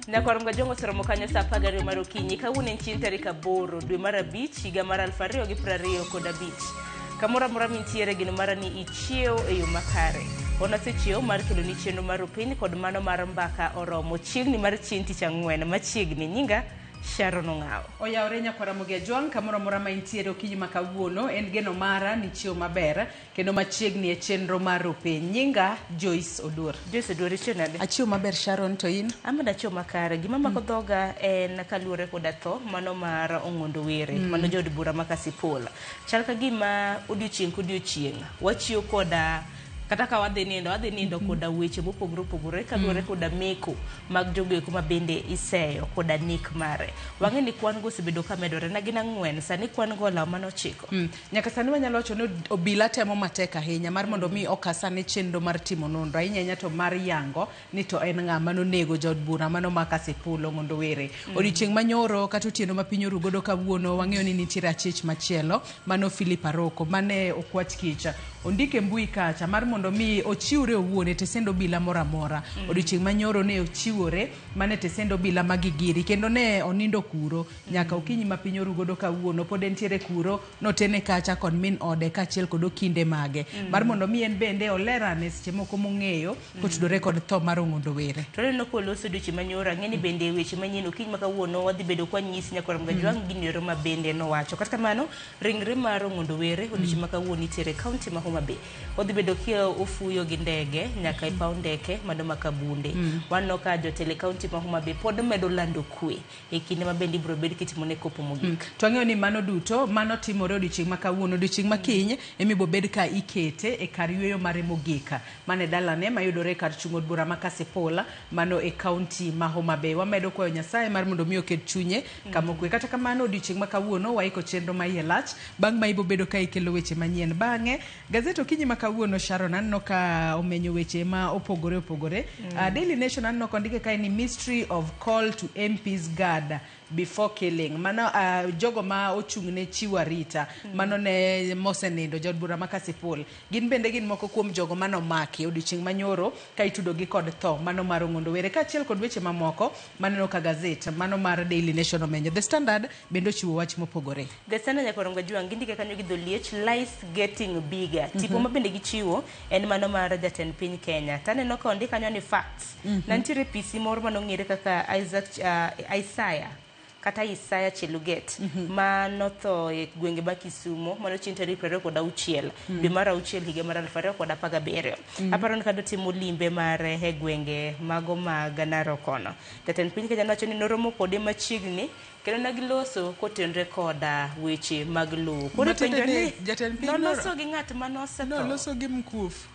Nyakwar Mgajwang' oseromo kanyo saa 12 mar okinyi. Kawuono en chieng' tarik 8 dwe mar 5 higa mar 2025. Kamoro amora mintiere geno mara ni ichiew e yo makare. Wan wasechiew mar keloni chenro mar Rupiny kod mano mar Mbaka Oromo chieng'ni mar chieng' tich ang'wen machiegni. Nyinga Sharon Ong'awo. Oyawore nyakwar Ramogi Ajwang' kamoro amora ma intiere okinyi ma kawuono en geno mara ni ichiew maber kendo machiegni e chenro mar Rupiny. Nyinga Joyce Oduor. Joyce Oduor, ichiew nade? Achiew maber Sharon, to in? An bende achiew makare. Gima mako dhoga en kaluwore koda tho mano mar Ong'ondo Were, mano jaod bura ma Kasipul. Chal ka gima odiochieng' kodiochieng' wachiew koda kata ka wadhi nindo, wadhi nindo koda weche mopogore opogore kaluwore koda meko mag jogo eko ma bende iseyo koda nek mare. Wang'e ni kwan go osebedo ka medore na gin 4, sani kwan go olawo mana 9. Nyaka sani wanyalo wacho ni obila temo matek ahinya mar mondo mi oka sani chenro mar timo nonro ahinya ahinya to mar yango ni to en ng'a mano nego jaod bura mano ma Kasipul Ong'ondo Were. Odiochieng' manyoro kata otieno ma piny oru godo kawuono wang'eyo ni nitiere achich machielo mano Philip Aroko mane okwach kich ondike mbui kacha mar mondo mi ochiwre owuon e tesend obila moro amora. Odiochieng' manyoro ne ochiwore mane tesend obila ma Gigiri kendo ne onindo kuro nyaka okinyi ma piny oru godo kawuono pod entiere kuro notene kacha kod min ode kaachiel kod okinde mage mar mondo mi en bende olerane seche moko mong'eyo kotudore kod tho mar Ong'ondo Were. To aneno koloso odiochieng' manyoro, ang'e ni bende weche manyien okinyi ma kawuono wadhi bedo kwa nyisi nyakwar Mgajwang' gino ero ma bende nowacho. Kata kamano, ringre mar Ong'ondo Were odiochieng' ma kawuono itere e kaunti ma Homa Bay. Odhi bedo kia ofuyo gi ndege nyaka e paw ndeke mano ma Kabunde. Waneno ka jotelo e kaunti ma Homa Bay pod medo lando kwe e kinde ma bende ibiro bed kitimo ne kopo mogik. To ang'eyo ni mano duto mano timore odiochieng' ma kawuono. Odiochieng' ma kiny ema ibiro bed ka ikete e kar yueyo mare mogik mane dalane mayudore e kar chung' od bura ma Kasipul mano e kaunti ma Homa Bay. Wamedo kwayo Nyasaye mar mondo mi oket chunye kama okwe. Kata kamano odiochieng' ma kawuono waiko chenro ma iye lach bang' ma ibiro bedo ka ikelo weche manyien. Bang'e gazet okinyi ma kawuono Sharon aneno ka omenyo weche ma opogore opogore. Daily Nation aneno kondike kae ni mystery of call to MPs guard before killing. Mano jogo ma ochung' ne chiwo arita mano ne mosenindo jaod bura ma Kasipul. Gin bende gin moko kuom jogo mane omaki odiochieng' manyoro ka itudogi kod tho mano mar Ong'ondo Were kaachiel kod weche mamoko maneno ka gazet mano mar Daily Nation omenyo. The Standard bende ochiwo wach mopogore. The Standard nyaka orongo jwang' gindike kanyo gi dholiech lies getting bigger. Tipo ma bende gichiwo en mano mar jatend piny Kenya. Taneno ka ondik kanyo ni facts. Na nitiere PC moro manong'ere kaka Isaac Isaiah kata Isaiah Cheluget ma notho e gwenge ma Kisumo mano chieng' tarik 26 dwe mar 6 higa mar 2017. Aparo ni kanotimo limbe mare e gwenge mago mag Narok kono. Jatend piny Kenya nowacho ni noromo kode machiegni kendo ne giloso kotenre koda weche mag lowo. Koro Matiende ipenjo ni ni jatend piny noloso gi ng'at mane osetho. Noloso gi mkufu.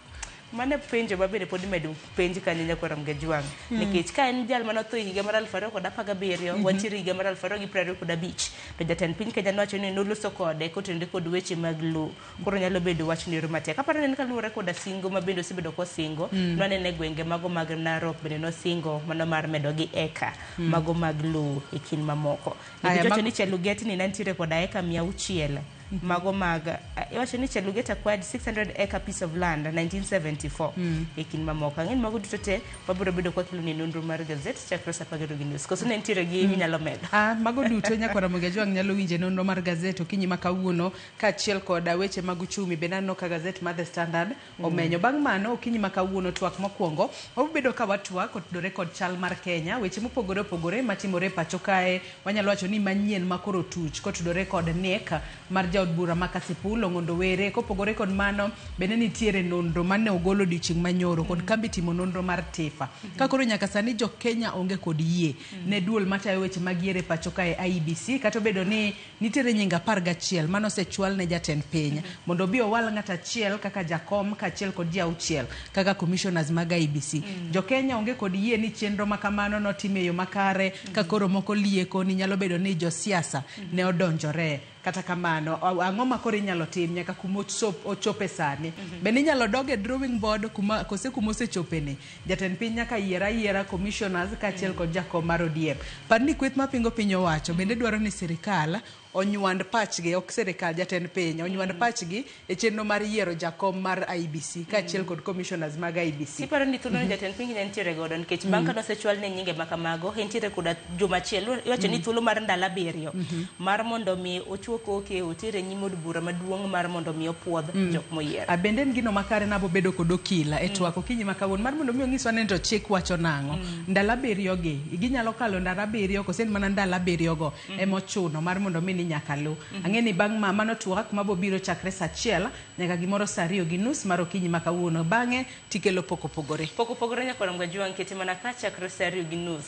Mano e penjo ma bende pod imedo penj kanyo nyakwar Mgajwang'. Nikech ka en jal mane otho e higa mar 2017, wantiere higa mar 2025, to jatend piny Kenya nowacho ni noloso kode kotenore kod weche mag lowo. Koro nyalo bedo wach ni ero matek. Aparo ni en kaluwore koda singo ma bende osebedo kosingo, nwanene e gwenge mago mag Narok bende nosingo mano mar medo gi eka mago mag lowo e kind mamoko. Aya, Nikech iwacho ni Cheluget ni ne nitiere koda eka 600 mago mag iwacho ni Cheluget acquired 600 acre piece of land 1974 e kind mamoko. Ang'e ni mago duto te wabiro bedo kwa keloni nonro mar gazet chakre saa 12:30. Koso ne nitiere gi minyalo medo? Mago duto nyakwar Ramogi Ajwang' nyalo winje nonro mar gazet okinyi ma kawuono kaachiel kod weche mag uchumi bende aneno ka gazet mar The Standard omenyo. Bang' mano okinyi ma kawuono twak mokwongo wabedo ka watwak kotudore kod chal mar Kenya, weche mopogore opogore matimore e pacho kae, wanyalo wacho ni manyien ma koro tuch kotudore kod nek mar jaod bura ma Kasipul Ong'ondo Were. Kopogore kod mano bende nitiere nonro mane ogol odiochieng' manyoro kod kambi timo nonro mar TIFA. Ka koro nyaka sani jo Kenya onge kod yie ne duol matayo weche mag yiero e pacho kae IEBC, kata obedo ni nitiere nying 11 mane osechwal ne jatend piny mondo obi owal ng'at achiel kaka jakom kaachiel kod ji 6 kaka commissioners mag IEBC. Jo Kenya onge kod yie ni chenro ma kamano notim e yo makare ka koro moko lieko ni nyalo bedo ni josiasa ne odonjore. Kata kamano, ang'o ma koro inyalo tim nyaka kuma ochope sani? Bende inyalo dog e drawing board kuma kose kuma osechope ni? Jatend piny nyaka yier ayiera commissioners kaachiel kod jakom mar ODM. Par ni kweth mapingo piny owacho bende dwaro ni sirikal onywand pachgi, ok sirikal, jatend piny onywand pachgi e chenro mar yiero jakom mar IEBC kaachiel kod commissioners mag IEBC. Iparo ni thuolo no jatend piny ne nitiere godo nikech bang' ka nosechwal ne nyinge ma kamago, entiere koda juma achiel, iwacho ni thuolo mar ndalo 7 mar mondo mi ochuo koke otere nyim od bura maduong' mar mondo mi opuodh jok moyier. A bende en gino makare nabo bedo kod okila e twak okinyi ma kawuono mar mondo mi onyiswa ni to chik wacho nang'o. Ndalo 7 gi ginyalo kalo ndalo 7 kose en mana ndalo 7 go emochuno mar mondo mi ni nyaka lu. Ang'e ni bang' ma mano twak mabo biro chakre saa 1 nyaka gimoro saa 2:30 mar okinyi ma kawuono. Bang'e tikelo pok opogore. Pok opogore nyaka Ramogi Ajwang' kete mana ka chakre saa 2:30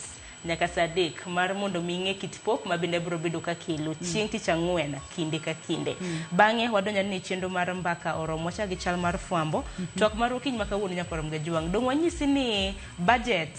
nyaka saa 3 mar mondo mi ing'e kit pok ma bende biro bedo ka kelo chieng' tich ang'wen kinde ka kinde. Bang'e wadonjo ni chenro mar mbaka oromo wachak gi chal mar fwambo. Twak mar okinyi ma kawuono nyaka Ramogi Ajwang'. Dong' wanyisi ni budget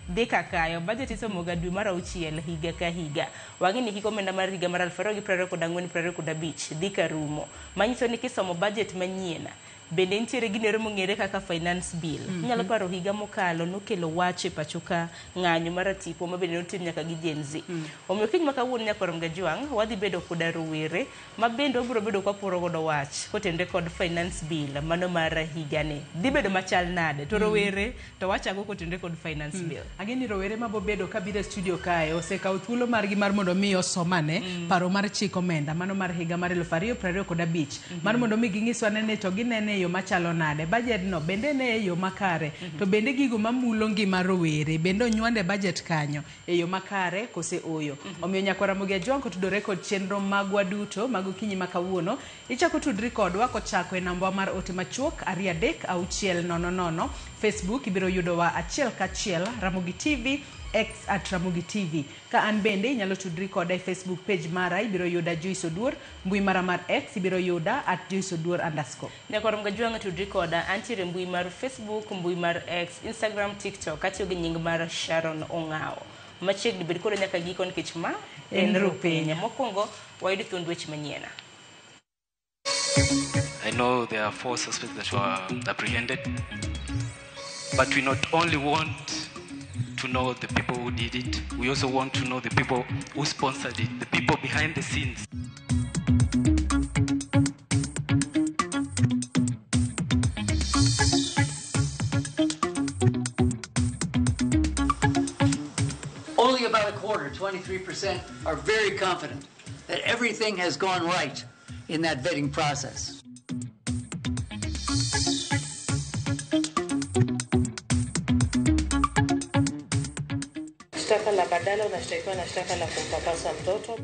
dhi kakayo. Budget isomo ga dwe mar 6 higa ka higa. Wang'e ni hik omenda mar higa mar 2024-2025 dhi ka rumo. Manyiso ni kisomo budget manyien bende nitiere ginero mong'ere kaka finance bill. Inyalo paro higa mokalo nokelo wach e pacho ka ng'anyo mar tipo ma bende notim nyaka gi Gen Z. Omiyo kiny ma kawuono nyaka Ramogi Ajwang' wadhi bedo koda rowere ma bende wabiro bedo ka waporo godo wach kotenore kod finance bill mano mar higani. Dhi bedo machal nade? To rowere to wachago kotenore kod finance bill. Ang'e ni rowere mabo bedo kabiro e studio kae osekawo thuolo margi mar mondo mi osomane paro mar chik omenda mano mar higa mar 2025 mar mondo mi ginyiswa ni to ginene e yo machalo nade, budget no bende ne e yo makare, to bende gigo mamulo ngima rowere bende onywande budget kanyo e yo makare kose oyo. Omiyo nyaka Ramogi Ajwang' kotudore kod chenro magwa duto mag okinyi ma kawuono, ichako tudri kodwa kochako e namba mar ote machuok 236 000. Facebook ibiro yudowa achiel kachiel Ramogi TV, X at Ramogi TV. Ka an bende inyalo tudri koda e Facebook page mara, ibiro yuda Joyce Oduor, mbui mara mar X ibiro yuda at Joyce Oduor underscore. Nyaka Ramogi Ajwang' tudri koda, antiere mbui mar Facebook, mbui mar X, Instagram, TikTok, atiyo gi nying mar Sharon Ong'awo. Machiegni bed koda nyaka giko nikech ma en Rupiny. Mokwongo wayudo thuond weche manyien. I know there are 4 suspects that were apprehended, but we not only want to know the people who did it, we also want to know the people who sponsored it, the people behind the scenes. Only about a quarter, 23%, are very confident that everything has gone right in that vetting process. Shtaka la badala unashtakiwa na shtaka la kumpapasa mtoto.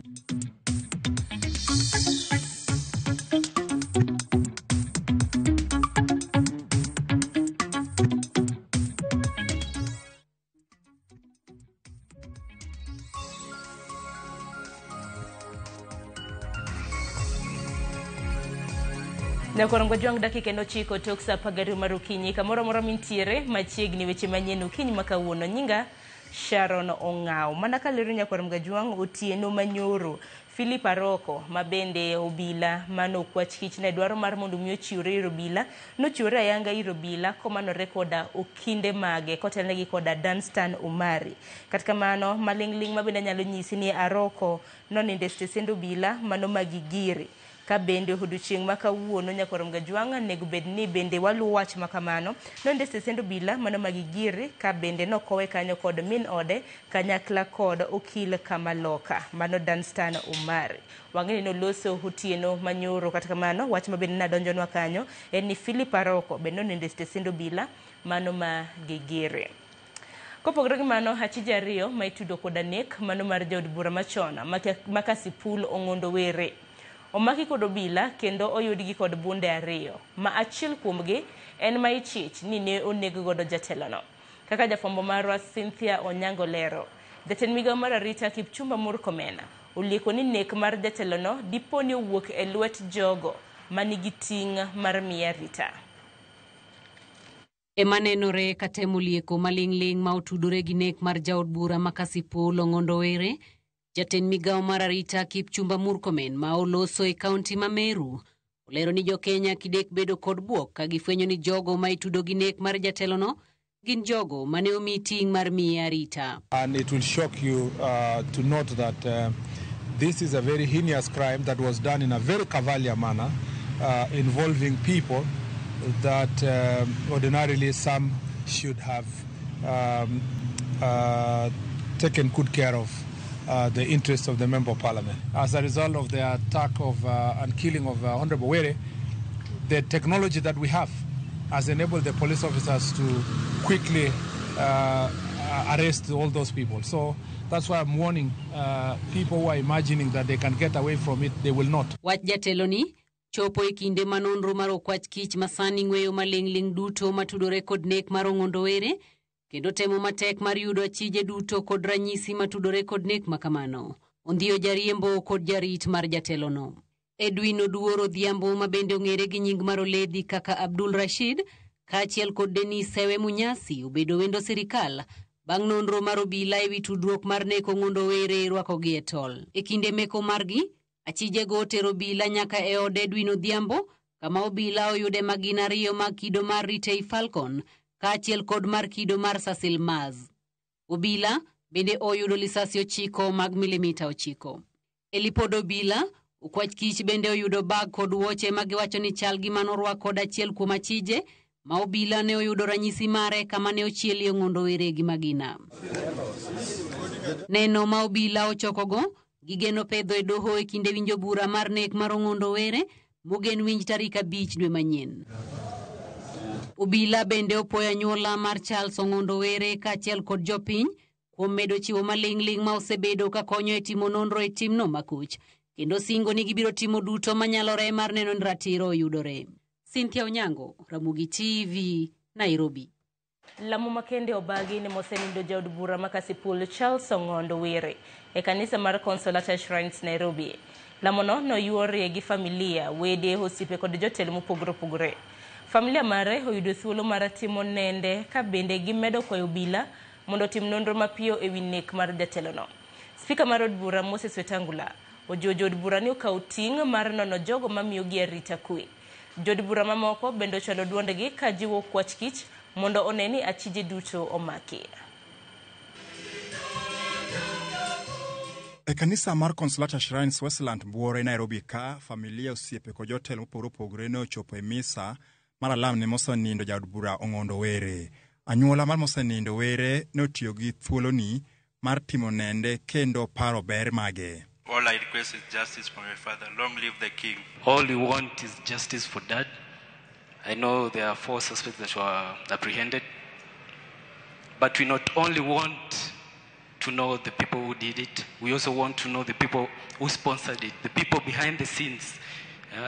Nyaka Ramogi Ajwang' dakika en 9 tok saa 12 mar okinyi kamoro amora mintiere machiegni weche manyien okinyi ma kawuono. Nyinga Sharon Ong'awo. Mana kalero nyaka Ramogi Ajwang' otieno manyoro Philip Aroko ma bende obila mano okwach kich ne dwaro mar mondo mi ochiwre ir obila nochiwre ayanga ir obila komanore koda okinde mage kotelnegi koda Danstan Omari. Kata kamano maling'ling' ma bende anyalo nyisi ni Aroko nonindo e stesend obila mano Magigiri. Ka bende odiochieng' ma kawuono nyaka Ramogi Ajwang' onego bed ni bende waluwo wach ma kamano. Nonindo e stesend obila mano Magigiri ka bende nokowe kanyo kod min ode kanyakla kod okil Kamaloka mano Danstan Omari. Wang'e ni noloso otieno manyoro. Kata kamano wach ma bende nadonjonwa kanyo en ni Philip Aroko bende nonindo e stesend obila mano Magigiri. Kopogore gi mano, achije 2 ma itudo koda nek mano mar jaod bura machon ma Kasipul Ong'ondo Were omaki kod obila kendo oyudgi kod bunde 2 ma achiel kuomgi en ma ichich ni ne oneg godo jatelono. Kaka jafwambo marwa Cynthia Onyango lero, jatend migawo mar arita Kipchumba Murkomen olieko ni nek mar jatelono dipo ni owuok e lwet jogo manigi ting' mar miye arita. Ema nenore katemo lieko maling'ling' ma otudore gi nek mar jaod bura ma Kasipul Ong'ondo Were. Jatend migawo mar arita Kipchumba Murkomen ma oloso e kaunti ma Meru olero ni jokenya kidek bedo kod buok ka gifwenyo ni jogo ma itudo gi nek mar jatelono gin jogo mane omi ting' mar miye arita. And it will shock you to note that This is a very heinous crime that was done in a very cavalier manner, involving people that ordinarily some should have taken good care of the interests of the Member of Parliament. As a result of the attack of and killing of Honorable Were, the technology that we have has enabled the police officers to quickly arrest all those people. So that's why I'm warning people who are imagining that they can get away from it, they will not. Wach jatelo ni chopo e kinde ma nonro mar okwach kich masani ng'weyo maling'ling' duto matudore kod nek mar Ong'ondo Were kendo temo matek mar yudo achije duto kod ranyisi matudore kod nek makamano. Ondhiyo jariembo kod jarit mar jatelono. Edwin Oduor Odhiambo ma bende ong'ere gi nying mar Oledhi kaka Abdul Rashid kaachiel kod Denis Sewe Munyasi obedo wendo sirikal bang' nonro mar obila ewi tudruok mar nek Ong'ondo Were rwakogi e tol. E kinde meko margi, achijego otero obila nyaka e od Edwin Odhiambo kama obila oyude magina ariyo mag kido mar Retay Falcon kaachiel kod mar kido mar Cecil Maz. Obila bende oyudo lisasi 9 mag milimita 9. E lipod obila, okwach kich bende oyudo bag kod wuoche magiwacho ni chal gi manorwak kod achiel kuom achije ma obila ne oyudo ranyisi mare kama ne ochielie Ong'ondo Were gi magina. Neno ma obila ochokogo gigeno pedho e doho e kinde winjo bura mar nek mar Ong'ondo Were mogen winj tarik 5 dwe manyien. Obila bende opoyo anyuola mar Charles Ong'ondo Were kaachiel kod jopiny kuom medo chiwo maling'ling' ma osebedo ka konyo e timo nonro e timno makoch kendo singo ni gibiro timo duto manyalore mar neno ni ratiro oyudore. Cynthia Onyango, Ramogi TV, Nairobi. Lamo makende obagi ne mosenindo jaod bura ma Kasipul Charles Ong'ondo Were e kanisa mar Consolata Shrines Nairobi. Lamono noyuorie gi familia, wede, osiepe kod jotelo mopogore opogore. Familia mare oyudo thuolo mar timo nende ka bende gimedo kwayo obila mondo otim nonro mapiyo ewi nek mar jatelono. Spika mar od bura Moses Wetangula ojiwo jood bura ni okaw ting' mar nono jogo mamiyogi arita kwe. Jood bura mamoko bende ochwalo duondgi ka jiwo kwach kich mondo one ni achije duto omaki. E kanisa mar Consolata Shrines Westland Buore Nairobi ka familia osiepe kod jotelo mopogore opogore ne ochopo e misa mar alam ne mosenindo jaod bura Ong'ondo Were. Anyuola mar mosenindo Were ne otiyo gi thuoloni mar timo nende kendo paro ber mage. All I request is justice for my father. Long live the king. All we want is justice for dad. I know there are 4 suspects that were apprehended. But we not only want to know the people who did it, we also want to know the people who sponsored it, the people behind the scenes,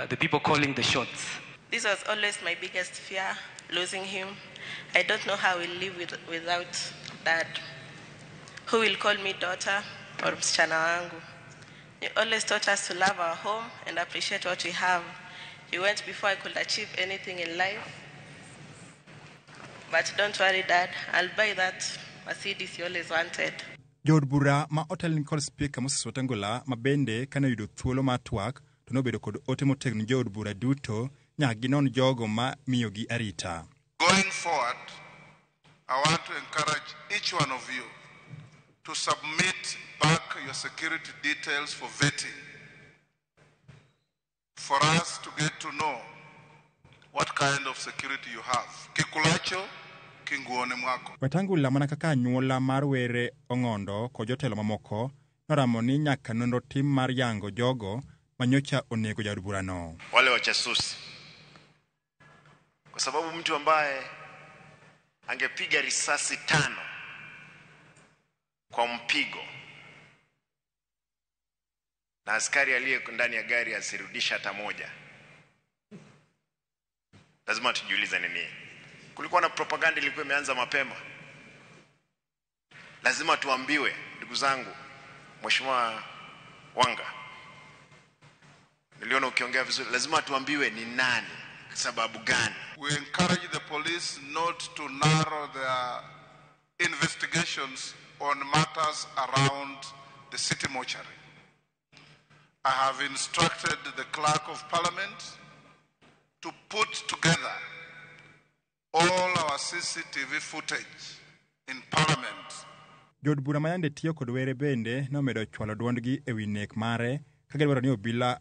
the people calling the shots. This was always my biggest fear, losing him. I don't know how we'll live without dad. Who will call me daughter or msichana wangu? He always taught us to love our home and appreciate what we have. He went before I could achieve anything in life. But don't worry, Dad, I'll buy that Mercedes you always wanted. Jood bura ma otelni kod Spika Moses Wetangula ma bende kane oyudo thuolo mar twak to nobedo kod ote motegno jood bura duto nyaka ginon jogo ma miyogi arita. Going forward, I want to encourage each one of you to submit back your security details for vetting, for us to get to know what kind of security you have. Kikulacho, kinguone mwako. Wetangula mana kaka anyuola mar Were Ong'ondo kod jotelo mamoko noramo ni nyaka nonro tim mar yango jogo manyocha onego jaod burano. Wale wachasusi, kwa sababu mtu ambaye angepiga risasi 5 kwa mpigo na askari aliye ndani ya gari asirudisha hata moja, lazima tujiulize nini. Kulikuwa na propaganda ilikuwa imeanza mapema. Lazima tuambiwe, ndugu zangu. Mheshimiwa Wanga, niliona ukiongea vizuri. Lazima tuambiwe ni nani, sababu gani. We encourage the police not to narrow their investigations on matters around the city mortuary. I have instructed the Clerk of Parliament to put together all our CCTV footage in Parliament. Jood bura ma yande tiyo kod Were bende nomedo chwalo duondgi e wi nek mare ka gidwaro ni obila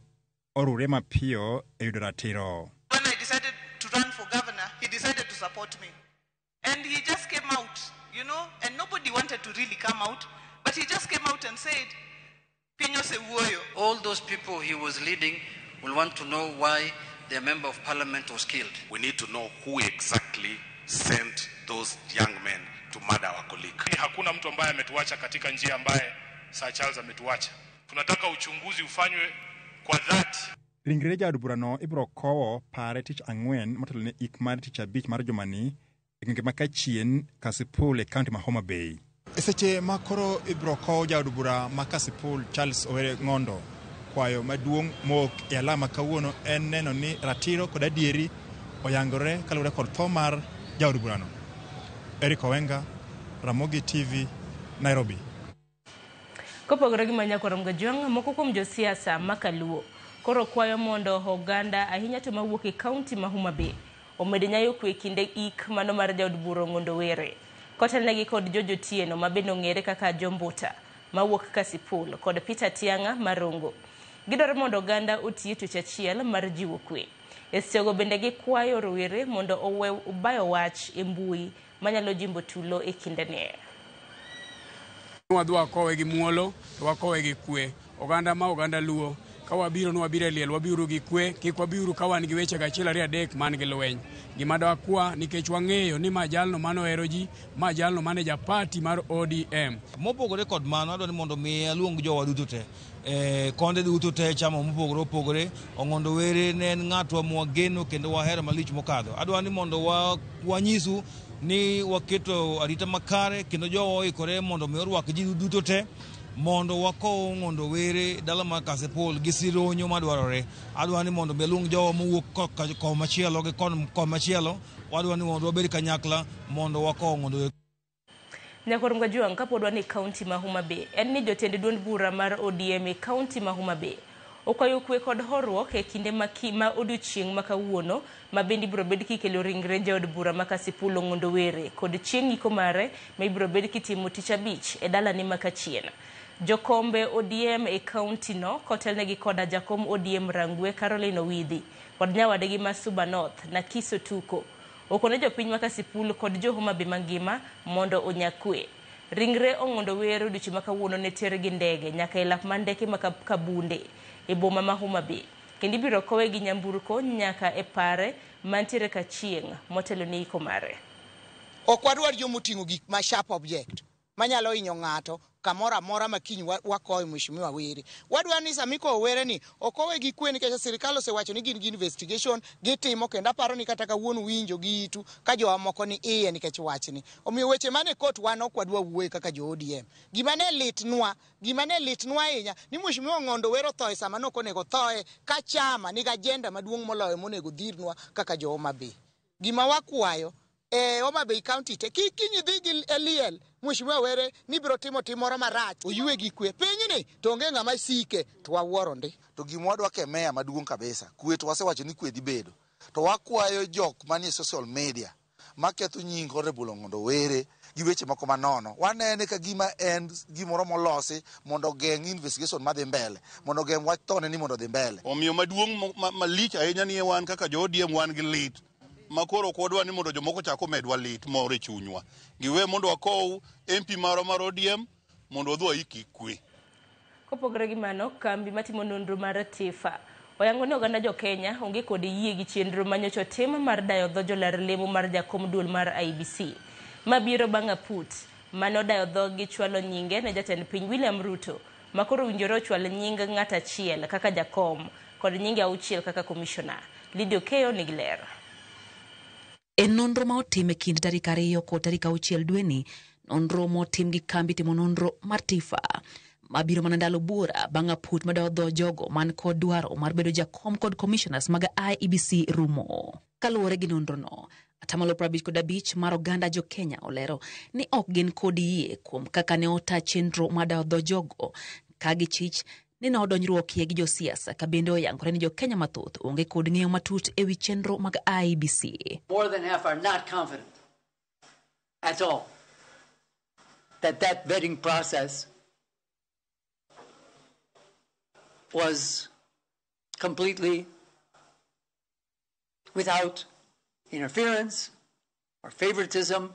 orure mapiyo e yudo ratiro. When I decided to run for governor, he decided to support me. And he just came out, and nobody wanted to really come out, but he just came out and said, Piny osewuoyo. All those people he was leading will want to know why their member of parliament was killed. We need to know who exactly sent those young men to murder our colleague. Hakuna mtu ambaye ametuacha katika njia ambaye Sir Charles ametuacha. Tunataka uchunguzi ufanywe kwa dhati. Ringre jaod burano ibiro kowo pare tich ang'wen motelo ne ik mar tich abich mar jumani e gwenge ma Kachien, Kasipul e kaunti ma Homa Bay. E seche ma koro ibiro kow jaod bura ma Kasipul Charles Owere Ng'ondo, kwayo maduong' mowuok e alama kawuono en neno ni ratiro kod adieri oyangore kaluwore kod tho mar jaod burano. Eric Owenga, Ramogi TV, Nairobi. Kopogore gi Manyakwarom Gajwang', moko kuom josiasa makaluo koro kwayo mondo oganda ahinya to mawuok e kaunti ma Homa Bay omed nyayo kwe kinde ik mano mar jaod bura Ong'ondo Were. Kotelnegi kod George Otieno ma bende ong'ere kaka Jombuta mawuok Kasipul kod Peter Tiang'a Marongo. Gidwaro mondo oganda otiye tich achiel mar jiwo kwe. E sechego bende gikwayo rowere mondo owe bayo wach e mbui manyalo jimbo tulo e kindeni. Wadhi wakowe gi muolo to wakowe gi kwe. Oganda ma oganda Luo ka wabiro ni wabiro e liel wabiro gi kwe, kik wabiuru ka wan gi weche achiel ariyo adek man gi lweny. Gima dwakwa nikech wang'eyo ni ma jalno mane ohero ji, ma jalno mane ja party mar ODM. Mopogore kod mano, adwa ni mondo mi aluong jowa duto te, konde duto te, chama mopogore opogore. Ong'ondo Were ne en ng'atwa mwageno kendo wahero malich mokadho. Adwa ni mondo wanyisu ni waketo arita makare kendo jowa oikore mondo mi orwak ji duto te mondo wakow Ong'ondo Were dala mar Kasipul gi sironyo madwarore. Adwa ni mondo mi aluong jowa mowuok komachielo gi komachielo. Wadwa ni mondo wabed kanyakla mondo wakow Ong'ondo Were. Nyakwarom Gajwang', kapod wan e kaunti ma Homa Bay, en ni jotend duond bura mar ODM e kaunti ma Homa Bay okwayo kwe kod horuok e kinde ma odiochieng' ma kawuono ma bende ibiro bed kikelo ringre jaod bura ma Kasipul Ong'ondo Were kod chieng' iko mare ma ibiro bed kitimo tich abich e dalane ma Kachien. Jokombe ODM e kaunti no kotelnegi koda jakom ODM Rangwe Caroline Owidhi kod nyawadgi ma Suba North Nakiso Tuko okone jopiny ma Kasipul kod jo Homa Bay mangima mondo onya kwe. Ringre Ong'ondo Were odiochieng' ma kawuono ne ter gi ndege nyaka e lap mar ndeke ma Kabunde e boma ma Homa Bay kendo ibiro kowe gi nyamburko nyaka e pare mantiere Kachieng' motelo ne iko mare. Ok wadwar jomoting'o gik ma sharp object manyalo hinyo ng'ato kamoro amora ma kiny wakowe Mheshimiwa Were. Wadwa ni sama ikowo Were ni okowe gi kwe nikech sirikal osewacho ni gin gi investigation gitimo, kendo aparo ni kata kawuono winjo gi itu ka jowa moko ni iye nikech wachni. Omiyo weche mane court wan ok wadwa wuoye kaka jo ODM. Gima ne litnwa ahinya ni Mheshimiwa Ong'ondo Were othoe sama ne ok onego thoe ka chama nigi agenda maduong' moloyo monego dhirnwa kaka jo Homa Bay. Gima wakwayo e Homa Bay County te kik kiny idhi gi e liel Mheshimiwa Were ni biro timo tim moro marach oywe gi kwe. Pinyni to onge ng'ama sike to wawuoro ndi. To gima wadwa ke meya maduong' kabisa, kwe to wasewacho ni kwe dhi bedo. To wakwayo jok manie social media maketho nying Honorable Ong'ondo Were gi weche moko manono. Wanene ka gima en gimoro molosi mondo ogeng' investigation madhi mbele, mondo ogeng' wach thone ni mondo odhi mbele. Omiyo maduong' malich ahinya ni wan kaka jo ODM wan gi lit ma koro ok wadwa ni mondo jomoko chak omedwa lit moro e chunywa. Giwe mondo wakow MP marwa mar ODM mondo wadhi waik kwe. Kopogore gi mano, kambi matimo nonro mar TIFA oyango ni oganda jo Kenya onge kod yie gi chenro manyocha otim mar dayo dho jolar lemo mar jakom duol mar IEBC mabiro bang' aput mane odayo dhogi chwalo nyinge ne jatend piny William Ruto makoro owinjore ochwal nying ng'at achiel kaka jakom kod nyinge auchiel kaka komishona. Lydia Okeyo nigi ler. E nonro ma otim e kind tarik 2 kod tarik 6 dweni, nonro motim gi kambi timo nonro mar TIFA mabiro mana ndalo buora bang' aput madawo dho jogo man kod dwaro mar bedo jakom kod commissioners mag IEBC rumo. Kaluwore gi nonrono, 55% mar oganda jo Kenya olero ni ok gin kod yie kuom kaka ne ota chenro mar dawo dho jogo ka gichich ni ne odonjruokie gi josiasa, ka bende oyangore ni jo Kenya mathoth onge kod ng'eyo matut ewi chenro mag IEBC. More than half are not confident at all. that that vetting process was completely without interference or favoritism.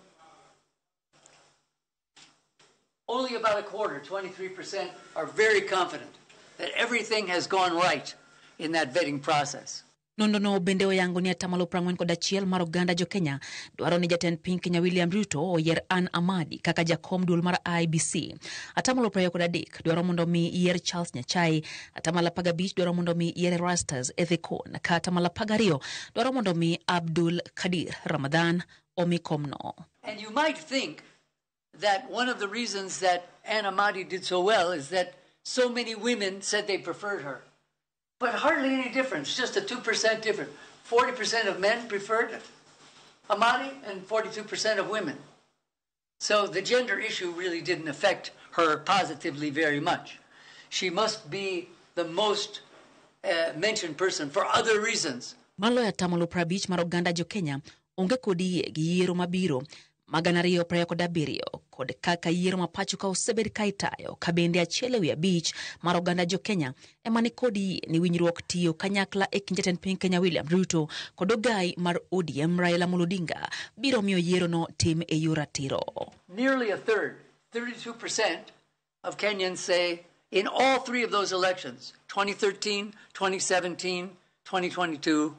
Only about a quarter, 23%, are very confident that everything has gone right in that vetting process. Nonrono bende oyango ni atamalo 41 mar oganda jo Kenya dwaro ni jatend piny Kenya William Ruto oyier Anne Amadi kaka jakom duol mar IEBC. Atamalo 23 dwaro mondo mi yier Charles Nyachae, atamalo 15 dwaro mondo mi yier Erastus Ethekon, ka atamalo 12 dwaro mondo mi Abdul Kadir Ramadhan omi komno. And you might think that one of the reasons that Anne Amadi did so well is that so many women said they preferred her. But hardly any difference, just a 2% difference. 40% of men preferred Amadi and 42% of women. So the gender issue really didn't affect her positively very much. She must be the most mentioned person for other reasons. Maloyo atamalo 50 mar oganda jo Kenya onge kod yie gi yiero mabiro mag 2027 kod kaka yiero ma pacho ka osebed ka itayo, ka bende 1/5 mar oganda jo Kenya ema ni kod yie ni winjruok tiyo kanyakla e kind jatend piny Kenya William Ruto kod ogai mar ODM Raila Amolo Odinga biro miyo yierono tim e yor ratiro. Nearly a third, 32% of Kenyans say in all three of those elections, 2013, 2017, 2022,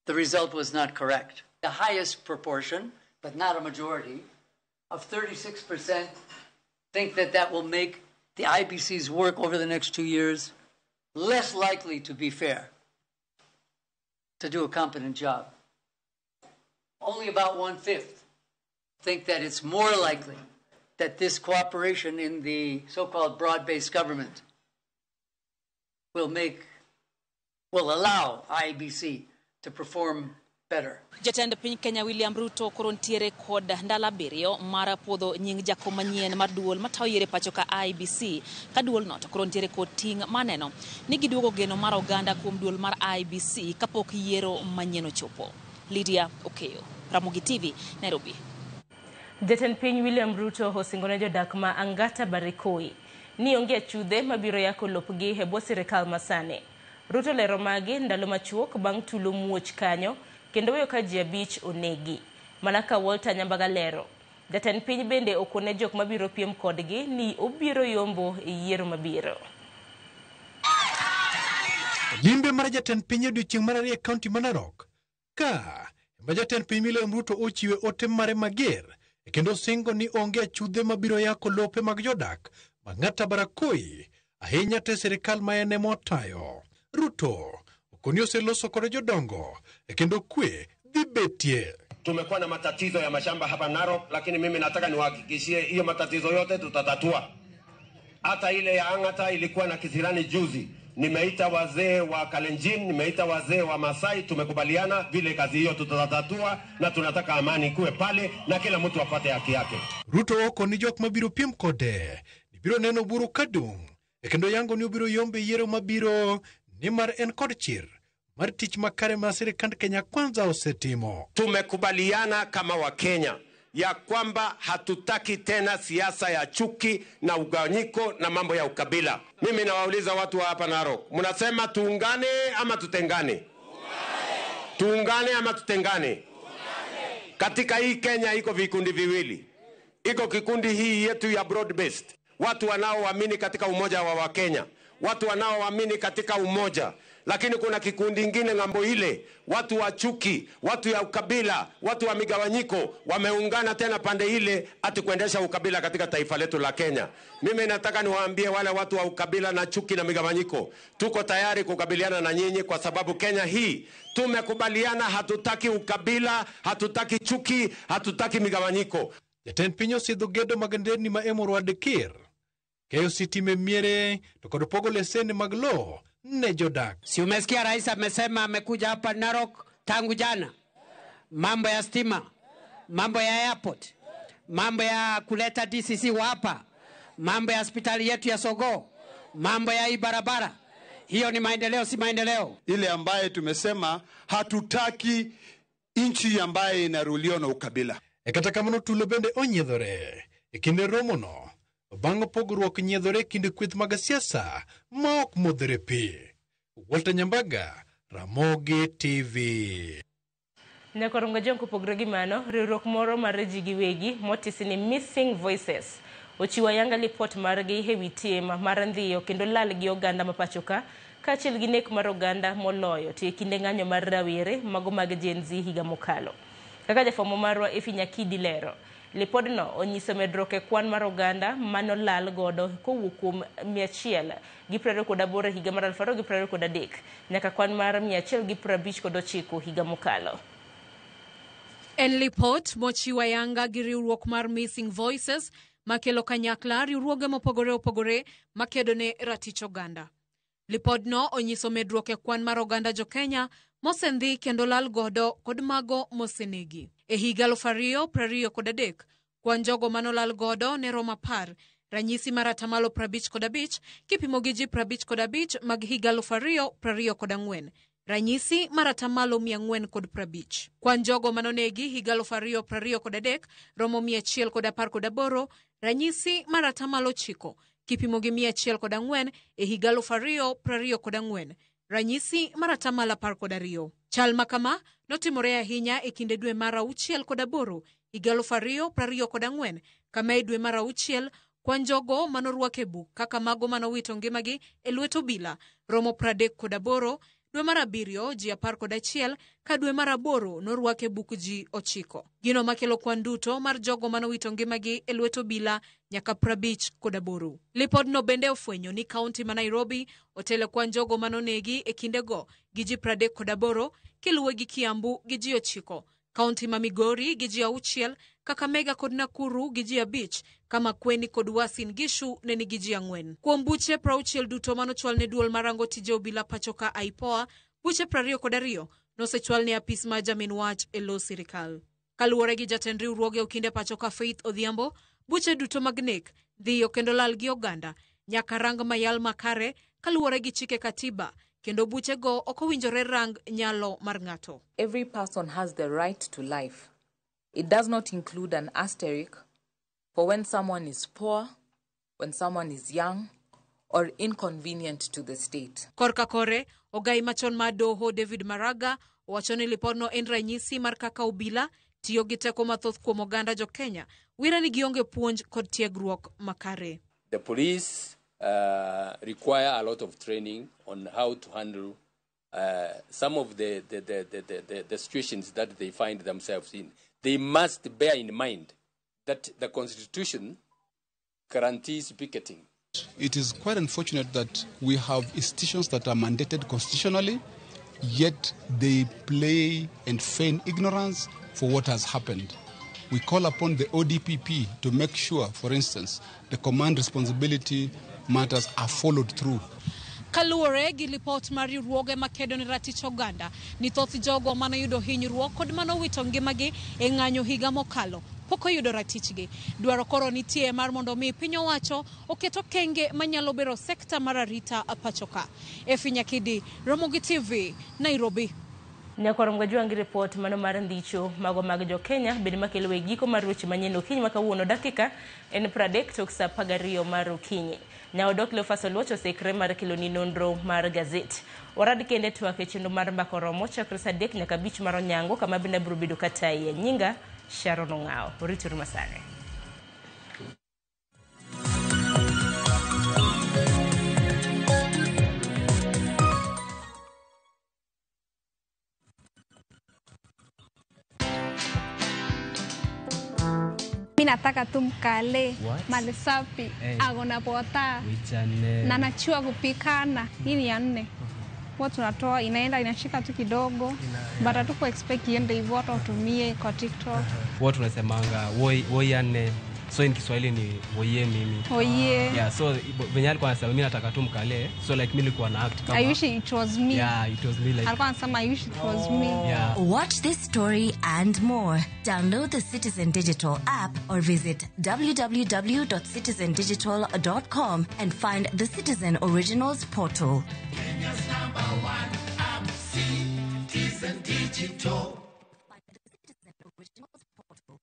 the result was not correct. The highest proportion, but not a majority, of 36% think that that will make the IBC's work over the next 2 years less likely to be fair, to do a competent job. Only about 1/5 think that it's more likely that this cooperation in the so-called broad-based government will allow IEBC to perform better. Jatend piny Kenya William Ruto koro ntiere kod ndalo 7 mar puodho nying jakom manyien mar duol matayo yiero e pacho ka IEBC, ka duolno to koro ntiere kod ting' maneno ni giduogo geno mar oganda kuom duol mar IEBC kapok yiero manyien ochopo. Lydia Okeyo, Ramogi TV, Nairobi. Jatend piny William Ruto osingone jodak ma Angata Barikoi ni onge achudhe mabiro yako lopgi e bwo sirikal masani. Ruto lero magi ndalo machuok bang' tulo muoch kanyo kendo weyo ka ji 5 onegi. Mana ka Walter Nyambaga lero, jatend piny bende okone jok mabiro piem kodgi ni obiro yombo e yiero mabiro. Limbe mar jatend piny e odiechieng' mar ariyo e kaunti ma Narok, ka ema jatend piny William Ruto ochiwe ote mare mager kendo singo ni onge achudhe mabiro yako lope mag jodak ma Angata Barakoi, ahinya te sirikal ma en ema otayo. Ruto okoni oseloso kod jodongo kendo kwe dhi betie. Tumekuwa na matatizo ya mashamba hapa Narok, lakini mimi nataka niwahakikishie hiyo matatizo yote tutatatua. Hata ile ya Angata ilikuwa na kisirani juzi. Nimeita wazee wa Kalenjin, nimeita wazee wa Masai, tumekubaliana vile kazi hiyo tutatatua na tunataka amani kuwe pale na kila mtu apate haki yake. Ruto okoni jok mabiro piem kode ni biro neno buru kadung' kendo yango ni obiro yombe yiero mabiro nimar en kod chir mar tich makare ma sirikand Kenya Kwanza osetimo. Tumekubaliana kama Wakenya ya kwamba hatutaki tena siasa ya chuki na ugawanyiko na mambo ya ukabila. Mimi nawauliza watu wa hapa Narok, mnasema tuungane ama tutengane? Tuungane ama tutengane? Katika hii Kenya iko vikundi viwili. Iko kikundi hii yetu ya broad based, watu wanaoamini katika umoja wa Wakenya, watu wanaoamini katika umoja. Lakini kuna kikundi kingine ng'ambo ile, watu wa chuki, watu ya ukabila, watu wa migawanyiko, wameungana tena pande ile ati kuendesha ukabila katika taifa letu la Kenya. Mimi nataka niwaambie wale watu wa ukabila na chuki na migawanyiko, tuko tayari kukabiliana na nyinyi kwa sababu Kenya hii tumekubaliana, hatutaki ukabila, hatutaki chuki, hatutaki migawanyiko. Jatend piny osidho gedo mag nderni ma Emurua Dikir, keyo sitime miere to kod pogo leseni mag lowo ne jodak. Si umesikia rais amesema amekuja hapa Narok tangu jana? Mambo ya stima, mambo ya airport, mambo ya kuleta DCC wa hapa, mambo ya hospitali yetu ya Sogo, mambo ya hii barabara. Hiyo ni maendeleo, si maendeleo? Ile ambaye tumesema hatutaki nchi ambaye inaruliwa na ukabila. E kata kamano tulo bende onyiedhore E kinde romono, bang' pogruok nyiedhore e kind kweth mag siasa ma ok modhre pi. Walter Nyambaga, Ramogi TV. Nyakorongo Jong kopogore gi mano, riwruok moro mar ji giwegi motisi ni Missing Voices ochiwo ayanga lipot margi ewi tim mar ndhiyo kendo lal gi oganda ma pacho ka kaachiel gi nek mar oganda moloyo to e kinde ng'anyo mar rawere mago mag Gen Z higa mokalo. Kaka jafwambo marwa Effie Nyakidi lero, lipodno onyiso medruok e kwan mar oganda manolal godo kowuok kuom 128 higa mar 2023 nyaka kwan mar 159 higa mokalo. En lipot mochiwo ayanga gi riwruok mar Missing Voices makelo kanyakla riwruoge mopogore opogore makedo ne ratich oganda. Lipodno onyiso medruok e kwan mar oganda jo-Kenya mosendhi kendo lal godo kod mago mosenegi. E higa 2023, kwan jogo manolal godo ne romo 10, ranyisi mar 55% kipimo gi ji 55 mag higa 2024. Ranyisi mar 450. Kwan jogo manonegi higa 2023 romo 118, ranyisi mar 9% kipimo gi 104 e higa 2024, ranyisi mar 12. Chal makama notimore ahinya e kinde dwe mar 6 kod 8 higa 2024, kama e dwe mar 6 kwan jogo manorwak e buk kaka mago manowito ngimagi e lwet obila romo 38, dwe mar 7 ji 11 ka dwe mar 8 norwak e buk ji 9. Gino makelo kwan duto mar jogo manowito ngimagi e lwet obila nyaka 58. Lipodno bende ofwenyo ni kaunti ma Nairobi otelo kwan jogo manonegi e kindego gi ji 38, kiluwe gi Kiambu gi ji 9, kaunti ma Migori gi ji 6, Kakamega kod Nakuru gi ji 5, ka Makueni kod Uasin Gishu ne nigi ji 4. Kuom buche 60 duto manochwal ne duol marango tije obila pacho ka IPOA, buche 22 nosechwal ne apis mar jamin wach e lo sirikal. Kaluwore gi jatend riwruoge okinde pacho ka Faith Odhiambo, buche duto mag nek, dhiyo kendo lal gi oganda nyaka rang mayal makare kaluwore gi chike katiba, kendo buchego ok owinjore rang nyalo mar ng'ato. Every person has the right to life. It does not include an asterisk for when someone is poor, when someone is young, or inconvenient to the state. Korka kore, ogai machon mar doho David Maraga owacho ni lipodno en ranyisi mar kaka obila tiyo gi teko mathoth kuom oganda jo Kenya, wira ni gionge puonj kod tiegruok makare. The police require a lot of training on how to handle some of the situations that they find themselves in. They must bear in mind that the Constitution guarantees picketing. It is quite unfortunate that we have institutions that are mandated constitutionally, yet they play and feign ignorance for what has happened. We call upon the ODPP to make sure, for instance, the command responsibility matters are followed through. Kaluwore gi lipot mar riwruoge makedo ne ratich oganda ni thoth jogo manoyudo hinyruok kod manowito ngimagi e ng'anyo higa mokalo pok oyudo ratichgi. Dwaro koro nitie mar mondo mi piny owacho oket okenge manyalo bero sekta mar arita pacho ka. Effie Nyakidi, Ramogi TV, Nairobi. Nyakorongo Jwangi report mano mar ndicho mago mag jo Kenya bende makelo e giko mar weche manyien okinyi ma kawuono dakika en 30 tok saa 12 mar okinyi. Nyaodok Cleophas Oluoch oseikre mar keloni nonro mar gazet. Warad kende twak e chenro mar mbaka oromo chakre saa 3 nyaka 5 mar onyango kama bende abiro bedo kataye. Nyinga Sharon Ong'ao. Orituru masane. Mi nataka tu mkale mali safi, hey, agona pota na nachua kupikana. Hii ni ya 4. Huwa tunatoa inaenda inashika tu kidogo, but hatuko expect iende hivyo hata utumie kwa TikTok. Huwa tunasemanga woi ya 4. So in Kiswahili ni woye mimi. Woye. Yeah, so venye alikuwa anasema mimi nataka tu mkale. So like mimi nilikuwa na act kama I wish it was me. Yeah, it was me like. Alikuwa anasema I wish it was me. Yeah. Watch this story and more. Download the Citizen Digital app or visit www.citizendigital.com and find the Citizen Originals portal. Kenya's #1 app, Citizen Digital. Find the Citizen Originals portal.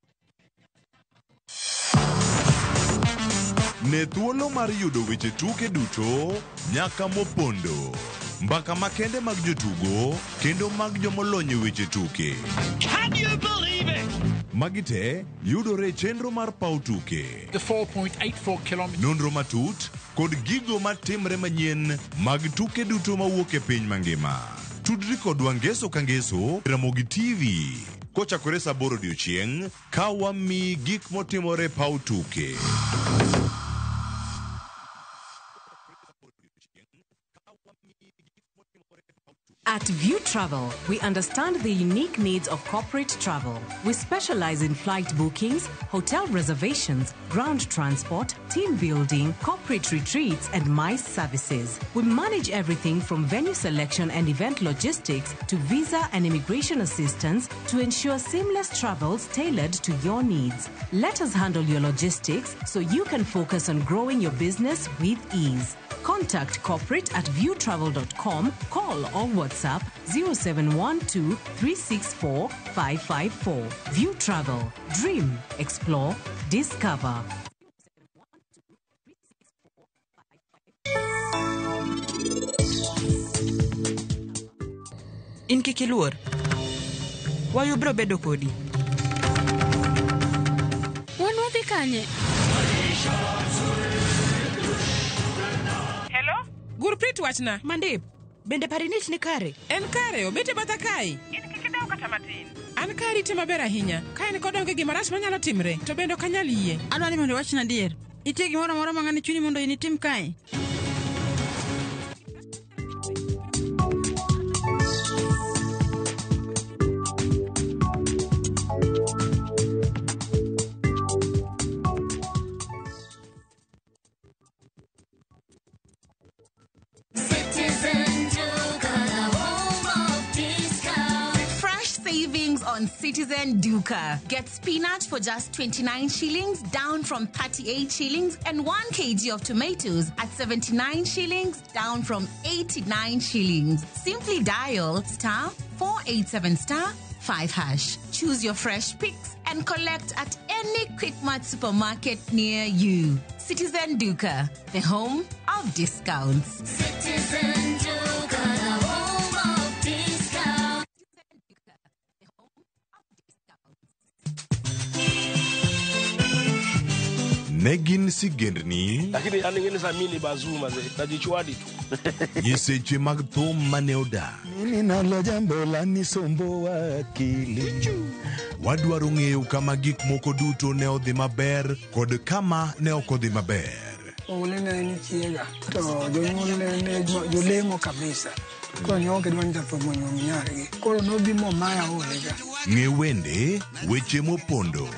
Ne thuolo mar yudo weche tuke duto nyaka mopondo. Mbaka makende mag jotugo kendo mag jomolony e weche tuke. Can you believe it? Magi te yudore e chenro mar paw tuke. The 4.84 kilometre. Nonro matut kod gigo matimre manyien mag tuke duto mawuok e piny mangima. Tudri kodwa ngeso ka ngeso Ramogi TV kochakore saa 8 odiochieng' ka wamiyi gik motimore e paw tuke. At View Travel, we understand the unique needs of corporate travel. We specialize in flight bookings, hotel reservations, ground transport, team building, corporate retreats, and MICE services. We manage everything from venue selection and event logistics to visa and immigration assistance to ensure seamless travels tailored to your needs. Let us handle your logistics so you can focus on growing your business with ease. Contact corporate at viewtravel.com, call or WhatsApp 0712 364 554. View Travel. Dream, explore, discover. In kik iluor. Wayu biro bedo kodi. Wan wadhi kanye? Hello? Gurpreet wachna. Mandip, bende parinich ni kare? En kare, obet e batha kae. In kik idew kata matin. An ka arite maber ahinya. Ka en kod onge gima rach manyalo timre, to bende ok anyal yie. Adwa ni mondo iwachna adier. Nitie gimoro amora ma ng'ani chuni mondo in itim kae? Citizen Duka, the home of discount. Fresh savings on Citizen Duka. Get spinach for just 29 shillings, down from 38 shillings, and 1 kg of tomatoes at 79 shillings, down from 89 shillings. Simply dial star 487 star 5 hash. Choose your fresh picks and collect at any Quickmart supermarket near you. Citizen Duka, the home of discounts. Citizen Duka, the home of discount. Ne gin sigendni, Lakini yani ngine za mimi ni bazuma ze najichwadi tu. nyiseche mag thum mane odak. Mimi nalo jambo la nisomboa akili. Wadwaro ng'eyo kama gik moko duto ne odhi maber kod kama ne ok odhi maber. Ole ne en chiega to jonyuol ne ne jolemo kabisa. Koro ne ok gidwa ni jathum onyuom nyargi. Koro nobi momaya olega. Ng'e wende, weche mopondo,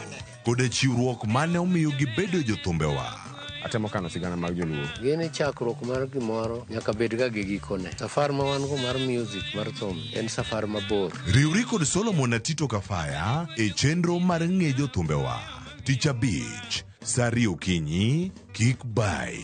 koda chiwruok mane omiyo gibedo jothumbewa. Atemo kano sigana mag joluo. Gini chakruok mar gimoro nyaka bed ga gi gikone. Safar ma wan go mar music mar thum en safar mabor. Riwri kod Solomon Atito Kafaya e chenro mar ng'e jothumbewa. Tich abich, saa ariyo okinyi, kik bai.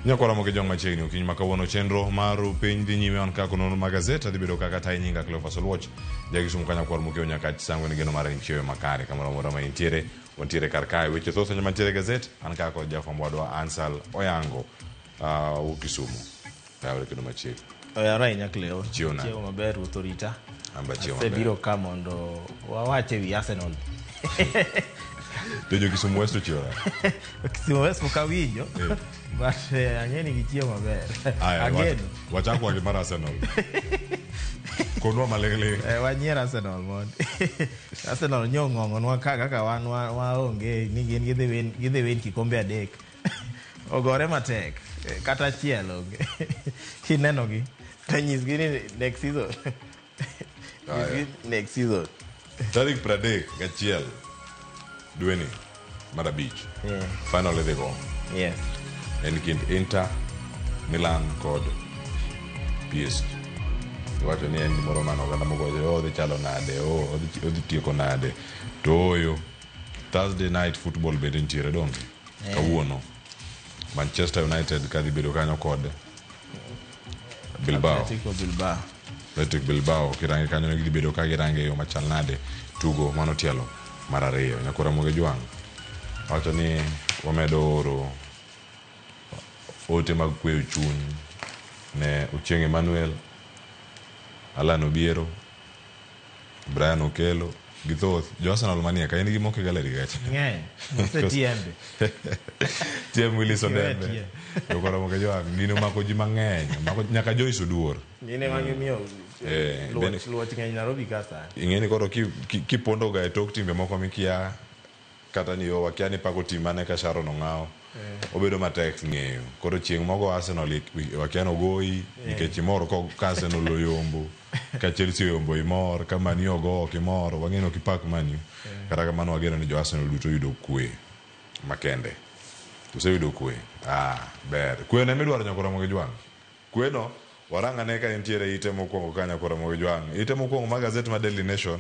Nyakwara moke jong machiegni okinyi ma kawuono chenro mar piny dhi nyime on kaka nonro mag gazet adhi bedo kaka tayi nyinga Cleophas Oluoch jakisumu ka nyakwar mokeo nyaka sangwe ni geno mar en chiemo makare kamoro amora ma intiere wantiere kar kae weche thoth mantiere e gazet an kaka kod jafwambo wadwa Ansal Oyango wuok Kisumu kayawre kendo machiegni. Oyawre ahinya Cleo. Chiemo nade? Chiemo maber ruoth orita. An be achiemo maber. Asebiro ka mondo wawach ewi Arsenal. To jo Kisumu West ochiewore. Kisumu West pok awinjo. But ang'e ni gichiemo maber. Aya, Ageno. wachak wagi mar Arsenal. Konwa maling'ling'. Wanyier Arsenal mondi. Arsenal nyo ong'ong'onwa ka kaka wan waonge ni gin gidhi win kikombe 3. Ogore matek. Kata achiel onge. Kinenogi to nyisgi ni next season. Nyisgi next season. Tarik 31 dweni mar 5. Yeah. Final idhi go. Yes. En kind Inter Milan kod PSG. Iwacho ni en gimoro mane oganda moko wacho, "Oh, odhi chalo nade, oh, odhi tieko nade." To ooyo, Thursday night football bende nitiere donge? Kawuono. Manchester United kadhi bedo kanyo kod Bilbao. Atletico Bilbao. Athletic Bilbao kirange kanyo ne gidhi bedo ka girange e yo machal nade tugo mano tielo mar ariyo. Nyakora Ramogi Jwang' wacho ni wamedo oro ote mag kweyo chuny ne Ochieng' Emmanuel, Alan Obiero, Brian Okelo gi thoth jo Arsenal manie ka in gi moko e gallery kacha. Ng'eny. Osetiembe. Tiem Willis Kiwe Odembe. tiem. Nyakora Ramogi Jwang' gino omako ji mang'eny, omako nyaka Joyce Oduor. Gin ema gimiyo luoch ng'eny Nairobi ka sani. Ing'e ni koro kipondo ga e tok timbe moko mikia kata ni yo wakia ni pako tim mane ka Sharon ong'awo obedo matek ng'eyo. Koro chieng' mogo Arsenal wakia nogoyi nikech imor ka Arsenal oyombo, ka Chelsea oyombo imor, ka Man U ogo ok imor, wang'e ni ok ipak Man U. Kata kamano wageno ni jo Arsenal duto yudo kwe makende. Useyudo kwe? Ah, ber. Kwe no ema idwaro Nyakor Ramogi Jwang'. Kwe no warang ane ka nitiere ite mokwongo ka Nyakor Ramogi Jwang'. Ite mokwongo mar gazet mar Daily Nation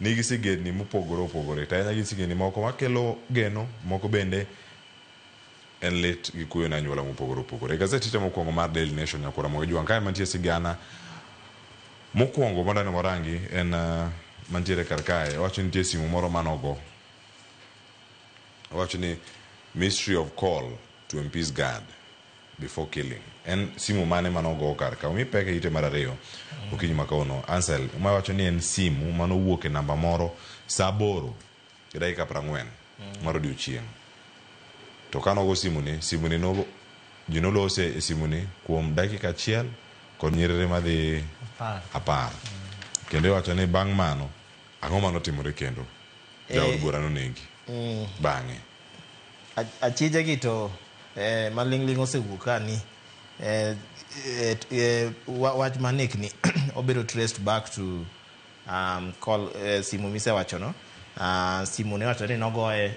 nigi sigendni mopogore opogore. To ahinya gi sigendni moko makelo geno, moko bende en lit gi kuyo ne anyuola mopogore opogore. E gazet ite mokwongo mar Daily Nation Nyakor Ramogi Jwang' kae mantie sigana mokwongo madani warangi en mantiere kar kae. Owacho ni nitie simu moro manogo. Owacho ni mystery of call to MP's guard before killing. En simu mane manogo kar ka? Omi pek e ite mar ariyo okinyi ma kawuono. Ansel, ma wacho ni en simu manowuok e namba moro saa 8:40 mar odiochieng'. To kanogo simu ni, simu ni nogo, ji nolose e simu ni kuom dakika achiel kod nyiriri madhi 10. Kendo iwacho ni bang' mano, ang'o manotimore kendo? Jaod bura nonegi. Bang'e. Achije gi to maling'ling' osewuok ka ni wach manek ni obedo traced back to call simu misewacho no. Simu ne wacho ni nogoye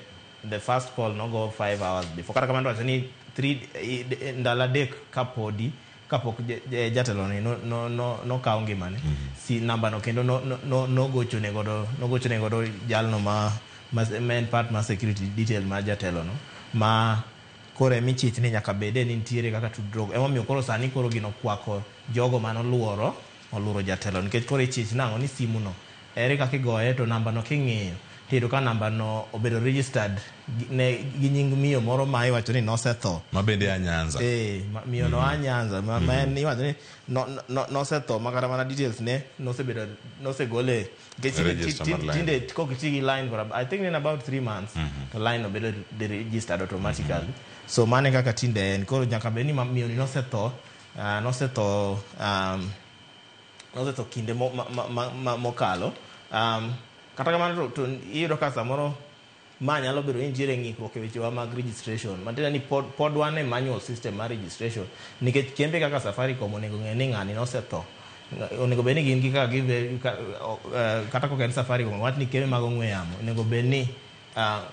the first call nogo 5 hours before. Kata kamano wacho ni 3 ndalo adek kapodi kapok jatelo ni nokawo ngimane. Si namba no kendo nogochone godo jalno ma en part mar security detail mar jatelo no ma koro emichich ni nyaka bede ni nitiere kaka tudruok. Emomiyo koro sani koro gino kwako jogo manoluoro oluoro jatelo nikech koro ichich nang'o ni simu no ere kaka igoye to namba no king'iyo tiyudo ka namba no obedo registered ne gi nying miyo moro ma iwacho ni nosetho. Ma bende a Nyanza. Miyo no a Nyanza ma en iwacho ni nosetho ma kata mana details ne nosebedo nosegole nikech tinde kok iti gi line for I think in about 3 months to line obedo registered automatically. So mane kaka tinde en koro nyaka bed ni miyo ni nosetho nosetho kinde mokalo. Kata kamano to iyudo ka samoro ma nyalo bedo ni nitiere ng'ikruok e wechewa mag registration. Matiende ni pod wan e manual system mar registration nikech kembe kaka Safaricom onego ng'e ni ng'ani nosetho. Onego bed ni gin gi kaka kata kok en Safaricom wach ni kembe mag ong'we yamo onego bed ni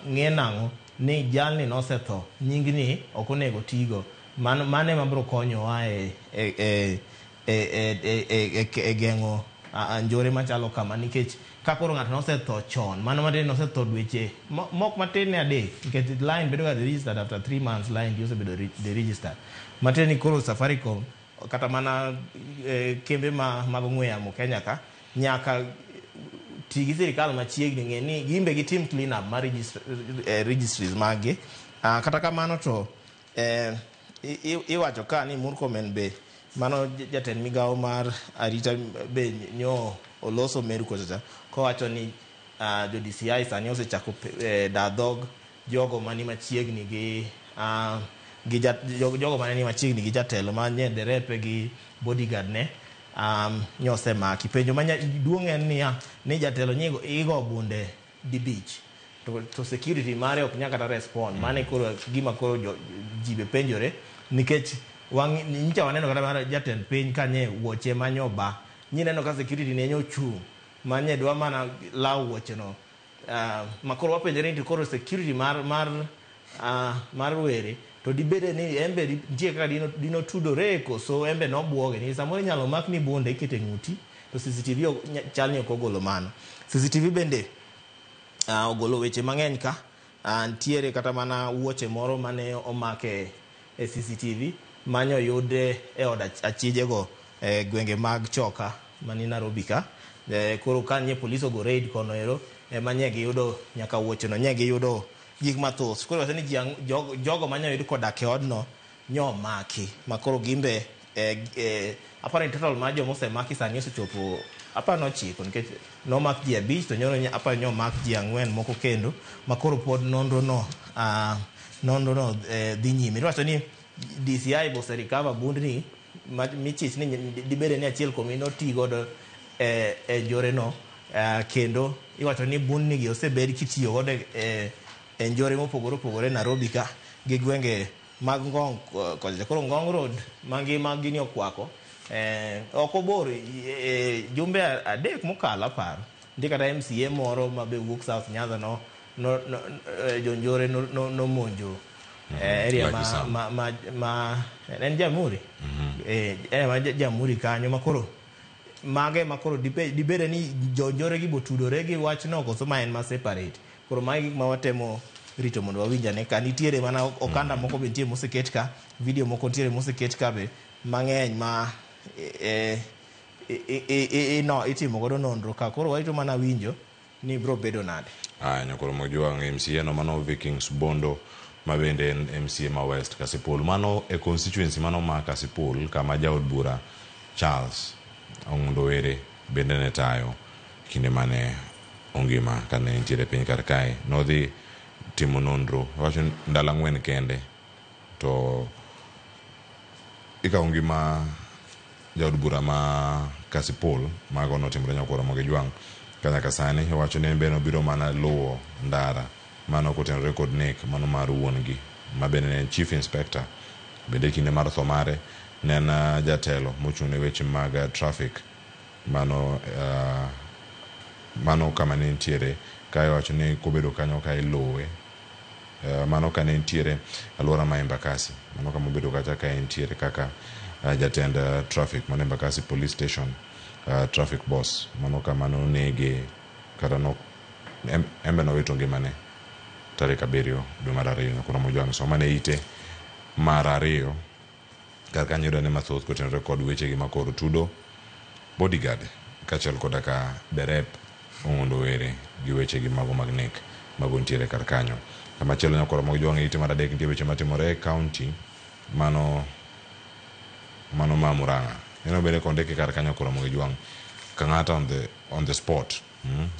ng'e nang'o ni jalni nosetho nyingni ok onego tigo. Mano ema biro konyowa e geng'o njore machalo kama nikech ka koro ng'ato nosetho chon mano matin nosetho dweche mok matin ne adek nikech line bedo ga registered after 3 months line gi osebedo deregistered. Matiende ni koro Safaricom kata mana kembe mag ong'we yamo Kenya ka nyaka ti gi sirikal machiegni ng'e ni gimbe gitim clean up mar registries mag gi. Kata kamano to iwacho ka ni Murkomen be mano jatend migawo mar arita be nyo oloso Meru kocha kowacho ni jo DCI sani osechako da dhog jogo mani machiegni gi jogo mane ni machiegni gi jatelo ma nye derepe gi bodyguard ne nyosemaki. Penjo ma duong' en niya ni jatelo nyigo igo bunde dibich to security mare ok nyal kata respond. Mane koro gima koro ji be penjore nikech nyicha waneno kata mana jatend piny kanye wuoche manyoba nyineno ka security ne nyochung' manye dwa mana law wuoche no. Ma koro wapenjore ni koro security mar mar Were to dibede ni embe nitie kaka dino tudore koso embe nobuoge ni samoro inyalo mak ni bunde ikete ng'uti to CCTV chal ni ok ogolo mano. CCTV bende ogolo weche mang'eny ka ntiere kata mana wuoche moro mane omake e CCTV manyo yude e od achijego e gwenge mag Choka mani Nairobi ka. Koro ka nye polis ogo raid kono ero ema nye giyudo nyaka wuoche no, nye giyudo gik mathoth. Koro wacho ni jogo mane oyud kodak e odno nyo omaki ma koro gimbe aparo ni total mar joma osemaki sani osechopo aparo 9 nikech nomak ji 5 to nyoro aparo ni omak ji 4 moko kendo ma koro pod nonro no dhi nyime. Iwacho ni DCI bose recover bundni michich ni dibede ni achiel kuom noti godo e njore no, kendo iwacho ni bundni gi osebed kitiyo godo e njore mopogore opogore Nairobi ka gi gwenge mag Ngong kocha. Koro Ngong Road mangima gini okwako ok obor jumbe 3 mokalo aparo nitie kata MCA moro ma be wuok South Nyanza no jonjore nomonjo area ma en Jamhuri area ma Jamhuri kanyo ma koro mage ma koro dibede ni jonjore gi botudore gi wachno koso ma en ma separate. Koro magi gik ma watemo rito mondo wawinjane ka nitiere mana okanda moko be nitie moseket ka, video moko nitiere moseket ka be mang'eny ma itimo godo nonro ka. Koro warito mana winjo ni bro bedo nade. Nyakoro Mojwang' MCA no mano Vikings Bondo ma bende en MCA ma West Kasipul. Mano e constituency mano ma Kasipul kama jaod bura Charles Ong'undo Were bende ne tayo kinde mane ongima kane nitiere piny kar kae. Nodhi timo nonro wacho ndalo 4 kende to ikawo ngima jaod bura ma Kasipul mago notimore Nyakoro Mojwang' ka nyaka sani owacho ni en be nobiro mana luwo ndara mano kotenore kod nek mano mar wuon gi ma bende ne en chief inspector. Bende kinde mar tho mare ne en jatelo mochung' ne weche mag traffic mano mano kama ne nitiere ka iwacho ni kobedo kanyo ka iluwe mano ka ne nitiere alwora ma Embakasi mano kama obedo kacha ka entiere kaka jatend traffic mano Embakasi police station traffic boss mano kama nonege kata no embe nowito ngimane tarik 7 dwe mar 2 Nyakoro Mojwang'. So mane ite mar 2 kar kanyo yudo ne mathoth kotenore kod wechegi makoro tudo bodyguard kaachiel koda ka derep Ong'undo Were gi wechegi mago mag nek mago nitiere kar kanyo. Kamachielo Nyakoro Mojwang' ite mar 3 nitie weche matimore e county mano ma Murang'a. Neno bende kondike kar kanyo Nyakoro Mojwang' Kang'ata on the spot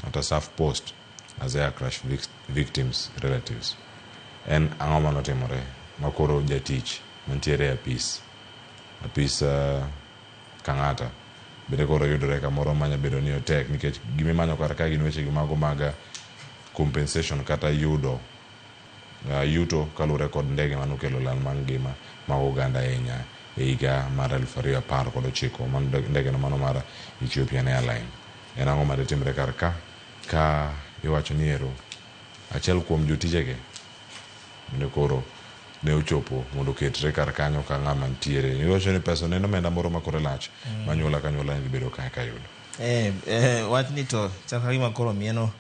at a surf post as air crash victims relatives. En ang'o manotimore makoro jatich mantiere e apis Kang'ata bende koro yudore kamoro manya bedo ni otek nikech gimimanyo kar kae gin weche gi mago mag compensation kata yudo yuto kaluwore kod ndege manokelo lal mar ngima mag oganda ahinya e higa mar 2019 mano ndege no mano mar Ethiopian Airline. En ang'o mane timre kar ka iwacho ni ero achiel kuom jotijege bende koro ne ochopo mondo oketre kar kanyo ka ng'ama nitiere. Iwacho ni pesa ne en omenda moro ma kore lach ma anyuola ka anyuola ne dhi bedo ka yudo. Wachni to chal ka gima koro mieno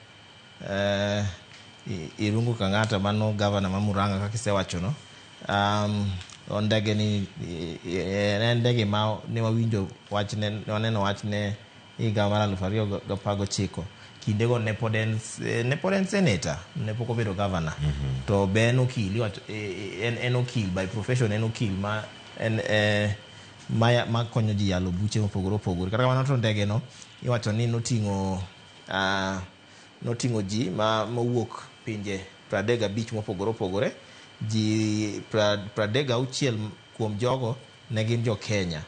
Irungu Kang'ata mano gavana ma Murang'a kaka isewachono. Ndege ni en ndege ma ne wawinjo wachne, ne waneno wachne higa mar 2019. Kindego ne pod en senator, ne pok obedo governor. To be en okil, en okil by profession, en okil ma en ma konyo ji yalo buche mopogore opogore. Kata kamano to ndege no iwacho ni noting'o ji ma mowuok pinje 35 mopogore opogore. Ji 36 kuom jogo ne gin jo Kenya.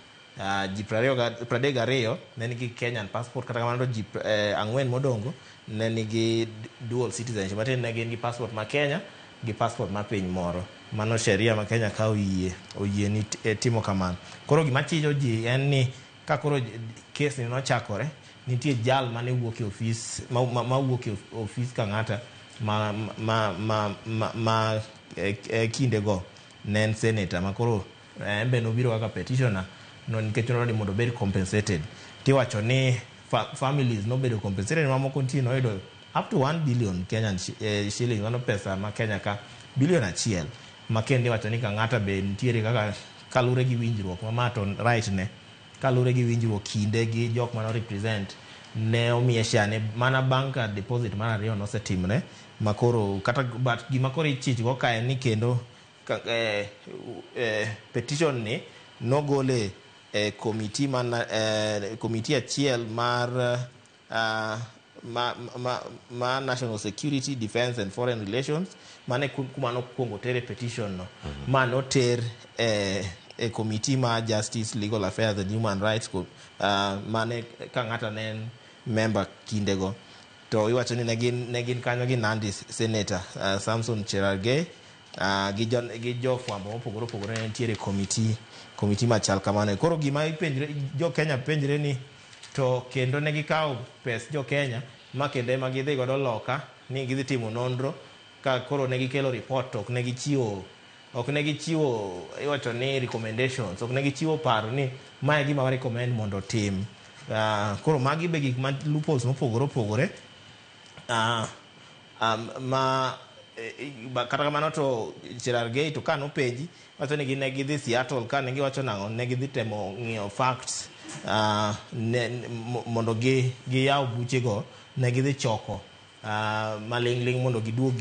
Ji 32 ne nigi Kenyan passport, kata kamano ji 4 modongo ne nigi dual citizenship, matiende ne gin gi passport ma Kenya gi passport ma piny moro. Mano sheria ma Kenya ka oyie ni timo kamano. Koro gima chijo ji en ni ka koro kes ni nochakore, nitie jal mane wuok e ofis ma wuok e ofis Kang'ata Ma kindego ne en senator ma koro en be nobiro kaka petitioner no nikech nodwaro ni mondo obed compensated. Tiwacho ni families nobedo compensated, mamoko nitie noyudo up to 1 billion Kenyan shilling, mano pesa ma Kenya ka bilion 1, ma kendo iwacho ni Kang'ata be nitiere kaka kalure gi winjruok ma to right ne kalure gi winjruok kinde gi jok mano represent ne omiye share ne mana bang' ka deposit mar ariyo nosetimre. Ma koro kata but gima koro ichich go ka en ni kendo petition ni nogole e committee man committee achiel mar ma National Security, Defense and Foreign Relations, mane kuma nokwongo tere petition no, ma noter e committee ma Justice, Legal Affairs and Human Rights, mane Kang'ata ne en member kindego. To iwacho ni ne gin kanyo gi Nandi Senator Samson Cherargei gi jofwambo mopogore opogore ne nitiere committee machal kamano. Koro gima ipenjre, jo Kenya penjre ni to kendo ne gikawo pes jo Kenya ma kendo ema gidhi godo loka ni gidhi timo nonro, ka koro ne gikelo report to ok ne gichiwo iwacho ni recommendations, ok ne gichiwo paro ni mae gima wa recommend mondo otim. Koro magi be gik ma loopholes mopogore opogore ma kata kamano to Cherargei to ka nopenji wacho ni gin ne gidhi Seattle ka ne giwacho nang'o, ne gidhi temo ng'iyo facts mondo gi giyaw buchego, ne gidhi choko maling'ling' mondo giduog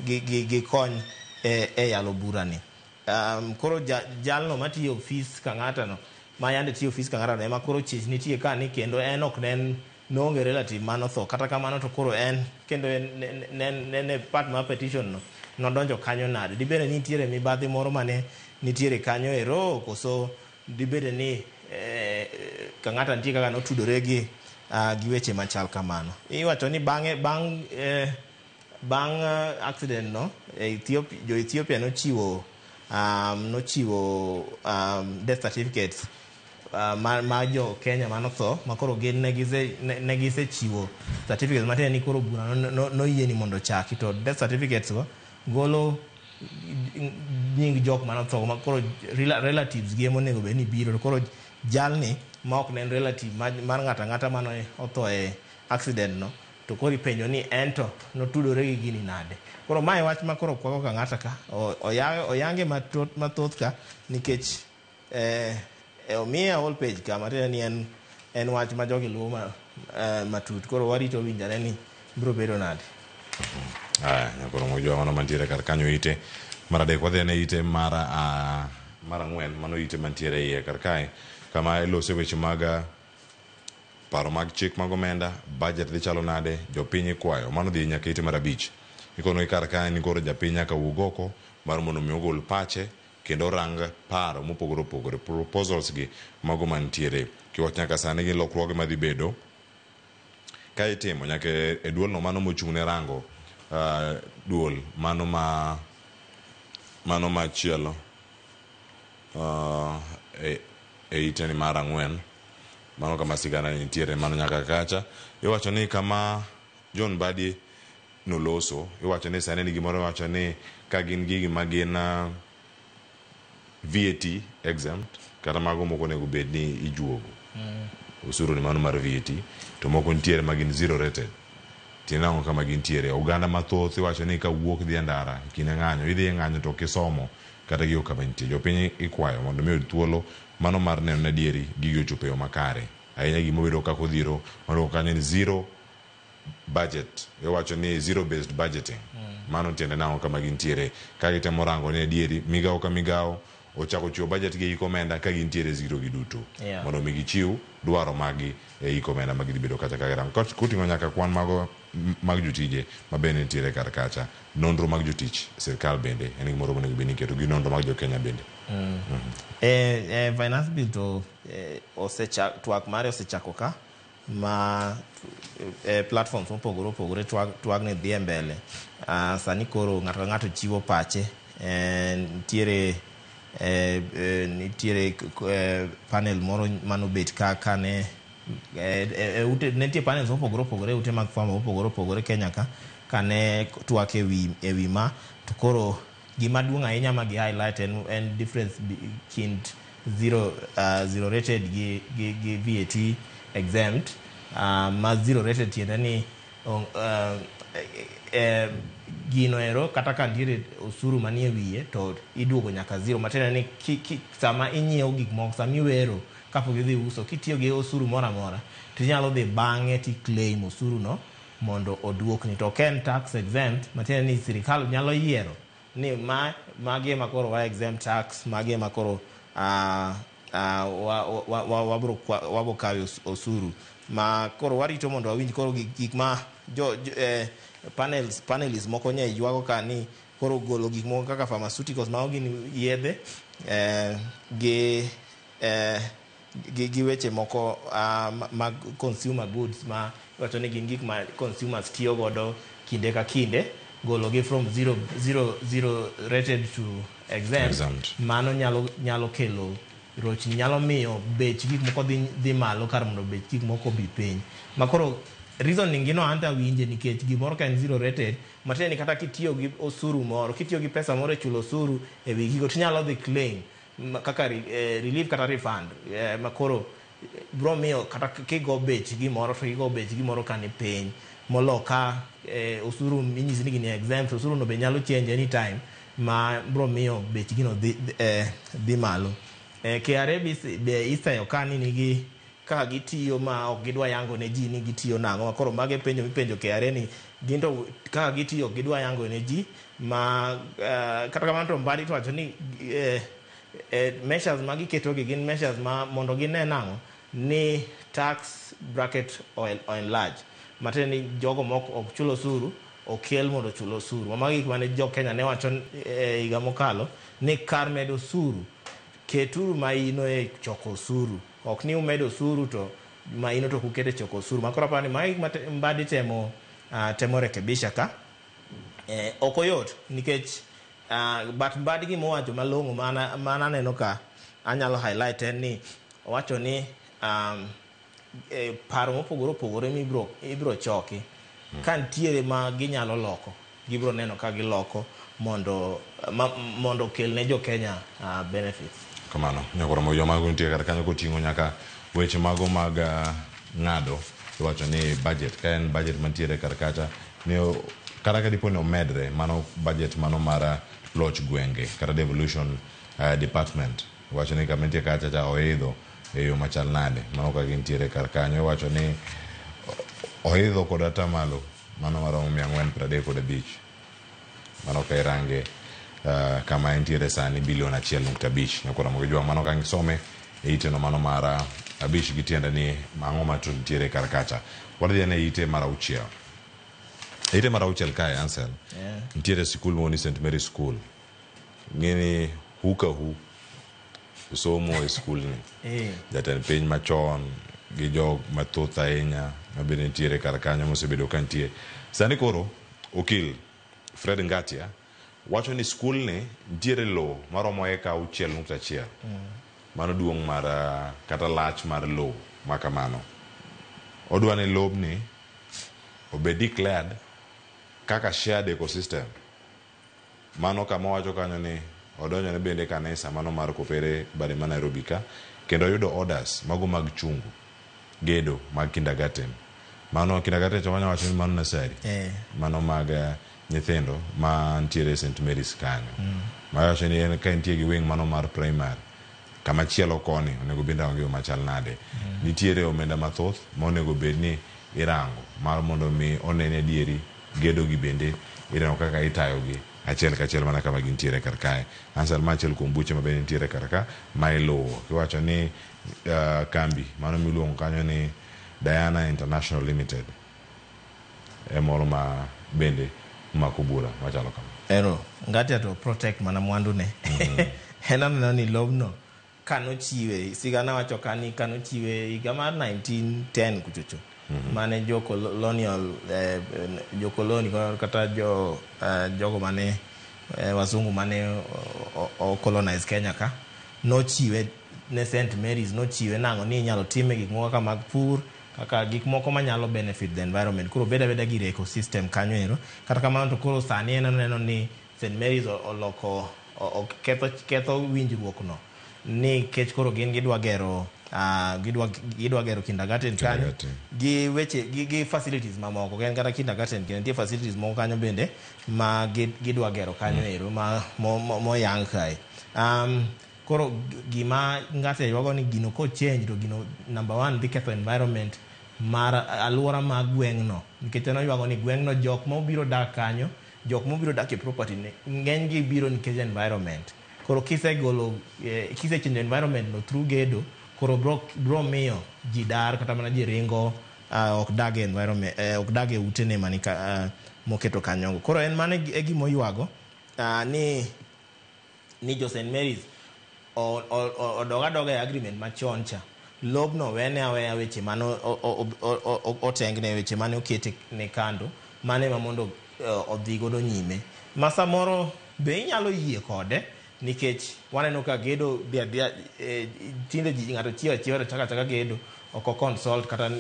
gikony e yalo burani. Koro jalno matiyo ofis Kang'ata no, ma yande tiyo ofis Kang'ata no, ema koro chich nitie ka ni kendo en ok ne en noonge relative manotho. Kata kamano to koro en kendo en ne part mar petition no nodonjo kanyo nade? Dibede ni nitiere mibadhi moro mane nitiere kanyo ero, koso dibede ni Kang'ata nitie kaka notudore gi weche machal kamano? Iwacho ni bang'e bang' accident no Ethiopia, jo Ethiopia nochiwo death certificates ma jo Kenya manotho, ma koro gin ne gisechiwo certificates matiende ni koro bura noyie ni mondo ochaki, to death certificates go golo nying jok manotho ma koro relatives gi ema onego bed ni biro. To koro jalni ma ok ne en relative mar ng'ato ang'ata mane otho e accident no, to koro ipenjo ni en to notudore gi gini nade? Koro mae wach ma koro kwako Kang'ata ka oyange mathoth ka nikech omiye whole page ka matiende ni en wach ma jogi luwo matut. Koro warito winjane ni biro bedo nade. Aya, nyakoro mojwa mano mantiere kar kanyo ite mar adek, wadhi ane ite mar ang'wen, mano ite mantiere iye kar kae kama ilose weche mag paro mag chik mag omenda, budget dhi chalo nade, jopiny ikwayo mano dhi nyaka ite mar abich. Ikono kar kae ni koro japiny nyaka wuog oko mar mondo mi ogol pache kendo orang paro mopogore opogore, proposals gi mago mantiere kiwach nyaka sani gi lokruoge madhi bedo ka itimo nyaka e duolno mano mochung' ne rango duol mano machielo e iteni mar ang'wen, mano kama sigana nitiere mano nyaka kacha iwacho ni kama John Mbadi noloso, iwacho ni sani ni gimoro, iwacho ni ka gin gigi ma gin VAT exempt kata mago moko onego bed ni ijuogo osuru ni mano mar VAT, to moko nitiere ma gin zero rated. Tiende ang'o kama gintiere oganda mathoth iwacho ni kawuok dhi e ndara e kinde ng'anyo, idhi e ng'anyo to ok isomo kata gigo kama nitie jopiny ikwayo mondo mi oyud thuolo mano mar neno ni adieri gigi ochopo e yo makare ahinya. Gimobedo kaka odhiro mano kanyo ni zero budget, iwacho ni zero based budgeting, mano tiende nang'o kama gintiere ka gitemo rango ni adieri migawo ka migawo ochako chiwo budget gi hik omenda ka gintiere zero gi duto mondo mi gichiw dwaro maggi e hik omenda ma gidhi bedo kacha ka girango koting'o nyaka kwan mago mag jotije ma bende nitiere kar kacha, nonro mag jotich sirkal bende en gimoro monego bed ni iketo gi nonro mag jokenya bende. Finance bill to twak mare osechako ka ma platforms mopogore opogore twagni dhi e mbele. Sani koro ng'ato ka ng'ato chiwo pache. Nitiere panel moro manobet ka kane ute, nitie panels mopogore opogore e ute mag fwambo mopogore opogore Kenya ka. Kane twak ewi ma to koro gima duong' ahinya ma gi highlight en difference kind zero rated gi VAT exempt. Ma zero rated tiende ni gino ero kata ka nitiere osuru manie wiye to iduogo nyaka zero, matiende ni sama inyiewo gik moko, sama iwero kapok idhi uso, kitiyo gi osuru moro amora to inyalo dhi bang'e ti claim osuru no mondo oduokni. To ok en tax exempt, matiende ni sirikal nyalo yiero ni magi ema koro wa exempt tax, magi ema koro wabro kawe osuru. Ma koro warito mondo wawinj koro gik ma jo panelists moko nye ywago ka ni koro golo gik moko kaka pharmaceuticals, mago gin yedhe, gi weche moko mag consumer goods ma iwacho ni gin gik ma consumers tiyo godo kinde ka kinde, gologi from zero rated to exempt. Mano nyalo kelo rochni, nyalo miyo bech gik moko dhi malo kar mondo bech gik moko bi piny. Ma koro reasoning gino anta winje, nikech gimoro ka en zero rated, matiende ni kata kitiyo gi osuru moro, kitiyo gi pesa moro e chulo osuru e wi gigo, tinyalo dhi claim kaka relief kata refund. Ma koro bro miyo kata kigo bech gimoro to igo bech gimoro ka ni piny molo ka osuru minyisi ni gini exempt, osuru no be nyalo change anytime, ma bro miyo bech gino dhi malo. KRA be iseyo ka ni nigi kaka gitiyo ma ok gidwa yango ne ji ni gitiyo nang'o. Koro mage penjo mipenjo KRA ni gin to kaka gitiyo ok gidwa yango ne ji. Ma kata kamano to Mbadi to wacho ni measures ma giketogi gin measures ma mondo gine nang'o ni tax bracket o enlarge, matiende ni jogo mok ok chul osuru okel mondo ochul osuru. Magi gik mane jo Kenya ne wacho higa mokalo ni kar medo osuru keturu maino e choko osuru, ok ni umedo osuru to maino to kukete choko osuru. Makoro aparo ni magi gik ma Mbadi temo rekebisha ka. Ok oyot nikech but Mbadi gima owacho malong'o mana aneno ka anyalo highlight en ni owacho ni paro mopogore opogore ibro choki ka nitiere ma ginyalo loko, gibro neno ka giloko mondo okel ne jo Kenya benefits. Kamano nyakoro mo joma nitie kar kanyo koting'o nyaka weche mago mag ng'ado. Iwacho ni budget ka en budget mantiere kar kacha ni kata ka dipo ni omedre, mano budget mano mar loch gwenge kata devolution department, iwacho ni kama nitie kacha cha oidho e yo machal nade, mano kaka gintiere kar kanyo. Iwacho ni oidho kod atamalo mano maromo 435, mano ka irange kama entiere sani bilion 1.5. Nyakoro mo jwang' mano ka ngisome e ite no mano mar 5 gi tiende ni ang'o ma to nitiere kar kacha. Wadhi ane ite mar 6. Ite mar 6 kae Ansel, nitiere sikul moro ni St Mary School. Ng'eni huka hu somo e skulni. Jatend piny machon gi jog mathoth ahinya mabende nitiere kar kanyo mosebedo ka nitie. Sani koro okil Fred Ngatia wacho ni skulni nitiere lowo maromo eka 6.1. Mano duong' mar kata lach mar lowo ma kamano. Odwa ni lobni obed declared kaka shared ecosystem. Mano kama owacho kanyo ni odonjone bende kanisa mano mar Kopere bade ma Nairobi ka, kendo oyudo orders mago mag chungo gedo mag kindergarten. Mano kindergarten to wanyalo wacho ni mano nursery. Mano mag nyithindo ma nitiere St Mary's kanyo. Mawacho ni en ka entie gi wing mano mar primary, kama chielo koni onego bed ni yo machal nade. Nitiere omenda mathoth ma onego bed ni irango mar mondo mi one adieri gedo gi bende ineno kaka itayogi achiel kachiel mana kama gintiere kar kae. Answer ma achiel kuom buche ma bende nitiere kar ka ma iluwo. Kiwacho ni kambi mano miluongo kanyo ni Diana International Limited e moro ma bende mako bura machalo kama. Ero, Ngatia to protect mana mwandu ne. En aneno ni lobno kanochiwe, sigana wacho kani kanochiwe higa mar 1910 kuchocho. Mane jo colonial, jo koloni kata jo jogo mane wazungu mane o colonize Kenya ka nochiwe ne St Mary's, nochiwe nang'o ni inyalo time gik moko kaka mag pur kaka gik moko manyalo benefit the environment. Koro beda beda gir ecosystem kanyo ero. Kata kamano to koro sani en oneno ni St Mary's oloko ketho winjruok no nikech koro gin gidwa gero gidwa gero kindergarten kanyo gi weche gi facilities mamoko. En kata kindergarten kendo nitie facilities moko kanyo bende ma gidwa gero kanyo ero ma moyang kae. Koro gima ng'ato ywago ni gino ko change to gino number one dhi ketho environment mar aluora mar gweng'no, nikech en oywago ni gweng'no jok mobiro dak kanyo, jok mobiro dak e property ne ng'eny gi biro nikech environment. Koro kisegolo kisechange environment no through gedo, koro bro miyo ji dar kata mana ji ringo, ok dag e environment, ok dag e utene mani moketo kanyogo. Koro en mano e gima oywago ni jo St Mary's odog adoga e agreement machon cha. Lobno wene aweya weche mane otengne, weche mane okete ne kando, mane ema mondo odhi godo nyime. Ma samoro be inyalo yie kode nikech waneno ka gedo dhi adhiya, tinde ji ng'ato chiewo achiewa to chako achaka gedo, ok o consult kata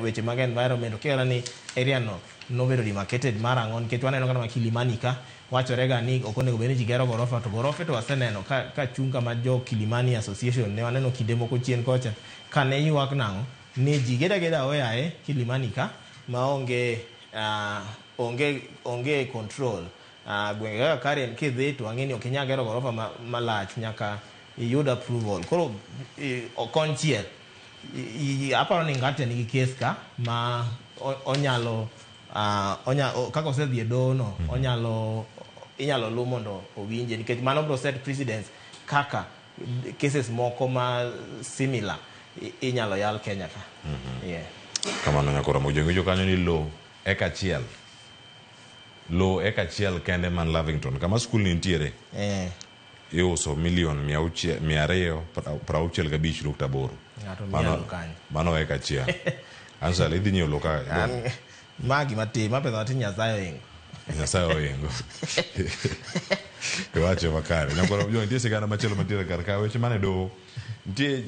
weche mag environment. Okia ni area no nobedo demarcated mar ang'o, nikech waneno kata ma Kilimani ka wachore ga ni ok onego bed ni ji gero gorofa, to gorofe to waseneno ka chung' kama jo Kilimani Association ne waneno kinde moko chien kocha ka ne ywak nang'o ni ji gedo ageda oyaye Kilimani ka maonge onge control. Gwenge kaka Karen kidhi to ang'e ni ok inyal gero gorofa malach nyaka iyud approval. Koro konchiel aparo ni ng'ato nigi case ka ma onyalo kaka osedhi e doho no, onyalo inyalo lu mondo owinje, nikech mano biro set precedence kaka cases moko ma similar inyalo yal Kenya ka. Yeah. Kamano nyakoro mojong kanyo ni lo eka achiel. Lo eka achiel kende man Lavington kama skul ni nitiere. Iuso milion 265.8. Mano eka achiel. Ansel idhi nyiewo lo ka. Magi matin, ma pesa matin Nyasaye oingo. Nyasaye oingo. Iwacho makare. Nyakoro mojong nitie sigana machielo mantiere kar ka weche mane doho. Nitie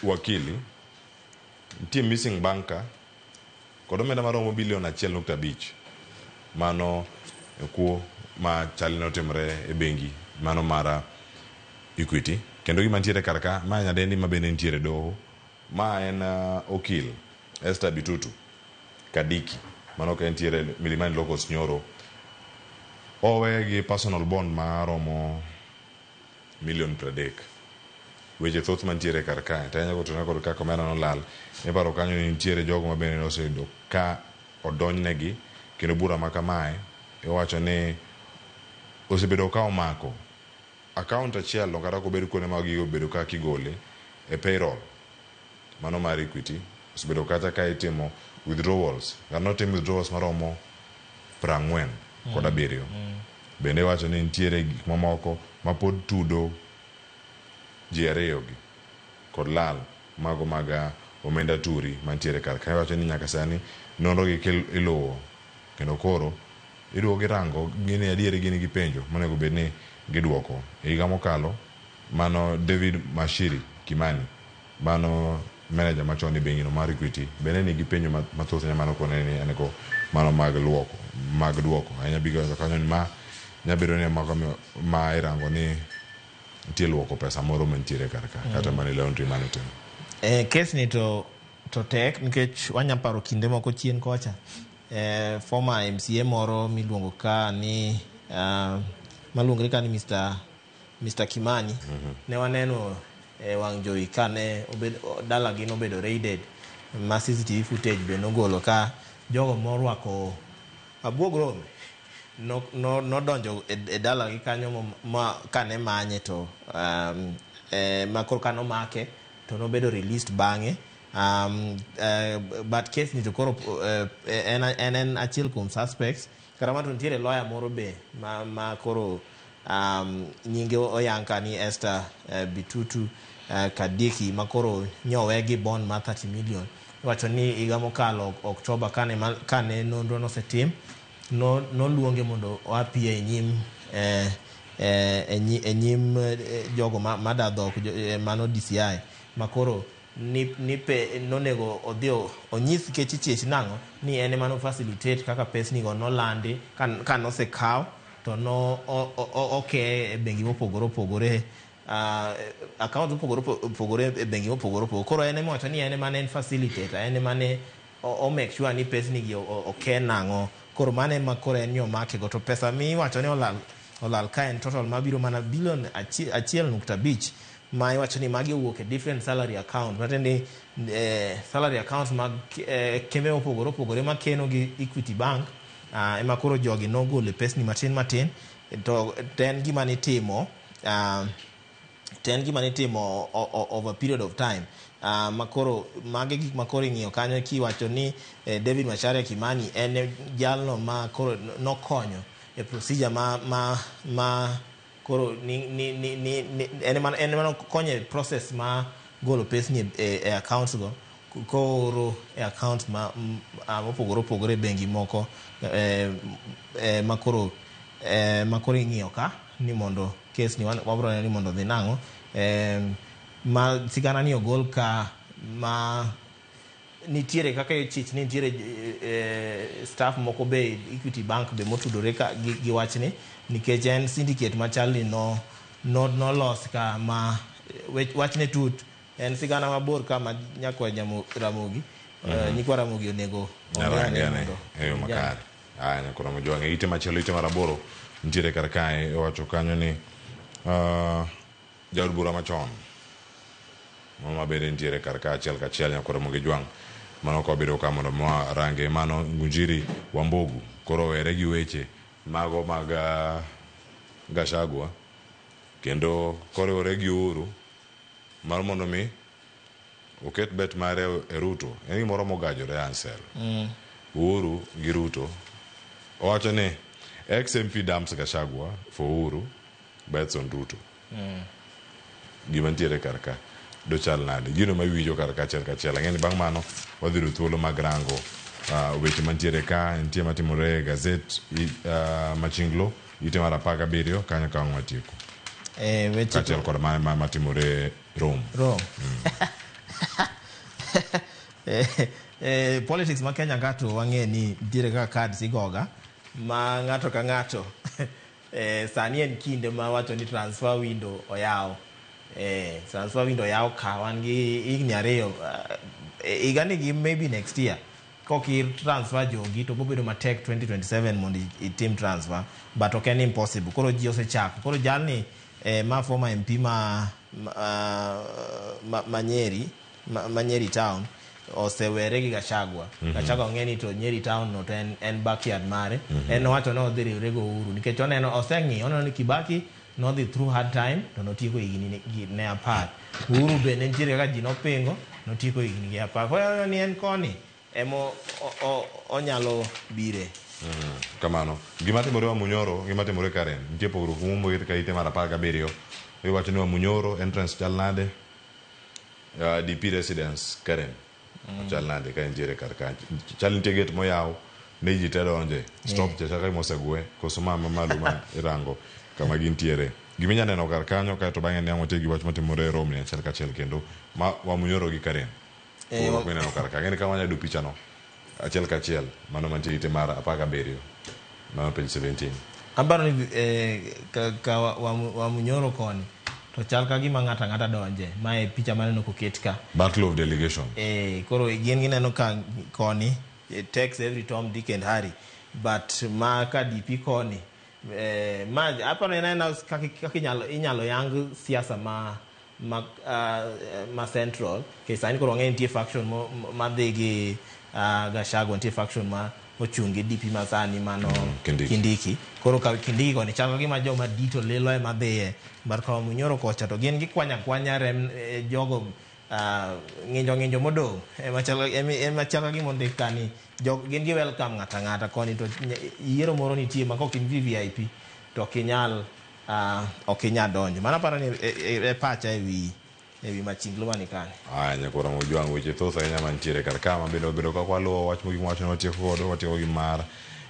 wakili, nitie missing banker kod omenda maromo bilion 1.5. Mano kuo ma chal notimore e bengi mano mara Equity. Kendo gima nitiere kar ka ma nyadendi ma bende nitiere doho ma en okil Esther Bitutu Kadiki mano ka nitiere Milimani Locos Nyoro owe gi personal bond maromo milion 30. Weche thoth mantiere kar kae to ahinya kotenore kod kaka omenda nolal. Iparo kanyo ni nitiere jogo ma bende oseyudo ka odonjnegi kendo bura ma kamae iwacho ni osebedo ka omako account achiel no kata kobed kuonde ma gigo obedo ka kigole e payroll mano mar Equity osebedo kata ka itimo withdrawals kata notim withdrawals maromo 47. Bende iwacho ni nitiere gik mamoko ma pod tudo ji ariyo gi kod lal mago mag omenda turi mantiere kar ka. Iwacho ni nyaka sani nonro gi iluwo kendo koro iduogo girango gini adieri gin gi penjo monego bed ni giduoko. E higa mokalo mano David Mashiri Kimani mano manager machon e bengi no mar Equity bende nigi penjo mathoth mano kone ni en go mano mag luoko mag duoko ahinya bigo kanyo ni ma nyabedo ni mago ma irango ni nitie luoko pesa moro mantiere kar ka kata mana laundry mane timo. Case ni to tek nikech wanya paro kinde moko chien kocha former MCA moro miluongo ka ni maluongre ka ni Mr Kimani ne waneno wang' jowi kane dalagi nobedo raided ma CCTV footage be nogolo ka jogo morwako abuog rombe nodonjo e dalagi kanyo ma kane manye to ma koro kanomake to nobedo released bang'e. But case ni to koro en achiel kuom suspects. Kata kamano to nitiere lawyer moro be ma koro nyinge oyang ka ni Esther Bitutu Kadiki ma koro nyowe gi bond mar 30 million. Iwacho ni higa mokalo Oktoba kane nonro nosetim noluonge mondo oapie e nyim jogo mada dhok mano DCI ma koro Ni pe nonego odhi onyis kechi chich nang'o ni en ema no facilitate kaka pesni go nolandi ka nosekaw to no oke e bengi mopogore opogore, account mopogore opogore e bengi mopogore opogore. Koro en ema wacho ni en ema ne en facilitator, en ema ne o make sure ni pesni gi oke nang'o. Koro mano ema koro en ni omake go. To pesa miwacho ni olal ka en total mabiro mana bilion 1.5, ma iwacho ni magi owuok e different salary account, matiende ni salary account mag kembe mopogore opogore makeno gi Equity Bank, ema koro jogi nogolo pesni matin matin. To en gima nitimo over period of time, ma koro magi gik ma koro ing'iyo kanyo kiwacho ni David Macharia Kimani en jalno ma koro nokonyo e procedure ma koro ni en ema nokonyo e process ma golo pesni e accounts go kooro e account ma mopogore opogore e bengi moko, ma koro ing'iyo ka ni mondo kes ni wabro neno ni mondo odhi nang'o, ma sigana ni ogol ka ma nitiere kaka chich ni nitiere staff moko be Equity Bank be motudore ka gi wachni, nikech en syndicate machal ni no nolos ka ma wachne tut, en sigana mabor ka ma nyakwa Ramogi, nyikwa Ramogi onego ong'e e yo makare. Aya, nyakwa Ramogi wang'e ite machielo, ite mar 8 nitiere kar kae. Iwacho kanyo ni jaod bura machon mama bende nitiere kar ka achiel kachiel. Nyakwa Ramogi Jwang' mano ka wabedo ka mondo mwa range mano Ngunjiri Wambugu koro were gi weche mago mag Gachagua kendo koriwore gi Uhuru mar mondo mi oket bet mare e Ruto. En gimoro mogajore Ansel. Uhuru gi Ruto, owacho ni ex MP dumps Gachagua for Uhuru, bets on Ruto. Gima nitiere kar ka dochal nade? Gino ma iwinjo kar ka achiel kachiel, ang'e ni bang' mano wadhi yudo thuolo mag rango weche mantiere ka. Nitie matimore e gazet Machinglo ite mar 17 kanyo ka ang' watieko weche kaachiel kod matimore Rome. Rome. Politics ma Kenya ka to wang'e ni nitiere kaka cards igoga ma ng'ato ka ng'ato. Sani en kinde ma wacho ni transfer window oyaw. Transfer window oyaw ka wan gi higni 2, higani gi maybe next year. Kok i transfer jogi to bobedo matek 2027 mondo itim transfer, but ok en impossible. Koro ji osechako. Koro jalni, ma former MP ma Nyeri town osewere gi Gachagua. Gachagua ong'e ni to Nyeri town no to en backyard mare. En owacho ni odhi riwre go Uhuru nikech oneno, oseng'iyo, oneno ni Kibaki nodhi through hard time to notieko higni ne 10. Uhuru bende nitiere kaka ji nopingo, notieko higni gi 10. Koro oneno ni en koni emo onyalo bire. Kamano gima timore Wamunyoro, gima timore Karen, nitie pogruok moket ka ite mar 17. Iwacho ni Wamunyoro entrance chal nade? DP residence Karen chal nade ka nitiere kar ka? Chal nitie gate moyaw ne ji te donje stop cha chaka mosegwe koso ma malo ma irango kama gintiere. Giminya neno kar kanyo kaeto bang'e ne ang' watiek gi wach matimore e Rome ni achiel kachiel kendo ma Wamunyoro gi Karen. Pogruok mineno kar ka ng'eni ka wanya yudo picha no achiel kachiel, mano mantie ite mar 17, mano page 17. Aparo ni ka Wamunyoro koni to chal ka gima ng'ato ang'ata donje. Mae picha maneno koket ka. Battle of delegation. Koro gin gineno ka koni it takes every Tom, Dick and Harry, but ma ka DP koni, ma aparo ni en aena kaka inyalo yang siasa ma central ke sani. Koro wang'e nitie faction madhi gi Gachagua, nitie faction ma ochung' gi DP ma sani mano. Kindiki. Kindiki. Koro ka Kindiki koni chal ka gima joma dito lilo ema dhiye, but ka Munyoro kocha to gin gikwanya kwanya rem, jogo ng'injo ng'injo modong' ema chal ka gima ondik ka ni gin gi welcome ng'ata ng'ata koni. To yiero moro nitie ma kok in VVIP to ok inyal donjo. Mano aparo ni e pacha e wi Machinglo mani kani. Aya, nyakora Mojwang', weche thoth ahinya mantiere kar ka mabedo bedo kaka waluwo wach mogik mwacho ni watieko godo, watieko gi mar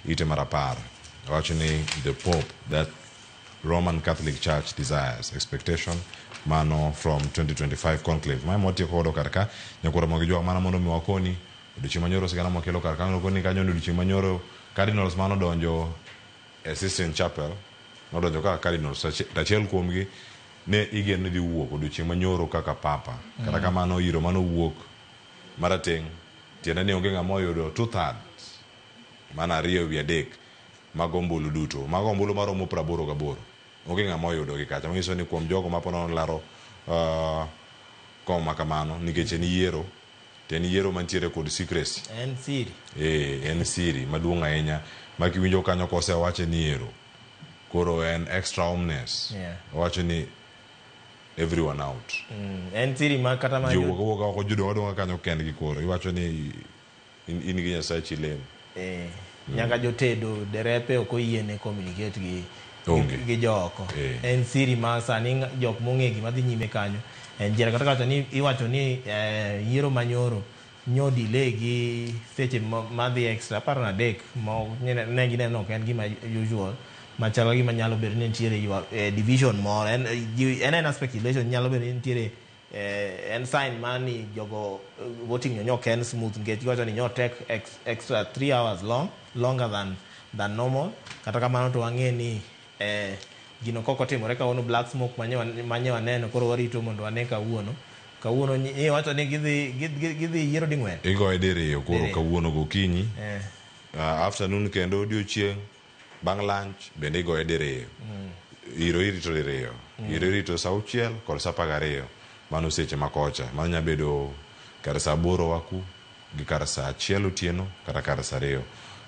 ite mar 10. Wacho ni the pope that Roman Catholic Church desires. Expectation mano from 2025 conclave. Mae mwatieko godo kar ka, nyakwar Ramogi Jwang' mana mondo mi wakoni odiochieng' manyoro sigana mwakelo kar ka nokoni kanyo ni odiochieng' manyoro cardinals manodonjo e Sistine Chapel nodonjo kaka cardinals to achiel kuomgi ne igen ni dhi wuok odiochieng' manyoro kaka papa. Kata kamano iro manowuok marateng' tiende ni onge ng'ama oyudo 2/3 mana 2/3 mag ombulu duto. Mago ombulu maromo 88. Onge ng'ama oyudo gi kacha. Manyiso ni kuom jogo ma pod laro kom ma kamano nikech en yiero to en yiero mantiere kod secrecy. En siri. En siri maduong' ahinya ma kiwinjo kanyo kosewache ni ero. Koro en extra omnes. Owacho ni everyone out. En siri ma kata ma ji wuok oko jodongo adonga kanyo kendgi koro iwacho ni in gi Nyasaye chilem. Nyaka jotedo derepe ok oyiene communicate gi jooko. En siri ma sani jok mong'e gima dhi nyime kanyo. En jera kata kawacho ni iwacho ni yiero manyoro nyo delay gi seche madhi extra aparo na 3 ma ne gineno ok en gima usual machalo gima nyalo bedo ni nitiere division moro. En en speculation nyalo bedo ni nitiere en sign mani jogo voting nyo ok en smooth nikech giwacho ni nyo take extra 3 hours longer than normal. Kata kamano to wang'e ni gino kok otimore kawuono black smoke manye waneno koro warito mondo wane kawuono. Kawuono iwacho ni gidhi yiero ding'wen. Igoye diriyo koro kawuono gokinyi. Afternoon kendo odiochieng' bang' lunch bende igoye diriyo. Iro irito diriyo. Iro irito saa 6 kod saa 12. Mano seche makocha. Mano nyalo bedo kar saa 8 waku gi kar saa 1 otieno kata kar saa 2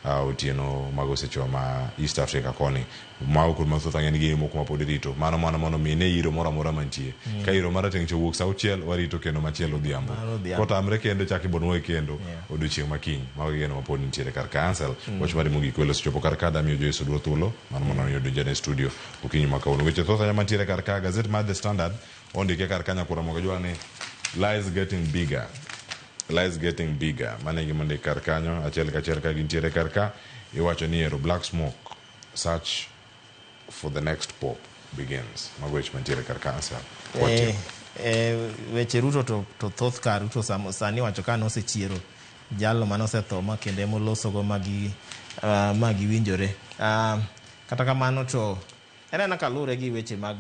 otieno mago seche ma East Africa koni. Mago kod mathoth ang'e ni gin moko ma pod irito. Mano mana mondo mi ne iro moro amora mantie. Ka iro marateng' cha owuok saa 6 warito kendo machielo odhiambo. Kotamre kendo chak ibonwae kendo odiochieng' makiny. Mago e geno mapod nitiere kar ka. Ansel, wach mari mogik welo osechopo kar ka damiyo Joyce Oduor thuolo mano mondo mi odonjane e studio okinyi ma kawuono. Weche thoth ahinya mantiere kar ka. Gazet mar The Standard ondike kar ka nyakwar Ramogi Jwang' ni lies getting bigger. Lies getting bigger. Mano e gima ondik kar kanyo. Achiel kachiel ka gintiere kar ka. Iwacho ni ero black smoke search for the next pope begins. Mago weche mantiere kar ka. Weche Ruto to thoth ka Ruto sani wacho ka nosechiero jalo manosetho ma kendo emolosogo magiwinjore. Kata kamano to en anena kaluwore gi weche mag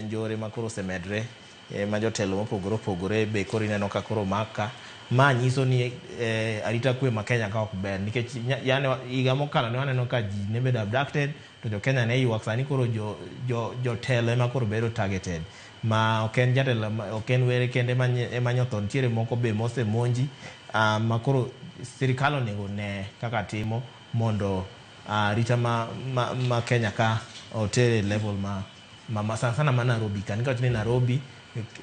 njore ma koro osemedre ma jotelo mopogore opogore be koro ineno ka koro maka ma nyiso ni arita kwe ma Kenya ka ok ber nikech yani higa mokalo ne waneno ka ji ne bedo abducted to jo Kenya ne ywak. Sani koro jotelo ema koro bedo targeted ma ok en jatelo, ok en were kende ema nyotho, nitiere moko be mosemonji ma koro sirikal onego ne kaka timo mondo arita ma Kenya ka otere level ma sana sana ma Nairobi ka nikech ni Nairobi,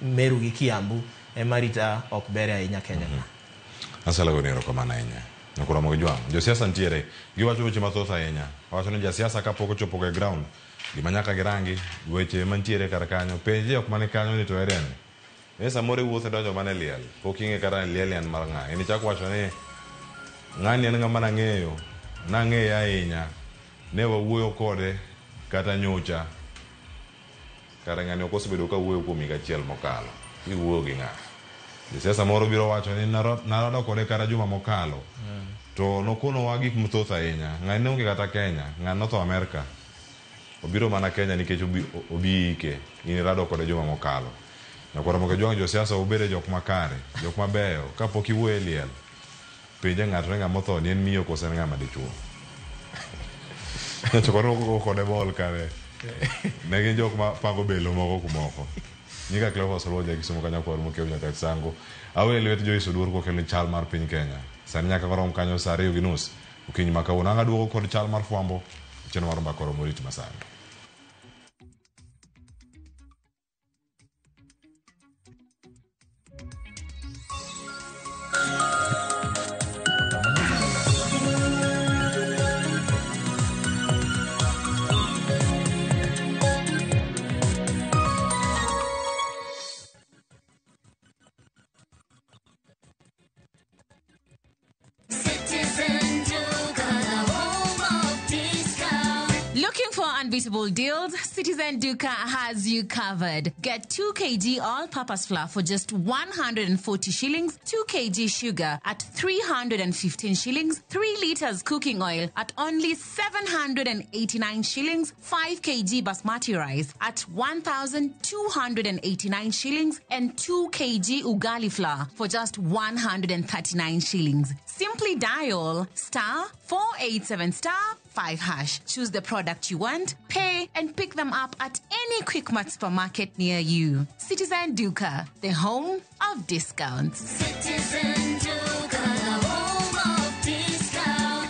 Meru gi Kiambu ema arita ok ber ahinya Kenya ka. Asala go nero kamano ahinya. Nyakwar Ramogi Jwang', josiasa nitiere giwacho weche mathoth ahinya. Wacho ni jasiasa kapok ochopo e ground gima nyaka girangi weche mantiere kar kanyo. Penje ok mane kanyo ni to ere ni. Ne samoro iwuotho donjo mana e liel, pok ing'e kata ni liel en mar ng'a. In ichako wacho ni ng'ani en ng'ama nang'eyo, nang'eye ahinya, ne wawuoyo kode kata nyocha. Kare ng'ani ok osebedo ka wuoyo kuom higa achiel mokalo. Iwuoyo gi ng'a? Jasiasa moro biro wacho ni narado kode kata juma mokalo. To nokonowa gik mathoth ahinya. Ng'ani ne onge kata Kenya, ng'ani notho Amerka. Obiro mana Kenya nikech obi ike. In irado kode juma mokalo. Nyakwar Ramogi Jwang', josiasa ubede jok makare, jok mabeyo. Kapok iwuoyo e liel, penje ng'ato ni ng'ama otho ni en miyo koso en ng'ama dichuo. To koro kode bol kare. Ne gin jok ma pango belo moko kumoko. Nyinga Cleophas Oluoch, ja Kisumu ka nyakwar Mokeo Nyakach Sango. Awe lwet Joyce Oduor kokelo chal mar piny Kenya. Sani nyaka warom kanyo saa 2:30 okinyi ma kawuono. Ang' aduogo kod chal mar fwambo chenro mar mbaka oromo rit masani. Looking for unbeatable deals, Citizen Duka has you covered. Get 2 kg all-purpose flour for just 140 shillings, 2 kg sugar at 315 shillings, 3 liters cooking oil at only 789 shillings, 5 kg basmati rice at 1,289 shillings, and 2 kg ugali flour for just 139 shillings. Simply dial star 487 star 5 hash. Choose the product you want, pay, and pick them up at any Quickmart supermarket near you. Citizen Duka, the home of discounts. Citizen Duka, the home of discount.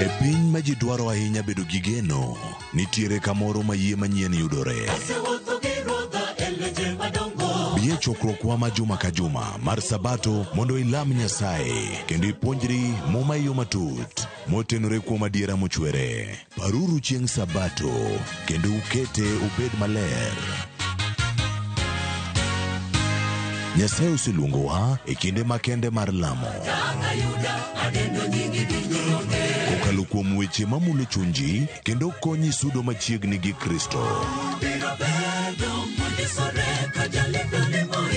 E piny ma ji dwaro ahinya bedo gi geno, nitiere kamoro ma yie manyien yudore. Bi e chokruokwa ma juma ka juma mar Sabato mondo ilam Nyasaye kendo ipuonjri Muma e yo matut motenore kuom adiera mochwere. Paruru chieng' Sabato kendo ukete obed maler. Nyasaye oseluongowa e kinde makende mar lamo. Kokalo kuom weche mamulo chunji kendo konyi sudo machiegni gi Kristo.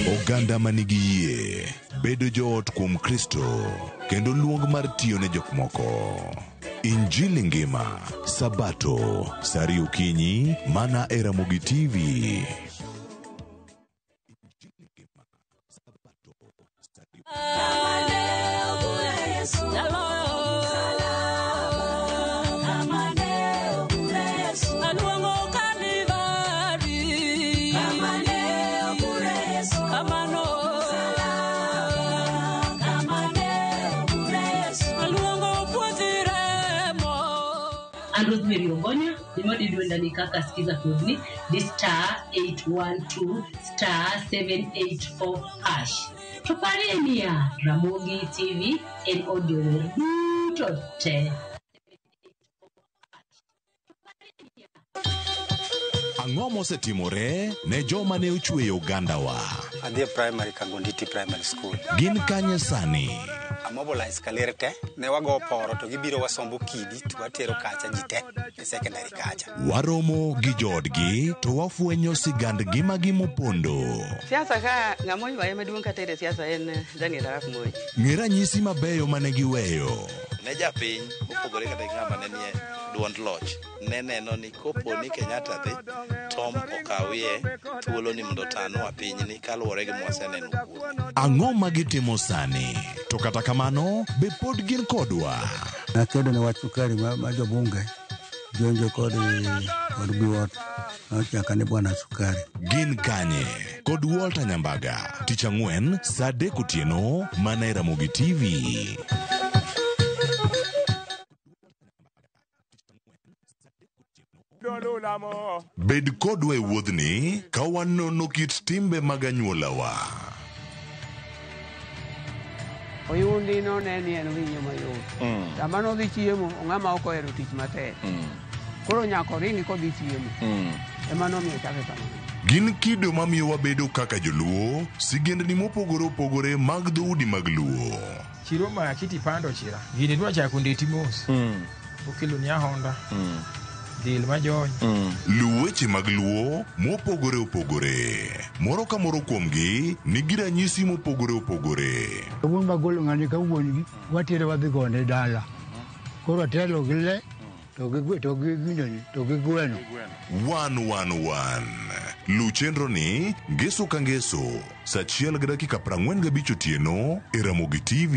Oganda ma nigi yie bedo joot kuom Kristo kendo luong mar tiyo ne jok moko. Injili ngima, Sabato, saa ariyo okinyi, mana e Ramogi TV. An Rosemary Ogonya, gima dwenda ni kaka sikiza kodni di star 812 star 784 hash. To parie niya, Ramogi TV en od jower duto te. Ang'o mosetimore ne joma ne ochweyo ogandawa? Adhi e primary Kagonditi Primary School. Gin kanye sani? Amobilize kaler te, ne wago poro to gibiro wasombo kidi to watero kacha ji te e secondary kacha. Waromo gi joodgi to wafwenyo sigand ngimagi mopondo. Siasa ka ng'ama oywaye maduong' katere siasa en Daniel Arap Moi. Ng'e ranyisi mabeyo mane giweyo. Ne japiny mopogore kata gi ng'ama ne nie duond loch ne neno ni kopo ni Kenyatta dhi Tom okawie thuolo ni mondo otanwa pinyni kaluwore gi mwaseneno kuome. Ang'o ma gitimo sani? To kata kamano, be pod gin kodwa? Nakedo ne wach sukari ma jobunge jonjo kod Biwott nochaka ni bwana sukari. Gin kanye? Kod Walter Nyambaga, tich ang'wen saa 3 otieno mana e Ramogi TV. Bed kodwa e wuodhni ka wanono kit timbe mag anyuolawa. Oyundi no ne ni en winyo mayot. Sama nodhi chiemo, ng'ama ok ohero tich matek. Koro nyaka oringi kodhi chiemo. Ema nomiyo chake kamano. Gin kido mamiyo wabedo kaka joluo, sigendni mopogore opogore mag dhoudi mag Luo. Chiro ma kiti pando chira. Gini dwa chako ndeti mos. Okelo ni ahonda. Dhil majony. Luw weche mag Luo mopogore opogore. Moro ka moro kuomgi nigi ranyisi mopogore opogore. Wuon magolo ng'ani ka wuon gi watere wadhi gone dala. Koro atelo gi le to gi to gi gineni to gi gweno. 111. Luw chenro ni ngeso ka ngeso saa 1:45 otieno e Ramogi TV.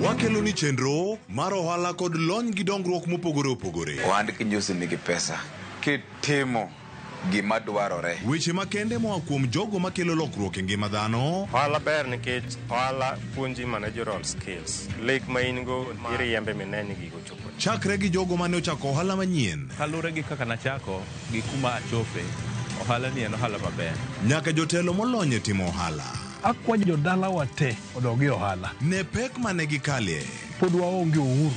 Wakelo ni chenro mar ohala kod lony gi dongruok mopogore opogore. Ohand kinjusi nigi pesa kitimo gima dwarore. Weche makende moa kuom jogo makelo lokruok e ngima dhano. Ohala ber nikech ohala puonji managerial skills. Lek ma in go iriembe mine ni gigo chopo. Chakre gi jogo mane ochako ohala manyien. Kaluwore gi kaka nachako gi kuma achope, ohala ni en ohala maber. Nyaka jotelo molony e timo ohala. Akwayo jodalawa te odog e ohala. Ne pek mane gikalie. Pod waonge uhuru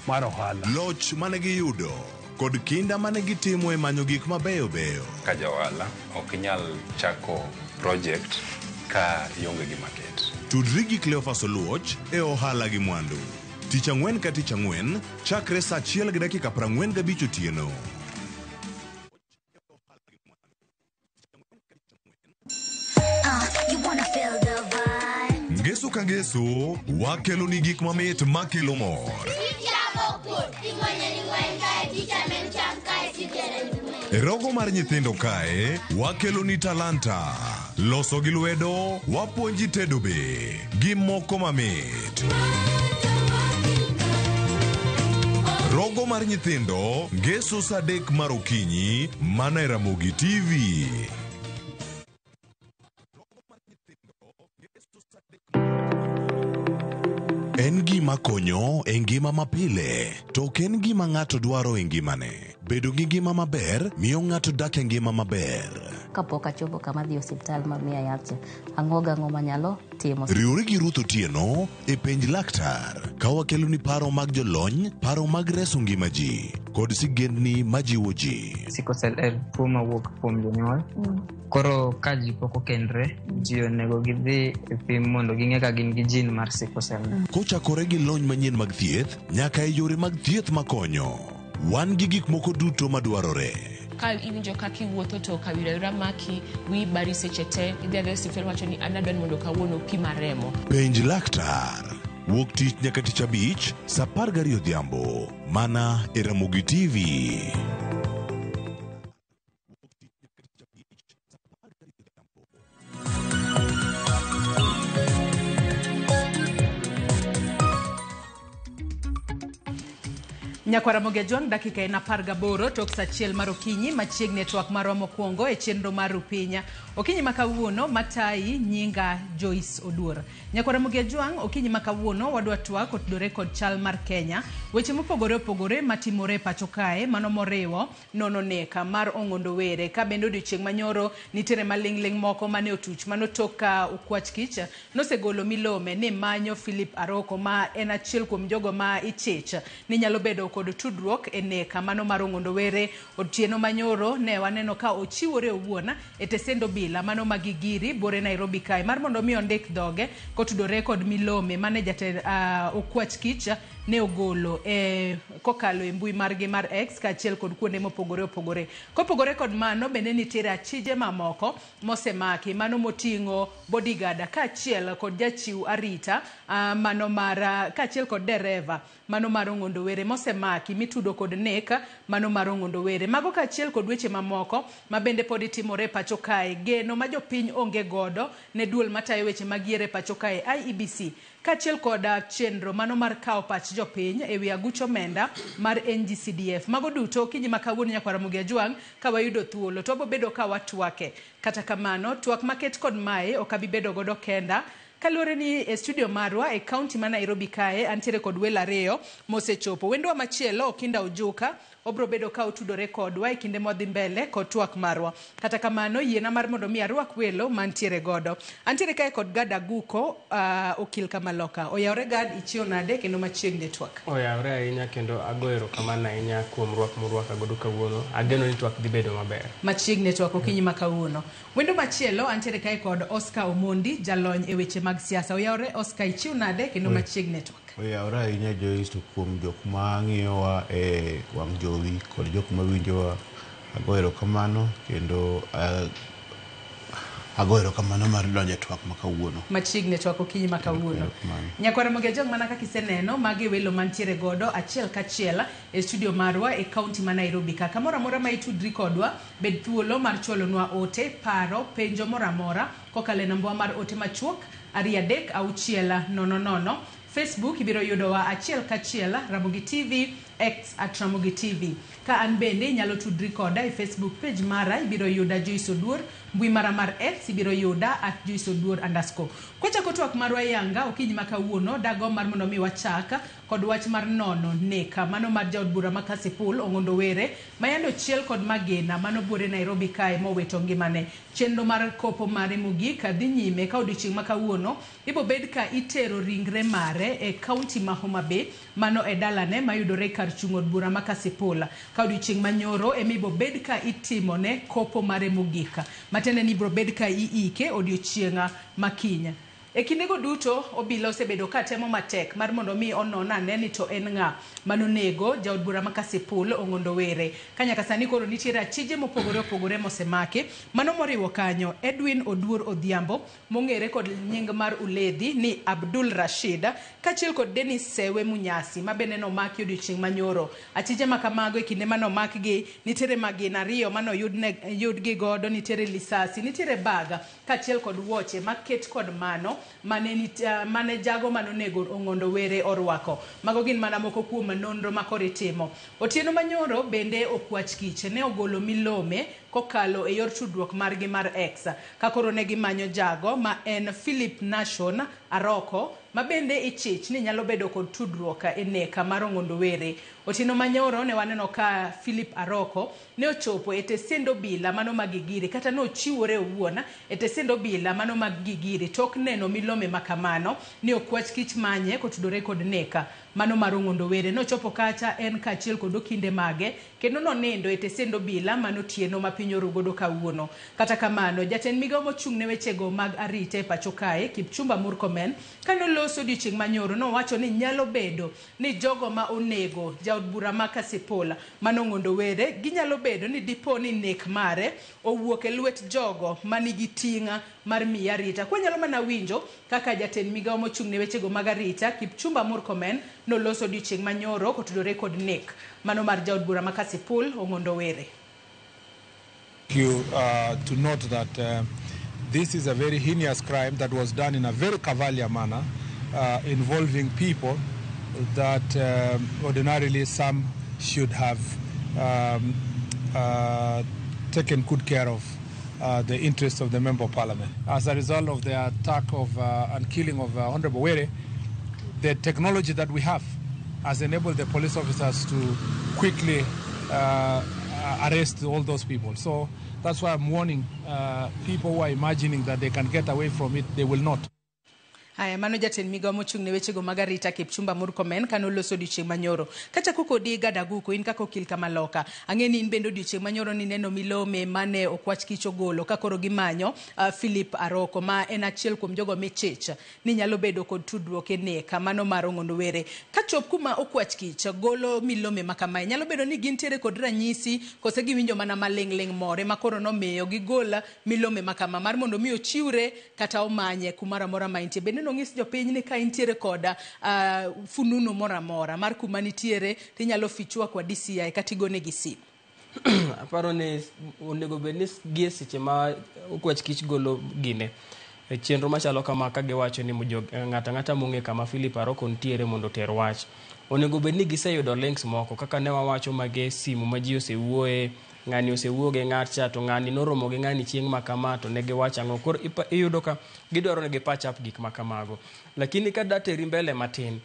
mar ohala. Loch mane giyudo. kod kinda mane gitimo e manyo gik mabeyo beyo. Ka ja ohala ok inyal chako project ka ionge gi market. Tudri gi Cleophas Oluoch e ohala gi mwandu. Tich ang'wen ka tich ang'wen chakre saa 1:45 otieno. You wanna feel the vibe. Ngeso ka ngeso wakeloni gik mamit makelo mor. E rogo mar nyithindo kae wakeloni talanta. Loso gi lwedo wapuonji tedo be gi moko mamit. Rogo mar nyithindo ngeso saa 3 mar okinyi mana e Ramogi TV. En gima konyo e ngima mapile, to ok en gima ng'ato dwaro e ngimane. Bedo gi ngima maber miyo ng'ato dak e ngima maber. Kapok achopo kama adhi e osiptal ma miya yath cha, ang'o gang'o manyalo timo. Riwri gi Ruth Otieno e penj laktar ka wakeloni paro mag jolony, paro mag reso ngima ji, kod sigendni majiwo ji. Sickle cell en tuo mawuok kuom jonyuol. Koro ka ji pok okendre, ji onego gidhi e pim mondo ging'e ka gin gi gene mar sickle cell. Kochakore gi lony manyien mag thieth nyaka e yore mag thieth makonyo. Wan gi gik moko duto madwarore. Ka iwinjo kaka iwuotho to kawira wira maki, wiyi bari seche te, idhi adhiya e osiptal wacho ni an adwa ni mondo kawuono pima remo. Penj laktar. Wuok tich nyaka tich abich, saa 12 odhiambo. Mana e Ramogi TV. Nyakwar Ramogi Ajwang' dakika en 18 tok saa 1 mar okinyi machiegni e twak marwa mokwongo e chenro mar Rupinya. Okinyi ma kawuono matayi nyinga Joyce Oduor. Nyakwar Ramogi Ajwang' okinyi ma kawuono wadwa twak otudore kod chal mar Kenya. Weche mopogore opogore matimore e pacho kae mano moriwo nono neka mar Ong'ondo Were ka bende odiochieng' manyoro nitiere maling'ling' moko mane otuch mano tok ka Okwach Kich nosegolo milome ni manyo Philip Aroko ma en achiel kuom jogo ma ichich ni nyalo bedo kod tudruok e neka mano mar Ong'ondo Were. Otieno manyoro ne waneno ka ochiwore owuon e tesend obila mano ma Gigiri buore Nairobi kae mar mondo mi ondik dhoge kotudore kod milome mane jatend Okwach Kich ne ogolo e kokalo e mbui margi mar X kaachiel kod kuonde mopogore opogore. Kopogore kod mano bende nitiere achije mamoko mosemaki mano moting'o bodyguard kaachiel kod jachiw arita mano mar kaachiel kod dereva mano mar Ong'ondo Were mosemaki mitudo kod nek mano mar Ong'ondo Were. Mago kaachiel kod weche mamoko ma bende pod timore e pacho kae. Geno ma jopiny onge godo ne duol matayo weche mag yiero e pacho kae IEBC kaachiel kod chenro mano mar kawo pach jopiny ewi aguch omenda mar NGCDF. Mago duto okinyi ma kawuono Nyakwar Ramogi Ajwang' ka wayudo thuolo to wabobedo ka watwake. Kata kamano twak maket kod mae ok abi bedo godo kenda. Kaluwore ni e studio marwa e kaunti ma Nairobi kae antiere kod welo ariyo mosechopo. Wendwa machielo Okinda Ojuka obro bedo ka otudore kodwa e kinde modhi mbele kod twak marwa. Kata kamano yiena mar mondo mi arwak welo mantiere godo. Antiere kae kod Gad Aguko okil Kamaloka. Oyawre Gad, ichiew nade kendo machiegni e twak? Oyawre ahinya kendo agoyo erokamano ahinya kuom rwak murwaka godo kawuono. Ageno ni twak dhi bedo maber. Machiegni e twak okinyi ma kawuono. Wendo machielo antiere kae kod Oscar Omondi, jalony e weche mag siasa. Oyawre Oscar, ichiew nade kendo machiegni e twak? Oyawre ahinya Joyce, to kuom jok ma ng'iyowa e wang' jowi kod jok ma winjowa, agoyo erokamano kendo agoyo erokamano mar donjo e twak ma kawuono. Machiegni e twak okinyi ma kawuono. Nyakwar Ramogi Ajwang' mana kaka iseneno, magi e welo mantiere godo achiel kachiel e studio marwa e kaunti ma Nairobi ka. Kamoro amora ma itudri kodwa, bed thuolo mar chwalonwa ote, paro, penjo moro amora kokalo e nambwa mar ote machuok 2 3 6 0 0. Facebook ibiro yudowa achiel kachiel Ramogi TV, X at Ramogi TV. Ka an bende inyalo tudri koda e Facebook page mara ibiro yuda Joyce Oduor, mbui mara mar X ibiro yuda at Joyce Oduor _. Kwachako twak marwa yanga okinyi ma kawuono dago mar mondo mi wachak kod wach mar nono neka mano mar jaod bura ma Kasipul Ong'ondo Were mayande ochiel kod magina mano buore Nairobi kae mowito ngimane. Chenro mar kopo mare mogik dhi nyime ka odiochieng' ma kawuono ibo bed ka itero ringre mare e kaunti ma Homa Bay mano e dalane mayudore kar kar chung' od bura ma Kasipul. Ka odiochieng' manyoro ema ibiro bed ka itimone kopo mare mogik. Matiende ni ibiro bed ka iike odiochieng' ma kiny. E kindego duto, obila osebedo ka temo matek mar mondo mi onon ane ni to en ng'a manonego jaod bura ma Kasipul Ong'ondo Were. Ka nyaka sani koro nitiere achije mopogore opogore mosemaki, mano moriwo kanyo Edwin Oduor Odhiambo mong'ere kod nying mar Uledhi ni Abdul Rashid kaachiel kod Dennis Sewe Munyasi ma bende nomaki odiochieng' manyoro. Achije ma kamago e kinde manomakgi nitiere magina ariyo manoyudgi godo, nitiere lisasi, nitiere bag kaachiel kod wuoche maket kod mano mane jago manonego Ong'ondo Were orwako. Mago gin mana moko kuom nonro ma koro itimo. Otieno manyoro bende Okwach Kich ne ogolo milome kokalo e yor tudruok margi mar X ka koro ne gimanyo jago ma en Philip Nashon Aroko ma bende ichich ni nyalo bedo kod tudruok e nek mar Ong'ondo Were. Otieno manyoro ne waneno ka Philip Aroko ne ochopo e tesend obila mano mag Gigiri, kata ne ochiwore owuon e tesend obila mano mag Gigiri tok neno milome makamano ni Okwach Kich manye kotudore kod nek mano mar Ong'ondo Were. Nochopo kacha en kaachiel kod okinde mage kendo nonindo e tesend obila mano otieno ma piny oru godo kawuono. Kata kamano, jatend migawo mochung' ne wechego mag arita e pacho kae Kipchumba Murkomen kanoloso odiochieng' manyoro nowacho ni nyalo bedo ni jogo ma onego jaod bura ma Kasipul mano Ong'ondo Were ginyalo bedo ni dipo ni nek mare owuok e lwet jogo manigi ting'a mar miyo arita. Kwanyalo mana winjo kaka jatend migawo mochung' ne wechego mag arita Kipchumba Murkomen noloso odiochieng' manyoro kotudore kod nek mano mar jaod bura ma Kasipul Ong'ondo Were. You to note that this is a very heinous crime that was done in a very cavalier manner, involving people that ordinarily some should have taken good care of the interests of the Member of Parliament. As a result of the attack of and killing of Honorable Were, the technology that we have has enabled the police officers to quickly arrest all those people. So that's why I'm warning people who are imagining that they can get away from it, they will not. Haya, mano jatend migawo mochung' ne wechego mag arita Kipchumba Murkomen kanoloso odiochieng' manyoro. Kachako kodi Gadaguko, in kaka okil kamaloka, ang'e ni in bende odiochieng' manyoro nineno milome mane Okwach Kich ogolo ka koro gimanyo Philip Aroko ma en achiel kuom jogo michich ni nyalo bedo kod tudruok e nek mano mar Ong'ondo Were. Kachop kuma Okwach Kich golo milome ma kamae, nyalo bedo ni gintiere kod ranyisi kose giwinjo mana maling'ling' more ma koro nomiyo gigol milome ma kama mar mondo mi ochiwre kata omanye kumoro amora ma entie. Bende nong'is jopiny ni ka intiere kod fununu moro amora mar kuma nitiere tinyalo fichwa kwa DCI kata igonegi simu. Aparo ni onego bed ni gie seche ma Okwach Kich golo gine e chenro machalo kama ka giwacho ni ng'ato ang'ata mong'e kama Philip Aroko nitiere mondo oter wach, onego bed ni giseyudo links moko kaka ne wawacho mage simu ma ji osewuoye, ng'ani osewuo gi ng'atcha to ng'ani noromo gi ng'ani chieng' ma kama to ne giwacho ang'o. Koro iyudo ka gidwaro ni gi patch up gik ma kamago. Lakini ka dateri mbele matin,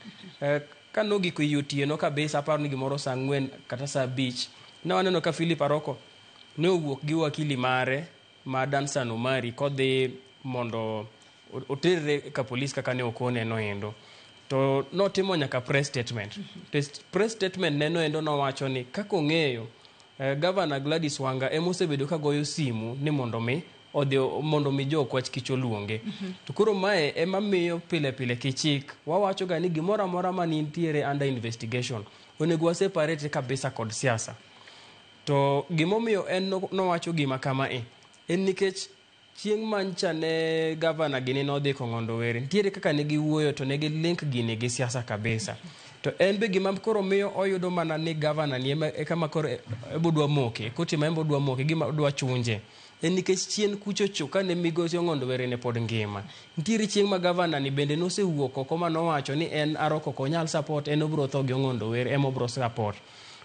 ka nogiko i otieno kabisa, aparo ni gimoro saa 4 kata saa 5, ne waneno ka Philip Aroko ne owuok gi wakili mare ma Dansan Omari kodhi mondo oterre ka polis kaka ne okone noendo. To notimo nyaka press statement. Press statement ne noendo nowacho ni kaka ong'eyo Governor Gladys Wanga emosebedo ka goyo simu ni mondo mi odhi mondo mi jo Okwach Kich oluonge. To koro mae ema miyo pile pile kichik wawacho ga ni gimoro amora manitiere under investigation onego wa separate kabisa kod siasa. To gimomiyo en nowacho gima kama e en nikech chieng' mancha ne governor gini nodhi Kong'ondo Were, nitiere kaka ne giwuoyo to ne gilink gini gi siasa kabisa. To en be gima koro miyo oyudo mana ni governor ni ema kama koro ebodwa moke, koti ma ebodwa moke gima odwa chunje. En nikech chien kuchocho kane migosi Ong'ondo Were ne pod ngima. Nitiere chieng' ma governor ni bende nosewuok oko manowacho ni en Aroko ok onyal support, en obro tho gi Ong'ondo Were ema obro support.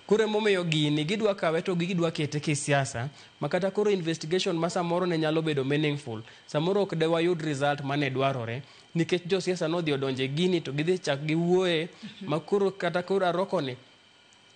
Koro emomiyo gini gidwa kawe to gidwa kete kisiasa ma kata koro investigation ma samoro ne nyalo bedo meaningful, samoro ok de wayud result mane dwarore nikech josiasa nodhi odonje gini to gidhi chak giwuoye ma koro kata koro Aroko ni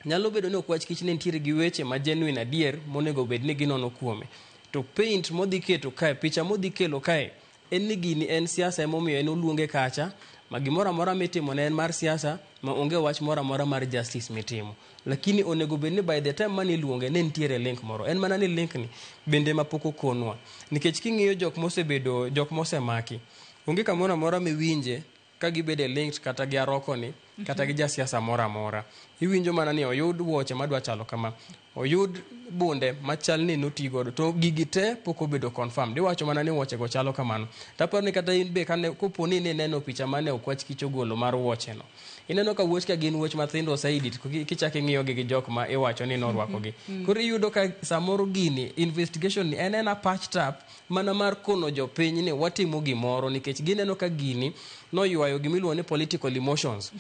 nyalo bedo ni Okwach Kich ne nitiere gi weche ma genuine adier monego bed ni ginono kuome. To paint modhi keto kae, picha modhi kelo kae en ni gini en siasa emomiyo en oluonge kacha Ma gimoro amora mitimo ne en mar siasa ma onge wach moro amora mar justice mitimo. Lakini onego bed ni by the time mane iluonge ne nitiere link moro. En mana ni link ni bende ma pok okonwa. Nikech king'iyo jok mosebedo jok mosemaki, onge kamoro amora miwinje ka gibede linked kata gi Aroko ni kata gi jasiasa moro amora. Iwinjo mana ni oyud wuoche madwa chalo kama, oyud bunde machal ni noti godo, to gigi te pok obedo confirmed. Iwacho mana ni wuoche go chalo kamano. Taparo ni kata in be kane kopo ni nineno picha mane Okwach Kich ogolo mar wuoche no, ineno ka wuoch ka gin wuoch mathindo saidi to kichako ing'iyo gi gi jok ma iwacho ni norwako gi. Koro iyudo ka samoro gini investigation ni en ena patch up mana mar kono jopiny ni watimo gimoro nikech gineno ka gini noywayo gimiluongo ni political emotions.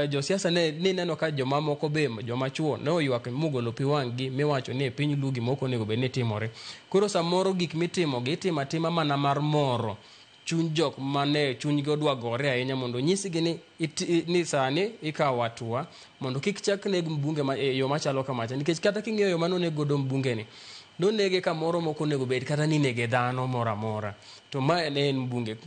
Josiasa ne nineno ka jomamoko be joma chuo ne oywak mogolo pi wang' gi miwacho ni e piny Luo gima ok onego bed ni timore. Koro samoro gik mitimo gi itimo atima mana mar moro chuny jok mane chunygi odwa gore ahinya mondo onyisgi ni, ni sani ikawo hatua mondo kik chak neg mbunge ma, e yo machalo kamacha nikech kata king'iyo yo manoneg godo mbunge ni nonege kamoro mok onego bed kata ni inege dhano moro amora to ma ne en mbunge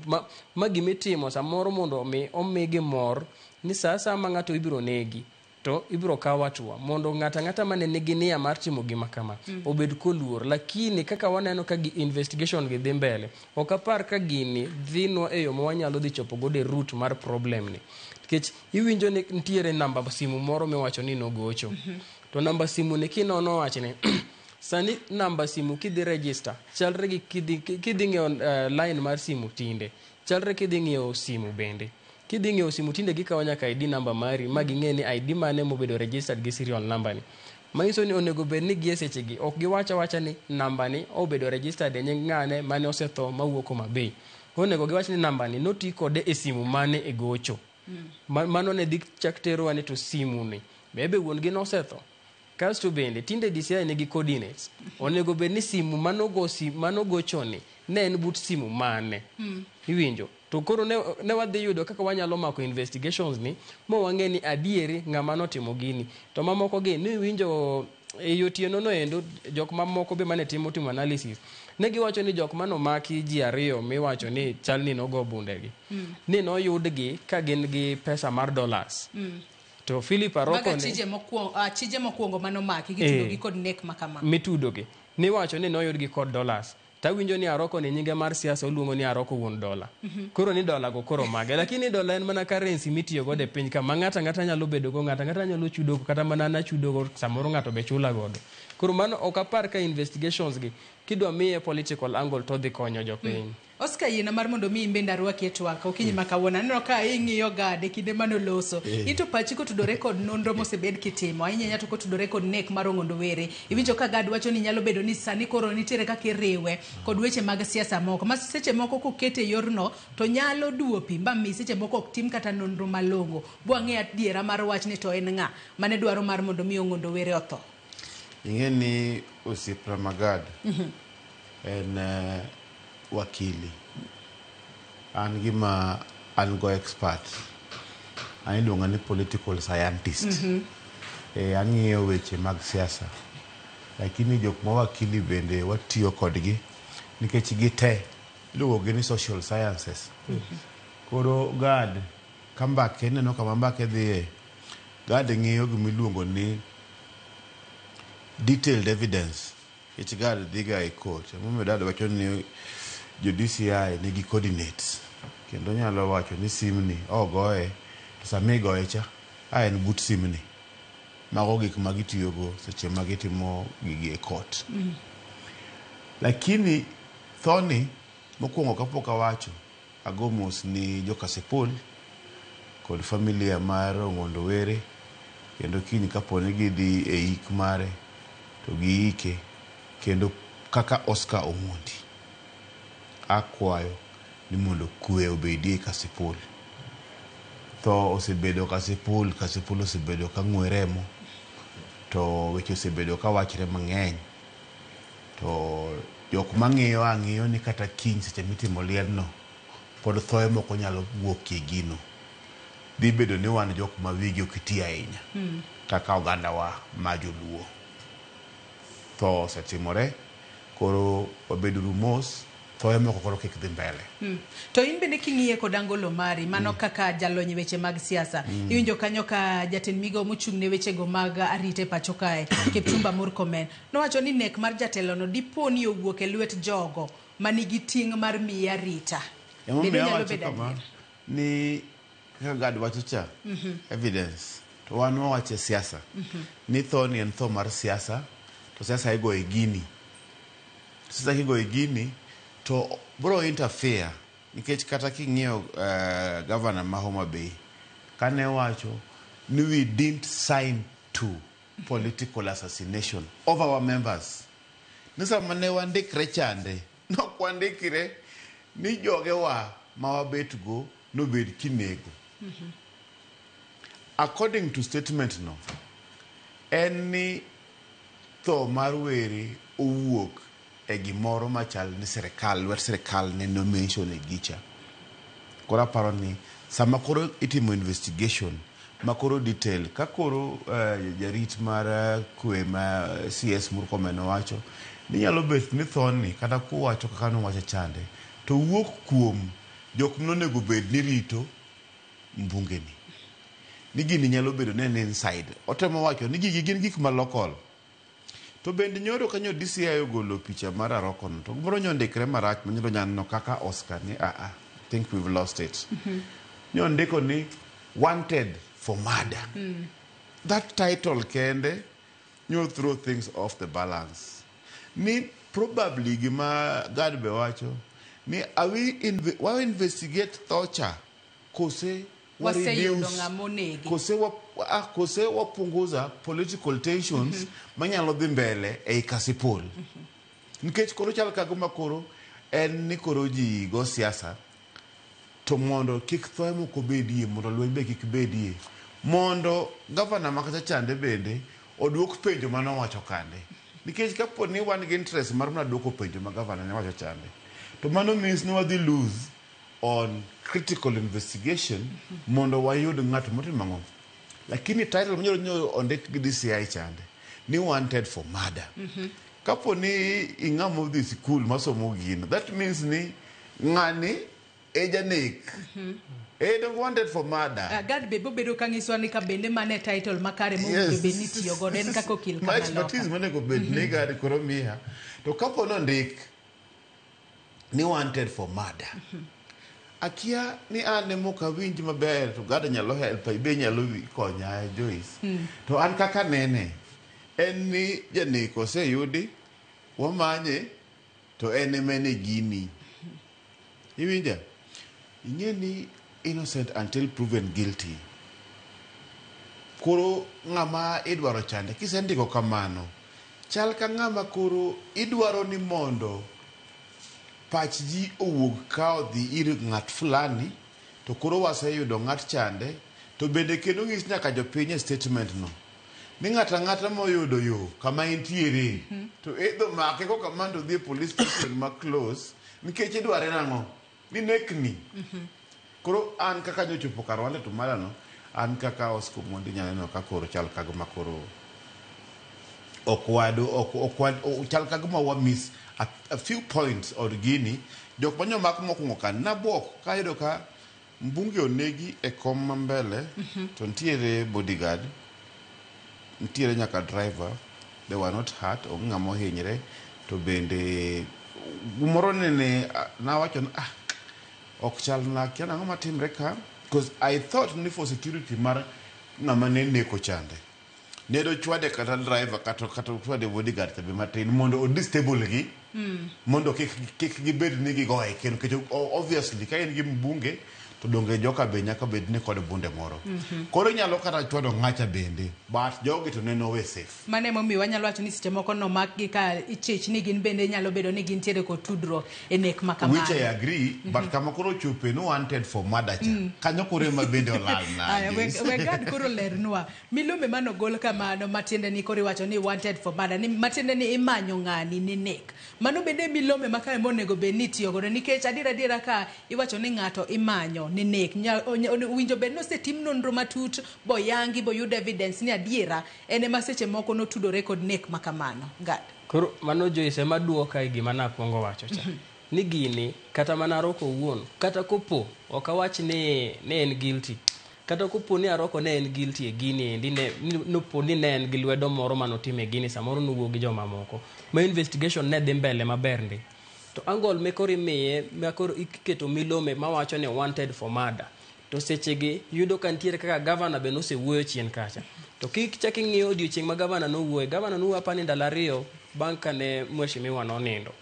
ma gimitimo samoro mondo omi omigi mor ni sa asaya ma ng'ato ibiro negi to ibiro kaw hatua mondo ng'ato ang'ata mane nigi nia mar timo gima kama obed koluor. Lakini kaka waneno ka gi investigation gi dhi mbele, ok apar ka gini dhinwa e yo ma wanyalo dhi chopo godo e root mar problem ni, nikech iwinjo ni nitiere namba simu moro miwacho ni nogocho. To namba simu ni kinono wachne sani namba simu kidhi register chalre gi kidhi ng'iewo line mar simu tinde chalre kidhi ng'iewo simu bende kidhi ng'iewo simu tinde gikawo nyaka ID number mari ma ging'e ni ID mane mobedo registered gi serial number ni, manyiso ni onego bed ni gie sechegi ok giwach awacha ni namba ni obedo registered e nying ng'ane mane osetho mawuok Homa Bay. Onego giwach ni namba ni noti kode e simu mane e gocho. Mano ne dhi chak terowa ni to simu ni bebe wuon gi nosetho. Kasto bende tinde DCI nigi coordinates. Onego bed ni simu manogo manogochoni ne en but simu mane. Iwinjo? To koro ne wadhi yudo kaka wanyalo mako investigations ni ma wang'e ni adieri ng'ama notimo gini. To mamoko gi niwinjo e otieno no endo jok mamoko be mane timo analysis ne giwacho ni jok manomaki ji ariyo miwacho ni chal ni nogo bundegi ni noyudgi ka gin gi pesa mar dollars. To Philip Aroko Maga ne chije mokwongo manomaki gitudo gi kod nek makama. Mitudogi niwacho ni noyudgi kod dollars. Tawinjo ni Aroko ni nyinge mar siasa oluongo ni Aroko wuon dola. Koro ni dola go koro mage. Lakini dola en mana currency mitiyo godo e piny ka ma ng'ato ang'ata nyalo bedo go, ng'ato ang'ata nyalo chudo go, kata mana an achudo go, samoro ng'ato be chula godo. Koro mano ok apar ka investigations gi kidwa miye political angle to dhi konyo jopiny. Oscar, yiena mar mondo mi in bende arwaki e twak okinyi ma kawuono. Aneno ka ing'iyo gade kinde manoloso. In to pachi kotudore kod nonro mosebed kitimo, ahinya ahinya to kotudore kod nek mar Ong'ondo Were. Iwinjo ka Gad wacho ni nyalo bedo ni sani koro nitiere kaka iriwe kod weche mag siasa moko ma seche moko kokete e yorno to nyalo duo pi ma mi seche moko ok tim kata nonro malong'o. Bwang'e adiera mar wachni to en ng'a mane dwaro mar mondo mi Ong'ondo Were otho. Ing'e ni osiepna Magad en wakili. An gima an go expert. An iluonga ni political scientist. Ang'iyo weche mag siasa. Lakini jok ma wakili bende watiyo kodgi nikech gite iluongo gi ni social sciences. Koro Gad ka mbake ineno kama mbake dhiye, Gad ng'iyo gimiluongo ni detailed evidence. Nikech Gad dhiga e court. Emomiyo Dad wacho ni jo DCI nigi coordinates. Kendo nyalo wacho ni simni ogoye to sama igoye cha a en but simni. Mago gik ma gitiyogo seche ma gitimo gigi e court. Lakini thoni mokwongo kapok awacho, ago mos ni jo Kasipul kod familia mar Ong'ondo Were kendo kiny kapo ni gidhi e ik mare to giike kendo kaka Oscar Omondi akwayo ni mondo kwe obedie Kasipul. Tho osebedo Kasipul, Kasipul osebedo ka ng'we remo to weche osebedo ka wachre mang'eny to jok mang'iyo ang'iyo ni kata kiny seche mitimo lielno pod thoe moko nyalo wuokie gino. Dhi bedo ni wan jok ma wigi ok ti ahinya kaka ogandawa ma joluo. Tho osetimore koro wabeduru mos. Thoe moko koro kik dhi mbele. To in bende king'iye kod angolo mari mano kaka jalony e weche mag siasa, iwinjo kanyo ka jatend migawo mochung' ne wechego mag arita e pacho kae, Kipchumba Murkomen, nowacho ni nek mar jatelono dipo ni owuok e lwet jogo manigi ting' mar miye arita. Bende Emomiyo nyalo awacho bedo kama adier? ni kaka Gad wacho cha, evidence to wan wawacho e siasa ni tho ni en tho mar siasa, to siasa igoye gini, siasa kigoye gini to bro interfere, nikech kata king'iyo governor ma Homa Bay kane wacho ni we didn't sign to political assassination of our members, ni sama ne wandikre chande nok wandikre ni jogewa ma wabet go nobed kinego. According to statement no, en ni tho mar Were owuok e gimoro machal ni sirikal, lwet sirikal ne nomention e gicha. Koro aparo ni sama koro itimo investigation ma koro detail ka koro jarit mar kwe ma CS Murkomen owacho ni nyalo bet ni thoni kata kuwacho kaka nowacho chande to wuok kuom jok monego bed ni rito mbungeni, ni gini nyalo bedo ni en inside. Otemo wacho ni gigi gin gik ma local. To bende nyoro kanyo DCI ogolo picha mar Aroko no, to gimoro nyondikre marach ma nyoro nyaneno kaka Oscar ni I think we've lost it. Nyondiko ni wanted for murder. That title kende nyo throw things off the balance. Ni probably gima Gad be wacho ni are we wa investigate thocha kose wa Waseyudo reduce ng'ama onege. Kose wa, kose wapunguza political tensions manyalo dhi mbele ei Kasipul. Nikech koro chal ka gima koro en ni koro ji go siasa to mondo kik thoe moko bedie, mondo lweny be kik bedie, mondo gavana ma kacha chande bende oduok penjo manowacho kande. Nikech kapo ni wan gi interest mar mana duoko penjo ma gavana ne wacho chande, to mano means ni wadhi lose on critical investigation mondo wayud ng'at motimo ang'o. Lakini title manyoro nyo ondik gi DCI chande ni wanted for murder. Kapo ni ing'amo dhi sikul masomo gino, that means ni ng'ani e janek. E wanted for murder. Gad be bobedo ka ng'iswa ni ka bende mane title makare mowinjo bed ni itiyo godo en kaka okil Ma kama expertise loka. monego bed ni Gad koro miya. To kapo ni ondik ni wanted for murder, akia ni an ema ok awinj maber to Gad nyalo help be nyalo konya Joyce. To an kaka nene en ni janek oseyudi, wamanye to en ema en e gini. Iwinja? Ing'e ni innocent until proven guilty. Koro ng'ama idwaro chande kisendiko kamano, chal ka ng'ama koro idwaro ni mondo pach ji owuog ka odhi ir ng'at fulani, to koro waseyudo ng'at chande, to bende kendo ng'is nyaka jopiny e statement no ni ng'ato ang'ata moyudo yo kama entiere to idho make koka mando dhi e police station ma close, nikech idware nang'o ni nekni. Koro an kaka nyochopo kar wanted to murder no, an kaka Oscar Omondi nyalo neno ka koro chal ka gima koro ok wadu ok chal ka gima wa miss a few points od gini. Jok manyo mak mokwongo ka nabuok kayudo ka mbunge onegi e kom ma mbele, to nitiere bodyguard, nitiere nyaka driver, they were not hurt, onge ng'ama ohinyre. To bende gimoro nene nawacho ni ok chal na, akia nang'o matimre ka, because I thought ni for security mar ng'ama ne neko chande ne dochwade kata driver kata ochwade bodyguard be matin mondo o disable gi, mondo kik gibed ni gigoye kendo, nikech obviously ka in gi mbunge to donge joka be nyaka bed ni kod bunde moro. Koro inyalo kata chwado ng'acha bende, but jogi to neno we safe. Mano emomiyo wanyalo wacho ni seche moko nomakgi ka ichich ni gin bende nyalo bedo ni gintiere kod tudruok e nek ma kamano. Which I agree, but kama koro chope ni wanted for murder cha, kanyo koro ema bende olal na. Aya, we Gad koro lernwa milome manogol kamano matiende ni koro iwacho ni wanted for murder, ni matiende ni imanyo ng'ani ni nek. Mano bende milome ma kae monego bed ni itiyo godo, nikech adiera adiera ka iwacho ni ng'ato imanyo ni nek, winjo bed ni osetim nonro matut boyangi boyud evidence ni adiera en ema seche moko notudore kod nek ma kamano. Gad. Koro mano Joyce ema duoka e gima nakwongo wacho cha. Ni gini kata mana Aroko owuon kata kopo ok awach ni ne en guilty. Kata kopo ni Aroko ne en guilty e gini endi ne nopo ni ne en gi lwedo moro manotime gini samoro nowuo gi jomamoko. Ma investigation ne dhi mbele maber ndi. To angle me koro imiye ma koro iketo milome mawacho ni wanted for murder. To sechegi yudo ka nitiere kaka gavana be nosewuoyo chien kacha. To kichak ing'iyo odiochieng' ma gavana nowuoye, gavana nowuoyo apani ndalo 2 bang' kane mheshimiwa nonindo.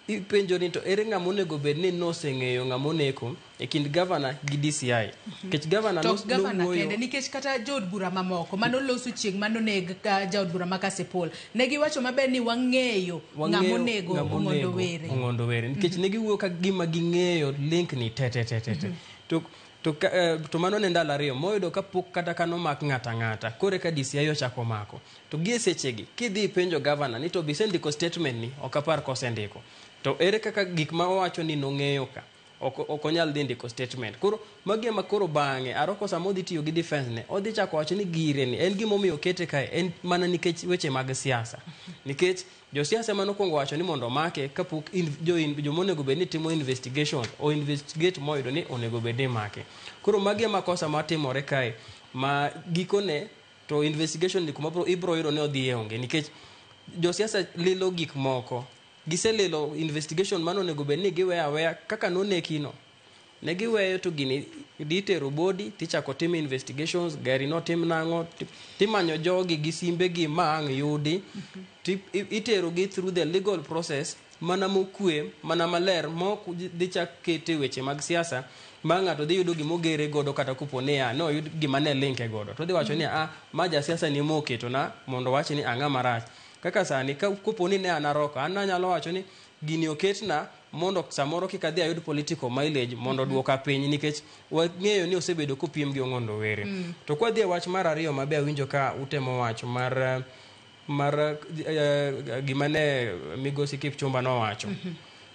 Ipenjo ni to ere ng'ama onego bed ni noseng'eyo ng'ama oneko e kind gavana gi DCI. Nikech gavana To gavana nowuoyo kende nikech kata jood bura mamoko manoloso chieng' manoneg jaod bura ma Kasipul ne giwacho maber ni wang'eyo ng'ama onego Ong'ondo Were. Ong'ondo Were nikech ne giwuoyo ka gima ging'eyo link ni te te te te te. To mano ne ndalo 2 moyudo ka pok kata ka nomak ng'ata ng'ata kore ka DCI ochako mako. To gie sechegi kidhi ipenjo gavana ni to be isendiko statement ni ok apar kosendiko. To ere kaka gik ma owacho ni nong'eyo ka ok onyal dhi ndiko statement. Koro magi ema koro bang'e Aroko sama odhi tiyo gi defense ne odhi chako wacho ni gire ni en gimomiyo okete kae en mana nikech weche mag siasa. Nikech josiasa ema nokwongo wacho ni mondo omake kapok jomonego bed ni timo investigation o investigate moyudo ni onego bed ni make. Koro magi ema kosa matimore kae ma gikone to investigation ni kuma ibro yudo ni odhi e onge nikech josiasa lilo gik moko. Giselilo investigation mano onego bed ni giweyo aweya kaka nonekino. Ne giweyo to gini ditero body tichako tim investigations, gari notim nang'o, timanyo jogi gi simbegi ma ang' yudi, itero gi through the legal process mana mokwe, mana maler, mok dhi chak kete weche mag siasa ma ng'ato dhi yudo gimogere godo kata kopo ni a noyud gima ne linke godo. To dhi wacho ni a ma jasiasa ni moketona mondo wach ni ang'a marach. Kaka sani kopo ni ne an Aroko, an anyalo wacho ni gini oketna mondo samoro kik adhi ayud political mileage mondo duoka piny nikech wang'eyo ni osebedo kopiem gi Ong'ondo Were. To kwadhi e wach mar ariyo mabe awinjo ka utemo wacho mar gima ne migosi Kipchumba nowacho.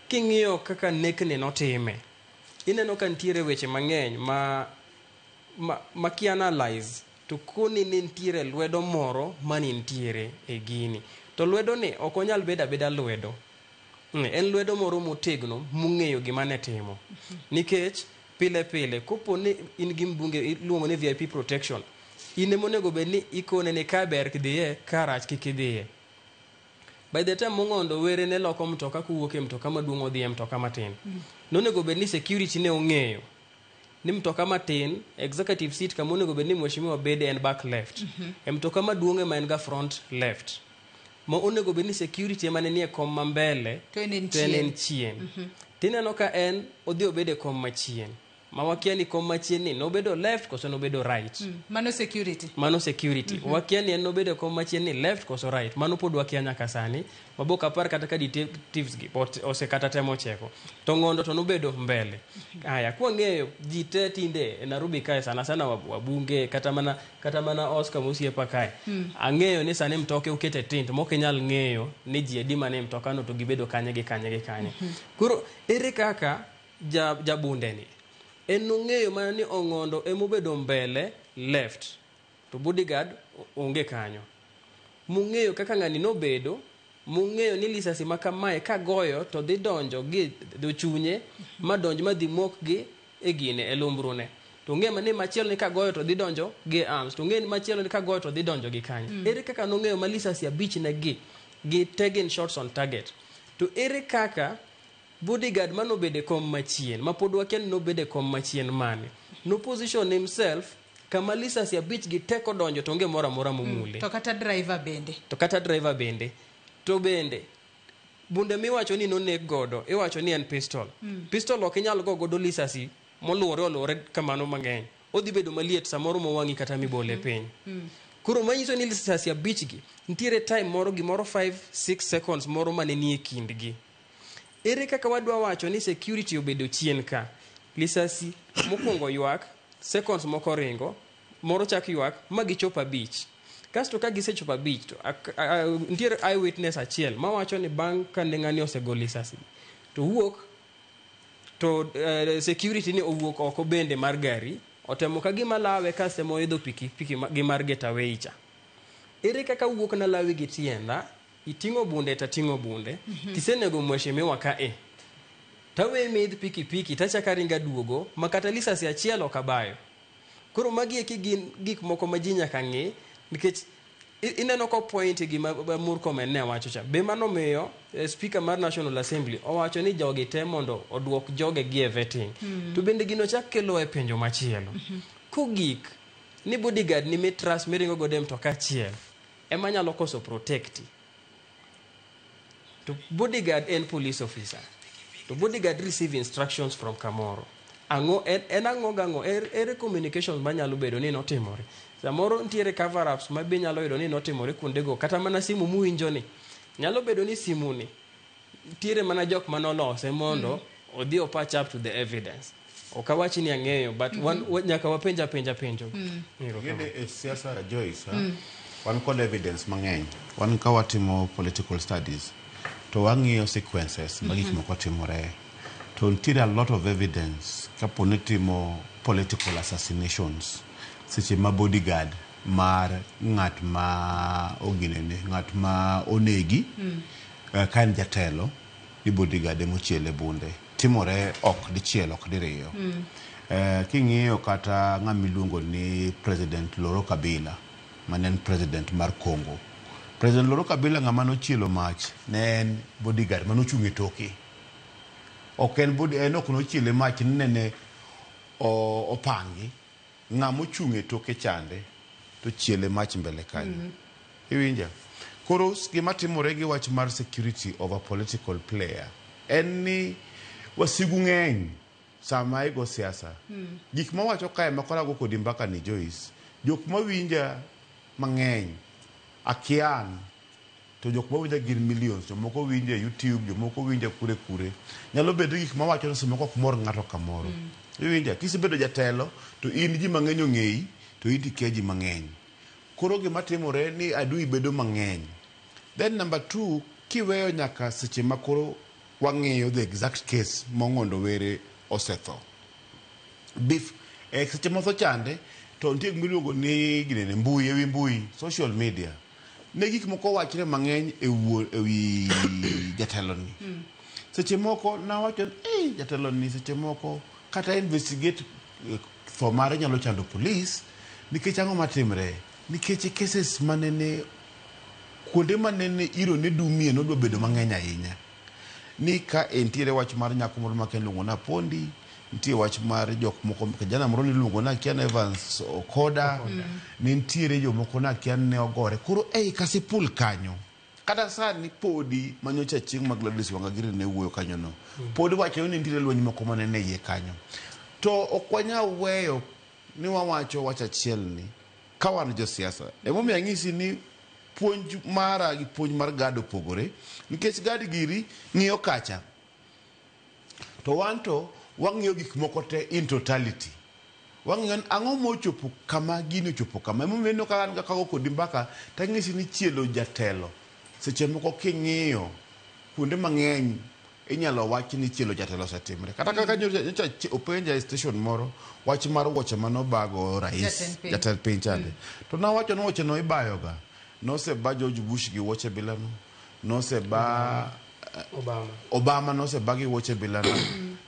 King'iyo kaka nekne notime, ineno ka nitiere weche mang'eny ma kianalyze to koni ni nitiere lwedo moro mani nitiere e gini. To lwedo ni ok onyal bedo abeda lwedo. En lwedo moro motegno mong'eyo gima ne timo. Nikech pile pile kopo ni in gi mbunge iluongo ni VIP protection, in ema onego bed ni ikone ni ka ber kidhiye, ka rach kik idhiye. By the time Ong'ondo Were ne loko mtoka kowuok e mtoka maduong' odhi e mtoka matin, nonego bed ni security ne ong'eyo ni mtoka matin executive seat kama onego bed ni mheshimiwa bede en back left. E mtoka maduong' ema en ga front left. Ma onego bed ni security ema ne nie kom ma mbele to en to en chien. Tineno ka en odhi obedo e kom machien. Ma wakia ni kom machien ni nobedo left koso nobedo right. Mano security. Mano security. Wakia ni en nobedo e kom machien ni left koso right. Mano pod wakia nyaka sani. Mabok apar kata ka detectives gi osekata temo cheko. To Ng'ondo to nobedo mbele. Aya, kwang'eyo ji te tinde e Nairobi kae sana sana wabunge kata mana Oscar Mosiepa kae. Ang'eyo ni sani mtoke okete tint mok inyal ng'eyo ni ji adi mane mtoka no to gibedo kanye gi kanye gi kanye. Koro ere kaka jabunde ni en nong'eyo mana ni Ong'ondo emobedo mbele left to bodyguard onge kanyo. Mong'eyo kaka ng'ani nobedo, mong'eyo ni lisasi ma kamae kagoyo to dhi donjo gi dho chunye ma donj ma dhi mok gi e gine e lumbrune. To ng'e ni machielo ni kagoyo to dhi donjo gi arms, to ng'e ni machielo ni kagoyo to dhi donjo gi kanye. Ere kaka nong'eyo ma lisasi 5 ne gi taking shots on target. To ere kaka bodyguard manobedo e kom machien, ma pod wakia ni nobedo e kom machien mane, no position himself kama lisasi 5 gi teko donjo to onge moro amora momule. To kata driver bende. To kata driver bende. To bende bunde miwacho ni noneg godo, iwacho ni en pistol. Pistol ok inyal go godo lisasi moluwore oluwore kamano mang'eny. Odhi bedo maliet samoro mowang'i kata mibole piny. Koro manyiso ni lisasi 5 gi nitiere time moro gimoro 5-6 seconds moro mane nie kindgi. Ere kaka wadwa wacho ni security obedo chien ka? Lisasi mokwongo ywak, seconds moko ringo, moro chak ywak, ma gichopo 5. Kasto ka gisechopo 5 to nitiere eyewitness achiel mawacho ni bang' ka ne ng'ani osego lisasi to wuok to security ni owuok oko bende mar gari, otemo ka gima lawe kasto moidho pikipiki gi mar getaway cha. Ere kaka wuok na lawi gi tienda, iting'o bunde tating'o bunde, tisenego mheshimiwa ka e. Tawe midh pikipiki tachako aringo aduogo ma kata lisasi achiel ok abayo. Koro magi eki gin gik moko ma ji nyaka ng'i nikech ineno ko point gima Murkomen ne wacho cha. Be mano miyo speaker mar National Assembly owacho ni jogi te mondo oduok joge gi e vetting. To bende gino chak kelo e penjo machielo. Kogik ni bodyguard ni mitrust miringo godo e mtoka achiel ema nyalo koso protect. To bodyguard en police officer. To bodyguard receive instructions from kamoro. Ang'o en ang'o gang'o ere communications manyalo bedo ni notimore. Samoro nitiere cover ups ma be nyalo yudo ni notimore kuondego kata mana simu muwinjo ni. Nyalo bedo ni simu ni nitiere mana jok manolose mondo odhi o patch up to the evidence. Ok awach ni ang'eyo but nyaka wapenj apenja penjo. Ng'eni e siasa Joyce, wan kod evidence mang'eny. Wan ka watimo political studies to wang'iyo sequences ma gik moko timore. To nitiere a lot of evidence kapo ni timo political assassinations seche ma bodyguard mar ng'at ma oginene, ng'at ma onegi ka en jatelo ni bodyguard emochiele bunde. Timore ok dichiel ok diriyo. King'iyo kata ng'ama iluongo ni President Laurent Kabila mane en president mar Congo. President Laurent Kabila ng'ama nochielo mach ne en bodyguard manochung' e toke. Ok en body, en ok nochiele mach ni nene opangi. Ng'ama ochung' e toke chande to chiele mach mbele kanyo. Iwinja? Koro gima timore gi wach mar security of a political player en ni wasigu ng'eny sama igo siasa. Gik mawacho kae ma koro ago kodi mbaka ni Joyce, jok mawinja mang'eny akian to jok mawinja gin millions, jomoko winja e YouTube, jomoko winja kure kure. Nyalo bedo gik mawacho ni seche moko ok mor ng'ato kamoro. Iwinja? Kisebedo jatelo to in ji mang'eny ong'eyi to in tikia ji mang'eny. Koro gima timore ni adui bedo mang'eny. Then number 2, kiweyo nyaka seche ma koro wang'eyo the exact case mong'ondo were osetho. Bif, seche motho chande to nitie gima iluongo ni ginene mbui, ewi mbui, social media. Ne gik moko wachre mang'eny e wi jatelo ni. Seche moko nawacho ni jatelo ni seche moko kata investigate tho mare nyalo chando police nikech ang'o matimre? Nikech cases manene kuonde manene iro ne dumie nodwa bedo mang'eny ahinya. Ni ka entiere wach mar nyako moro ma iluongo ni Apondi, nitie wach mar jok moko, kijana moro niluongo ni Akian Evans Okoda, ne nitiere jomoko ni Akian ne ogore. Koro ei Kasipul kanyo, kata sani podi manyocha chieng' ma Gladys Wanga giri ne wuoyo kanyo no, podi wacho ni nitiere lweny moko manene iye kanyo. To ok wanyal weyo ni wawacho wach achiel ni ka wan josiasa. Emomiyo anyisi ni puonj mara gi puonj mar Gad opogore, nikech Gad giri ng'iyo kacha, to wan to wang'iyo gik moko te in totality. Wang'iyo ni ang'o mochopo kama gini ochopo kama. Emomiyo ineno ka an kago kodi mbaka tanyisi ni chielo jatelo seche moko king'iyo kuonde mang'eny inyalo wach ni chielo jatelo osetimre. Kata kaka nyocha openja e station moro wach mar wuoche manobago rais jatend piny chande. To nawacho ni wuoche no ibayoga. Noseba George Bush gi wuoche bilano, noseba Obama noseba gi wuoche bilano.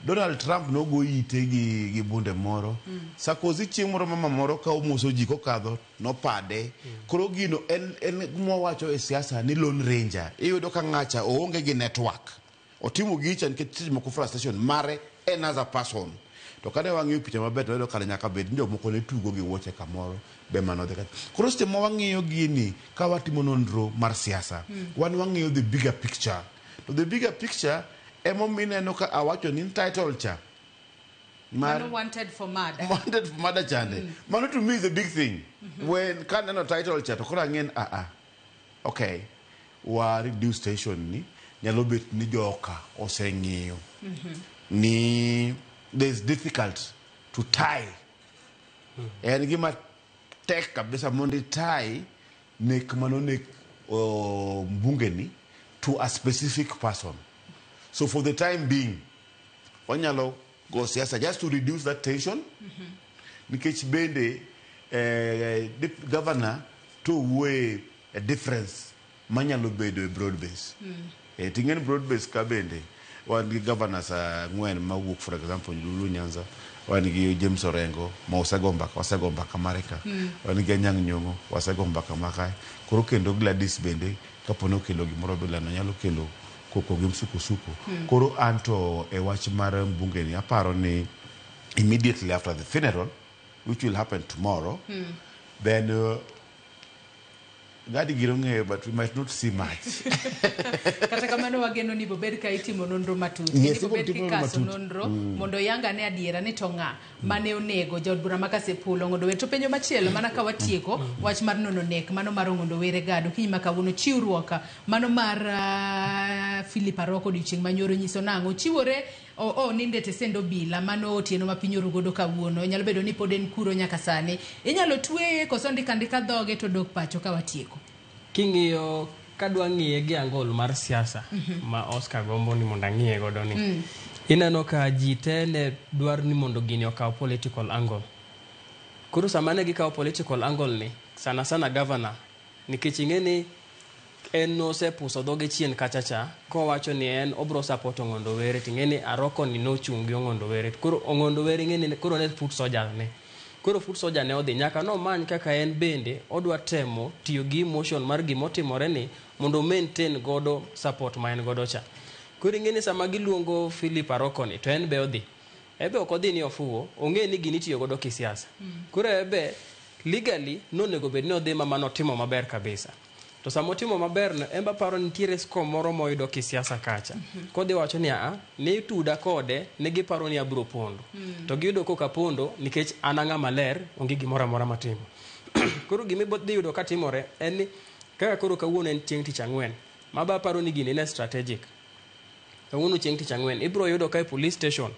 Donald Trump nogo ite gi bunde moro. Sarkozy chieng' moro mama moro ka omoso ji kokadho nopade. Koro gino en mwawacho e siasa ni Lone Ranger. Iyudo ka ng'acha oonge gi network. Otimo gicha nikech seche moko frustration mare en as a person. To kane wang'iyo picha maber to wayudo ka nyaka bed ni jomoko ne tugo gi wuoche kamoro be mano dhi. Koro seche ma wang'iyo gini ka watimo nonro mar siasa, wan wang'iyo the bigger picture. To the bigger picture emomiyo ineno ka awacho ni title cha mar Mano wanted for murder. Wanted for murder chande. Mano to me is a big thing. When kaneno title cha to koro ang'e ni okay, wa reduce station ni nyalo bet ni joka oseng'iyo ni there's difficult to tie. En gima tek kabisa mondo itie nek mano nek mbunge ni to a specific person. So for the time being, wanyalo go siasa just to reduce that tension. Nikech bende governor to wuoye a difference manyalo bedo e broad base. Ting'eni broad base ka bende Wan gi governors ang'wen mawuok, for example, Lulu Nyanza, wan gi James Orengo ma osego mbaka, wasego mbaka mare ka. Wan gi Anyang' Nyong'o, wasego mbaka ma kae. Koro kendo Gladys bende kapo ni okelo gimoro bilano nyalo kelo koko gi msukosuko. Koro anto e wach mar mbunge ni aparo ni immediately after the funeral, which will happen tomorrow, then Gadi giro ng'eyo, but we might not see much. Kata kamano wageno ni bobed ka itimo nonro matut. Yes, Kendo bobed ibiro timo nonro kikaso matut. nonro mondo oyang ane adiera ni to ng'a mane onego jaod bura ma Kasipul Ong'ondo Were. To penjo machielo mana ka watieko wach mar nono nek mano mar Ong'ondo Were Gado okinyi ma kawuono chiwruok mano mar Philip Aroko odiochieng' manyoro nyiso nang'o chiwore o ninde tesend obila mano otieno ma piny oru godo kawuono nyalo bedo ni pod en kuro nyaka sani inyalo tweye koso ndika andika dhoge to dok pacho ka watieko. King'iyo kadwa ng'iye gi angol mar siasa ma Oscar gombo ni mondo ang'iye godo ni. Ineno ka ji te ne dwaro ni mondo gini okaw political angle. Koro sama ne gikawo political angle ni, sana sana governor, nikech ing'e ni en nosepuso dhoge chien kacha cha kowacho ni en obro support Ong'ondo Were ting'e ni Aroko ni nochung' gi Ong'ondo Were. Koro Ong'ondo Were ing'e ni koro ne foot soldier ne. Koro foot soldier ne odhi nyaka nomany kaka en bende odwa temo tiyo gi emotion mar gimotimore ni mondo maintain godo support ma en godo cha. Koro ing'e ni sama giluongo Philip Aroko ni to en be odhi. Ebe ok odhi ni ofuwo, ong'e ni gini itiyo godo kisiasa. Koro ebe legally nonego bed ni odhi ma manotimo maber kabisa. To sama otimo maber no, en be aparo ni nitiere score moro moyudo kisiasa kacha. Kodhi wacho ni aa, ne ituda kode, ne giparo ni abro pondo. To giyudo koka pondo nikech an ang'ama ler, onge gimoro amora matimo. Koro gima dhi yudo katimore en ni kaka koro kawuono en chieng' tich ang'wen, ma be aparo ni gini ne strategic. Kawuono chieng' tich ang'wen, ibro yudo ka e police station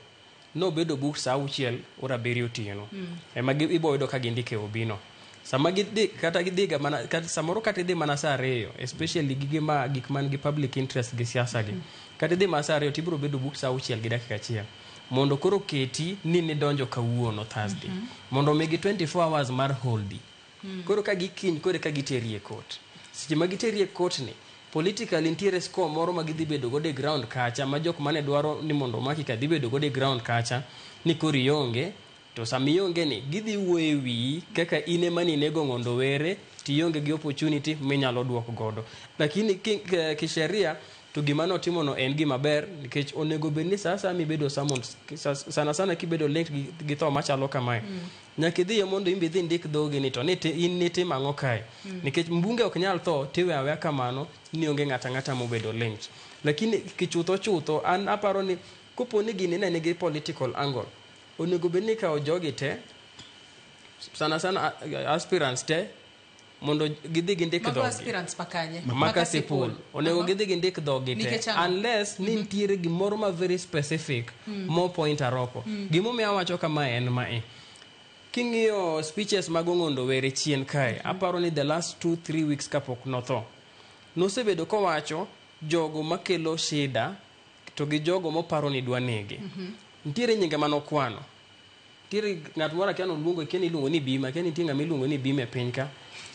nobedo book saa 6 ora 7 otieno. Ema ibo yudo ka gindike obino. Sama gidhi kata gidhiga mana kata samoro kata idhi mana saa 2, especially gige ma gik man gi public interest gi siasa gi. Kata idhi mana saa 2 tibiro bedo book saa 6 gi dakika 1. Mondo koro keti ni nidonjo kawuono Thursday. Mondo omigi 24 hours mar holdi. Koro ka gikiny koro ka giteri e court. Seche ma giteri e court ni, politically nitiere score moro ma gidhi bedo godo e ground kacha ma jok mane dwaro ni mondo omaki ka dhi bedo godo e ground kacha ni koro ionge. To sama ionge ni gidhi wuoyo e wiyi kaka in ema ninego Ong'ondo Were tionge gi opportunity minyalo duok godo. Lakini kisheria to gima notimo no en gima ber nikech onego bed ni saa mibedo summoned sana sana kibedo linked gi tho machalo kamae. Nyaka idhiye mondo in be idhi ndik dhogi ni to ni in nitimo ang'o kae. Nikech mbunge ok nyal tho tiwe aweya kamano ni onge ng'ata ng'ata mobedo linked. Lakini kichutho chutho an aparo ni kopo ni gini ne nigi political angle, onego bed ni ikawo jogi te sana sana aspirants te mondo gidhi gindik Mago dhogi. aspirants makanye? Ma Kasipul. Onego gidhi gindik dhogi te. Unless ni nitiere gimoro ma very specific mo point Aroko. Gimomiyo awacho kamae en mae. King'iyo speeches mag Ong'ondo Were chien kae, aparo ni the last 2-3 weeks kapok notho. Nosebedo kowacho jogo makelo shida to gi jogo moparo ni dwa nege. Nitiere nyinge manokwano. Nitiere ng'at moro akia noluongo, kia ni iluongo ni Bima, kia nitie ng'ama iluongo ni Bima e piny ka.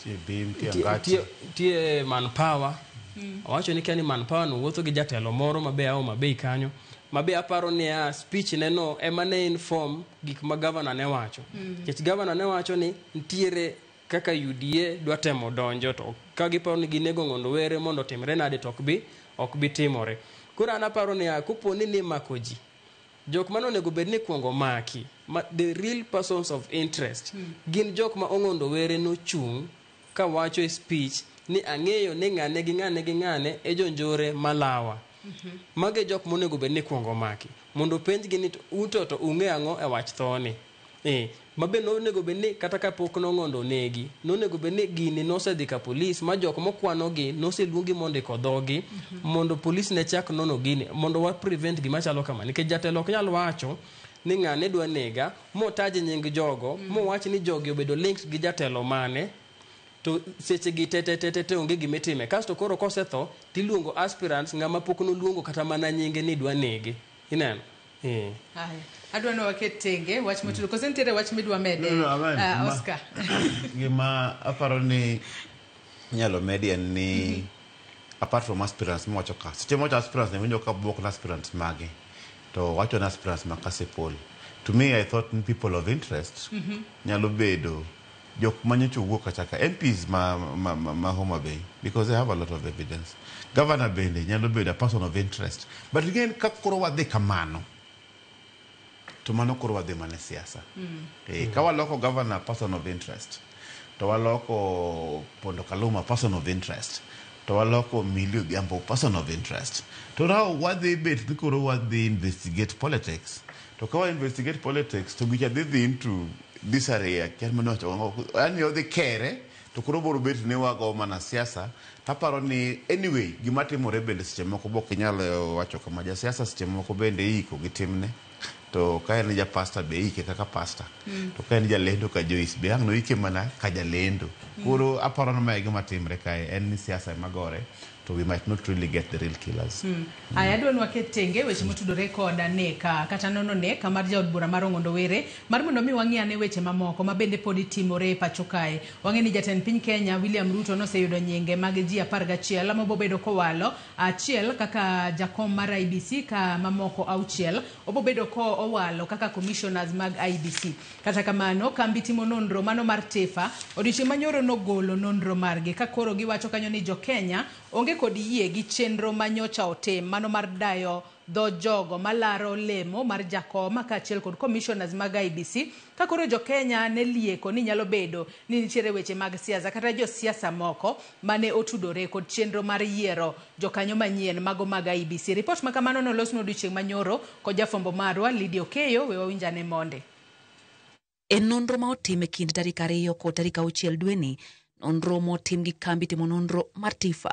Tie Bim, tie Angachi. Tie Manpower. Owacho ni kia ni Manpower no wuotho gi jatelo moro mabe a Homa Bay kanyo. Mabe aparo ni a speech ne no ema ne inform gik ma governor ne wacho. Nikech governor ne wacho ni nitiere kaka UDA dwa temo donjo to ka giparo ni ginego Ong'ondo Were mondo otimre nade to ok bi timore. Koro an aparo ni kopo ni nimako ji, jok mane onego bed ni kuongo maki, ma the real persons of interest, gin jok ma Ong'ondo Were nochung' kawacho e speech ni ang'eyo ni ng'ane gi ng'ane gi ng'ane e jonjore malawa. Mage e jok monego bed ni kuongo maki mondo penjgi ni un to ung'e ang'o e wach thoni. Mabe nonego bed ni kata kapok nong'ondo onegi, nonego bed ni gini nosedhi ka polis ma jok mokwanogi noseluongi mondo iko dhogi mondo polis ne chak nono gini mondo wa prevent gima chalo kama. Nikech jatelo ok nyal wacho ni ng'ane dwa nega motaj nying jogo mowach ni jogi obedo linked gi jatelo mane to seche gi te te te te te onge gima itime. Kasto koro kosetho tiluongo aspirants ng'ama pok noluongo kata mana nyinge ni dwa nege. Ineno? Haya. Adwa ni waket tenge wach motudo. Koso nitiere wach midwa mede? No, amen. Oscar. Gima aparo ni inyalo medi en ni Apart from aspirants miwacho ka, seche mawacho aspirants ne winjo ka buok na aspirants mage, to wacho na aspirants ma Kasipul. To me, I thought ni people of interest nyalo bedo jok manyocha owuok kacha ka, MPs ma Homa Bay, because they have a lot of evidence. Governor bende nyalo bedo a person of interest. But again, ka koro wadhi kamano, to mano koro wadhi mana e siasa. Ka waloko governor person of interest, to waloko Pondo Kaluma person of interest, to waloko Millie Odhiambo person of interest, to now wadhi bet ni koro wadhi investigate politics. To ka wa investigate politics, to gicha dhi into disarray, kia mane wacho, yani odhi kere, to koro boro bet ni wago mana siasa. Taparo ni anyway, gima timore bende seche moko bok inyal wacho kama jasiasa seche moko bende iiko gi timne. To ka en ja pastor be ike kaka pastor. To ka en jalendo ka Joyce be ang' noike mana ka jalendo. Koro aparo ni mae gima timre kae en ni siasa ema gore, to we might not really get the real killers. Aya, adwa ni waket tenge weche motudore kod nek kata nono nek mar jaod bura mar Ong'ondo Were mar mondo mi wang'i ane weche mamoko ma bende pod timore e pacho kae. Wang'e ni jatend piny Kenya William Ruto noseyudo nyinge mag ji 11 mabobedo kowalo achiel kaka jakom mar IEBC ka mamoko 6 obobedo ko owalo kaka commissioners mag IEBC. Kata kamano, kambi timo nonro mano mar TEFA odiochieng' manyoro nogolo nonro margi ka koro giwacho kanyo ni jo Kenya onge kod yie gi chenro manyocha otim mano mar dayo dho jogo malaro lemo mar jakom kaachiel kod commissioners mag IEBC ka koro jo Kenya ne lieko ni nyalo bedo ni nitiere weche mag siasa kata josiasa moko mane otudore kod chenro mar yiero jokanyo manyien mago mag IEBC. Ripot ma kamano nolos odiochieng' manyoro kod jafwambo marwa Lydia Okeyo. We wawinjane monde. E nonro ma otim e kind tarik 2 kod tarik 6 dweni, nonro motim gi kambi timo nonro mar TIFA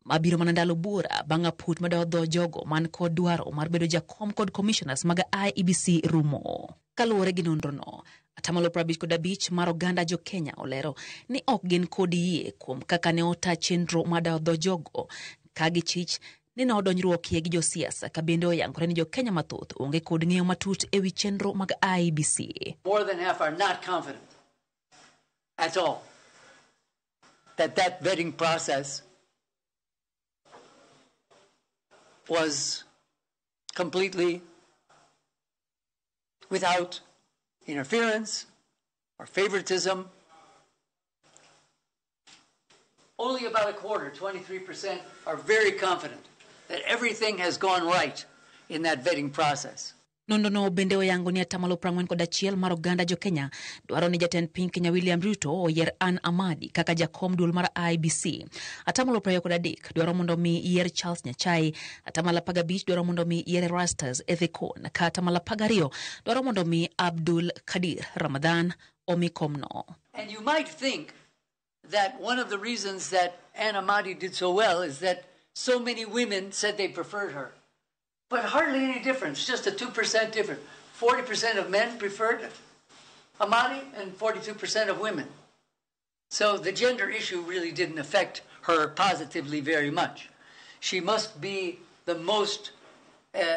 mabiro mana ndalo buora bang' aput madawo dho jogo man kod dwaro mar bedo jakom kod commissioners mag IEBC rumo. Kaluwore gi nonrono, 55% mar oganda jo Kenya olero ni ok gin kod yie kuom kaka ne ota chenro madawo dho jogo ka gichich ni ne odonjruokie gi josiasa, ka bende oyangore ni jo Kenya mathoth onge kod ng'eyo matut ewi chenro mag IEBC. More than half are not confident at all that that vetting process was completely without interference or favoritism. Only about a quarter, 23%, are very confident that everything has gone right in that vetting process. Nonrono bende oyango ni 41% mar oganda jo Kenya dwaro ni jatend piny Kenya William Ruto oyier Anne Amadi kaka jakom duol mar IEBC. 23% dwaro mondo mi yier Charles Nyachai, 15% dwaro mondo mi yier Erastus Ethekon, ka 12% dwaro mondo mi Abdul Kadir Ramadhan omi komno. And you might think that one of the reasons that Anne Amadi did so well is that so many women said they preferred her. But hardly any difference, just a 2% difference. 40% of men preferred Amadi and 42% of women. So the gender issue really didn't affect her positively very much. She must be the most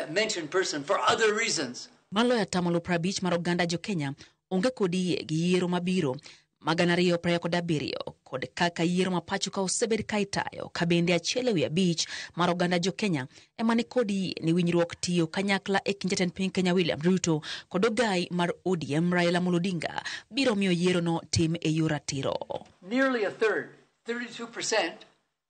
mentioned person for other reasons. Maloyo 50% mar oganda jo Kenya onge kod yie gi yiero mabiro mag 2027 kod kaka yiero ma pacho ka osebed ka itayo, ka bende 1/5 mar oganda jo Kenya ema ni kod yie ni winjruok tiyo kanyakla e kind jatend piny Kenya William Ruto kod ogai mar ODM Raila Amolo Odinga biro miyo yierono tim e yor ratiro. Nearly a third, 32%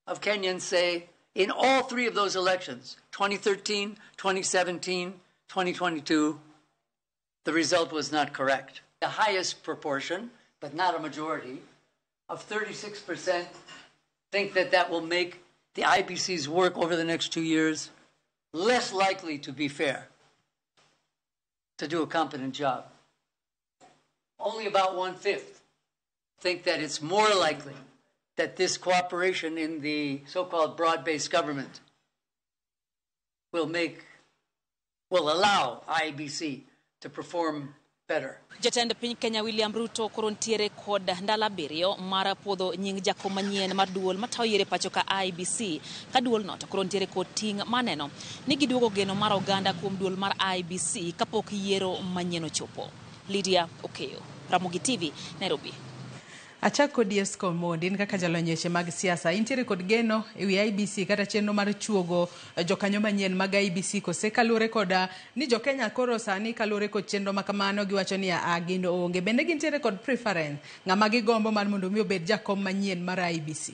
of Kenyans say in all three of those elections, 2013, 2017, 2022, the result was not correct. The highest proportion, but not a majority, of 36% think that that will make the IBC's work over the next 2 years less likely to be fair, to do a competent job. Only about 1/5 think that it's more likely that this cooperation in the so-called broad-based government will allow IEBC to perform better. Jatend piny Kenya William Ruto koro ntiere kod ndalo 7 mar puodho nying jakom manyien mar duol matayo yiero e pacho ka IEBC, ka duolno to koro ntiere kod ting' maneno ni giduogo geno mar oganda kuom duol mar IEBC kapok yiero manyien ochopo. Lydia Okeyo, Ramogi TV, Nairobi. Achak kod Esco Mondi, in kaka jalony e weche mag siasa, intiere kod geno e wi IEBC kata chenro mar chuogo jokanyo manyien mag IEBC kose kaluwore kod ni jokenya koro sani kaluwore kod chenro ma kamano giwacho ni a gin onge. Bende gintiere kod preference ng'ama gigombo mar mondo mi obed jakom manyien mar IEBC?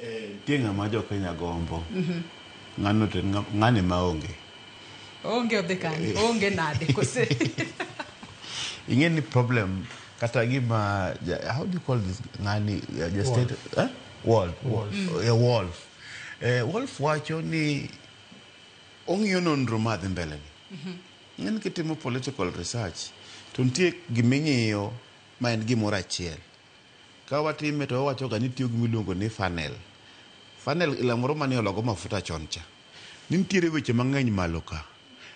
Nitie ng'ama jo Kenya gombo. Ng'ano to en ng'ane maonge. Onge odhi kanye? Onge nade kose? Ing'e ni problem kata gima how do you call this ng'ani the state eh? Wolf. Wolf. Yeah, Wolf. Wolf wacho ni ong'iyo nonro madhi mbele ni. Ing'e ni kitimo political research to nitie giming'iyo ma en gimoro achiel. Ka watime to wawacho ga ni tiyo gi miluongo ni funnel. Funnel ila moro mane iolo go mafuta chon cha. Ni nitiere weche mang'eny malo ka.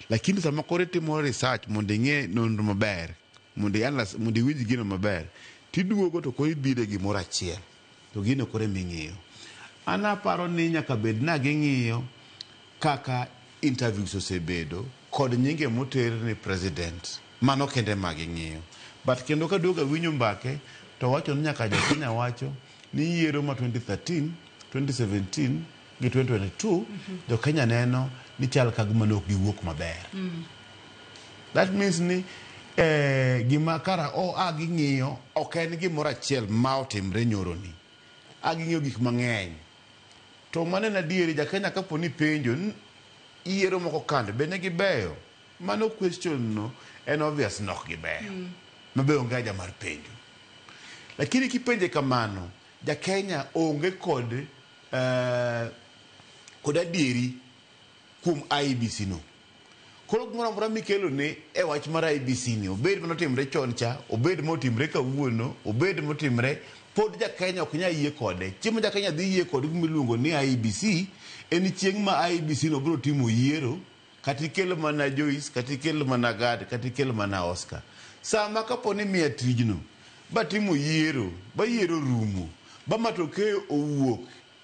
Lakini sama koro itimo research mondo ing'e nonro maber, mondo i-analyse, mondo iwinj gino maber, tiduogo to koro ibiro e gimoro achiel. To gino koro eming'iyo. An aparo ni nyaka bed na ging'iyo kaka interviews osebedo kod nyinge moter ni president. Mano kende ma ging'iyo. But kendo kaduogo awinjo mbake to wacho ni nyaka jo-Kenya wacho ni yiero ma 2013, 2017 gi 2022 jo-Kenya neno ni chal ka gima ne ok giwuok maber. That means ni gima kara o a ging'iyo ok en gimoro achiel ma otimre nyoroni. A ging'iyo gik mang'eny. To mano en adieri ja-Kenya kapo ni penjo ni yiero moko kande be ne gibeyo? Mano question no en obvious ni ok gibeyo. Mabe onge haja mar penjo. Lakini kipenje kamano, ja-Kenya onge kod adieri kuom IEBC no. Koro gimoro amora mikelo ne e wach mar IEBC ni, obed manotimre chon cha, obed motimre kawuono, obed motimre, pod ja-Kenya ok nyal yie kode. Chieng' ma ja-Kenya dhi yie kod gima iluongo ni IEBC, en chieng' ma IEBC no biro timo yiero, kata ikel mana Joyce, kata ikel mana Gad, kata ikel mana Oscar. Sama kapo ni miya tijno, batimo yiero, ba yiero rumo, ba matokeo owuok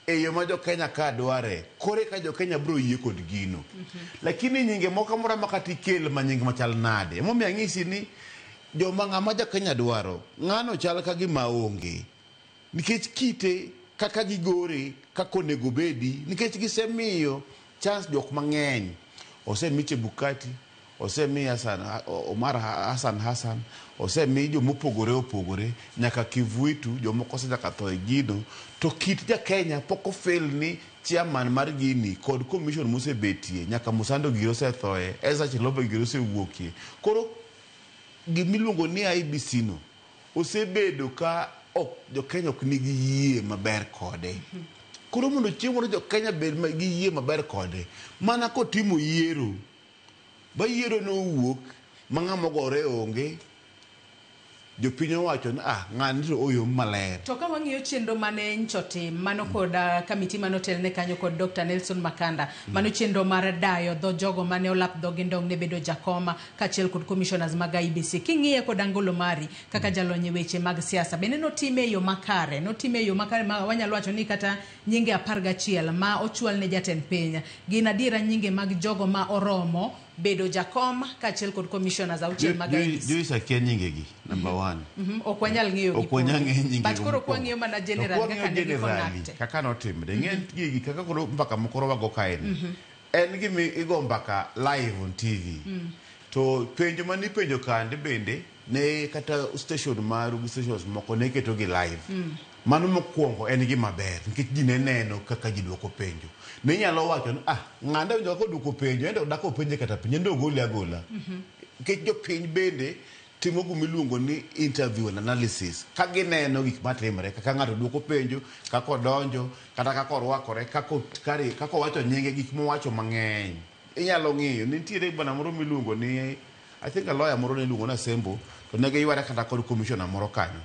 e yo ma jo-Kenya ka dware, kore ka jo-Kenya biro yie kod gino. Lakini nyinge moko amora ma kata ikel ma nying machal nade. Emomiyo ang'isi ni joma ng'ama ja-Kenya dwaro, ng'ano chal ka gima onge. Nikech kite kaka gigore, kaka onego bedi, nikech gisemiyo chance jok mang'eny. Osemi Chebukati, osemi Hassan, Omar Hassan Hassan, osemi jomopogore opogore, nyaka Kivuitu, jomoko osechako tho e gino. To kit ja-Kenya pok ofel ni chairman mar gini kod commission mosebetie, nyaka Musando giri osethoe, Ezra Chiloba giri osewuokie. Koro gimiluongo ni IEBC no osebedo ka ok jo-Kenya ok nigi yie maber kode. Koro mondo chieng' moro jo-Kenya bed gi yie maber kode, mana kotimo yiero, ba yiero nowuok ma ng'ama ogore onge, jopiny owacho ni ah ng'ani to oyom maler. To ka wang'iyo chenro mane ncho tim mano kod kamiti mane otelne kanyo kod Dr. Nelson Makanda, mano chenro mar dayo dho jogo mane olap dhogi ndong' ne bedo jakoma kaachiel kod commissioners mag IEBC. King'iye kod angolo mari kaka jalony e weche mag siasa, bende notime e yo makare? Notime e yo makare ma wanyalo wacho ni kata nyinge 11 ma ochwal ne jatend piny gin adiera nyinge mag jogo ma oromo bedo jakom kaachiel kod commissioners 6 mag IEBC. Joyce akia nyingegi, number one. Ok wanyal ng'eyo Ok wanyal ng'eyo nyingego But koro mokwongo. kwang'iyo mana general To kwang'iyo kaka ne generally, gikonakte. kaka notimre. Ing'e gigi kaka koro mbaka mokoro wago kae ni. En gima igo mbaka live on TV. To penjo manipenjo kande bende ne kata station maru gi stations moko ne keto gi live. Mano mokwongo en gima ber nikech ji ne neno kaka ji dwoko penjo. Ne inyalo wacho ni ah ng'ane winjo kaka oduoko penjo en to dak openje kata penjo en to ogole agola. Nikech jopiny bende timo gimiluongo ni interview and analysis ka gineno gik matimre kaka ng'ato duoko penjo kaka odonjo kata kaka orwakore kaka kaka owacho nyinge gik mowacho mang'eny inyalo ng'iyo nitiere bwana moro miluongo ni I think a lawyer moro ne iluongo ni Asembo to ne giyware kata kod commissioner moro kanyo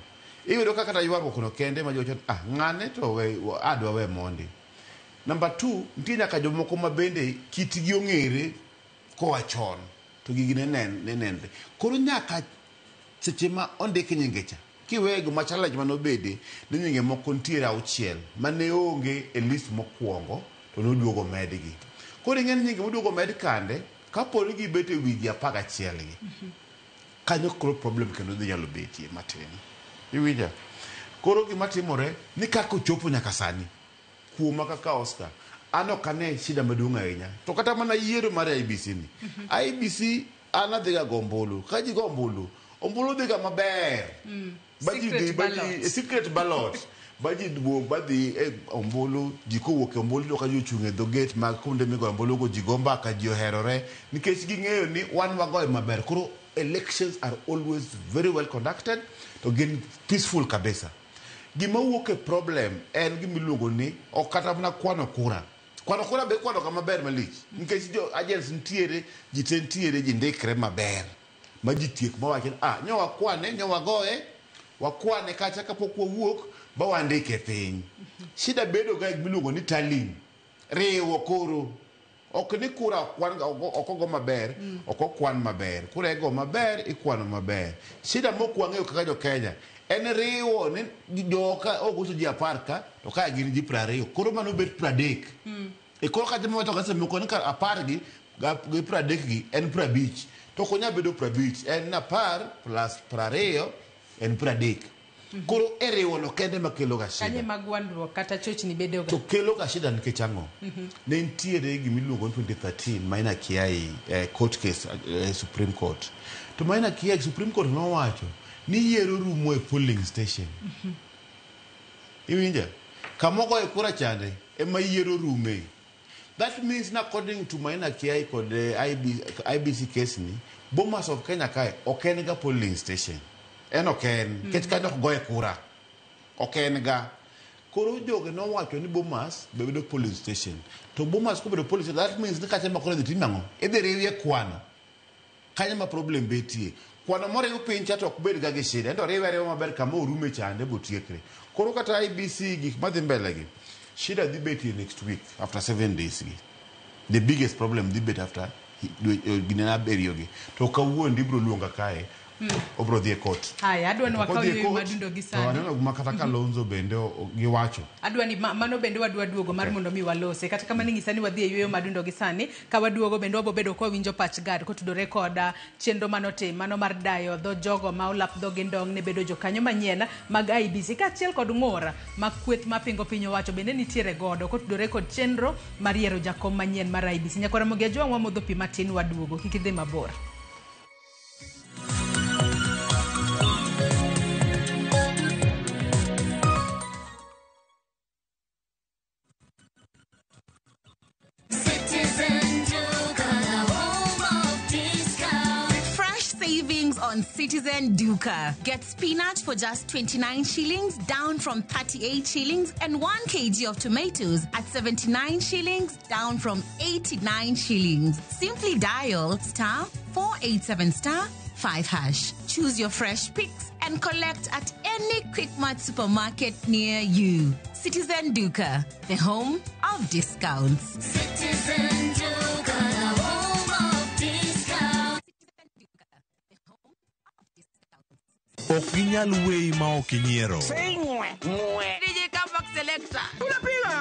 iyudo ka kata ywaruok no kende ma ji wacho ah ng'ane to we adwa we mondi. Number 2 nitie nyaka jomoko ma bende kitgi ong'ere koa chon to gigi ne nenre. Koro nyaka seche ma ondik nyinge cha kiweyo gima challenge manobede ni nyinge moko nitiere 6 mane onge e list mokwongo to noduogo medgi. Koro ing'e ni nyinge moduogo med kande kapo ni gibet e wi ji 11 gi kanyo koro problem kendo dhi nyalo betie matin. Iwinja? Koro gima timore ni kaka ochopo nyaka sani kuoma kaka Oscar an ok ane shida maduong' ahinya to kata mana yiero mar IEBC ni IEBC an adhiga go ombulu ka ji go ombulu ombulu dhiga maber ba ji Secret dhi ba ji ballot. secret ballot ba ji wuok ba dhi e ombulu ji kowuok e ombulu iyudo ka ji ochung' e dho gate mag kuonde migoyo ombulu go ji go mbaka ji oherore nikech ging'eyo ni wan wagoye maber koro elections are always very well conducted to gin peaceful kabisa gima wuok e problem en gima iluongo ni ok kata mana kwano kura kwano kura be ikwano ga maber malich nikech jo agents nitiere ji te nitiere ji ndikre maber ma ji tiek mawacho ni ah nyo wakwane nyo wagoye wakwane kacha kapok wawuok ba wandike piny shida bedo ga gima iluongo ni tallying riwo koro ok ni kura okwan ok ogo maber ok okwan maber kura igo maber ikwano maber shida mok wang'eyo kaka jo Kenya en riwo ni joka ogocho ji 10 ka to ka gin ji 20 koro mano bet 30 e koro ka joma wacho kase moko ni kar 10 gi gi 30 gi en 50 to ok onyal bedo 50 en 10 plus 20 en 30 koro e riwo no kende makelo ga shida Kanye mag gwandruok kata chochni bedo ga. to kelo ga shida nikech ang'o ne nitiere gimiluongo ni 2013 Maina Kiai court case Supreme Court to Maina Kiai Supreme Court nowacho ni yiero rumo e polling station iwinja kama ogoye kura chande ema yiero rume that means na according to Maina Kiai kod IEBC case ni Bomas of Kenya kae ok en ga polling station en ok en nikech kanyo ok goye kura ok en ga koro jogi nowacho ni Bomas be bedo polling station to Bomas kobedo polling station that means ni kacha ma koro idhi tim ang'o idhi riwie kwano kanyo ma problem betie kwano moriw piny cha to ok bed ga gi shida ento riwe ariwa maber kama orume chande botiekre koro kata IEBC gik madhi mbele gi shida dhi betie next week after 7 days gi the biggest problem dhi bet after ginene abiriyo gi to kawuono ibiro luonga kae obiro dhi e court Haya, adwa ni wakaw Kodhi e yueyo court, madundo gi to sani. aneno gima kata Kalonzo bende giwacho Adwa ni mano bende wadwa duogo mar mondo mi walose. Kata kamano inyisa ni wadhi e yueyo madundo gi sani. Ka waduogo bende wabo bedo ka wawinjo pach Gad kotudore kod chenro manotim mano mar dayo dho jogo ma olap dhogi ndong' ne bedo jokanyo manyien mag IEBC kaachiel kod ng'ur ma kweth mapingo piny owacho bende nitiere godo kotudore kod chenro mar yiero jakom manyien mar IEBC. Nyakwara Ramogi Ajwang' wamodho pi matin waduogo kik idhi mabor. Citizen Duka, the home of discount. Fresh savings on Citizen Duka. Get spinach for just 29 shillings, down from 38 shillings, and 1 kg of tomatoes at 79 shillings, down from 89 shillings. Simply dial star 487 star 5 hash. Choose your fresh picks and collect at any Quickmart supermarket near you. Citizen Duka, the home of discounts. Citizen Duka, the home of discount. Ok ginyal weyi ma ok inyiero. DJ Comeback Selector. Tunapiga.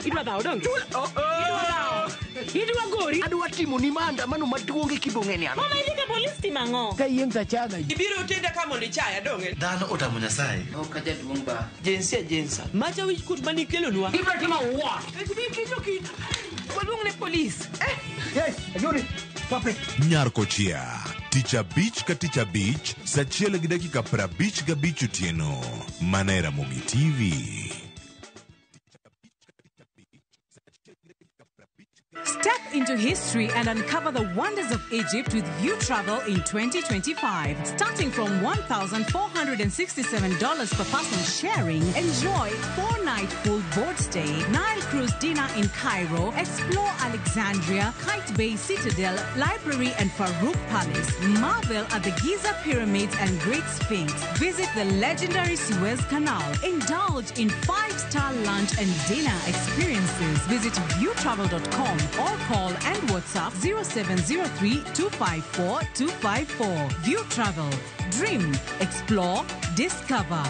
Idwa dhawo donge? Oh, oh. Idwa gori. Adwa timo ni maandamano maduong' e kibong'e ni an. Mama indike polis timo ang'o? Ka yieng' tachaga. Ibiro tenda ka mondo ichaya donge? Dhano otamo Nyasaye. Ok ajaduong' ba. Jinsia jinsa. Macha wich kuot manikelonwa. Ibiro timo what? Kik Waluong ne polis. Yes, Ayuri. Stop it. Nyar Kochia. Tich abich ka tich abich, sa 1:55 otieno. Mana e Ramogi TV. Step into history and uncover the wonders of Egypt with View Travel in 2025. Starting from $1,467 per person sharing, enjoy 4-night full board stay, Nile cruise dinner in Cairo, explore Alexandria, Qaitbay Citadel, Library and Farouk Palace, marvel at the Giza Pyramids and Great Sphinx, visit the legendary Suez Canal, indulge in 5-star lunch and dinner experiences. Visit viewtravel.com or call and WhatsApp 0703 254 254. View Travel. Dream, explore, discover.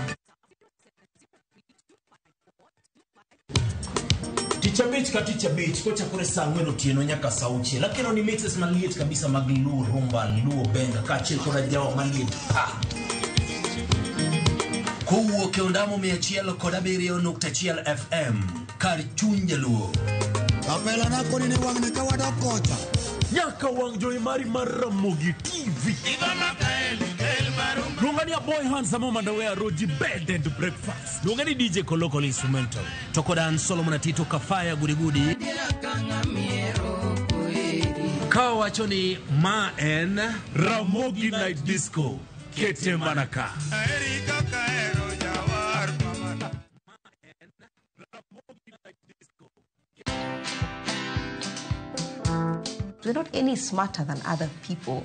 Tich abich ka tich abich kochakore saa 4 otieno nyaka saa 6 akelo ni mixes maliet kabisa mag Luo rumba, Luo benga kaachiel koda jawa maliet pa. Kowuok e ondamo 107.1 FM kar chuny jaluo. Kapela na koni ni wang'ni ka wadok kocha. Nyaka wang' jowi mari mar Ramogi TV. Luonga ni Aboy Handsome Mandawe Roji Bed and Breakfast. Luonga ni DJ Kolokol Instrumental. To kod an Solomon Atito Kafaya Gudigudi. Ka wacho ni ma en Ramogi Night Disco. Kete mana ka. We're not any smarter than other people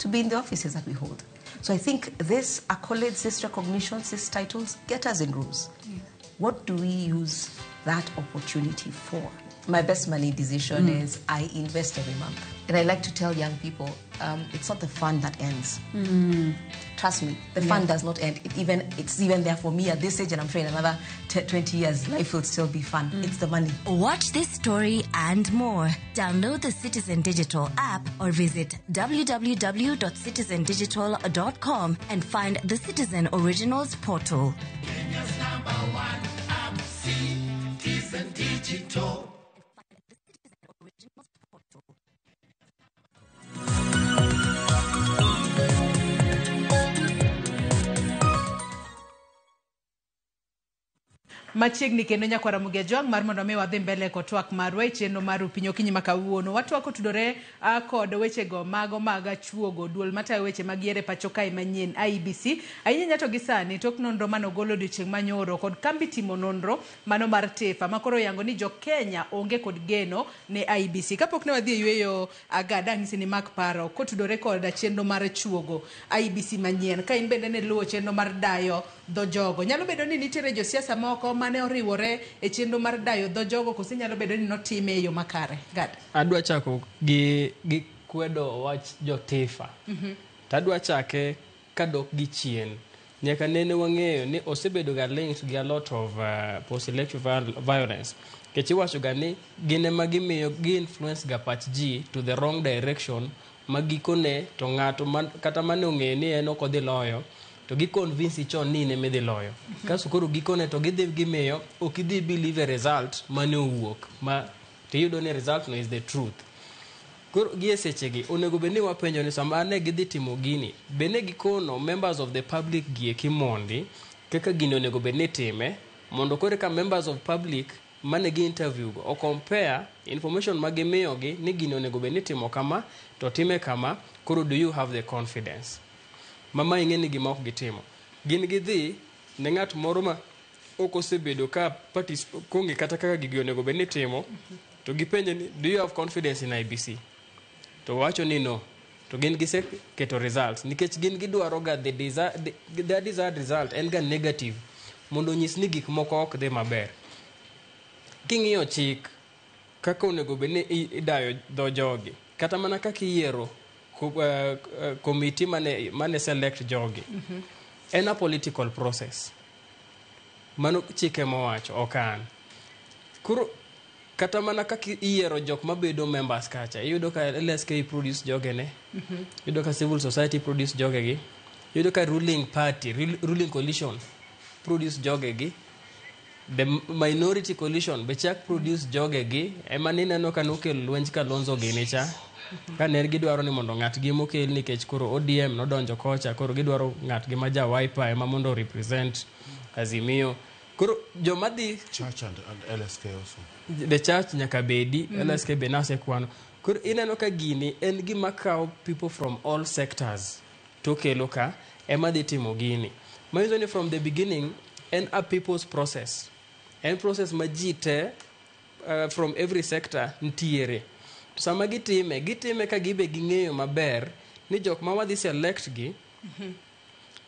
to be in the offices that we hold. So I think this accolades, this recognitions, these titles get us in rooms. Yeah. What do we use that opportunity for? My best money decision is I invest every month. And I like to tell young people, it's not the fun that ends. Trust me, the fun does not end. It's even there for me at this age, and I'm sure in another 20 years, life will still be fun. It's the money. Watch this story and more. Download the Citizen Digital app or visit www.citizendigital.com and find the Citizen Originals portal. Kenya's number one app, Citizen Digital. Machiegni kendo nyakwara Ramogi Ajwang' mar mondo mi wadhi mbele kod twak marwa e chenro mar Rupiny okinyi ma kawuono. Watwak otudore kod wechego mago mag chuogo duol matayo weche mag yiero e pacho kae manyien IEBC. Ahinya to gi sani tok nonro manogolo odiochieng' manyoro kod kambi timo nonro mano mar TIFA makoro yango ni jo Kenya onge kod geno ne IEBC. Kapok ne wadhi e yweyo agada ang'isi ni mak paro kotudore kod chenro mar chuogo IEBC manyien. Ka in bende ne luwo chenro mar dayo dho jogo. Nyalo bedo ni nitiere josiasa moko mane oriwore e chenro mar dayo dho jogo koso nyalo bedo ni notime e yo makare. Gad. Adwa chako gi kwedo wach jo TIFA. To adwa chake kadok gi chien. Nyaka nene wang'eyo ni osebedo ga linked gi a lot of post-election violence. Nikech iwacho ga ni gin ema gimiyo gi influence ga pach ji to the wrong direction ma gikone to ng'ato kata mane ong'eyo ni en ok odhi loyo to gi convince chon ni in ema idhi loyo. Kasto koro gikone to gidhi gimiyo ok idhi believe a result mane owuok ma tiyudo ni result no is the truth. Koro gi e sechegi onego bed ni wapenjo ni sama ne gidhi timo gini be ne gikono members of the public gieki mondi kaka gini onego bed ni time mondo koro ka members of public mane gi interview go o compare information ma gimiyogi ni gini onego bed ni timo kama to time kama, koro do you have the confidence? Mama ing'e ni gima ok gitimo. Gin gidhi ne ng'at moro ma ok osebedo ka kong'e kata kaka gigi onego bed ni timo, to gipenje ni do you have confidence in IEBC? To wacho ni no. To gin giseketo results nikech gin gidwaro ga the desired result en ga negative mondo onyis ni gik moko ok dhi maber. King'iyo chik kaka onego bed ni idayo dho jogi kata mana kaka iyiero committee mane select jogi en a political process. Mano chike mowacho ok an. Koro kata mana kaka iyiero jok mabedo members kacha, iyudo ka LSK produce jogene, iyudo ka civil society produce jogegi, iyudo ka ruling party, ruling coalition produce jogegi, the minority coalition be chak produce jogegi, ema nineno ka nokelo lwenj Kalonzo gini cha. Ka ne gidwaro ni mondo ng'atgi mokel nikech koro ODM nodonjo kocha, koro gidwaro ng'atgi ma ja Wiper ema mondo represent Azimio. Koro joma dhi Church and LSK also. The church nyaka bedi, LSK be nasekwano. Koro ineno ka gini en gima kawo people from all sectors to kelo ka ema dhi timo gini. Manyiso ni from the beginning en a people's process. En process ma ji te from every sector ntiere. To sama gitime ka gibe ging'eyo maber ni jok ma wadhi select gi,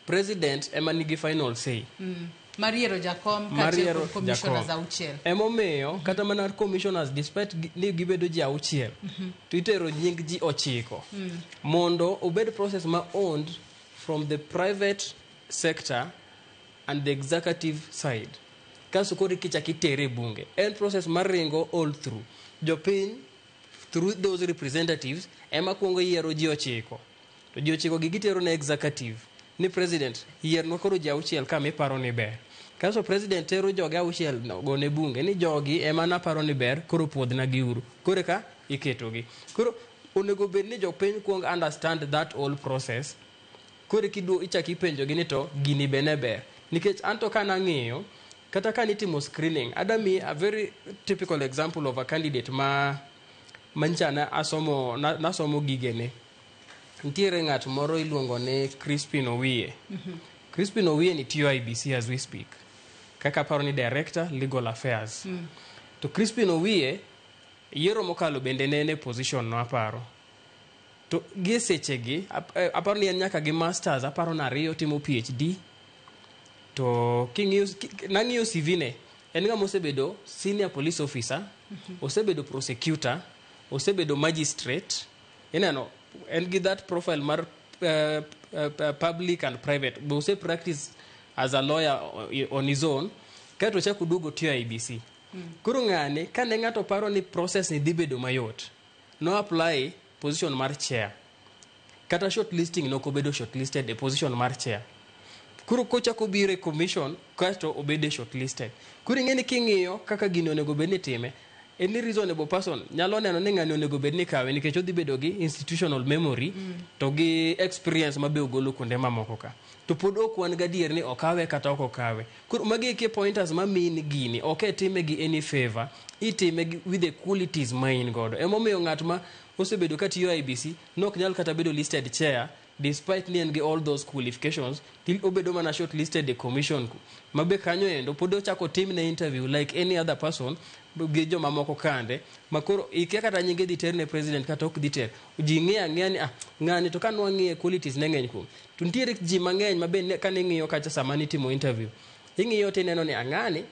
president ema nigi final say. Mar yiero jakom kaachiel kod commissioners auchiel. Emomiyo kata mana commissioners despite ni gibedo ji auchiel, to itero nying ji 9 mondo obed process ma owned from the private sector and the executive side. Kasto koro kichak itere e bunge. En process mar ringo all through. Jopiny through those representatives ema kuongo yiero ji 9. To ji 9 gi gitero ne executive. Ni president yiernwa koro ji auchiel ka miparo ni ber. Kasto president tero joge auchiel no gone bunge ni jogi ema naparo ni ber koro puodhna giuru. Koro ka iketogi. Koro onego bed ni jopiny kuong understand that whole process. Koro kiduo ichak ipenjogi ni to gini be ne ber. Nikech anto ka nang'iyo kata ka nitimo screening adami a very typical example of a candidate ma mancha na asomo na, nasomo gigene. Nitiere ng'at moro iluongo ni Crispin Owiye. Crispin Owiye ni tiyo IEBC as we speak. Kaka aparo ni director legal affairs. To Crispin Owiye yiero mokalo bende ne en e position no aparo. To gie sechegi aparo ni en nyaka gi masters aparo ni ariyo timo PhD. To king'iyo nang'iyo CV ne en ng'ama osebedo senior police officer, osebedo prosecutor, osebedo magistrate. Ineno en gi that profile mar public and private. Be ose practice as a lawyer on his own. Kaeto ochako oduogo tiyo IEBC. Koro ng'ani kane ng'ato paro ni process ni dhi bedo mayot, no apply position mar chair. Kata shortlisting nok obedo shortlisted e position mar chair. Koro kochako biro e commission kaeto obede shortlisted. Koro ing'e ni king'iyo kaka gini onego bed ni time, any reasonable person nyalo neno ni ng'ani onego bed ni kawe nikech odhi bedo gi institutional memory to gi experience ma be ogolo kuonde mamoko ka. To pod ok wan gadier ni okawe kata ok okawe. Koro magi eki e pointers ma mean gini ok e time gi any favor, itime gi with the qualities ma in godo. Emomiyo ng'at ma osebedo ka tiyo IEBC nok nyal kata bedo listed chair despite ni en gi all those qualifications til obedo mana shortlisted e commission ku. Ma be kanyo endo pod ochako timne interview like any other person gi jomamoko kande ma koro ikia kata nyinge dhi ter ne president kata ok dhi ter. Ji ng'eyo ang'eya ni ah ng'ani to ka nwang'iye qualities ne ng'eny kuome. To nitiere ji mang'eny ma be kane ing'iyo kacha sama nitimo interview ing'iyo tineno ni ang'ani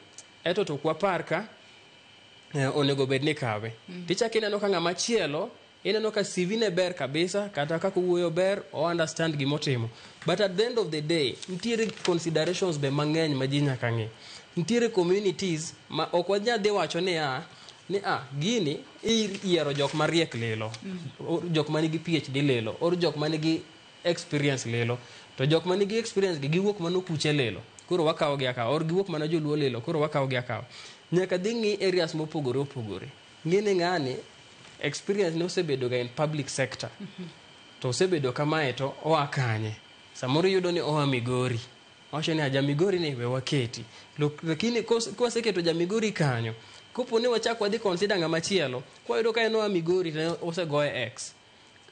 eto to ok wapar ka onego bed ni kawe. Tichako ineno ka ng'ama chielo ineno ka CV ne ber kabisa kata kaka owuoyo ber o understand gimotimo. But at the end of the day nitiere considerations be mang'eny ma ji nyaka ng'i. Nitiere communities ma ok wanyal dhi wacho niya ni ah gini iyiero jok mariek lilo, jok manigi PhD lilo, or jok manigi experience lilo. To jok manigi experience gi giwuok mano kuche lilo. Koro wakawo gi akawa or giwuok mana joluo lilo koro wakawo gi akawa. Nyaka dhi ng'i areas mopogore opogore. Ng'e ni ng'ani experience ne osebedo ga in public sector. To osebedo kamae to oa kanye. Samoro iyudo ni oa Migori. Wacho ni ja Migori ni we waketi. Lakini kwaseketo ja Migori kanyo, kopo ni wachak wadhi consider ng'ama chielo, kwayudo ka en oa Migori to osegoye X.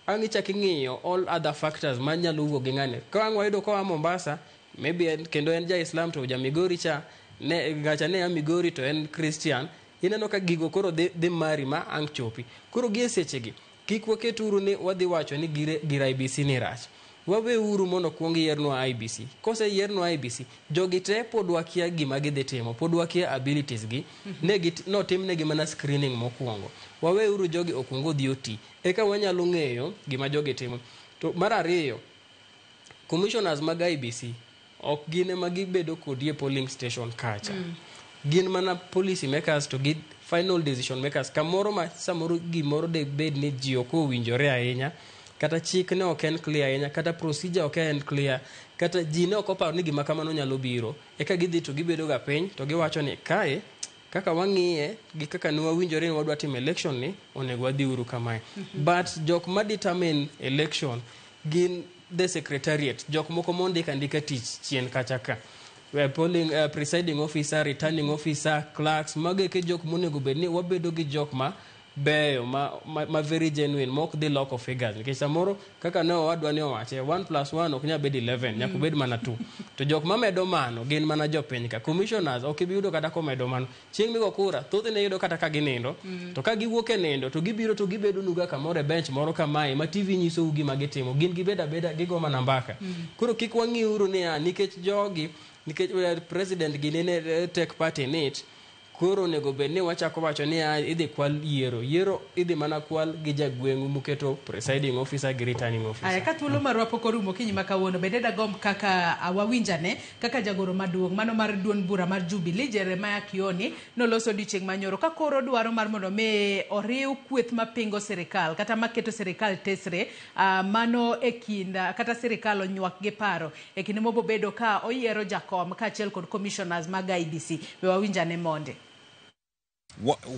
Ang' ichak ing'iyo all other factors manyalo wuok gi ng'ani. Ka ang' wayudo koa Mombasa, maybe en, kendo en ja Islam to ja Migori cha, ne gacha ne a Migori to en Christian, ineno ka gigo koro dhi mari ma ang' chopi. Koro gie sechegi, kik waket uru ni wadhi wacho ni gir IEBC ni rach. Waweuru mondo kuong yiernwa IEBC. Kose yiernwa IEBC, jogi te pod wakia gima gidhi timo, pod wakia abilities gi, ne gi notimnegi mana screening mokwongo. Waweuru jogi okuong odhi oti, eka wanyalo ng'eyo gima jogi timo. To mar ariyo, commissioners mag IEBC ok gin ema gibedo kodi e polling station kacha. Gin mana policy makers to gi final decision makers. Kamoro ma samoro gimoro de bed ni ji ok owinjore ahinya, kata chik ne ok en clear ahinya, kata procedure ok en clear, kata ji ne ok oparo ni gima kamano nyalo biro. Eka gidhi to gibedo ga piny to giwacho ni kae kaka wang'iye gi kaka ne wawinjore ni wadwa timo election ni onego wadhi uru kamae. But jok ma determine election gin the secretariat, jok moko mondik andika tich chien kacha ka. Polling, presiding officer, returning officer, clerks, mago eke jok monego bed ni wabedo gi jok ma beyo ma very genuine ma ok dhi loko figures nikech samoro kaka ne owadwa ni owache 1 plus 1 ok nyal bedo 11 nyaka obed mana 2 to jok mamedo mano gin mana jopiny ka commissioners ok ibi yudo kata komedo mano chieng' migo kura thothne iyudo kata ka ginindo to ka giwuok e nindo to gibiro to gibedo nuga kamoro e bench moro kamae ma TV nyisou gima gitimo gin gibedo abeda gigo mana mbaka koro kik wang'iuru niya nikech jogi nikech president gi nene take part in it Koro onego bed ni wachako wacho ni "Ah, idhi kwal yiero. Yiero idhi mana kwal gi jagweng'u muketo presiding officer gi returning officer. Aya, ka thuolo marwa pok orumo okinyi ma kawuono, bende dagomb kaka wawinjane kaka jagoro maduong' mano mar duond bura mar Jubilee Jeremiah Kioni noloso odiochieng' manyoro ka koro dwaro mar mondo mi oriw kweth mapingo sirikal kata maketo sirikal tesre mano e kind kata sirikal onywak gi paro e kinde mobobedo ka oyiero jakom kaachiel kod commissioners mag IEBC. We wawinjane monde.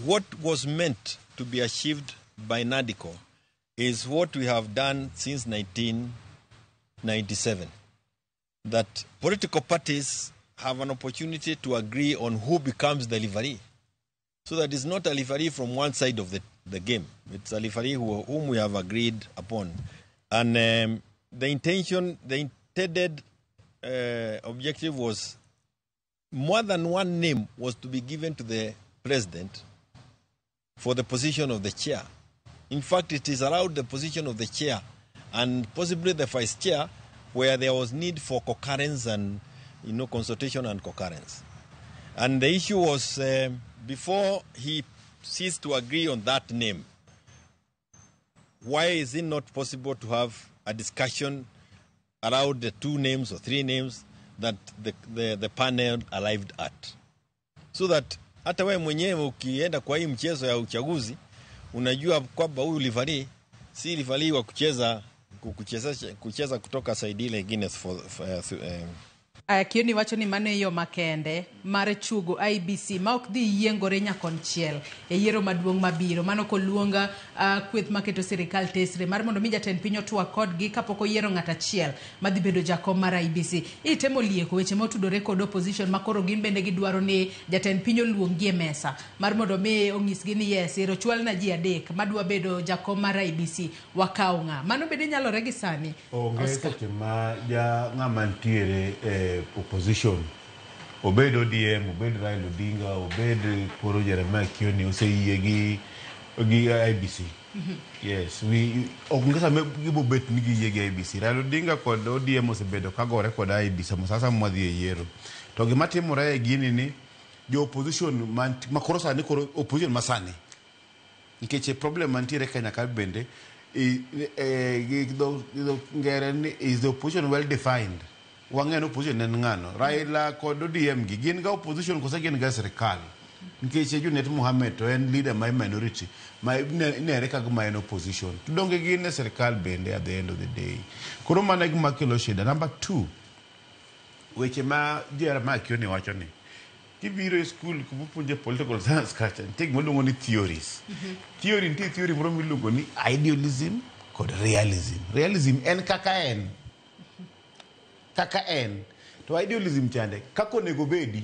What was meant to be achieved by NADCO is what we have done since 1997. That political parties have an opportunity to agree on who becomes the referee. So that it's not a referee from one side of the game. It's a referee whom we have agreed upon. And the intended objective was more than one name was to be given to the president for the position of the chair. In fact, it is allowed the position of the chair and possibly the vice chair where there was need for concurrence and, consultation and concurrence. And the issue was before he ceased to agree on that name, why is it not possible to have a discussion around the two names or three names that the panel arrived at? So that hata wewe mwenyewe ukienda kwa hii mchezo ya uchaguzi unajua kwamba huyu referee si referee wa kucheza kutoka side ile ingine for Aya, Kioni wacho ni mano e yo makende mar chugo IEBC ma ok dhi yiengore nyakonchiel e yiero maduong' mabiro. Mano koluonga kweth maketo sirikal tesre mar mondo mi jatend piny otwak kodgi kapok oyiero ng'at achiel madhi bedo jakom mar IEBC. Itemo lieko weche motudore kod opposition ma koro gin bende gidwaro ni jatend piny oluonggi e mesa mar mondo mi onyisgi ni yes, ero chwalna ji adek madwa bedo jakom mar IEBC, wakaw ng'a. Mano bende nyalore gi sani. Onge Oscar. seche ma ja ng'ama nitiere e opposition, obed ODM, obed Raila Odinga, obed koro Jeremiah Kioni, oseyie gi IEBC. Yes, we onge sama gibobet ni giyie gi IEBC. Raila Odinga kod ODM osebedo kagore kod IEBC sama mwadhi e yiero. To gima timore e gini ni jo opposition ma koro sani, koro opposition ma sani, nikech problem mantiere Kenya ka bende gi dho ngere ni is the opposition well defined. Wang'eyo ni opposition en ng'ano. Raila kod ODM gi gin ga opposition kose gin ga sirikal. Nikech Junet Mohammed to en leader ma minority ma inere ka gima en opposition. To donge gin e sirikal bende at the end of the day. Koro mano e gima kelo shida. Number 2, weche ma Jeremiah Kioni wacho ni kibiro e school kuma puonje political science kacha nitie gima iluongo ni theories. Theory nitie theory moro miluongo ni idealism kod realism. Realism en kaka en. Kaka en. To idealism chande kaka onego bedi.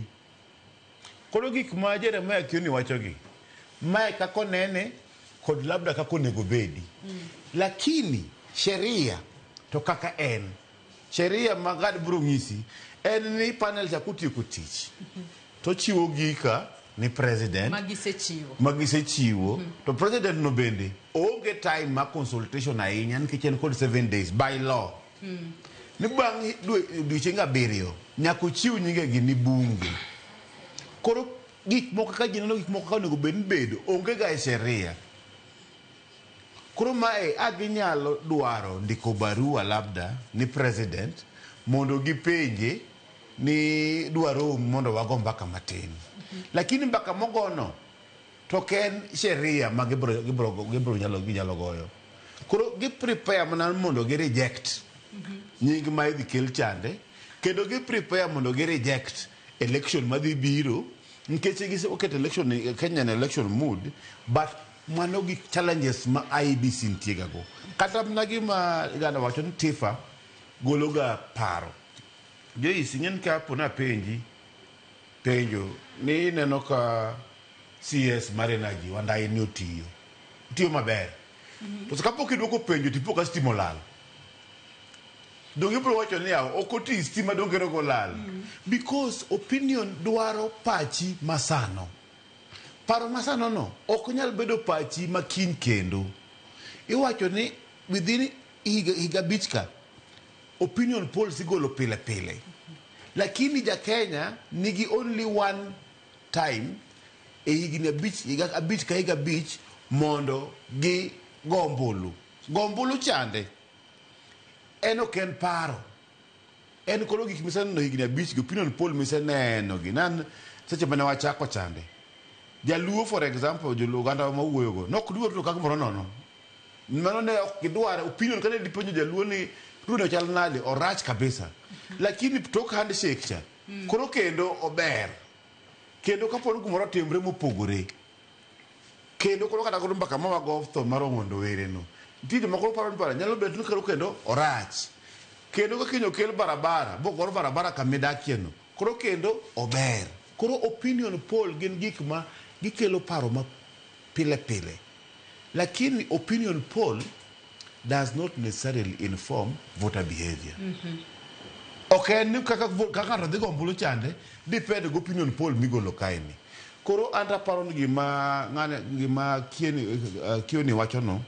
Koro gik ma Jeremiah Kioni wacho gi, mae kaka onene kod labda kaka onego bedi. Lakini sheria to kaka en. Sheria ma Gad biro ng'isi en ni panel cha kotieko tich to chiwo gika ni president magisechiwo. Magisechiwo. To president no bende onge time ma consultation ahinya nikech en kod 7 days by law. Ni bang' odiochienge 7 nyaka ochiw nyingegi ni bunge. Koro gik moko kaka ji neno gik moko kaka onego bed ni bedo onge ga e sheria. Koro mae a ginyalo dwaro ndiko barua labda ni president mondo gipenje ni dwaro mondo wago mbaka matin. Lakini mbaka mogono to ok en sheria ma gibiro ginyalo goyo. Koro gi prepare mana mondo gi reject nying ma idhi kel chande, kendo gi prepare mondo gi reject election madhi biro nikech giseketo election Kenya en election mood, but mano gi challenges ma IEBC nitie ga go. Kata mana gima Gada wacho ni TIFA golo ga paro. Joyce, ing'e ni kapo napenji penjo ni ineno ka CS mar energy Wandayi ni otiyo maber. To kapok idwoko penjo tipo ka stima olal. Donge ibiro wacho ni yawa ok oti stima donge rogo lal. Because opinion dwaro pachi masano. Paro masano no ok nyal bedo pachi ma kiny kendo. Iwacho ni within higa 5 ka opinion polls igolo pile pile. Lakini ja Kenya nigi only one time e higni 5, higa 5 ka higa 5 mondo gi go ombulu. Go ombulu chande en ok en paro, en koro gik miseneno higni 5 gi opinion poll miseneno gi nan seche mane wachako chande. Jaluo, for example, joluo oganda ma wuoyogo nok dwar to kaka moro nono mano ne ok gidwar opinion. Kane dipenjo jaluo ni Ruto chal nade, orach kabisa, lakini tok handshake cha koro kendo ober. Kendo kapo ni gimoro otimre mopogore kendo koro kata koro mbaka ma wago tho mar Ong'ondo Were no, nitie joma koro paro ni bara nyalo bet ni koro kendo orach kendo ka kiny okel barabara bogor barabara kamidakie no koro kendo ober. Koro opinion poll gin gik ma gikelo paro ma pile pile, lakini opinion poll does not necessarily inform voter behavior. Ok en ni kaka ng'ato dhi go ombulu chande depend gi opinion poll migolo kaeni. Koro an aparo ni gima ng'ane gima Kioni wacho no,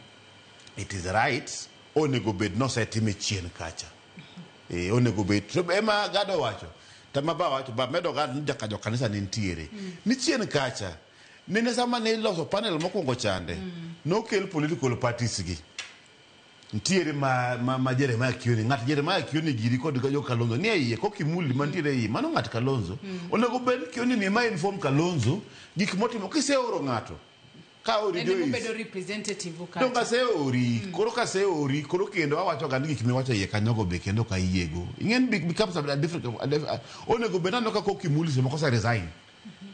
it is right. Onego bed nosetime chien kacha. Onego bed to ema Gado wacho tama ba wacho ba medo Gado ni jaka jo kanisa ne nitiere ni chien kacha nene sama ne iloso panel mokwongo chande nokel political parties gi nitiere ma Jeremiah Kioni, ng'at Jeremiah Kioni giri kod jo Kalonzo ni e iye kokimuli mantiere e iye mano ng'at Kalonzo. Onego bed ni Kioni ni ema inform Kalonzo gik motimo kiseoro ng'ato ka ori En Joyce emobedo representative kacha. Donge aseori koro kaseori koro kendo awacho ga ni gik miwacho iye kanyogo be kendo ok ayiego. Ing'e ni becomes a different onego bed aneno ka Kokimuli seche moko ose resign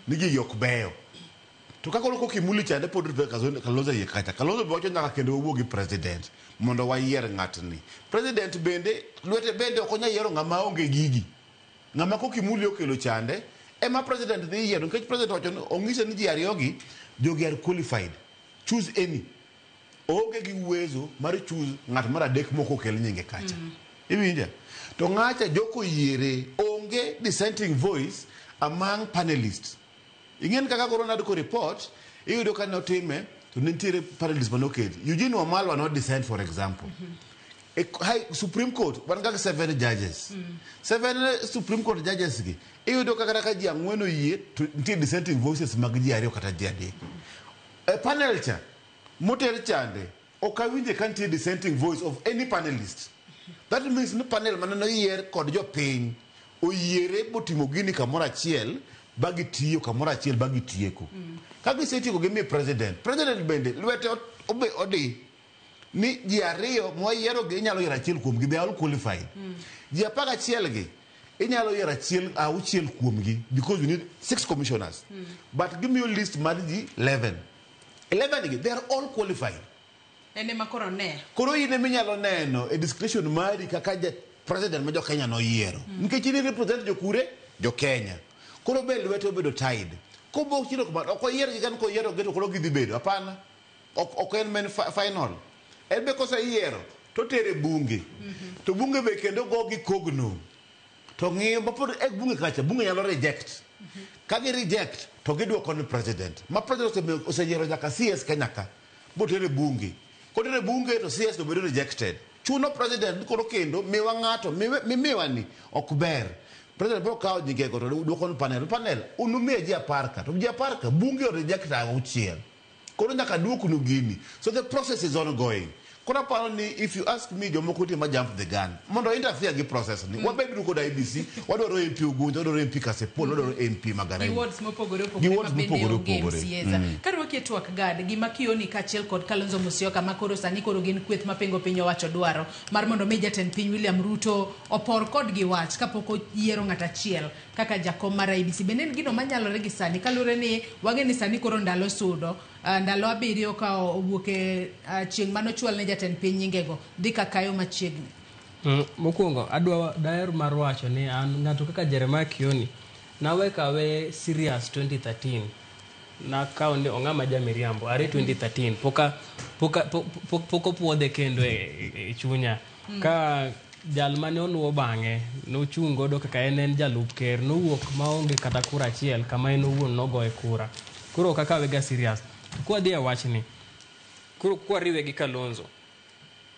ni gigi ok beyo. To ka koro Kokimuli chande pod rito Kalonzo iye kacha. Kalonzo be wacho nyaka kendo wawuo gi president mondo wayier ng'atni. President bende lwete bende ok onyal yiero ng'ama onge gigi. Ng'ama Kokimuli okelo chande ema president dhi yiero nikech president owacho ni ong'ise ni ji ariyogi jogi are qualified. Choose any. Oonge gi uwezo mar choose ng'at mar adek mok okel nyinge kacha. Iwinja? To ng'acha joko yiere onge dissenting voice among panelists. Ing'en kaka koro NADCO report iyudo ka notime to ne nitiere panelists manoketi. Eugene Wamalwa no dissent, for example. High, Supreme Court wan kaka 7 judges. 7 Supreme Court judges gi iyudo ka kata ka ji 4 oyie to nitie dissenting voices mag ji 2 kata ji 3. E panel cha moter chande ok awinje ka nitie dissenting voice of any panelist. That means ni panel mane noyier kod jopiny oyiere botimo gini kamoro achiel ba gitiyo kamoro achiel ba gitieko. Ka gisetieko gimiyo president. President bende lwete odi ni ji 2 mwayiero gi inyalo yiero achiel kuomgi, they are all qualified. Ji 11 gi inyalo yiero achiel auchiel kuomgi because we need 6 commissioners. But gimiyo list mar ji 11. 11 gi they are all qualified. En ema koro ne. Koro in ema inyalo neno e discretion mari kaka ja president ma jo Kenya noyiero. Nikech in represent jokure jo Kenya. Koro be lwete obedo tied. Kobo chiro kamano ok oyier gi kan koyiero gi to koro gidhi bedo hapana. Ok en men final. En be koseyiero to tere bunge. To bunge be kendo go gi kogno. To ng'iyo ma pod e bunge kacha bunge nyalo reject. Ka gi reject to giduoko ni president. Ma president oseyiero nyaka CS Kenya ka. Botere bunge. Kotere bunge to CS to bedo rejected. Chuno president koro kendo miwa ng'ato mimiwa ni ok ber. President biro kawo nyingego to duoko ni panel. Panel unumiye ji 10 ka. To ji 10 ka bunge o reject 6. Koro nyaka duoknu gini. So the process is ongoing. Koro aparo ni if you ask me jomoko nitie ma jump the gun mondo interfere gi process ni. Wabed uru kod IEBC, wadwaro MP Ugunja, wadwaro MP Kasipul, wadwaro MP Magarini. Gi wards mopogore Gi opogore wards ma bende mopogore onge opogore. MCAs. Karuoki e twak Gad, gima Kioni kaachiel kod Kalonzo Musyoka ma koro sani koro gin kweth mapingo piny owacho dwaro mar mondo mi jatend piny William Ruto opor kodgi wach kapok oyiero ng'at achiel kaka jakom mar IEBC. Bende en gino manyalore gi sani kaluwore ni wang'e ni sani koro ndalo sudo ndalo 7 ka owuok e chieng' manochwal ne jatend piny nyingego dhi ka kayo machiegni. Mokwongo adwa daher mar wacho ni an ng'ato kaka Jeremiah Kioni nawe kawe serious 2013 nakawo ni ong'ama ja miriambo are 2013 pok opuodhe kendo e chunya. Ka jal mane oluwo bang'e nochung' godo kaka en jalup ker nowuok maonge kata kura achiel kama en owuon nogoye kura. Koro ok akawe ga serious. Kwadhi e wachni, koro kwariwe gi Kalonzo,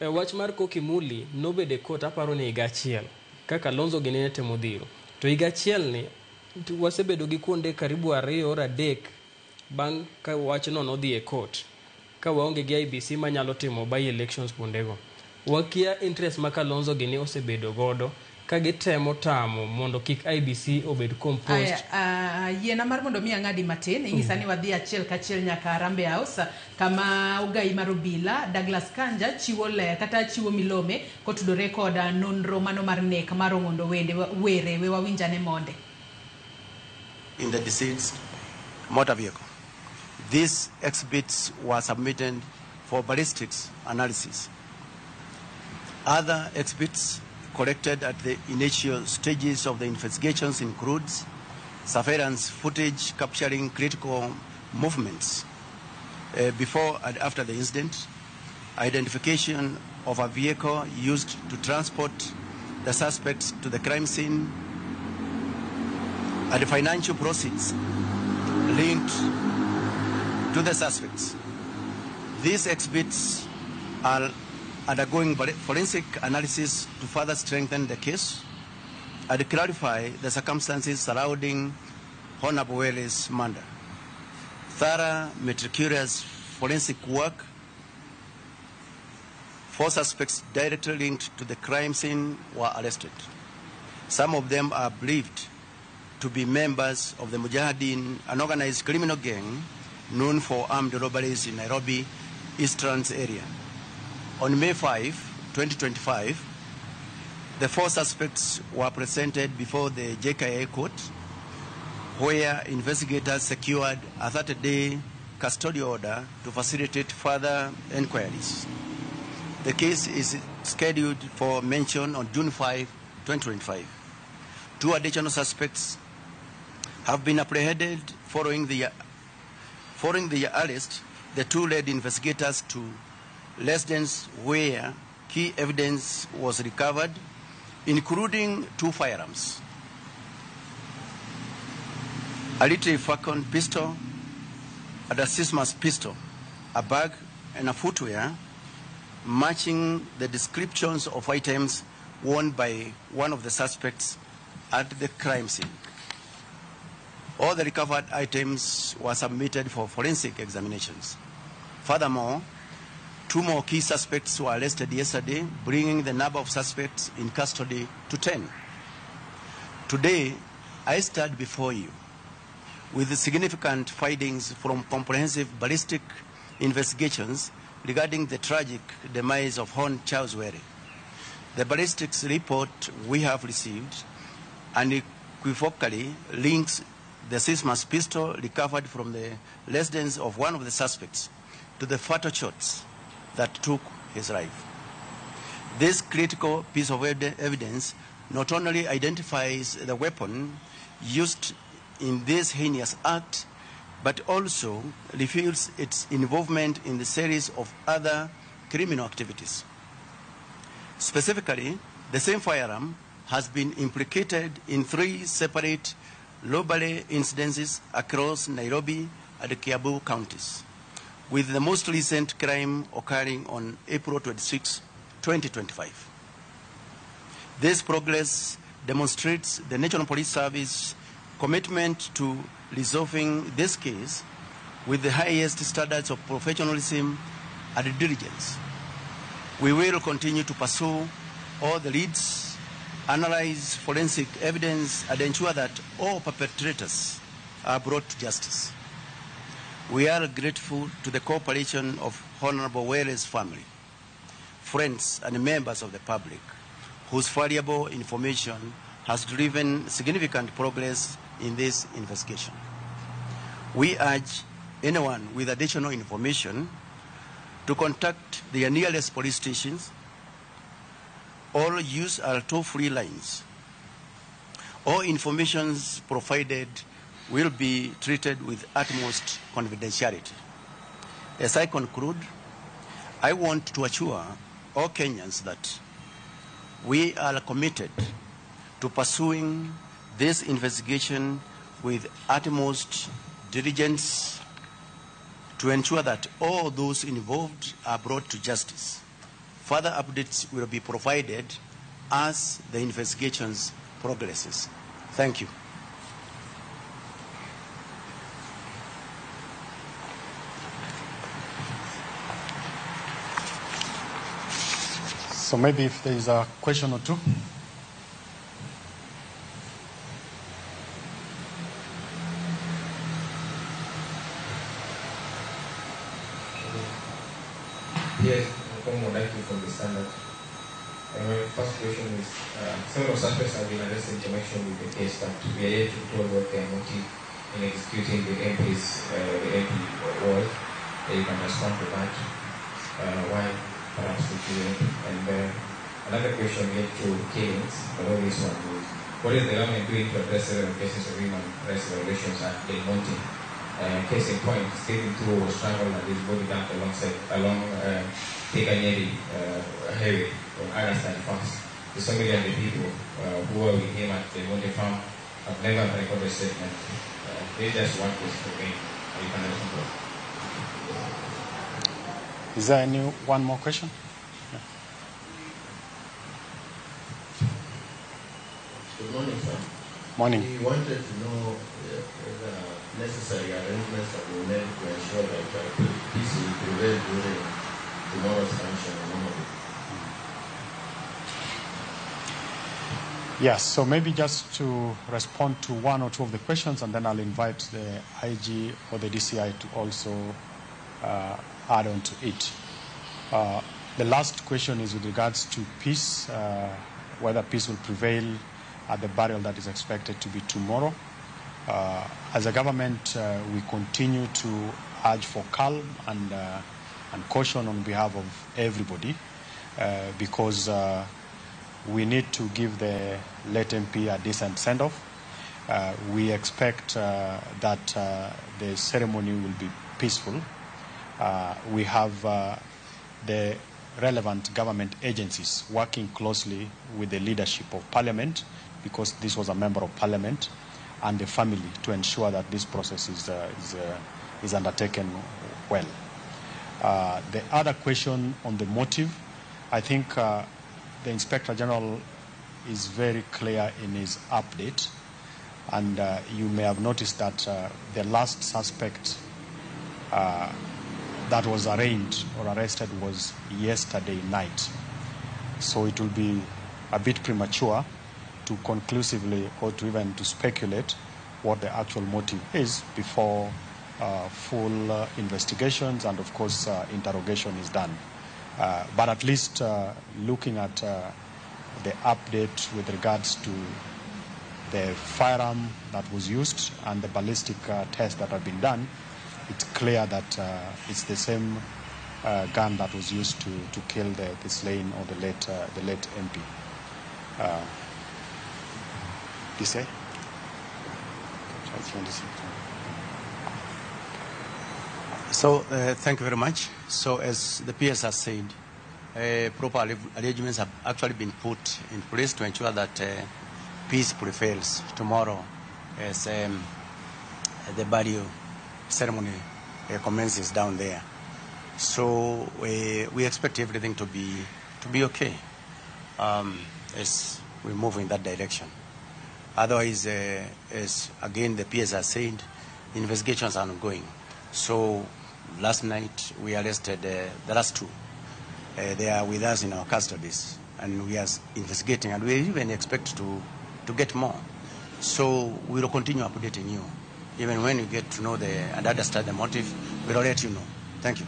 e wach mar Kokimuli nobedo e court aparo ni higa achiel ka Kalonzo gini ne temo dhiro. To higa achiel ni wasebedo gi kuonde karibu 2 or 3 Bang' ka wachno nodhi e court, ka waonge gi IEBC manyalo timo by elections kuondego. Wakia interest ma Kalonzo gini osebedo godo ka gitemo tamo mondo kik IEBC obed composed. Aya, yiena mar mondo mi ang'adi matin inyisa ni wadhi achiel kachiel nyaka Harambee House kama ogai mar obila Douglas Kanja chiwo ler kata chiwo milome kotudore kod nonro mano mar nek mar Ong'ondo Wende Were. We wawinjane monde. In the deceased motor vehicle. These exhibits were submitted for ballistics analysis. Other exhibits collected at the initial stages of the investigations includes surveillance footage capturing critical movements before and after the incident, identification of a vehicle used to transport the suspects to the crime scene, and financial proceeds linked to the suspects. These exhibits are undergoing forensic analysis to further strengthen the case and clarify the circumstances surrounding Honorable Were's murder. Thorough, meticulous forensic work, 4 suspects directly linked to the crime scene were arrested. Some of them are believed to be members of the Mujahideen, an organized criminal gang known for armed robberies in Nairobi, Eastlands area. On May 5, 2025, the 4 suspects were presented before the JKIA court, where investigators secured a 30-day custodial order to facilitate further inquiries. The case is scheduled for mention on June 5, 2025. 2 additional suspects have been apprehended following the arrest. The 2 led investigators to residence where key evidence was recovered, including 2 firearms, a little Falcon pistol, and a Sismas pistol, a bag, and a footwear, matching the descriptions of items worn by one of the suspects at the crime scene. All the recovered items were submitted for forensic examinations. Furthermore, 2 more key suspects were arrested yesterday, bringing the number of suspects in custody to 10. Today, I stand before you with significant findings from comprehensive ballistic investigations regarding the tragic demise of Hon Charles Were. The ballistics report we have received unequivocally links the Sismas pistol recovered from the residence of one of the suspects to the fatal shots that took his life. This critical piece of evidence not only identifies the weapon used in this heinous act, but also reveals its involvement in the series of other criminal activities. Specifically, the same firearm has been implicated in 3 separate robbery incidences across Nairobi and Kiambu counties, with the most recent crime occurring on April 26, 2025. This progress demonstrates the National Police Service commitment to resolving this case with the highest standards of professionalism and diligence. We will continue to pursue all the leads, analyze forensic evidence, and ensure that all perpetrators are brought to justice. We are grateful to the cooperation of Honorable Were's family, friends, and members of the public, whose valuable information has driven significant progress in this investigation. We urge anyone with additional information to contact their nearest police stations or use our toll-free lines. All information provided will be treated with utmost confidentiality. As I conclude, I want to assure all Kenyans that we are committed to pursuing this investigation with utmost diligence to ensure that all those involved are brought to justice. Further updates will be provided as the investigations progresses. Thank you. So maybe if there is a question or two. Yes, I'm Modaki from the Standard. And my first question is, several suspects have been arrested in connection with the case, but we are yet to tell what their motive in executing the MP's, the MP was. You can respond to that. Why perhaps the MP? And another question related to killings, although this one is, what is the government doing to address several cases of human rights violations at Del Monte? Case in point, Stephen Tuo was strangled and his body dumped along Thika-Nyeri Highway on August 31st. The family and the people who were with him at the Monte farm have never recorded a statement. This is just one case for me. You can respond to that. Is there any one more question? Yeah. Good morning, sir. Morning. We wanted to know whether necessary arrangements have been made to ensure that peace will prevail during tomorrow's function in Homa Bay. Yes, so maybe just to respond to one or two of the questions, and then I'll invite the IG or the DCI to also add on to it. The last question is with regards to peace, whether peace will prevail at the burial that is expected to be tomorrow. As a government, we continue to urge for calm and caution on behalf of everybody, because we need to give the late MP a decent send-off. We expect that the ceremony will be peaceful. We have the relevant government agencies working closely with the leadership of Parliament, because this was a member of Parliament, and the family, to ensure that this process is undertaken well. The other question on the motive, I think the Inspector General is very clear in his update, and you may have noticed that the last suspect that was arraigned or arrested was yesterday night. So it will be a bit premature to conclusively or to even to speculate what the actual motive is before full investigations and, of course, interrogation is done. But at least looking at the update with regards to the firearm that was used and the ballistic test that have been done, it's clear that it's the same gun that was used to kill the slain or the late MP. DCI? So, thank you very much. So, as the PS has said, proper arrangements have actually been put in place to ensure that peace prevails tomorrow as the burial ceremony commences down there. So we expect everything to be okay as we move in that direction. Otherwise, as again the PS has said, investigations are ongoing. So last night we arrested the last two. They are with us in our custodies, and we are investigating, and we even expect to get more. So we will continue updating you. Even when you get to know and understand the motive, we will let you know. Thank you.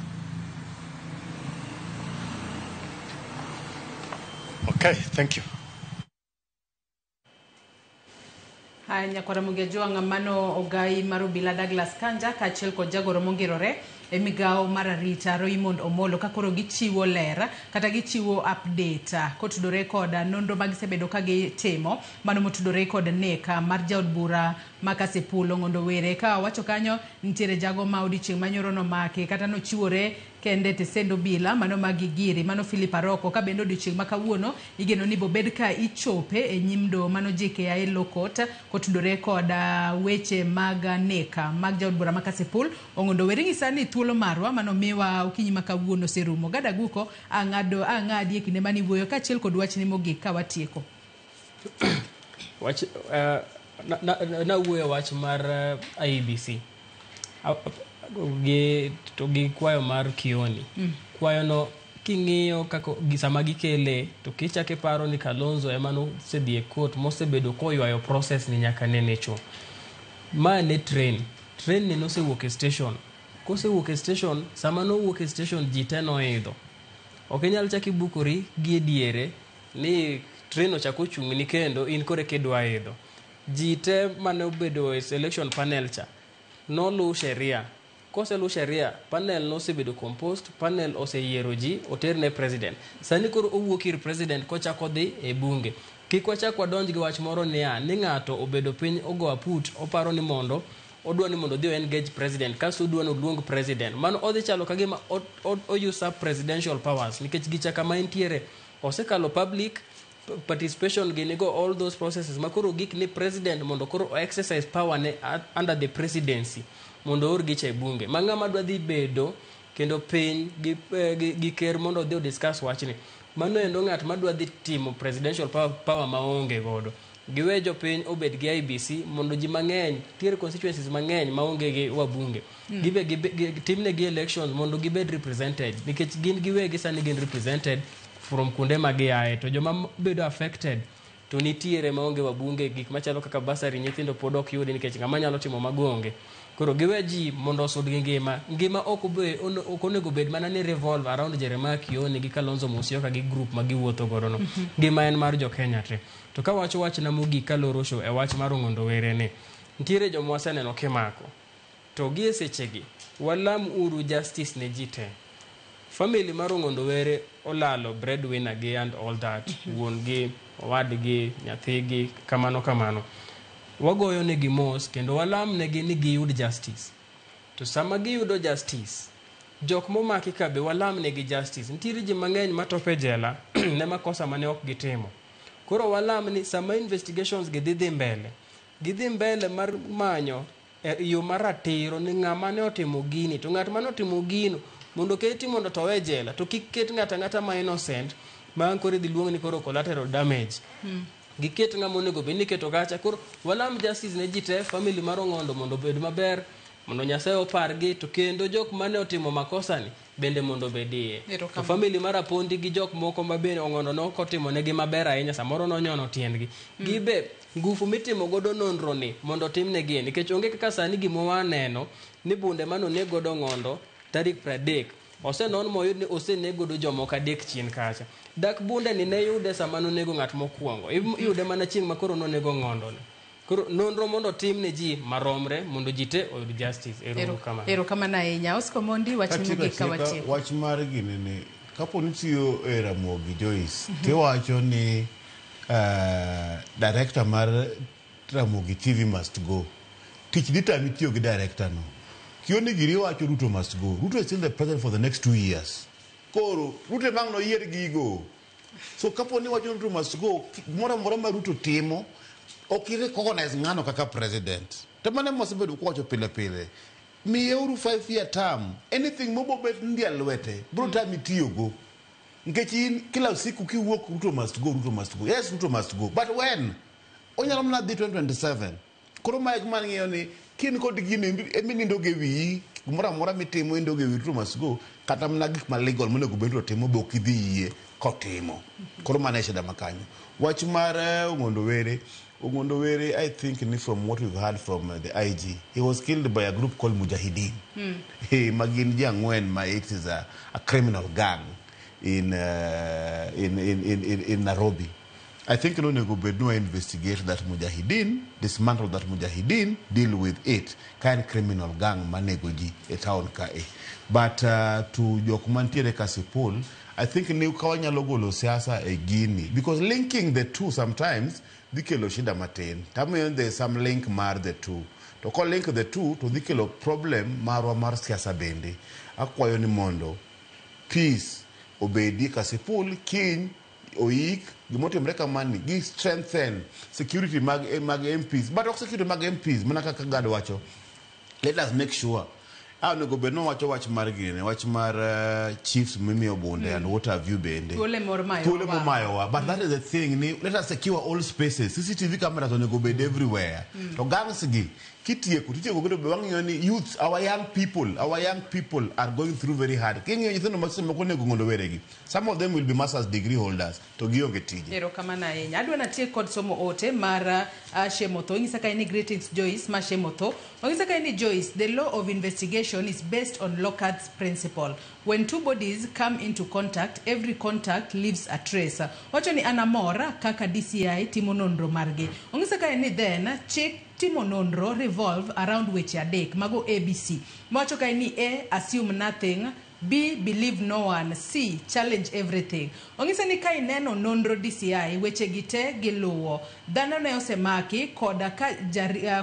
Okay, thank you. Haya, nyakwara Mugejuang' mano ogai mar obila Douglas Kanja kaachiel kod jagoro mongirore e migawo mar arita Raymond Omolo ka koro gichiwo ler kata gichiwo update kotudore kod nonro ma gisebedo ka gitimo mano motudore kod nek mar jaod bura ma Kasipul Ong'ondo Were. Ka wacho kanyo nitiere jago ma odiochieng' manyoro nomaki kata nochiwore kende tesend obila mano ma Gigiri mano Philip Aroko, ka bende odiochieng' ma kawuono igeno ni bobed ka ichope e nyim doho mano JKIA Law Court kotudore kod weche mag nek mag jaod bura ma Kasipul Ong'ondo Were. Nyisa ni thuolo marwa mano miwa okinyi ma kawuono oserumo. Gada Guko ang'adi e kinde mane iwuoyo kaachiel kod wachni mogik ka watieko. Wach nawuoyo wach mar IEBC to gi kwayo mar Kioni. Kwayo no King'iyo kaka sama gikele to kichako iparo ni Kalonzo ema nosedhi e court mosebedo koywayo process ni nyaka nene cho. Ma ne train. Train ni nosewuok e station. Kosewuok e station, sama nowuok e station ji te noidho. Ok inyal chak ibukori gi e diere ni train ochak ochung'ni kendo in koro eka idwa idho. Ji te mane obedo e selection panel cha noluw sheria. Koselu sheria, panel nosebedo composed, panel oseyiero ji, oter ne president. Sani koro owuok ir president kochako dhi e bunge. Kik wachak wadonj gi wach moro niya, ni ng'ato obedo piny ogo aput, oparo ni mondo odwa ni mondo odhi o engage president, kasto odwa ni oluong president. Mano odhi chalo ka gima o usurp presidential powers, nikech gicha kama entiere osekalo public participation gini go all those processes ma koro gik ni president mondo koro o exercise power ne under the presidency mondo oor gicha e bunge. Ma ng'ama dwa dhi bedo kendo piny gi ker mondo odhi o discuss wachni. Mano endo ng'at madwa dhi timo presidential power maonge godo. Giwe jopiny obed gi IEBC mondo ji mang'eny, nitiere constituencies mang'eny maonge gi wabunge. Gibe timnegi elections mondo gibed represented nikech gin giwegi sani gin represented from kuonde ma giaye to joma bedo affected to nitiere maonge wabunge, gik machalo kaka bursary nyithindo pod ok yudi nikech ng'ama nyalo timo mago onge. Koro giwe ji mondo osud gi ngima. Ngima ok onego bed mana ni revolve around Jeremiah Kioni gi Kalonzo Musyoka gi group ma giwuotho godo no. Ngima en mar jo Kenya te. To kawacho wachna mogik kaloro show e wach mar Ong'ondo Were ni, nitiere joma waseneno kimako. To gi e sechegi, walam uru justice ne ji te. Family mar Ong'ondo Were olalo breadwinner gi and all that, wuon gi, owadgi, nyathigi, kamano kamano. Wagoyo negi mos kendo walam negi ni giyud justice. To sama giyudo justice, jok momaki ka be walam negi justice. Nitiere ji mang'eny matop e jela ne makosa mane ok gitimo. Koro walam ni sama investigations gi dhi mbele, gidhi mbele mar manyo yo maratiro ni ng'ama ne otimo gini, to ng'at mane otimo gino mondo keti mondo towe e jela, to kik ket ng'ato ang'ata ma innocent ma koro idhi luong ni koro collateral damage. Giket ng'ama onego bed ni iketo kacha. Koro walam justice ne ji te, family mar Ong'ondo mondo obed maber, mondo Nyasaye opargi, to kendo jok mane otimo makosa ni bende mondo obed iye. To family mar Apondi gi jok moko ma bende Ong'ondo nok otimo negi maber ahinya, samoro nonyono tiendgi. Gibe ngufu mitimo godo nonro ni mondo otimnegi, nikech onge kaka sani gima waneno ni bunde mane oneg godo Ong'ondo tarik 30 osenon moyud ni oseneg godo jomoko 3 chien kacha. Dak bunde ni ne yude sama nonego ng'at mokwongo, iyude mana chieng' ma koro nonego Ong'ondo ni. Koro nonro mondo otim ne ji maromre mondo ji te oyud justice. Erokamano. Erokamano ahinya. Oscar Omondi, wach mogik ka watieko. Wach mar gini ni kapo ni tiyo e Ramogi Joyce, tiwacho ni director mar Ramogi TV must go. Tich dhi tami tiyo gi director no. Kioni giri wacho Ruto must go. Ruto is still the president for the next 2 years. Koro Ruto ema ang' noyier gigo. So kapo ni wacho Ruto must go, gimoro amora ma Ruto timo, ok i recognize ng'ano kaka president. To mano ema wasebedo kwawacho pile pile. Miyeuru 5 year term. Anything mobobet ndia lwete, bro tami tiyogo. Nikech in kila siku kiwuok Ruto must go, Ruto must go. Yes, Ruto must go. But when? Onyalo mana dhi 2027. Koro mae gima ang'iyo ni kin kod gino eminindo go e wiyi, gimoro amora mitimo inindo go e wiyi Ruto must go, kata mana gik ma legal monego bed ni Ruto timo be ok idhi yie kotimo. Koro mano e shida ma kanyo. Wach mar Ong'ondo Were, Ong'ondo Were, I think ni from what we've heard from the IG, he was killed by a group called Mujahideen. Hey, ma gin ji ang'wen ma it is a criminal gang in Nairobi. I think nonego bed ni wa investigate that Mujahideen, dismantle that Mujahideen, deal with it. Ka en criminal gang manego ji e town ka e. But to jok mantiere Kasipul, I think ni ka wanyalo golo siasa e gini, because linking the two sometimes dhi kelo shida matin. Tamiyo there is some link mar the two. To ko link the two to dhi kelo problem marwa mar siasa bende. Akwayo ni mondo peace obedi Kasipul kiny oik gimotimre kamani gi strengthen security mag MPs, but ok security mag MPs mana kaka Gad wacho. Let us make sure onego bed ni wacho wach mar gini, wach mar chiefs mimiyo bunde and what have you bende. Thuolo mor mayowa. Thuolo momayowa. But that is the thing ni let us secure all spaces. CCTV cameras onego bed everywhere. To gangs gi Kitieko titieko kendo be wang'iyo ni youth, our young people, our young people are going through very hard. King'iyo nyithindo ma seche moko onego Ong'ondo Weregi, some of them will be masters degree holders to gionge tije. Erokamano ahinya. Adwa natiek kod somo ote mar Shemotho. Onyisa kae ni greetings Joyce ma Shemotho. Onyisa kae ni Joyce, the law of investigation is based on Locard's principle. When two bodies come into contact, every contact leaves a trace. Wacho ni an amor kaka DCI timo nonro margi. Onyisa kae ni then chik timo nonro revolve around weche adek mago ABC. Wacho kae ni A, assume nothing, B, believe no one, C, challenge everything. Onyisa ni ka ineno nonro DCI weche gi te giluwo. Dhano ne osemaki koda ka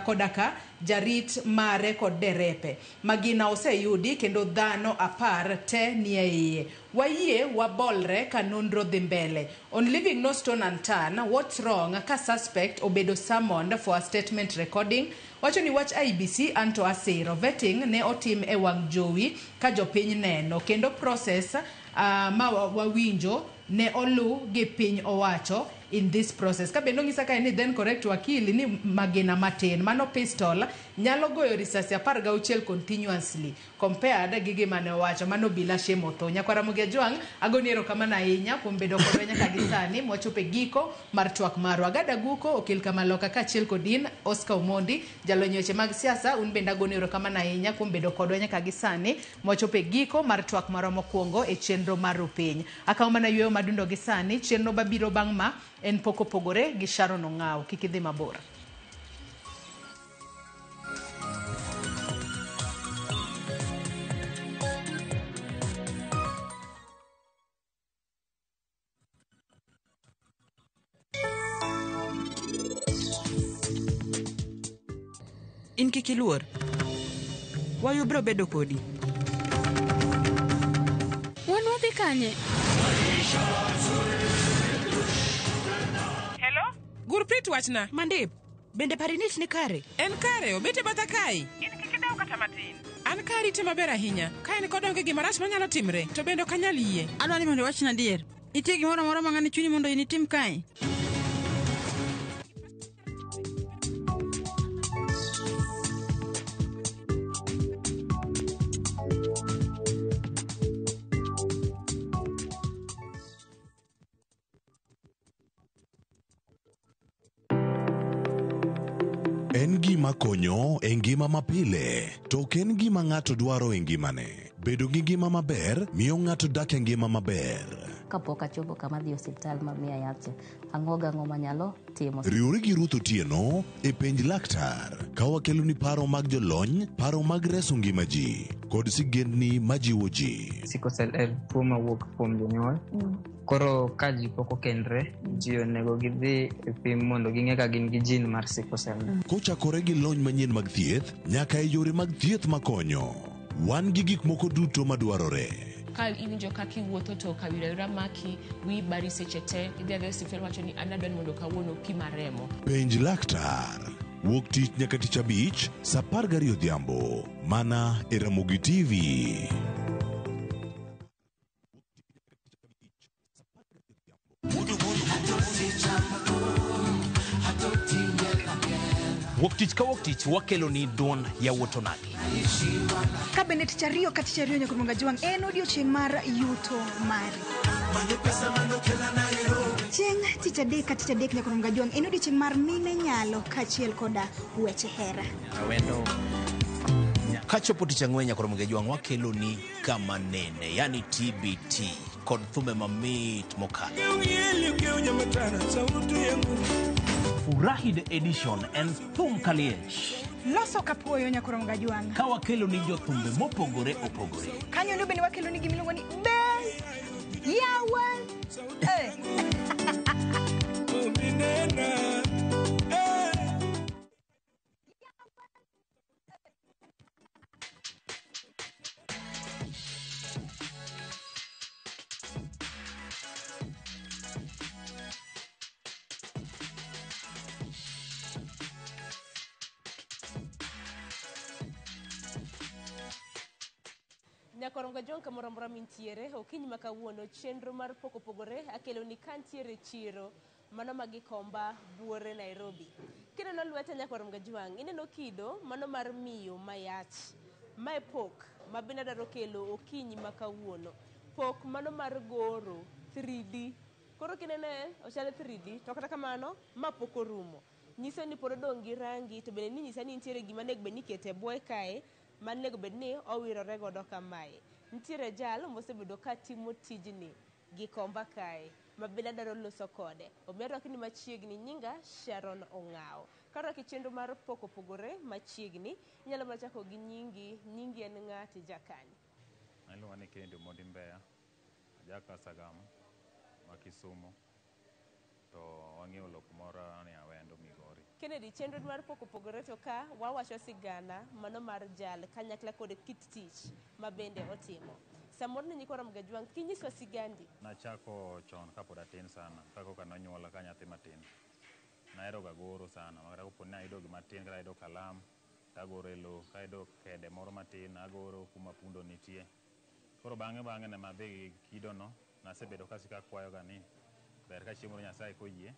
koda ka jarit mare kod derepe. Magina oseyudi kendo dhano 10 te nie iye. Wayie wabolre ka nonro dhi mbele. On leaving no stone unturned, what's wrong ka suspect obedo summoned for a statement recording? Wacho ni wach IEBC anto asiro. Vetting ne otim e wang' jowi ka jopiny neno kendo process ma wawinjo ne olu gi piny owacho in this process. Ka bende onyisa kae ni then correct wakili ni magina matin mano pistol nyalo goyo risasi 16 continuously compared gi gima ne owacho mano bila Shemotho. Nyakwara Ramogi Ajwang', agoni erokamano ahinya kuom bedo kodwa nyaka gi sani mwachopo e giko mar twak marwa. Gada Guko okel Kamaloka kaachiel kod in Oscar Omondi jalony weche mag siasa, un bende agoni erokamano ahinya kuom bedo kodwa nyaka gi sani mwachopo e giko mar twak marwa mokwongo e chenro mar Rupiny. Akawo mana yweyo madundo gi sani, chenro mabiro bang' ma en pok opogore gi Sharon Ong'aw. Kik idhi mabor. In kik iluor. Wayu biro bedo kodi. Wan wadhi kanye? Hello? Gurprit wachna. Mandip, bende parinit ni kare? En kare, obet e batha kae. In kik idew kata matin. An ka arite maber ahinya. Ka en kod onge gima rach manyalo timre, to bende ok anyal yie. Adwa ni mondo iwachna adier. Nitie gimoro amora ma ng'ani chunyi mondo in itim kae? En gima konyo e ngima mapile, to ok en gima ng'ato dwaro e ngimane. Bedo gi ngima maber miyo ng'ato dak e ngima maber. Kapok achopo kama adhi e osiptal ma miya yath cha, ang'o gang'o manyalo timo. Riwri gi Ruth Otieno e penj laktar ka wakeloni paro mag jolony, paro mag reso ngima ji, kod sigendni majiwo ji. Sickle cell en tuo mawuok kuom jonyuol. Koro ka ji pok okendre, ji onego gidhi e pim mondo ging'e ka gin gi gene mar sickle cell. Kochakore gi lony manyien mag thieth nyaka e yore mag thieth makonyo. Wan gi gik moko duto madwarore. Ka iwinjo kaka iwuotho to kawira wira maki, wiyi bari seche te, idhi adhiya e osiptal wacho ni an adwa ni mondo kawuono pima remo. Penj laktar. Wuok tich nyaka tich abich, sa 12 odhiambo. Mana e Ramogi TV. Wuok tich ka wuok tich wakelo ni duond yawuot onagi. Ka bende tich ariyo ka tich ariyo nyaka Ramogi Ajwang' en odiochieng' mar yuto mari. Chieng' tich adek ka tich adek nyaka Ramogi Ajwang' en odiochieng' mar mine nyalo kaachiel koda weche hera. Awendo. Kachopo tich ang'wen nyaka Ramogi Ajwang' wakelo ni kama nene, yani TBT kod thumbe mamit mokalo. Furahi the edition en thum kaliech. Loso kapuoyo nyaka Ramogi Ajwang'. Ka wakelo ni jothumbe mopogore opogore. Kanyo no bende wakelo ni gimiluongo ni bel yawa. Nyakoronga John kamoro amora mintiere, okinyi ma kawuono chenro mar pok opogore akelo ni kantiere chiro. Mano ma Gikomba buore Nairobi. Kineno lweta nyakwar Mgajwang', ineno kido mano mar miyo mayach. Mae pok ma bende adwaro kelo okinyi ma kawuono. Pok mano mar goro 3D. Koro kinene ochalo 3D to kata kamano ma pok orumo. Nyiso ni pod odong' gi rangi to bende ninyisa ni nitiere gima onego bed ni iketo e bwoye kae manego bed ni owirore godo kamae. Nitiere jal mosebedo ka timo tijni Gikomba kae ma bende adwaro loso kode. Omiyo arwaki ni machiegni nyinga Sharon Ong'awo. Karwaki chenro mar pok opogore machiegni, inyalo mana chako gi nyingi, nyingi en ng'a to ija kanye? An iluonga ni Kennedy Omondi Mbeya, aja Kasagam ma Kisumu to wang'iewo lo kumoro ni Awendo Migori. Kennedy, chenro mar pok opogore to ka wawacho sigana mano mar jal kanyakla kod kit tich ma bende otimo. Samoro ne nyikwa Ramogi Ajwang' kinyiswa sigandi. Nachako chon kapod atin sana, ka koka nonyuola ka nyathi matin. Nahero ga goro sana, makata kopo ni ayudo gima tin kata ayudo kalam, tagoro e lowo, kayudo kede moro matin agoro kuma pundo nitie. Koro bang'e bang'e ne madhi gi kido no, nasebedo kasiko akwayoga ni ber ka chieng' moro Nyasaye koyie,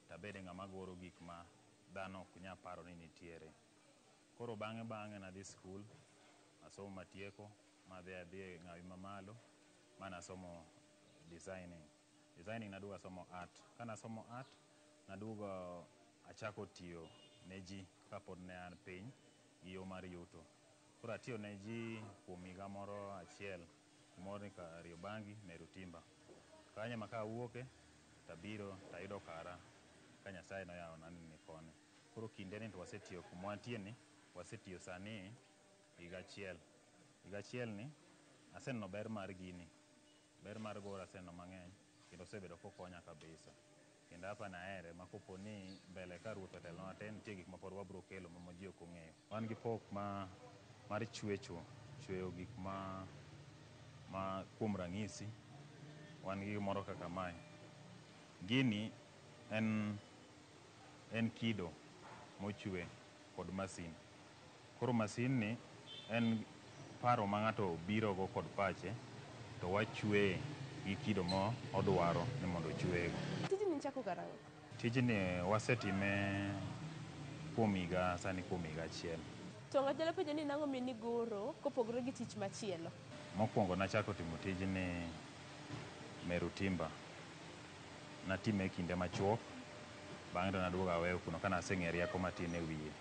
tabede ng'ama goro gik ma dhano ok nyal paro ni nitiere. Koro bang'e bang'e nadhi skul, asomo matieko, madhi adhi e ng'awi mamalo, ma nasomo designing. Designing naduogo asomo art. Ka nasomo art, naduogo achako tiyo ne ji kapod ne an piny gi yo mar yuto. Koro atiyo ne ji kuom higa moro achiel, kumoro ni Kariobangi, Meru Timber. Kanyo ema kawuoke, tabiro tayudo kara ka Nyasaye noyawona ni ni koni. Koro kinde ni to wasetiyo kuma wantie ni, wasetiyo sani higa achiel. Higa achiel ni, aseneno ber mar gini. Ber mar goro aseneno mang'eny, kendo osebedo kokonya kabisa. Kendo hapa nahere ma kopo ni mbele ka ruoth otelonwa te, nitie gik ma pod wabro kelo ma ji ok ong'eyo. Wan gi pok ma mar chwecho, chweyo gik ma kuom ranyisi, wan gi gimoro kaka mae. Gini en kido mochwe kod masin. Koro masin ni en paro ma ng'ato biro go kod pache to wachweye gi kido ma odwaro ni mondo ochweyego. Tijni nichako karang'o? Tijni wasetime kuom higa sani kuom higa achiel. To ng'ato nyalo penjo ni nang'o miyo nigoro kopogore gi tich machielo? Mokwongo nachako timo tijni Meru Timber. Natime e kinde machuok, bang'e to naduogo aweyo kuno ka naseng'eyo rieko matin e wiye.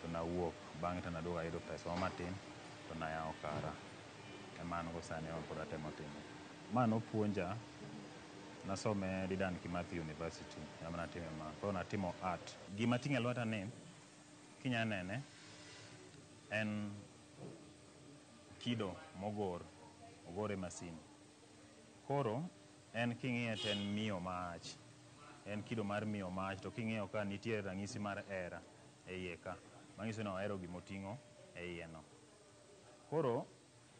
To nawuok, bang'e to naduogo ayudo pesa moro matin, to nayawo kara. Ema an go sani ema pod atemo timo. Ma nopuonja, nasome Dedan Kimathi University, ema natime ma. Koro natimo art. Gima ating'o e lweta ni, kinya nene, en kido mogor, ogor e masin. Koro, en king'iye to en miyo maach. En kido mar miyo maach, to king'iyo ka nitie ranyisi mar hera e iye ka. Manyiso ni ohero gimoting'o e iye no. Koro,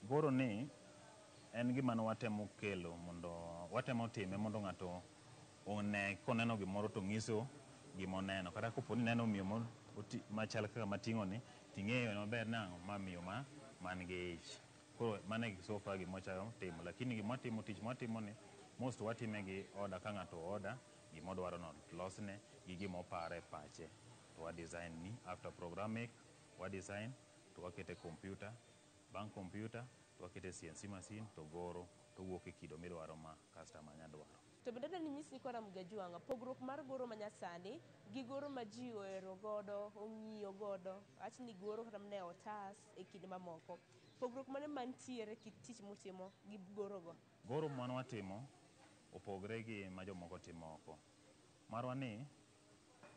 goro ni en gima ne watemo kelo mondo, watemo time mondo ng'ato one koneno gimoro to ng'iso gima oneno. Kata kopo ni ineno miyo machal kaka mating'o ni, ting'eyo maber ni ang'o ma miyo ma man gi ich. Koro mano e so far gima wachako timo. Lakini gima watimo, tich mwatimo ni, most watime gi order ka ng'ato order gima odwaro no losne gi gima oparo e pache. To wa design ni after programming, wa design to wakete computer. Bang' computer to wakete CNC machine to goro to wuok e kido midwaro ma customer nya dwaro. To bende adwa ni inyis nyikwa Ramogi Ajwang' pogruok mar goro manyasani gi goro ma ji ohero godo, ong'iyo godo, awach ni goro kata mana e otas e kinde mamoko. Pogruok mane mantiere kit tich mutimo gi goro go? Goro mane watimo opogre gi ma jomoko timo oko. Marwa ni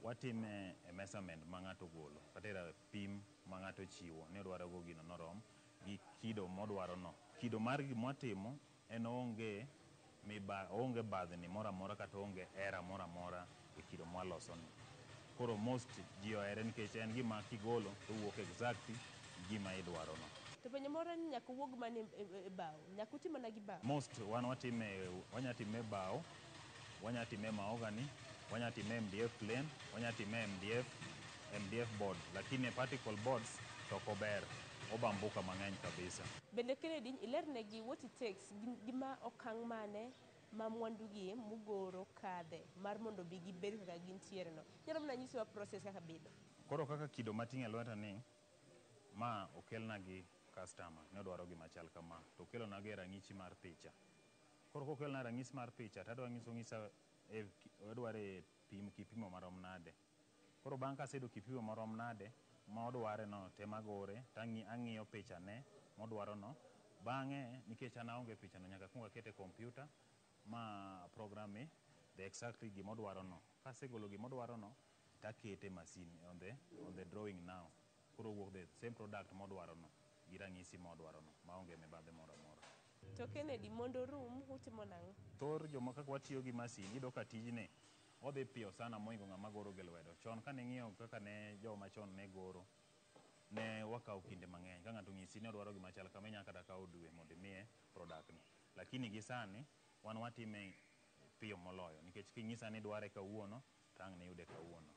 watime e measurement ma ng'ato ogolo kata e rapim ma ng'ato ochiwo ni odwaro go gino norom gi kido modwaro no. Kido mar gima watimo en onge miba, onge badhni moro amora kata onge error moro amora e kido mwaloso ni. Koro most ji ohere nikech en gima kigolo to wuok exactly gima idwaro no. To penjo moro en ni nyaka uwuog mana e bao, nyaka uti mana gi bao. Most wan watime, wanya time e bao, wanya time e mahogany, wanya time e MDF plain, wanya time e MDF board, lakini e particle boards to ok ober, obambuka mang'eny kabisa. Bende Kennedy ilernegi what it takes, gima okang' mane ma mwandugi mugoro kadhe mar mondo bi gibed kaka gintiere no. Nyalo mana nyisowa process kaka bedo. Koro kaka kido mating'o e lweta ni, ma okelna gi customer ne odwaro gima chal kama, to okelona gi e rang'ichi mar picha. Koro kokelna rang'isi mar picha, to adwa nyiso ng'isa odware pim kipimo marom nade. Koro bang' kaseyudo kipimo marom nade, ma odware no tema gore, to ang'iyo picha ne modwaro no. Bang'e, nikech an aonge picha no, nyaka akuong akete e computer ma program e the exactly gima odwaro no. Kasegolo gima odwaro no, takete e machine on the drawing now. Koro owuok the same product modwaro no, gi rang'isi modwaro no, maonge mibadhi moro amora. To Kennedy, mondo orum, utimo nang'o? Thor joma kaka watiyo gi masin, iyudo ka tijni odhi piyo sana mohingo ng'ama goro gi lwedo. Chon kane ing'iyo kaka ne joma chon ne goro, ne wakawo kinde mang'eny. Ka ng'ato onyisi ni odwaro gima chal kama, inyalo kata kawo dwe mondo imiye product ni. Lakini gi sani, wan watime piyo moloyo. Nikech kinyisa ni idware kawuono, to ang' niyude kawuono.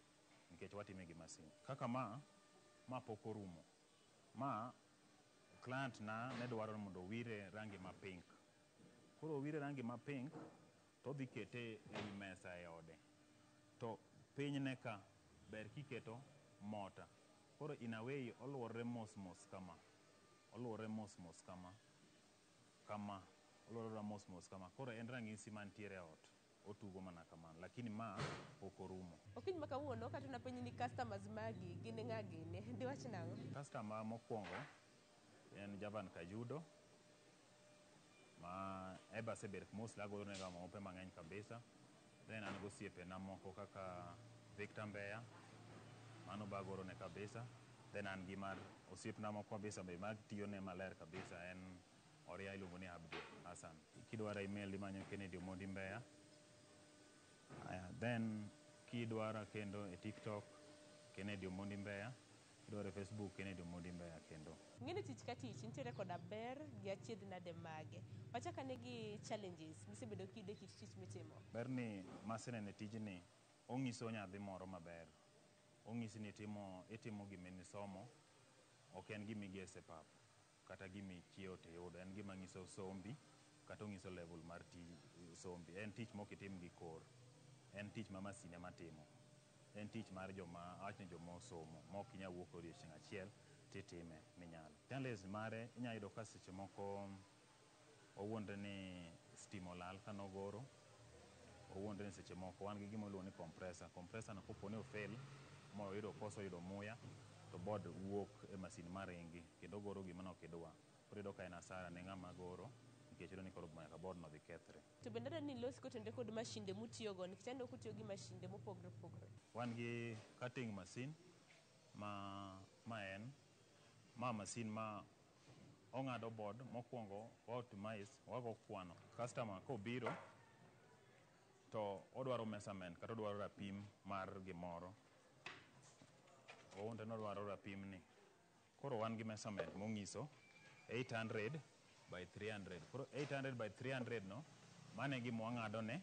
Nikech watime gi masin. Kaka ma pok orumo. Ma client na ne dwaro ni mondo owire rangi ma pink. Koro owire rangi ma pink, to odhi kete ewi mesa e ode. To pinyne ka, ber kiketo mota. Koro in a way, oluorre mos mos kama. Oluorre mos mos kama. Kama. Oluorre mos mos kama. Koro en rang'isi mantiere e ot. Otugo mana kamano. Lakini ma pok orumo. Okinyi ma kawuono kata napenji ni customers magi gin ng'a gini, diwach nang'o? Customer mokwongo en Javan Kajudo ma eba asebet mostly agoro nega maupe mang'eny kabisa. Then an gosiepena moko kaka Victor Mbeya, mano be agorone kabisa. Then an gi mar osiepna moko kabisa be matiyone maler kabisa en Oria iluongo ni Abdi Hassan. Kidwaro email imanyo Kennedy Omondi Mbeya. Aya, then kidwara kendo e TikTok Kennedy Omondi Mbeya. Kidwaro e Facebook Kennedy Omondi Mbeya kendo. Ng'eni tich ka tich nitiere koda ber gi achiedh nade mage. Wachak ane gi challenges misebedo kiyudo e kit tich mitimo. Ber ni maseneno e tijni, ong'iso nyadhi moro maber. Ong'isi ni itimo gima nisomo, ok en gima igese pap, kata gima ichiewo tiyudo. En gima ng'iso sombi, kata ong'iso level mar tij sombi. En tich mok itim gi kor. En tich ma masin ema timo. En tich mar joma, awach ni joma osomo, ma ok inyal wuok odiochieng' achiel titime minyalo. Challenge mare inyalo yudo ka seche moko wawuondre ni stima olal kanogoro, wawuondre ni seche moko wan gi gima iluongo ni compressor. Compressor no kopo ni ofail moyudo koso yudo muya, to board wuok e masin maringi kendo ogoro gima ne ok idwa. Koro iyudo ka en asara ne ng'ama goro nikech iyudo ni koro nyaka board no dhi kethre. To bende adwaro ni ilos kotenore kod mashinde mutiyogo nikech aneno kutiyo gi mashinde mopogore opogore. Wan gi cutting machine ma en ma masin ma ong'ado board mokwongo wa optimize wago kwano. Customer kobiro to odwaro measurement kata odwaro rapim mar gimoro. Owuon to nodwaro rapim ni. Koro wan gi measurement mong'iso 800 by 300. Koro 800 by 300 no, mano e gima wang'ado ne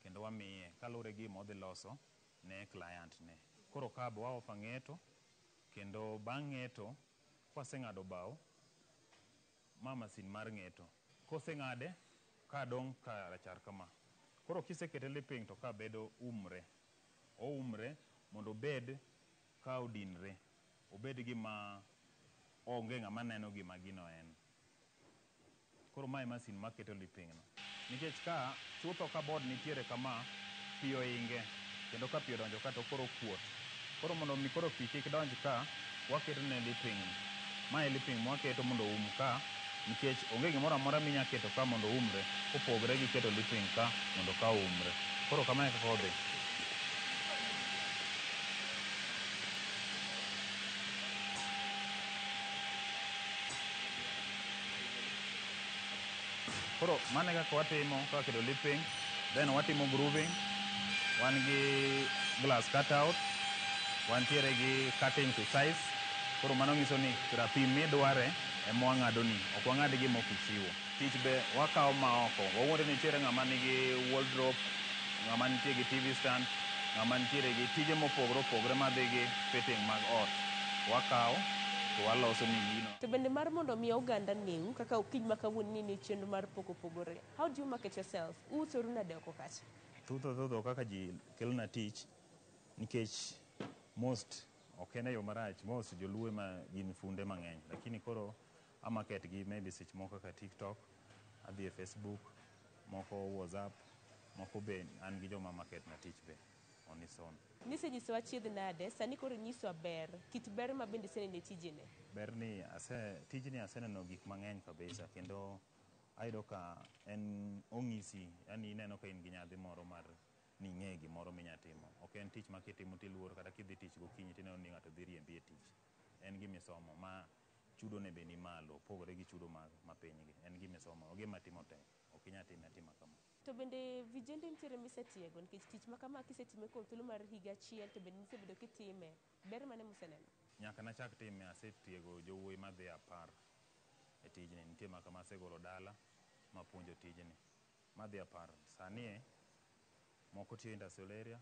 kendo wamiye kaluwore gi gima odhi loso ne client ne. Koro ka be wa offer ng'eto, kendo bang' ng'eto, kwaseng'ado bao, ma masin mar ng'eto. Koseng'ade, ka dong' ka rachar kama. Koro kisekete lipping to ka bedo umre. Oumre mondo obed ka odinre. Obed gima onge ng'ama neno gima gino en. Koro mae masin maketo lipping no. Nikech ka chutho ka board nitiere kama, pi oinge, kendo ka pi odonjo ka to koro kuot. Koro mondo mi koro pi kik donj ka, waketo ne lipping ni. Mae lipping mwaketo mondo oum ka, nikech onge gimoro amora minya keto ka mondo oumre, kopogre gi keto lipping ka mondo ka oumre. Koro kamae e kaka odhi. Koro mano e kaka watimo kaka keto lipping, then watimo grooving, wan gi glass cutout, wantiere gi cutting to size. Koro mano nyiso ni rapim midware ema wang'ado ni, ok wang'ad gima ok ichiwo. Tich be wakawo maoko, wawuondre ni nitiere ng'ama nigi wardrobe, ng'ama nitie gi TV stand, ng'ama nitiere gi tije mopogore opogore madhi gi fitting mag ot. Wakawo To waloso ni gino. To bende mar mondo mi oganda neu kaka okinyi ma kawuono ni ni chenro mar pok opogore. How do you market yourself? Uusoru nade oko kacha? Thutho thutho kaka ji kelona tich nikech most ok en e yo marach, most joluo ema gin funde mang'eny, lakini koro a market gi maybe seche moko kaka TikTok, adhi e Facebook, moko WhatsApp, moko be an gi joma market na tich be on its own. Nisenyisowa chiedh nade, sani koro inyiswa ber, kit ber ma bende iseneno e tijini. Ber ni ase tijni aseneno gik mang'eny kabisa kendo ayudo ka en ong'isi, yani ineno ka in gi nyadhi moro mar ni ing'e gimoro minya timo. Ok en tich ma kitimo tiluor kata kidhi tich gokinyi tineno ni ng'ato dhi riembi e tich. En gimisomo ma chudo ne be ni malo, opogore gi chudo mag mapiny gi. En gimisomo, gima timo tek, ok inyal time atima kama. To bende vijende nitiere misetiego nikech tich ma kama kisetime kuom thuolo mar higa achiel to bende nisebedo kitime, ber mane museneno? Nyaka nachak time asetiego jowuoyi madhi 10 e tijni. Nitie ma kama asegolo dala mapuonjo tijni. Madhi 10. Sani e, moko tiyo industrial area,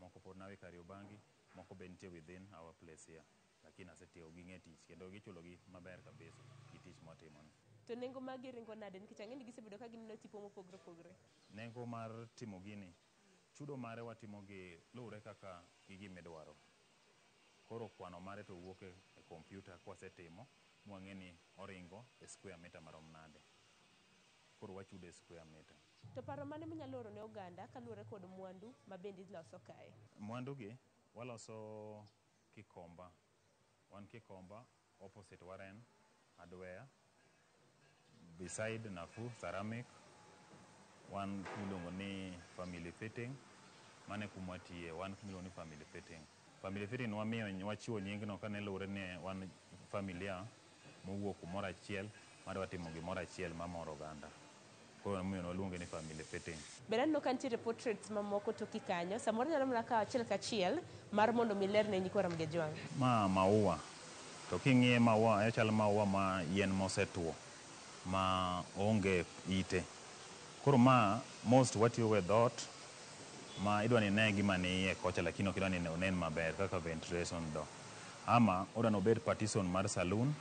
moko pod nawe Kariobangi, moko be nitie within our place here. Lakini asetiego ging'e tich kendo gichulogi maber kabisa gi tich mwatimoni. To nengo magi ringo nade nikech ang'e ni gisebedo ka gineno tipo mopogore opogore. Nengo mar timo gini, chudo mare watimo gi luwore kaka gi gima idwaro. Koro kwano mare to wuok e kompyuta kwasetimo, mwang'e ni oringo e square meter marom nade. Koro wachudo e square meter. To paro mane minyalo oro ne oganda kaluwore kod mwandu ma bende iloso kae? Mwandu gi waloso Kikomba. Wan Kikomba, opposite Warren Hardware, beside Nafuu Ceramic, wan kumiluongo ni Family Fitting, mano e kuma watiye, wan kumiluongo ni Family Fitting. Family Fitting wamiyo wachiwo nyingno kane luwore ni wan familia mowuok kumoro achiel madwa timo gimoro achiel mamoro oganda. Koro emomiyo waluonge ni Family Fitting. Bende aneno ka nitiere portraits mamoko toki kanyo, samoro inyalo mana kawo achiel kachiel mar mondo mi ilerne nyikwa Ramogi Ajwang'. Ma maua, to king'iye maua, ochalo maua ma yien mosetuo ma onge ite. Koro ma most watiyo go e dhoot ma idwa ni ine gima ni iye kocha lakini ok idwa ni onen maber kaka ventilation door. Ama odwa ni obed partition mar saloon.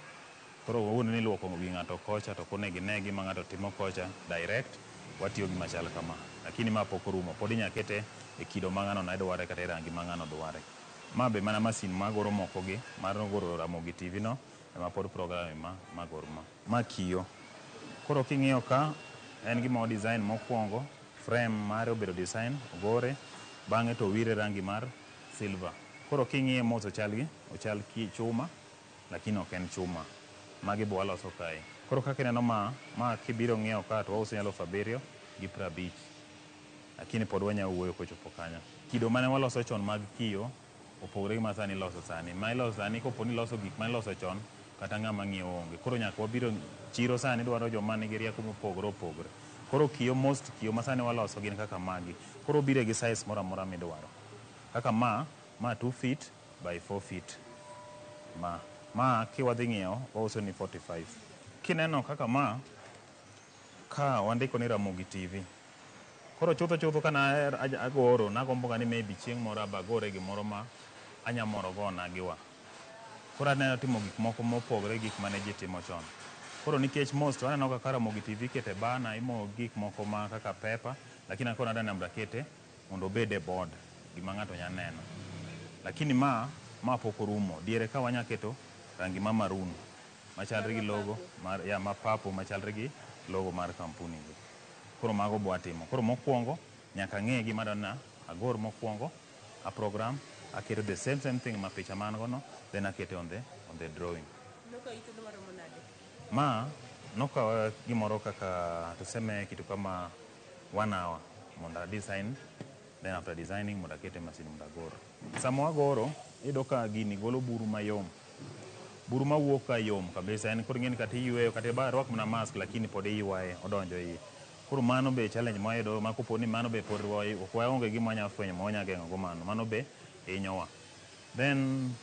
Koro owuon ni iluoko wi ng'ato kocha to ok onego ine gima ng'ato timo kocha direct, watiyo gi machal kama. Lakini ma pok orumo, pod inya kete e kido ma ng'ano ne dware kata e rangi ma ng'ano dware. Ma be mana masin magoro moko gi, mar goro Ramogi TV no, ema pod program ma magor ma. Ma kiyo. Koro king'iyo ka, en gima o design mokwongo, frame mare obedo design, ogore, bang'e to owire rangi mar silver. Koro king'iye mos ochal gi, ochal ki chuma, lakini ok en chuma. Magi be waloso kae. Koro kaka ineno ma, ma kibiro ng'iewo ka to wauso 7,050. Lakini pod wanyalo wuoyo kochopo kanyo. Kido mane waloso chon mag kiyo, opogore gi ma sani iloso sani. Ma iloso sani, kopo ni iloso gik ma iloso chon, kata ng'ama ng'iewo onge. Koro nyaka wabiro chiro sani dwaro joma nigi rieko mopogore opogore. Koro kiyo, most kiyo ma sani waloso gin kaka magi. Koro biro gi size moro amora midwaro. Kaka ma, ma 2 feet by 4 feet. Ma, ma kiwadhi ng'iewo, wauso ni 45. Kineno kaka ma, ka wandiko ni Ramogi TV. Koro chutho chutho kana agoro, nagombo ga ni maybe chieng' moro abagore gimoro ma anya moro go onagiwa. Koro aneno timo gik moko mopogore gi gik mane ji timo chon. Koro nikech most waneno kaka Ramogi TV ikete banner, imo gik moko ma kaka paper, lakini an koro adwa ni mondo akete mondo obed e board, gima ng'ato nya neno. Lakini ma, ma pok orumo. Diere ka wanya keto rangi ma maroon, machalre gi logo mar, ya, ma purple machalre gi logo mar kampuni gi. Koro mago bo watimo. Koro mokwongo, nyaka ang'e gima adwa ni agor mokwongo, a program, aketo the same thing ma picha ma an go no, then akete on the drawing. Nokawo thuolo maromo nade? Ma nokawa gimoro kaka tuseme kitu kama 1 hour mondo a design, then after designing mondo akete masin mondo agor. Sama wagoro, iyudo ka gini golo buru mayom. Buru mawuok ka yom kabisa, en koro ing'eni kata iyweyo, kata iba rwak mana mask lakini pod iywaye, odonjo iye. Koro mano be challenge ma wayudo, ma kopo ni mano be pod ok waonge gima wanyalo fwenyo ma wanyalo geng'o go mano, mano be hinyowa. Then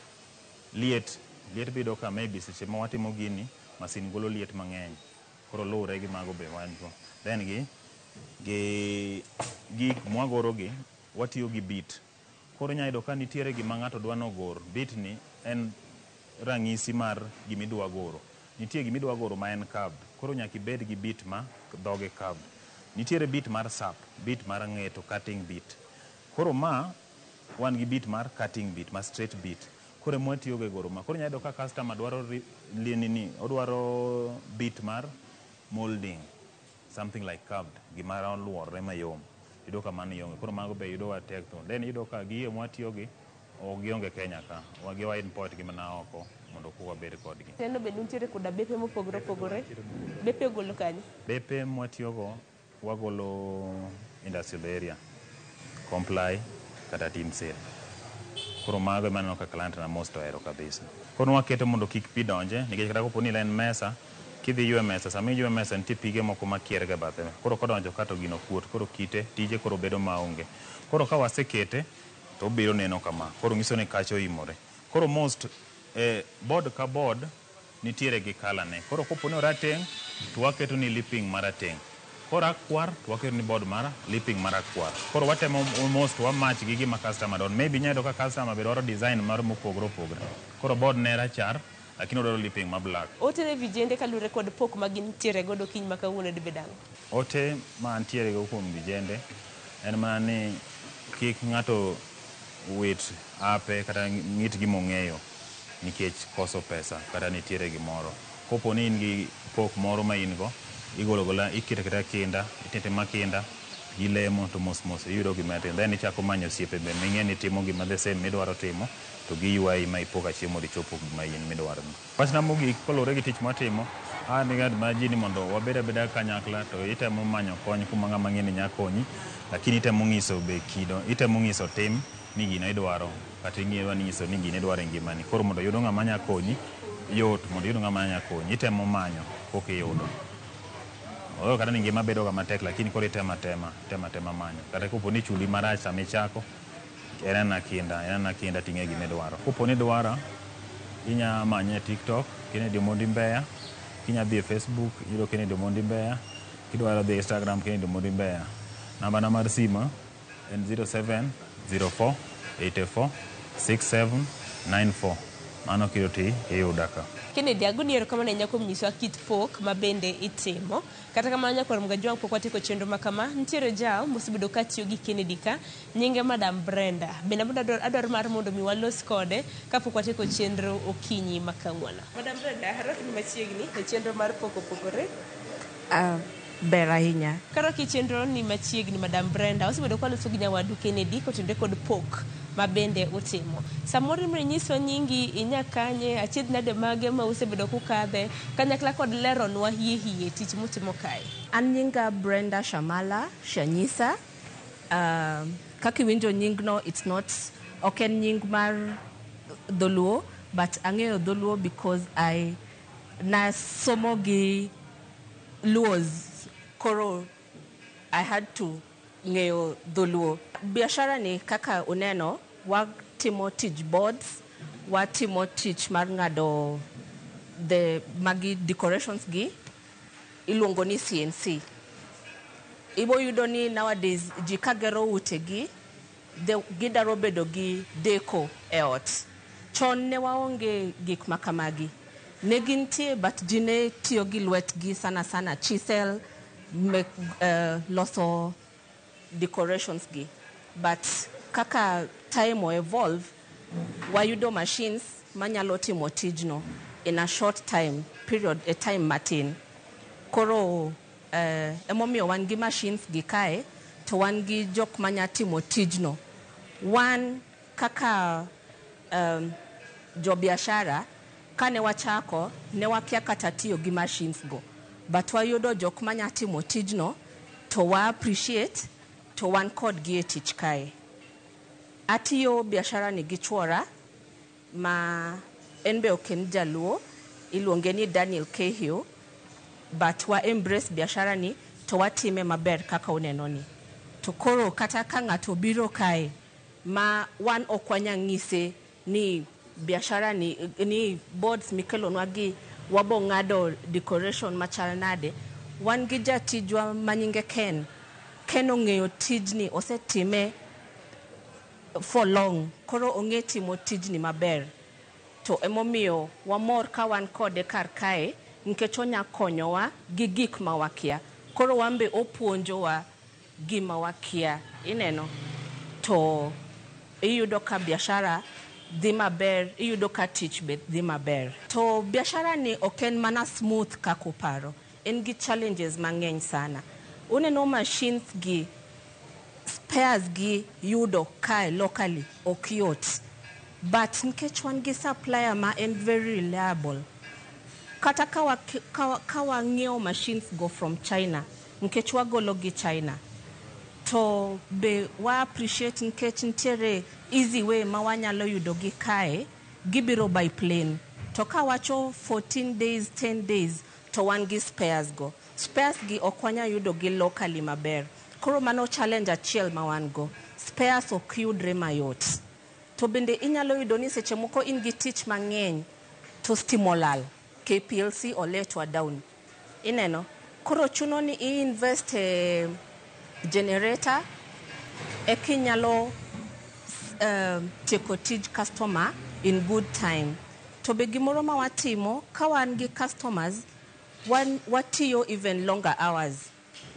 liet, liet be iyudo ka maybe seche ma watimo gini, masin golo liet mang'eny. Koro luwore gi mago be wan go. Then gi gik mwagoro gi, watiyo gi bit. Koro inyalo yudo ka nitiere gima ng'ato dwa nogor. Bit ni en rang'isi mar gimidwa goro. Nitie gimidwa goro ma en curved, koro nyaka ibed gi bit ma dhoge curved. Nitiere bit mar sap, bit mar ng'eto, cutting bit. Koro ma wan gi bit mar cutting bit, ma straight bit. Koro ema watiyogo e goro ma. Koro inyalo yudo ka customer dwaro nini, odwaro bit mar molding, something like curved, gima oluorre mayom. Iyudo ka mano ionge. Koro mago be yudo wa tek to. Then iyudo ka gige mwatiyogi ok gionge Kenya ka. Wagi wa import gi mana oko mondo koka wabed kodgi. Neno bende untiere koda bepe mopogore opogore. Bepe ugolo kanye? Bepe mwatiyogo wagolo industrial area, Comply kata Team Sale. Koro mago ema aneno ka client na most ohero kabisa. Koro waketo mondo kik pi donje, nikech kata kopo ni en mesa, kidhi ywe mesa, sama iywe mesa nitie pige moko makier ga bathe. Koro kodonjo ka to gino kuot, koro kite, tije koro bedo maonge. Koro ka wasekete, to obiro neno kama. Koro nyiso ni kacha oimore. Koro most, board ka board nitiere gi colour ne. Koro kopo ni orateng', to waketo ni lipping marateng'. Korakwar, to waketo ni board mar lipping marakwar. Koro watemo almost wa match gi gima customer dwaro. Maybe inyalo yudo ka customer be dwaro design mar mopogore opogore. Koro board ne rachar, lakini odwaro lipping ma black. Ote ne vijende kaluwore kod pok ma gintiere godo kiny ma kawuono dibed ang'o? Ote ma antiere go kuom vijende en mana ni kik ng'ato wit ape kata ng'it gima ong'eyo nikech koso pesa kata nitiere gimoro. Kopo ni in gi pok moro ma in go, igolo gola, iketo aketa kinda, itimo kinda, gilemo to mos mos iyudo gima tin. Then ichako manyo osiepe be ming'e ni timo gima the same midwaro timo, to giywayi ma ipo ka chieng' moro ichopo gima in midwaro no. Wachna mogik koluwore gi tich mwatimo, an gi ma ji ni mondo wabed abeda kanyakla to itemo manyo kony kuma ng'ama ng'e ni nya konyi, lakini itemo ng'iso be kido, itemo ng'iso tim ni gino idwaro, kata ing'eyo ni nyiso ni gino idwaro e ngimani. Koro mondo yudo ng'ama nya konyi, yot mondo iyud ng'ama nya konyi, itemo manyo koka iyudo. Oyo kata ni ngima bedo ga matek, lakini koro itemo atema, itemo atema manyo. Kata kopo ni chuli marach sama ichako, en ana kinda, en ana kinda ting'e gima idwaro. Kopo ni idwara, inya manye e TikTok, Kennedy Omondi Mbeya, kinya dhi e Facebook, iyudo Kennedy Omondi Mbeya, kidwaro dhi e Instagram, Kennedy Omondi Mbeya. Namba na mar simo en 0704 84 6794. Mano kiyudo ti iyuda ka. Kennedy, agoni erokamano ahinya kuom nyisowa kit pok ma bende itimo. Kata kamano nyakwar Mgajwang' pok watieko chenro ma kama, nitiere jal mosebedo ka tiyo gi Kennedy ka, nyinge Madam Brenda. Bende adwaro mar mondo mi walos kode kapok watieko chenro okinyi ma kawuono. Madam Brenda, arwakni machiegni e chenro mar pok opogore. Ber ahinya. Karwaki chenro ni machiegni Madam Brenda, wasebedo ka waloso gi nyawadu Kennedy kotenore kod pok ma bende utimo. Samoro inyiswa nyingi, inya kanye, achiedh nade mage ma usebedo kukadhe, kanyakla kod leronwa hie hie tich mutimo kae. An nyinga Brenda Shamala Shanyisa. Kaka iwinjo nyingno, it's not, ok en nying mar dholuo, but ang'eyo dholuo because I nasomo gi Luos, koro I had to ng'eyo dholuo. Biashara ni kaka uneno, watimo tij boards, watimo tich mar ng'ado the magi decorations gi, iluongo ni CNC. Ibo yudo ni nowadays ji kagero utegi, gidaro bedo gi deco e ot. Chon ne waonge gik makamagi. Ne gintie but ji ne tiyo gi lwetgi sana sana chisel loso decorations gi. But kaka time o evolve, wayudo machines manyalo timo tijno in a short time period, a time matin. Koro emomiyo wan gi machines gi kae, to wan gi jok manya timo tijno. Wan kaka jo biashara, kane wachako, ne wakia kata tiyo gi machines go. But wayudo jok manya timo tijno, to wa appreciate, to wan kodgi e tich kae. Atiyo biashara ni gi chuora, ma en be ok en jaluo, iluonge ni Daniel Cahill, but wa embrace biashara ni, to watime maber kaka uneno ni. To koro kata ka ng'ato biro kae, ma wan ok wanya ng'ise ni biashara ni, ni boards mikelonwa gi wabo ng'ado decoration machal nade, wan gi jatijwa manyinge Ken. Ken ong'eyo tijni, osetime for long, koro ong'e timo tijni maber. To emomiyo wamor ka wan kode kar kae nikech onya konyowa gi gik ma wakia. Koro wan be opuonjowa gima wakia, ineno. To iyudo ka biashara dhi maber, iyudo ka tich be dhi maber. To biashara ni ok en mana smooth kaka uparo. En gi challenges mang'eny sana. Uneno machines gi, spares gi yudo kae locally ok yot. But nikech wan gi supplier ma en very reliable, kata ka wang'iewo machines go from China, nikech wagolo gi China, to be wa appreciate nikech nitiere easy way ma wanyalo yudo gi kae, gibiro by plane. To ka wacho 14 days, 10 days, to wan gi spares go. Spares gi ok wanyal yudo gi locally maber. Koro mano challenge achiel ma wan go. Spares ok yudre mayot. To bende inyalo yudo ni seche moko in gi tich mang'eny to stima olal. KPLC oletwa down. Ineno? Koro chuno ni i invest e generator eka inyalo tieko tij customer in good time. To be gimoro ma watimo, ka wan gi customers, watiyo even longer hours.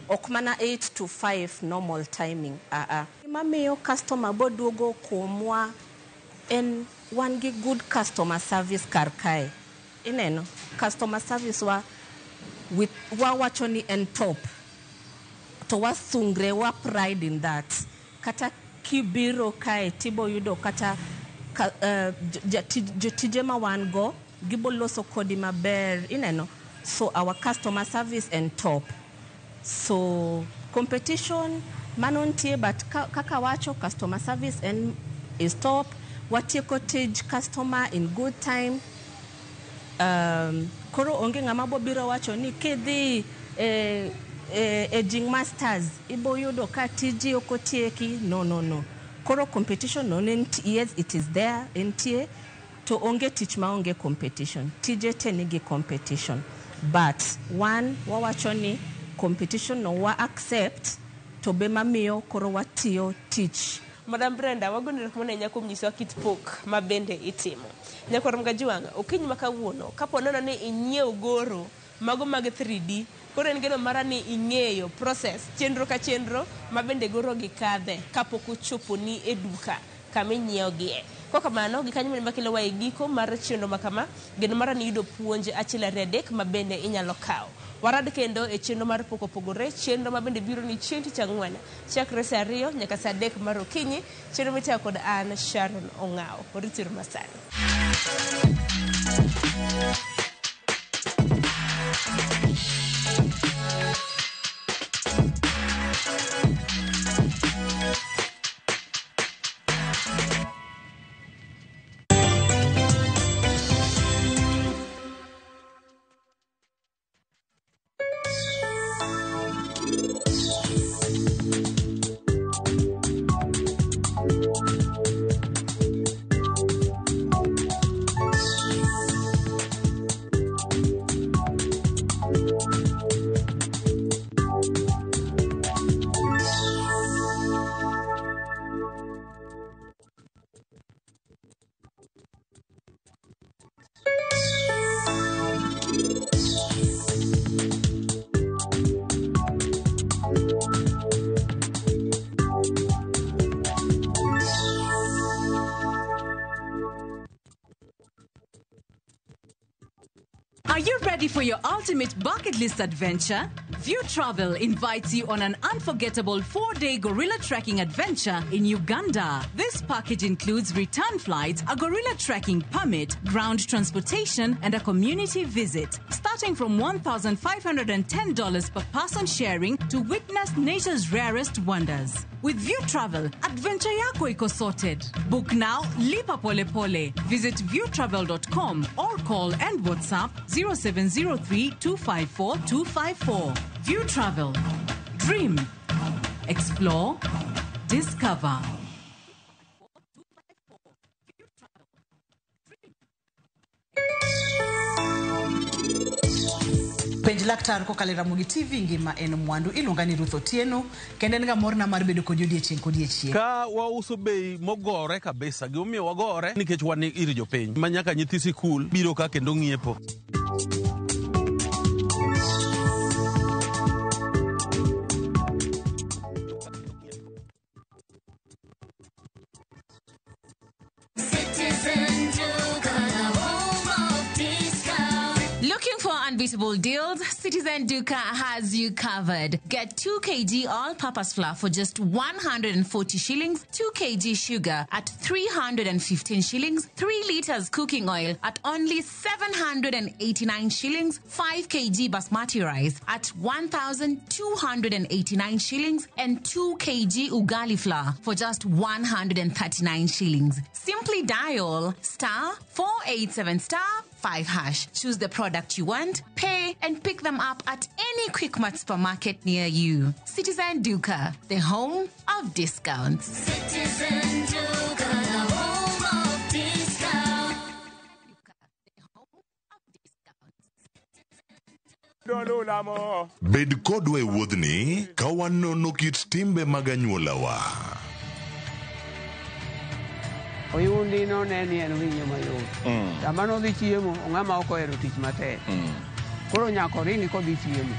Ok mana 8 to 5 normal timing. Gima miyo customer boduogo kuomwa en wan gi good customer service kar kae. Ineno? Customer service wa with wawacho ni en top. To wasungre, wa pride in that. Kata kibiro kae tibo yudo kata jotije ma wan go gibo loso kodi maber, ineno? So our customer service en top. So competition mano nitie, but kaka wacho, customer service en is top. Watieko tij customer in good time. Koro onge ng'ama bo biro wacho ni kidhi e Aging Masters ibo yudo ka tiji ok otieki. No, no, no. Koro competition no, yes, it is there, entie. To onge tich maonge competition. Tije te nigi competition. But one, wawacho ni competition no wa accept, to be mamiyo koro watiyo tich. Madam Brenda, wagoni erokamano ahinya kuom nyisowa kit pok ma bende itimo. Nyakwar Mgajuang', okinyi ma kawuono, kapo nono ni inyiewo goro mago mag 3D, koro en geno mara ni ing'eyo process, chenro ka chenro ma bende goro gi kadhe kapok ochoponi e duka kama inyiewogie. Kokamano, gikanyo bende makelowa e giko mar chenro ma kama, geno mara ni iyudo puonj achiel ariyo adek ma bende inyalo kawo. Warad kendo e chenro mar pok opogore, chenro ma bende biro ni chieng' tich ang'wen, chakre saa 2 nyaka saa 3 mar okinyi, chenro mitayo kod an Sharon Ong'awo. Oritiuru masani. Are you ready for your ultimate bucket list adventure? View Travel invites you on an unforgettable 4-day gorilla trekking adventure in Uganda. This package includes return flights, a gorilla trekking permit, ground transportation, and a community visit. Starting from $1,510 per person sharing to witness nature's rarest wonders. With View Travel, adventure yako iko sorted. Book now, lipa pole pole. Visit viewtravel.com or call and WhatsApp 0703 254 254. View Travel. Dream. Explore. Discover. Penj Laktar kokalo e Ramogi TV ngima en mwandu. Iluonga ni Ruth Otieno kendo en ga morna mar bedo kodi odiechieng' kodiechieng'. Ka wauso bei mogore kabisa, gimomiyo wagore nikech wan ir jopiny ma nyaka nyithi sikul biro ka kendo ng'iepo. Looking for unbeatable deals? Citizen Duka has you covered. Get 2 kg all-purpose flour for just 140 shillings, 2 kg sugar at 315 shillings, 3 liters cooking oil at only 789 shillings, 5 kg basmati rice at 1,289 shillings, and 2 kg ugali flour for just 139 shillings. Simply dial star 487 star 5 hash. Choose the product you want, pay, and pick them up at any Quickmart supermarket near you. Citizen Duka, the home of discounts. Citizen Duka, the home of discount. Bed kodwa e wuodhni ka wanono kit timbe mag anyuolawa. Oyundi none ni en winyo mayot. Sama nodhi chiemo, ng'ama ok ohero tich matek. Koro nyaka oringi kodhi chiemo.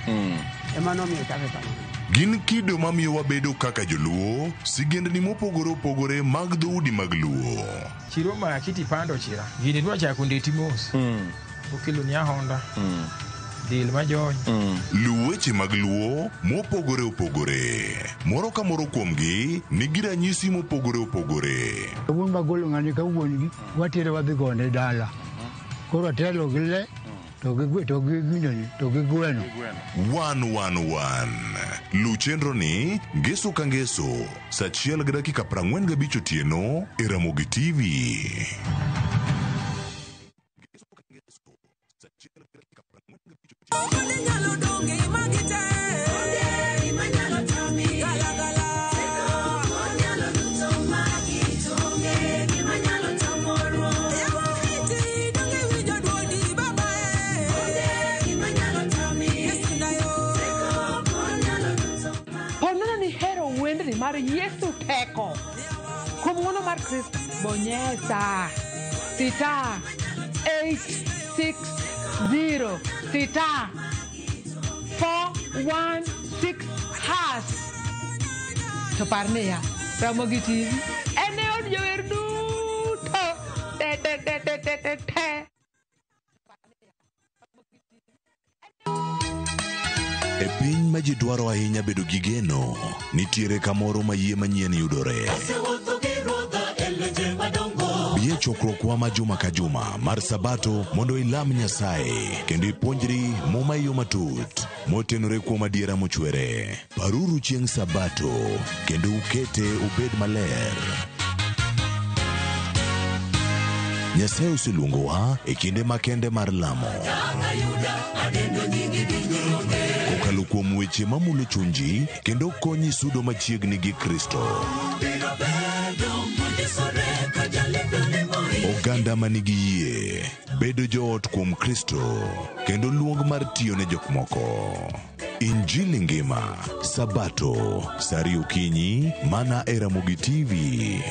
Ema nomiyo ochake kamano. Gin kido mamiyo wabedo kaka joluo, sigendni mopogore opogore mag dhoudi mag luo. Chiro ma kiti pando chira. Gini dwa chako ndeti mos. Okelo ni ahonda. Dil majony. Luw weche mag luo mopogore opogore. Moro ka moro kuomgi nigi ranyisi mopogore opogore. Wuon magolo ng'ani ka wuon gi watere wadhi gone dala. Koro atelo gi le to gi to gi ginene to gi gweno. Wan wan wan. Luw chenro ni ngeso ka ngeso saa 1:45 otieno e Ramogi TV. Ponono ni hero wendni mar Yesu teko. Kuom ng'wono mar Kristo, bonyesa sita 8 6 0 sita 4 1 6 hash. To par niya, Ramogi TV en e od jower duto te te te te te te te. E piny ma ji dwaro ahinya bedo gi geno, nitiere kamoro ma yie manyien yudore. Bi e chokruokwa ma juma ka juma mar Sabato mondo ilam Nyasaye kendo ipuonjri Muma e yo matut motenore kuom adiera mochwere. Paruru chieng' Sabato kendo ukete obed maler. Nyasaye oseluongowa e kinde makende mar lamo. Kokalo kuom weche mamulo chunji kendo konyi sudo machiegni gi Kristo. Oganda manigi yie bedo joot kuom Kristo kendo luong mar tiyo ne jok moko. Injili ngima Sabato saa ariyo okinyi mana e Ramogi TV.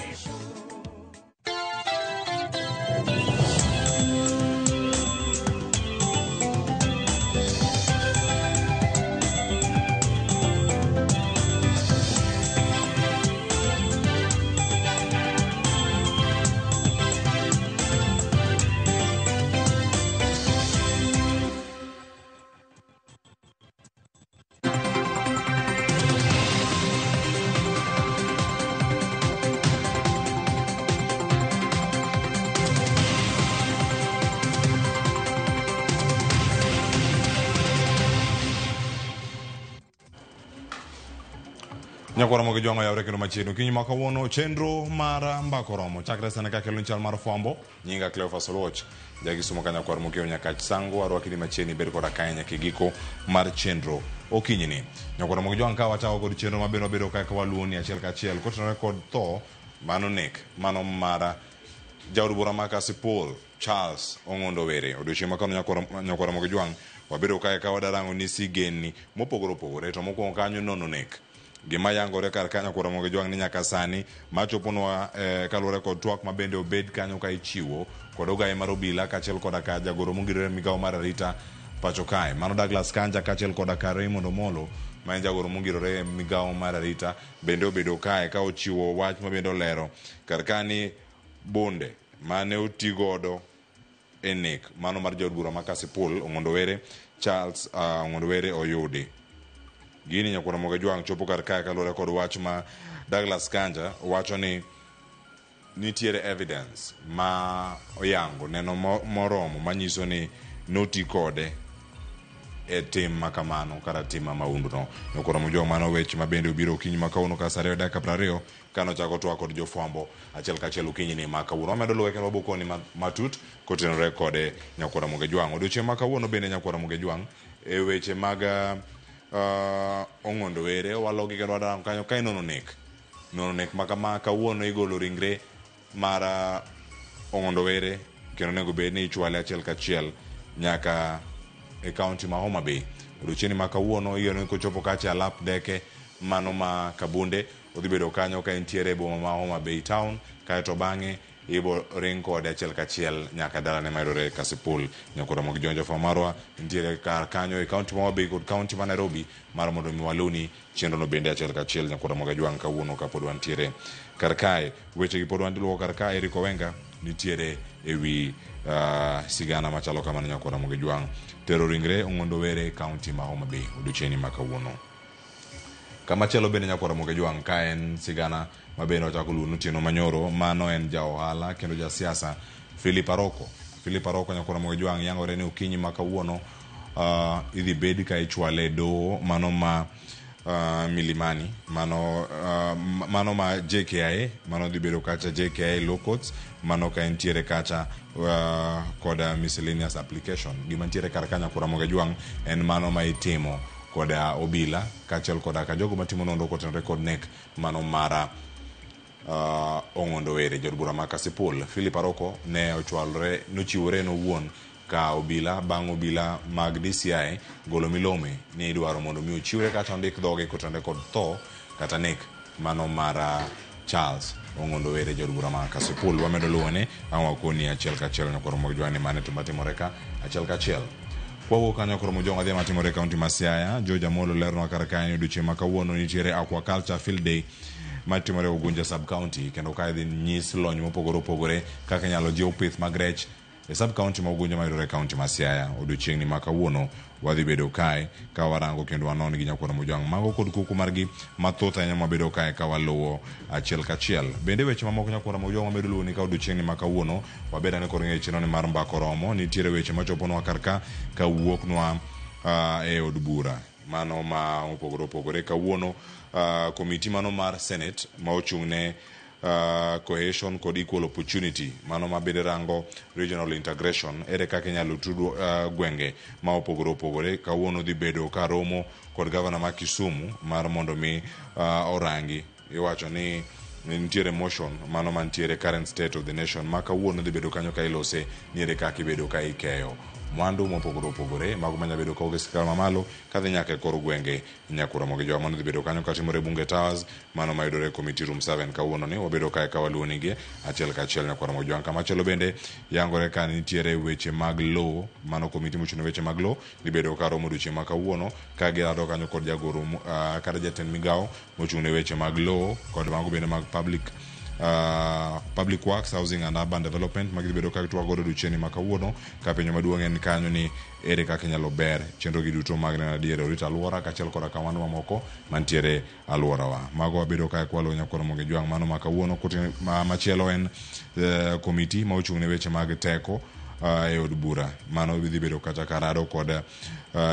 Nyakwar Ramogi Jwang' oyawre kendo machiegni okinyi ma kawuono chenro mar mbaka oromo chakre sani ka kelo chal mar fwambo nyinga Cleophas Oluoch jagisumo ka nyakwar Mokeo Nyakach Sango arwaki ni machiegni bed koda kae nyaka e giko mar chenro okinyi ni nyakwar Ramogi Jwang' ka wachako kod chenro maber wabedo kaka waluwo ni achiel kachiel kotenore kod tho mano nek mano mara jaod bura ma Kasipul Charles Ong'ondo Were odiochieng' ma kawuono nyakwar Ramogi Jwang' Wabedo kae ka wadarango ni sigenni mopogore opogore to mokwongo kanyo nono nek. Gima yangore kar kanyo koro Ramogi Jwang' ni nyaka sani machoponwa kaluwore kod twak ma bende obed kanyo ka ichiwo kod ogaye mar obila kaachiel koda ka jagoro mongirore migawo mar arita pacho kae mano Douglas Kanja kaachiel koda ka Raymond Omolo ma en jagoro mongirore migawo mar arita bende obedo kae ka ochiwo wach ma bende olero kar ka ni bunde mane otigodo e nek mano mar jaod bura ma Kasipul Ong'ondo Were Charles Ong'ondo Were oyudi. Gini nyakwar Ramogi Jwang' chopo kar kae kaluwore kod wach ma Douglas Kanja wacho ni nitiere evidence ma oyango neno moromo manyiso ni noti kode e tim ma kamano kata tim ma mahundu no. Nyakwar Ramogi Jwang' mano weche ma bende obiro okinyi ma kawuono ka saa 2 dakika 20 kano chako twak kod jofwambo achiel kachiel okinyi ni ma kawuono. Wamedo luwe kendo wabokoni matut kotenore kode nyakwar Ramogi Jwang'. Odiochieng' ma kawuono bende nyakwar Ramogi Jwang' e weche mag Ong'ondo Were walogi kendo wadarango kanyo ka inono nek. Nono nek ma kama kawuono igolo ringre mar Ong'ondo Were kendo onego bed ni ichwale achiel kachiel nyaka e kaunti ma Homa Bay. Odiochieng' ma kawuono igeno ni kochopo kacha e alap ndeke mano ma Kabunde odhi bedo kanyo ka entiere e boma ma Homa Bay town kaeto bang'e ibo ring kode achiel kachiel nyaka dalane mayudore Kasipul. Nyakwar Ramogi Jwang' jafwambo marwa nitiere kar kanyo e kaunti ma Homa Bay kod kaunti ma Nairobi mar mondo mi waluni chenro no bende achiel kachiel nyakwar Ramogi Jwang' kawuono kapod wantiere kar kae. Weche gi pod wandiluwo kar kae. Eric Owenga nitiere ewi sigana machalo kamano nyakwar Ramogi Jwang' tero ringre Ong'ondo Were e kaunti ma Homa Bay odiochieng'ni ma kawuono. Kamachielo bende nyakwar Ramogi Jwang' ka en sigana ma bende ochako luwo otieno manyoro mano en ja ohala kendo ja siasa Philip Aroko. Philip Aroko nyakwar Ramogi Jwang' yangore ni okinyi ma kawuono idhi bed ka ichwale e doho mano ma Milimani mano mano ma JKIA mano dhi bedo kacha JKIA Law Courts mano ka entiere kacha kod miscellaneous application. Gima ntiere kar ka nyakwar Ramogi Jwang' en mano ma itimo koda obila kaachiel koda ka jogo matimo nonro kotenore kod nek mano mara Ong'ondo Were jaod bura ma Kasipul. Philip Aroko ne ochwalore nochiwore en owuon ka obila bang' obila mag DCI golo milome ni idwaro mondo mi ochiwre kata ondik dhoge kotenore kod tho kata nek mano mara Charles Ong'ondo Were jaod bura ma Kasipul. Wamedo luwone ang' wakoni achiel kachiel nyakwar Ramogi Jwang' ni mane to matimore ka achiel kachiel. Kwawuok kanyo koro Mojong adhi matimore e kaunti ma Siaya. George Amolo lernwa kar kae ni odiochieng' ma kawuono nitiere Aquaculture Field Day matimore Ugunja sub county kendo kae dhi nyis lony mopogore opogore kaka inyalo jiw pith mag rech e sub county ma Ugunja mayudore e kaunti ma Siaya. Odiochieng'ni ma kawuono wadhi bedo kae ka warango kendo wanon gi nyakwar Mojwang' mago kod kuku margi mathoth ahinya mabedo kae ka waluwo achiel kachiel. Bende weche mamoko nyakwar Mojwang' wamedo luwo ni ka odiochieng'ni ma kawuono wabed ane kod ng'eyo chenro ni mar mbaka oromo. Nitiere weche machoponwa kar ka kawuoknwa e od bura mano ma opogore opogore. Kawuono komiti mano mar Senate ma ochung' ne cohesion kod equal opportunity mano ma bende rango regional integration ere kaka inyalo tud gwenge ma opogore opogore kawuono dhi bedo ka romo kod gavana ma Kisumu mar mondo mi orangi. Iwacho ni nitiere motion mano mantiere current state of the nation ma kawuono dhi bedo kanyo ka ilose ni ere kaka ibedo ka ikeyo mwandu mopogore opogore mago manya bedo kawuok e sirkal mamalo kadhi nyaka e kor gwenge nyaka Ramogi Jwang'. Mano dhi bedo kanyo katimore Bunge Towers mano mayudore e Committee Room 7 kawuono ni wabedo kae ka waluonigi achiel kachiel nyaka Ramogi Jwang'. Kamachielo bende yangore ka nitiere weche mag lowo mano komiti mochung' ne weche mag lowo dhi bedo ka romo odiochieng' ma kawuono ka girado kanyo kod jagoro kata jatend migawo mochung' ne weche mag lowo kod mago bende mag public works, housing and urban development ma gidhi bedo ka gitwak godo odiochieng' ma kawuono ka penjo maduong' en kanyo ni ere kaka inyalo ber chenro gi duto mag neno adier orito alwora kaachiel koda ka mwandu mamoko mantiere alworawa. Mago wabedo kae kwaluwo nyakwar Ramogi Jwang' mano ma kawuono. Machielo en komiti ma ochung' ne weche mag teko e od bura mano dhi bedo kacha karado kod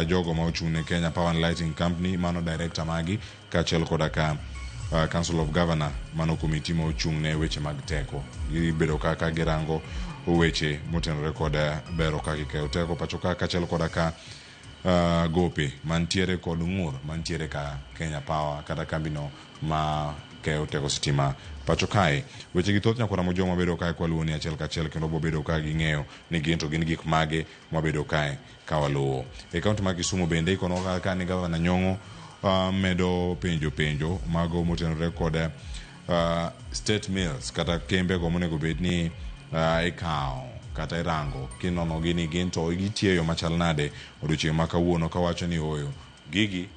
jogo ma ochung' ne Kenya Power and Lighting Company mano director magi kaachiel koda ka Council of Governor mano komiti ma ochung' ne weche mag teko. Gibedo kaka girango weche motenore kod bero kaka ikeyo teko pacho ka kaachiel koda ka gope mantiere kod ng'ur mantiere ka Kenya Power kata kambino ma keyo teko sitima pacho kae. Weche gi thoth nyakwara Mojong wabedo kae kwaluwo ni achiel kachiel kendo wabedo ka ging'eyo ni gin to gin gik mage mwabedo kae ka waluwo. E kaunti ma Kisumu bende ikono ka ni gavana Nyong'o medo penjo mago motenore kod state mills kata kembe go monego bed ni ikawo kata irango kinono gi ni gin to gitiyo yo machal nade odiochieng' ma kawuono kawacho ni oyo gigi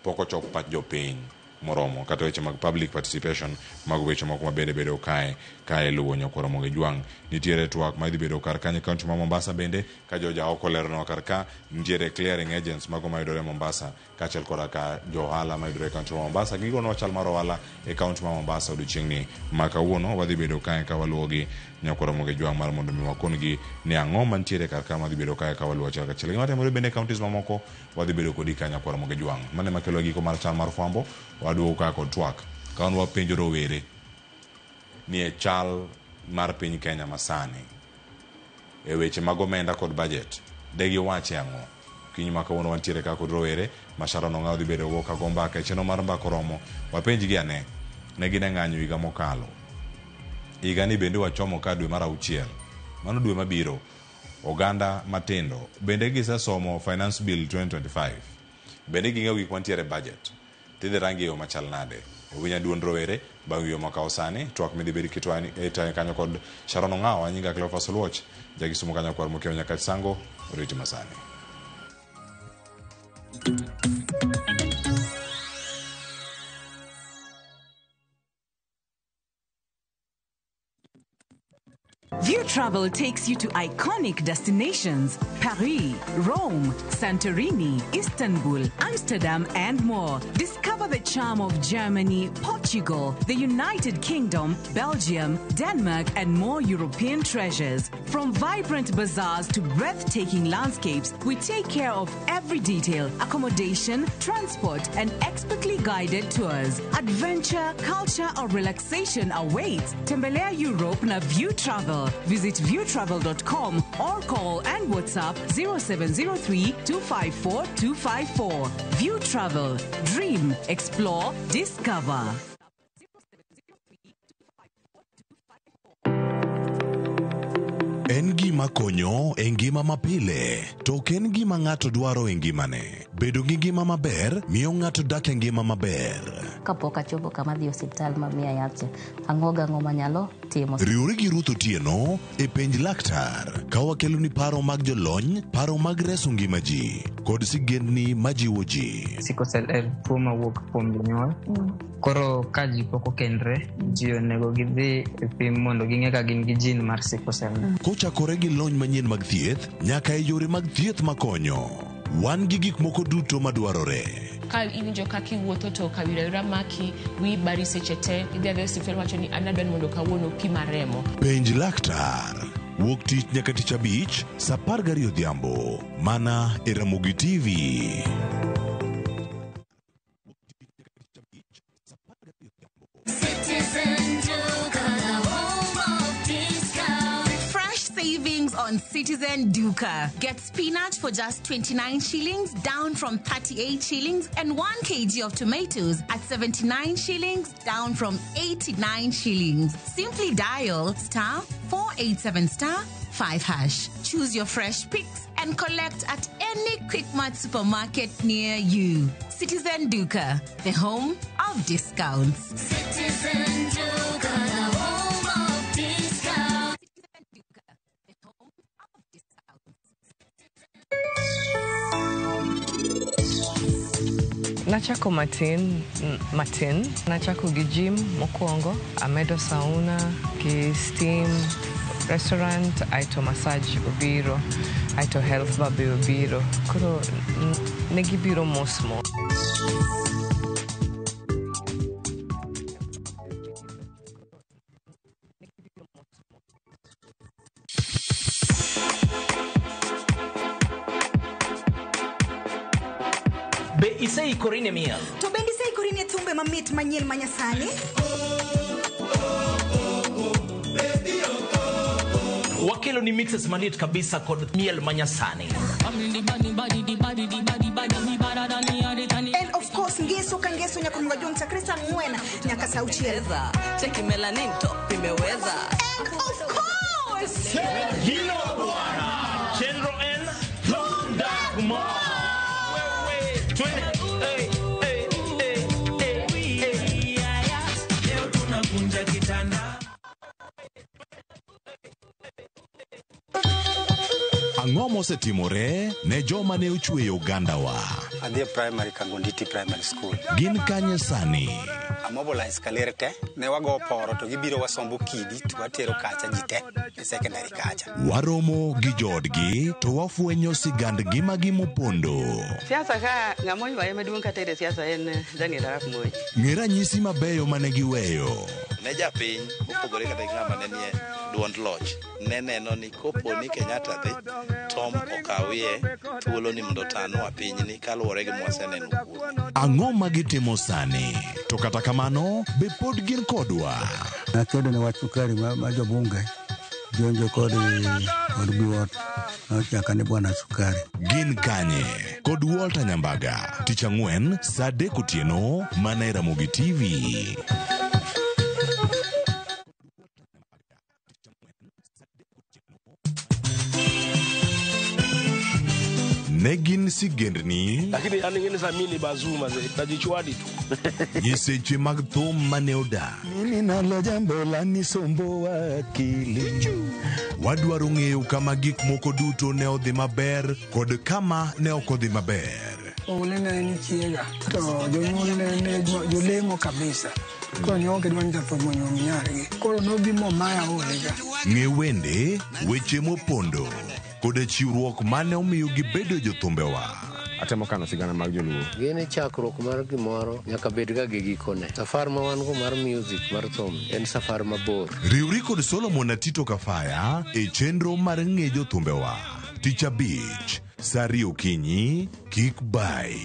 pok ochok pach jopiny moromo kata weche mag public participation mago weche moko mabende bedo kae luwo nyakwar Ramogi Jwang'. Nitiere twak ma idhi bedo kar kanyo e kaunti ma Mombasa bende ka joja oko leronwa kar ka nitiere clearing agents mago mayudore Mombasa kaachiel koda ka jo ohala mayudore e kaunti ma Mombasa. Gigonwa chal mar ohala e kaunti ma Mombasa odiochieng'ni ma kawuono. Wadhi bedo kae ka waluwo gi nyakwar Ramogi Jwang' mar mondo mi wakon gi ni ang'o mantiere kar ka madhi bedo kae ka waluwo achiel kachiel. Gima timore bende e counties mamoko wadhi bedo kodi ka nyakwar Ramogi Jwang'. Mano ema kelo giko mar chal mar fwambo. Waduogo ka kod twak ka wan wapenjo rowere ni e chal mar piny Kenya masani e weche mag omenda kod budget de giwache ang'o. Kiny ma kawuono wantiere ka kod rowere ma Sharon Ong'awo dhi bedo go ka go mbaka e chenro mar mbaka oromo. Wapenjgi ane ne gin e ng'anyo higa mokalo, higani bende wachomo ka dwe mar 6, mano dwe mabiro. Oganda matindo bende gisesomo Finance Bill 2025, bende ging'eyo gik mantiere e budget tidhi rangi e yo machal nade. Owinya duond rowere bang' wiyo makawo sani twak midhi bed kitayo kanyo kod Sharon Ong'awo. Anyinga Cleophas Oluoch, jakisumo kanyo kwar Mokeo Nyakach Sango, oriti masani. View Travel takes you to iconic destinations: Paris, Rome, Santorini, Istanbul, Amsterdam, and more. Discover the charm of Germany, Portugal, the United Kingdom, Belgium, Denmark, and more European treasures. From vibrant bazaars to breathtaking landscapes, we take care of every detail: accommodation, transport, and expertly guided tours. Adventure, culture, or relaxation awaits. Tembelea Europe na View Travel. Visit viewtravel.com or call and WhatsApp 0703 254 254. View Travel. Dream, explore, discover. En gima konyo e ngima mapile, to ok en gima ng'ato dwaro e ngimane. Bedo gi ngima maber miyo ng'ato dak e ngima maber. Kapok achopo kama dhi osiptal ma miya yath, ang'o gang'o manyalo timo. Riwri gi Ruth Otieno e penj laktar ka wakeloni paro mag jolony, paro mag reso ngima ji kod sigendni majiwo ji. Sickle cell en tuo mawuok kuom jonyuol. Koro ka ji pok okendre, ji onego gidhi e pim mondo ging'e ka gin gi gene mar sickle cell. Kochakore gi lony manyien mag thieth nyaka e yore mag thieth makonyo, wan gi gik moko duto madwarore. Ka iwinjo kaka iwuotho to kawira maki, wiyi bari seche te, idhi adhiya e osiptal wacho ni an adwa ni mondo kawuono pima remo. Penj laktar wuok tich nyaka tich abich saa 12 odhiambo mana e Ramogi TV. Citizen Duka, the home of discount. Fresh savings on Citizen Duka. Get spinach for just 29 shillings, down from 38 shillings, and 1 kg of tomatoes at 79 shillings, down from 89 shillings. Simply dial star 487 star 5 hash. Choose your fresh picks and collect at any Quickmart supermarket near you. Citizen Duka, the home of discounts. Citizen Duka, the home of discount. Nachako matin, nachako gi gym mokwongo, amedo sauna, gi steam, restaurant, aito massage obiro, aito health bar be obiro. Koro ne gibiro mos mos. Be iseikori ne miel? To bende iseikori ne thumbe mamit manyien ma nyasani? Wakelo ni mixes maliet kabisa kod miel manyasani. And of course ngeso ka ngeso nyaka mga chakre saa 4 nyaka saa 6. Cheki melanin top imeweza. And of course Hilo bwana Chenro N Thundagma. Wewe twende. Hey, hey, hey, hey, hey. Leo tunakunja kitanda. Ang'o mosetimore ne joma ne ochweyo ogandawa? Adhi e primary Kangonditi Primary School. Gin kanye sani? Amobilize kaler te, ne wago poro to gibiro wasombo kidi to watero kacha ji te e secondary kacha. Waromo gi joodgi to wafwenyo sigand ngimagi mopondo. Siasa ka ng'ama oywaye maduong' kata e siasa en Daniel Arap Moi. Ng'e ranyisi mabeyo mane giweyo. Ne japiny mopogore kata gi ng'ama ne nie duond loch ne neno ni kopo ni Kenyatta dhi Tom okawie thuolo ni mondo otanwa pinyni kaluwore gi mwaseneno kuome. Ang'o ma gitimo sani? To kata kamano, be pod gin kodwa? Nakedo ne wach sukari ma jobunge jonjo kod biwot nochaka ni bwana sukari. Gin kanye? Kod Walter Nyambaga, tich ang'wen saa 3 otieno mana e Ramogi TV. Ne gin sigendni, lakini an ing'eni sa mini bazuma ze tajichwadi tu. Nyiseche mag thum mane odak. Mimi nalo jambo la nisombo akili. Wadwaro ng'eyo kama gik moko duto ne odhi maber kod kama ne ok odhi maber. Oule ne en chiega to jonyuol ne jolemo kabisa. Koro ne ok gidwa ni jatho monyuom nyargi. Koro nobi momaya olega. Ng'e wende, weche mopondo kod chiwruok mane omiyo gibedo jothumbewa. Atemo kano sigana mag joluo. Gini chakruok mar gimoro nyaka bed ga gi gikone. Safar ma wan go mar music mar thum en safar mabor. Riwri kod Solomon Atito Kafaya e chenro mar ng'e jothumbewa. Tich abich, saa 2 okinyi, kik bai.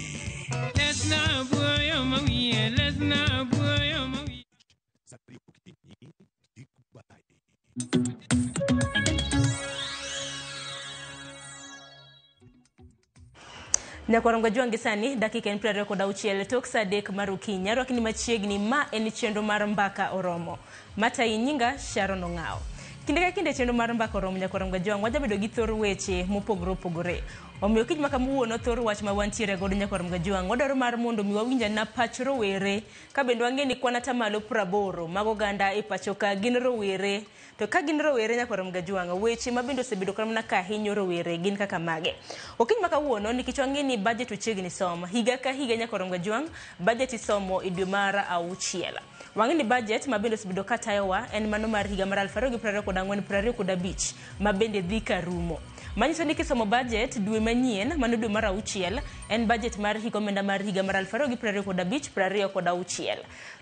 Nyakwarongo jwangi sani dakika en 26 tok saa 3 mar okinyi. Arwakni machiegni ma en chenro mar Mbaka Oromo. Matayi nyinga Sharon Ong'awo. Kinde ka kinde chenro mar Mbaka Oromo nyakwarongo jwang' wajabedo gi thor weche mopogore opogore. Omiyo kiny ma kawuono thor wach ma wantiere godo nyakwarongo jwang' wadwaro mar mondo mi wawinj na pach rowere ka bende wang'e ni kwan atamalo 80 mag oganda e pacho ka gin rowere. To ka gin rowere nyakwarongo jwang' weche ma bende osebedo kamna ka hinyo rowere gin kaka mage. Okinyi ma kawuono nikech wang'e ni budget ochiegni somo. Higa ka higa nyakwarongo jwang' budget isomo e dwe mar 6. Wang'e ni budget ma bende osebedo katayowa en mano mar higa mar 2024-2025 ma bende dhi karumo. Manyiso ni kisomo budget dwe manyien mano dwe mar 6 en budget mar hik omenda mar higa mar 2025-2026.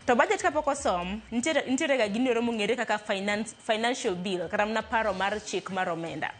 To budget kapok osom nitiere ga gino mong'ere kaka financial bill kata mana paro mar chik mar omenda.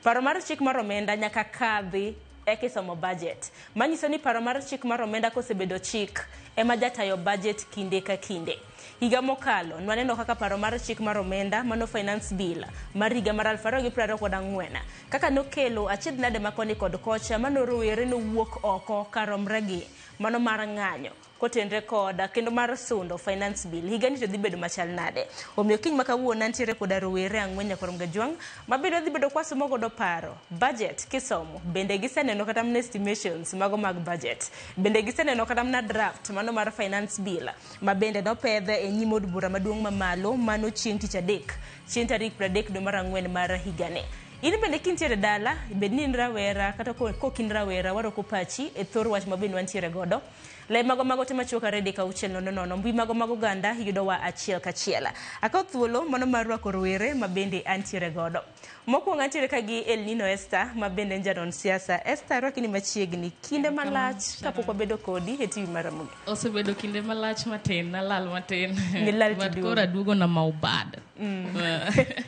Paro mar chik mar omenda nyaka kadhi eka isomo budget. Manyiso ni paro mar chik mar omenda kosebedo chik ema jatayo budget kinde ka kinde. Higa mokalo nwaneno kaka paro mar chik mar omenda mano finance bill mar higa mar 2024 kaka nokelo achiedh nade makoni kod kocha mano rowere nowuok oko karomre gi mano mar ng'anyo kotenre koda kendo mar sundo finance bill. Higa ni to dhi bedo machal nade? Omiyo kiny ma kawuono antiere koda rowere ang'wen nyakwarongo jwang' mabende dhi bedo kwasomo godo paro budget kisomo. Bende giseneno kata mana estimations mago mag budget. Bende giseneno kata mana draft mano mar finance bill ma bende nopedhe e nyim od bura maduong' mamalo mano chieng' tich adek chieng' tarik 30 dwe mar 4 mar higani. In bende kintiere dala, bed ni in rawera kata kok in rawera, waroko pachi e thor wach ma bende wantiere godo. Lai mago mago te machuok 3 6 0 0 mbui mago mag oganda yudowa achiel kachiel. Akaw thuolo mano mar rwako rowere ma bende antiere godo. Mokwongo antiere ka gi Elnino Esther ma bende en janon siasa. Esther, arwaki ni machiegni kinde malach kapok wabedo kodi e TV mar Ramogi. Osebedo kinde malach matin, nalal matin. Nilal But tiduogo. koro aduogo na maubad.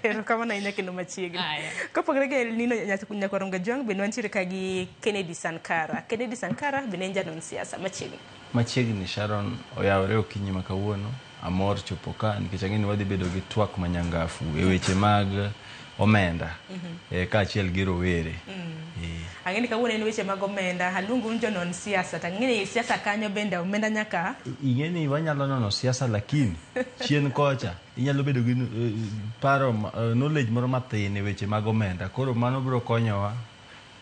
Erokamano ahinya kendo machiegni. Kopogore gi Elnino Nyakwaronga Jwang' bende wantiere ka gi Kennedy Sankara. Kennedy Sankara bende en janon siasa machiegni. Machiegni Sharon, oyawore okinyi ma kawuono. Amor chopo ka nikech ang'e ni wadhi bedo gi twak manyangafu e weche mag omenda kaachiel gi rowere. Ang'e ni kawuono en weche mag omenda, aluongo un jonon siasa, to ang'e ni siasa kanyo bende omenda nyaka Ing'e ni wanyalo nono siasa lakini chien kocha inyalo bedo gi paro knowledge moro mathin e weche mag omenda. Koro mano biro konyowa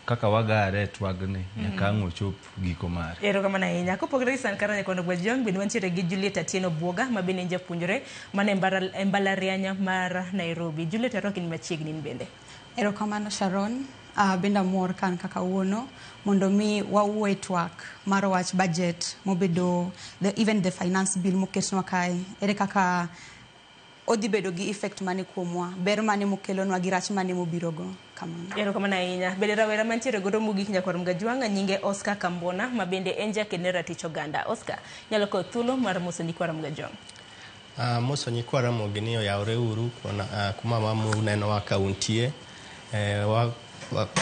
kaka wagare e twagni nyaka ang' ochop giko mare. Erokamano ahinya. Kopogore gi Sankara Nyakondo Gwajong, bende wantiere gi Juliet Atieno Buoga, ma bende en japuonjre mana e mbalariany mar Nairobi. Juliet, arwaki ni machiegni in bende. Erokamano Sharon, bende amor ka an kaka kawuono mondo mi wawuo e twak mar wach budget mobedo even the finance bill moketnwa kae. Ere kaka odhi bedo gi effect mane kuomwa, ber mane mokelonwa gi rach mane mobirogo. Kamano. Erokamano ahinya. Bende rawera mantiere godo mogik nyakwar Mgajwang' nyinge Oscar Kambona, ma bende en jaked ne ratich oganda. Oscar, nyalo kawo thuolo mar moso nyikwa Mgajwang'. Moso nyikwa Ramogi ni oyawre uru kuma ma unenowa ka untie.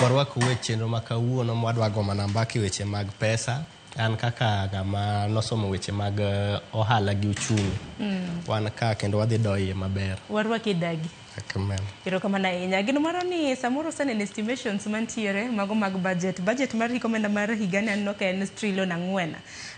Warwakou e chenro ma kawuono mwadwa go mana mbaka e weche mag pesa. An kaka ng'ama nosomo weche mag ohala gi uchumi. Wan ka kendo wadhi doye maber. Warwaki dagi. Kamano. Erokamano ahinya. Gino moro ni samoro useneno estimations mantiere mago mag budget. Budget mar hik omenda mar higani aneno ka en trilion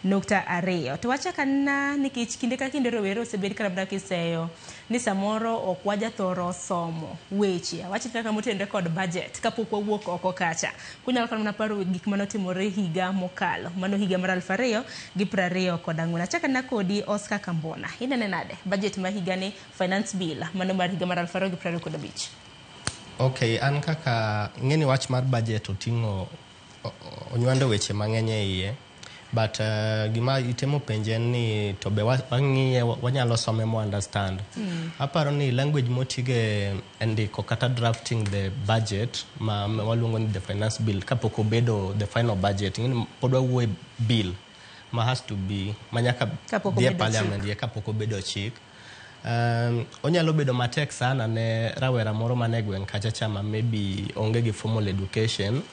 4.2. To wachak anena nikech kinde ka kinde rowere osebed ka labda kiseyo ni samoro ok wajathoro somo weche. Awach kaka motenore kod budget kapok wawuok oko kacha. Kunyalo kata mana paro gik manotimore higa mokalo. Mano higa mar 2024. Achak anena kodi Oscar Kambona. Inene nade budget ma higani, finance bill mano mar higa mar 2025? Okay, an kaka ng'eni wach mar budget oting'o onywando weche mang'eny e iye. But gima itemo penje en ni to be wang'iye wanyalo some mo understand. Aparo ni language motige e ndiko kata drafting the budget ma waluongo ni the finance bill kapok obedo the final budget, ing'eni pod wawuoye bill ma has to be ma nyaka Kapok dhi e obedo parliament chik. ye kapok obedo chik. Onyalo bedo matek sana ne rawera moro mane gweng' kacha cha ma maybe onge gi formal education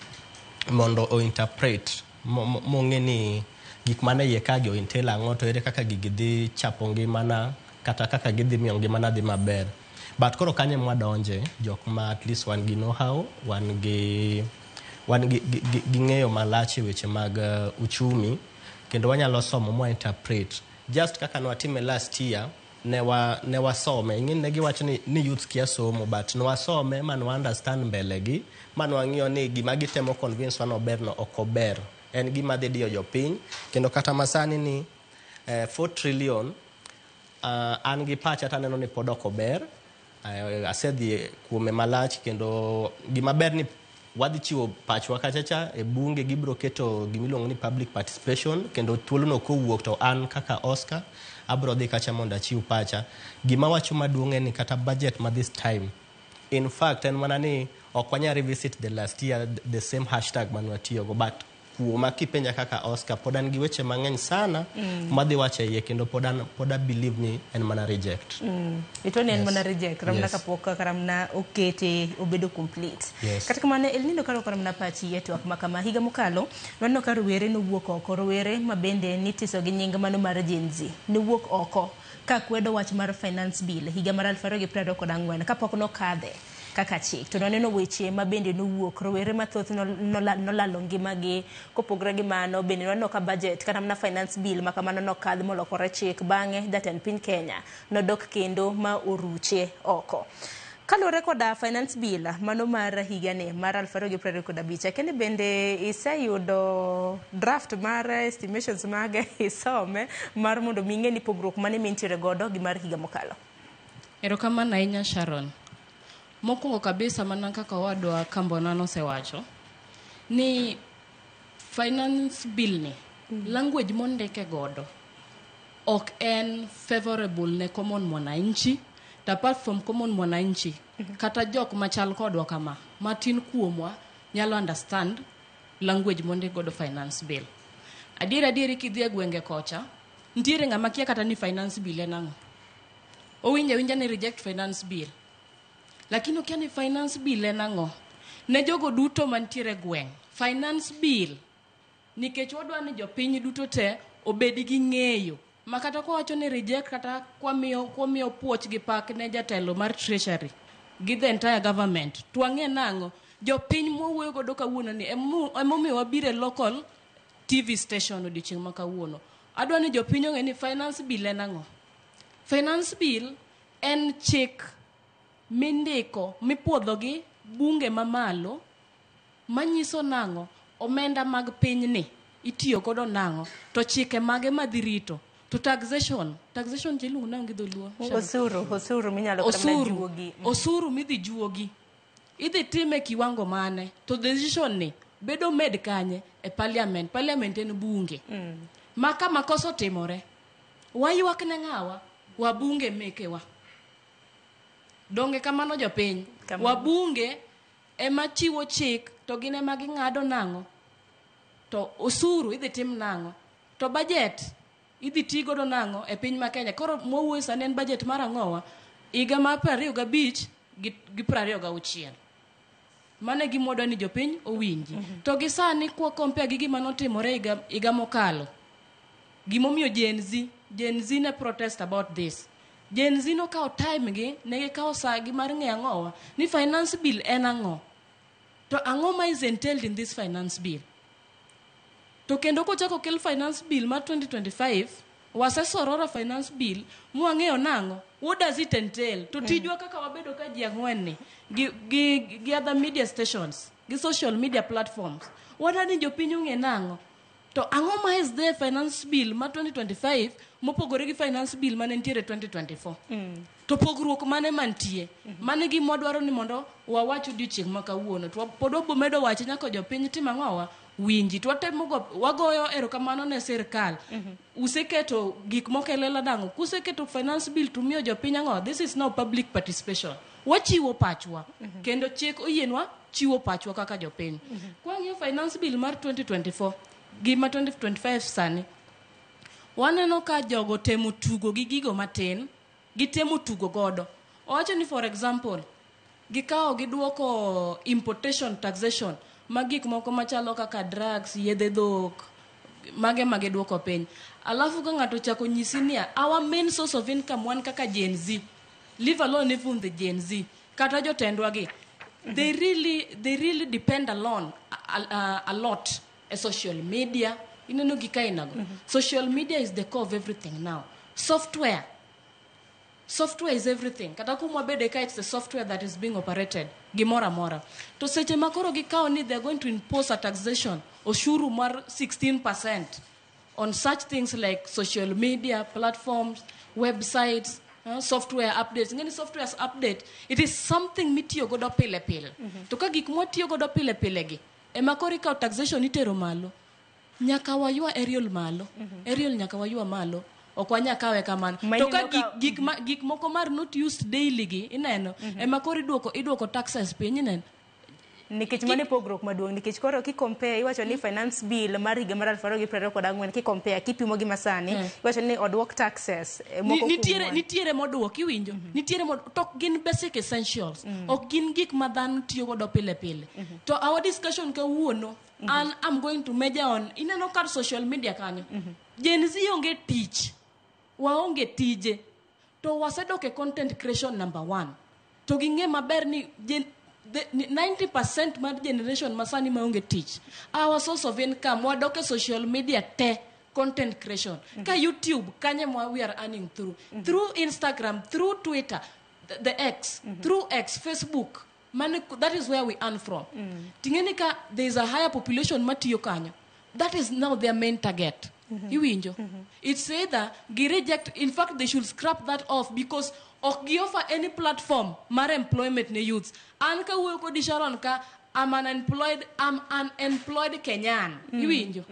mondo o interpret mong'e ni gik mane iye ka gi o entail ang'o, to ere kaka gigi dhi chapo ngimana kata kaka gidhi miyo ngimana dhi maber. But koro kanyo ema wadonje jok ma at least wan gi know how, wan gi ng'eyo malach e weche mag uchumi kendo wanyalo somo mwa interpret just kaka nwatime last year. Ne wasome, ing'e ne giwacho ni youth kia somo, but nwasome ma nwa understand mbele gi ma nwang'iyo ni gima gitemo convince wa nober no ok ober, en gima dhi diyo jopiny. Kendo kata masani ni 4 trillion, an gi pacha taneno ni pod ok ober. Asedhi kuome malach kendo gima ber ni wadhi chiwo pachwa kacha cha e bunge, gibiro keto gimiluongo ni public participation kendo thuolono kowuok to an kaka Oscar abiro dhi kacha mondo achiw pacha. Gima wacho maduong' en ni kata budget ma this time, in fact, en mana ni ok wanyal revisit the last year, the same hashtag mane watiyogo. But kuoma kipenja kaka Oscar, pod an gi weche mang'eny sana madhi wacho e iye kendo pod a believe ni en mana reject. Ito ni en Yes. mana reject ramna kapok karamna okete obedo complete. Kata kamano, El Nino karo karamna pachi e twak ma kama higa mokalo waneno ka rowere nowuok oko, rowere ma bende nitiso gi nying mano mar Gen Z nowuok oko ka kwedo wach mar finance bill higa mar 2024 kapok nokadhe kaka chik. To nwaneno weche ma bende nowuok, rowere mathoth nolalo ngimagi. Kopogore gi mano, bende nwaneno ka budget kata mana finance bill ma kamano nokadh molokore chik. Bang'e jatend piny Kenya nodok kendo ma oruche oko. Kaluwore koda finance bill mano mar higani mar 2025, akia bende iseyudo draft mar estimations mage isome mar mondo mi ing'e ni pogruok mane mintiere godo gi mar higa mokalo. Erokamano ahinya, Sharon. Mokwongo kabisa, mana kaka owadwa Kambona nosewacho ni finance bill ni, language mondike godo ok en favorable ne common mwananchi. To apart from common mwananchi, kata jok machal kodwa kama matin kuomwa nyalo understand language mondik godo finance bill. Adier adieri, kidhi e gwenge kocha, nitiere ng'ama kia kata ni finance bill en ang'o. Owinjo awinja ni reject finance bill, lakini okia ni finance bill en ang'o. Ne jogo duto mantiere e gweng', finance bill, nikech wadwa ni jopiny duto te obed gi ng'eyo ma kata kwawacho ni reject kata kwamiyo puoch gi pak ne jatelo mar treasury. gi the entire government. To wang'e nang'o? Jopiny mwawuoyo godo kawuono ni emomiyo wabiro e local TV station odiochieng' ma kawuono. Adwa ni jopiny ong'e ni finance bill en ang'o. Finance bill en chik mindiko mipuodho gi bunge mamalo manyiso nang'o omenda mag pinyni itiyo godo nang'o to chike mage madhi rito to taxation taxation iluongo nang'o gi dholuo? Osuru, osuru minyalo kata mana osuru juogi. Osuru midhi juogi idhi time kiwango mane to decision ni bedo med kanye e parliament. Parliament en bunge ma ka makosa otimore waywak ne ng'awa? Wabunge mekewa. Donge kamano jopiny? Kamano. Wabunge ema chiwo chik to gin ema ging'ado nang'o to osuru idhi tim nang'o to budget idhi ti godo nang'o e piny ma Kenya. Koro mwawuoyo sani en budget mar ang'owa higa mar 25 gi 26. Mano e gima wadwa ni jopiny owinji. To gi sani kwa compare gi gima notimore higa mokalo, gimomiyo Gen Z ne protest about this. Gen Z nokawo time gi, ne gikawo saa gi mar ng'eyo ang'owa ni finance bill en ang'o, to ang'o ma is entailed in this finance bill. To kendo kochako kel finance bill mar 2025, wasesorora finance bill mwang'eyo nang'o, what does it entail. To tijwa kaka wabedo ka ji ang'wen ni gi other media stations gi social media platforms, wadwa ni jopiny ong'e nang'o to ang'o ma is there finance bill ma 2025 mopogore gi finance bill mane nitiere 2024. To pogruok mane mantie? Mano e gima wadwaro ni mondo wawach odiochieng' ma kawuono. To pod wabo medo wache nyaka jopiny tim ang'owa winji. To watemo go, wagoyo erokamano ne sirkal. Useketo gik moko e lela nang'o? Kuseketo finance bill to miyo jopiny ang'o? This is now public participation. Wachiwo pachwa. Kendo chik oyienwa chiwo pachwa kaka jopiny. Kwang'iyo finance bill mar 2024 gi ma 2025 sani, waneno ka jogo temo tugo gi gigo matin, gitemo tugo godo. Owacho ni for example, gikawo giduoko importation taxation mag gik moko machalo kaka drugs, yedhe dhok, mage ma giduoko piny. Alafu ka ng'ato ochako nyisi niya, our main source of income wan kaka Gen Z, leave alone even the Gen Z, kata jotendwa gi, they really depend alone, a lot e social media. Ineno gik ainago. Social media is the core of everything now. Software is everything. Kata kuma wabede ka, it's the software that is being operated. Gimoro amora. To seche ma koro gikawo ni they are going to impose a taxation, oshuru mar 16% on such things like social media platforms, websites, software updates. Ng'eni software update, it is something mitiyo godo pile pile. To ka gik mwatiyo godo pile pile gi, ema koro ikawo taxation itero malo. Nyaka waywa aerial malo. Aerial nyaka waywa malo. Ok wanyal kawe kamano. To ka gik moko mar not used daily gi, ineno, ema koro iduoko taxes piny, ineno. Nikech mano e pogruok maduong', nikech koro ki compare iwacho ni finance bill mar higa mar 2024 ki compare kipimo gi masani, iwacho ni oduok taxes moko kuom nitiere moduok, iwinjo? Nitiere to gin basic essentials. Ok gin gik ma dhano tiyo godo pile pile. To our discussion kawuono, and I'm going to measure on, ineno kar social media kanyo. Gen Z onge tich. Waonge tije. To wasedok e content creation number 1. To ging'e maber ni 90% mar generation masani maonge tich. Our source of income wadok e social media te content creation. Ka YouTube kanye ma we are earning through. Through Instagram, through Twitter, the X, through X, Facebook. Money, that is where we earn from. Ting'eni ka there is a higher population matiyo kanyo. That is now their main target. Iwinjo? It's either gi reject, in fact they should scrap that off because ok gi offer any platform mar employment ne youths. An ka wuoyo kodi Sharon ka, I'm unemployed Kenyan. Iwinjo?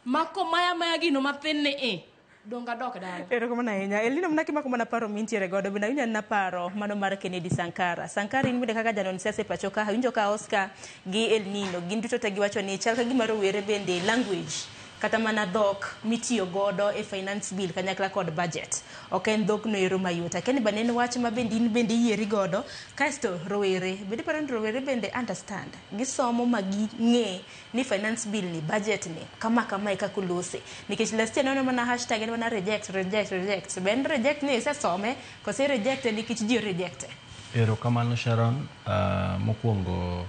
Mako maya gino mathin ni e. Donga dok dala. Erokamano ahinya. Elina mana kimako mana paro mintiere godo bende awinjo anena paro mano mar Kennedy Sankara. Sankara in bende kaka janon siasa e pacho ka, awinjo ka Oscar gi El Nino gin duto te giwacho ni chal ka gima rowere bende language kata mana dhok mitiyo godo e finance bill kanyakla kod budget ok en dhok no ero mayot. Akia ni bende en wach ma bende in bende iyieri godo. Kasto rowere bende paro ni rowere bende understand gisomo ma ging'e ni finance bill ni budget ni kama kama e kaka olose. Nikech last year neno mana hashtag en mana reject reject reject. Be en reject ni isesome kose reject nikech ji reject? Erokamano Sharon. Mokwongo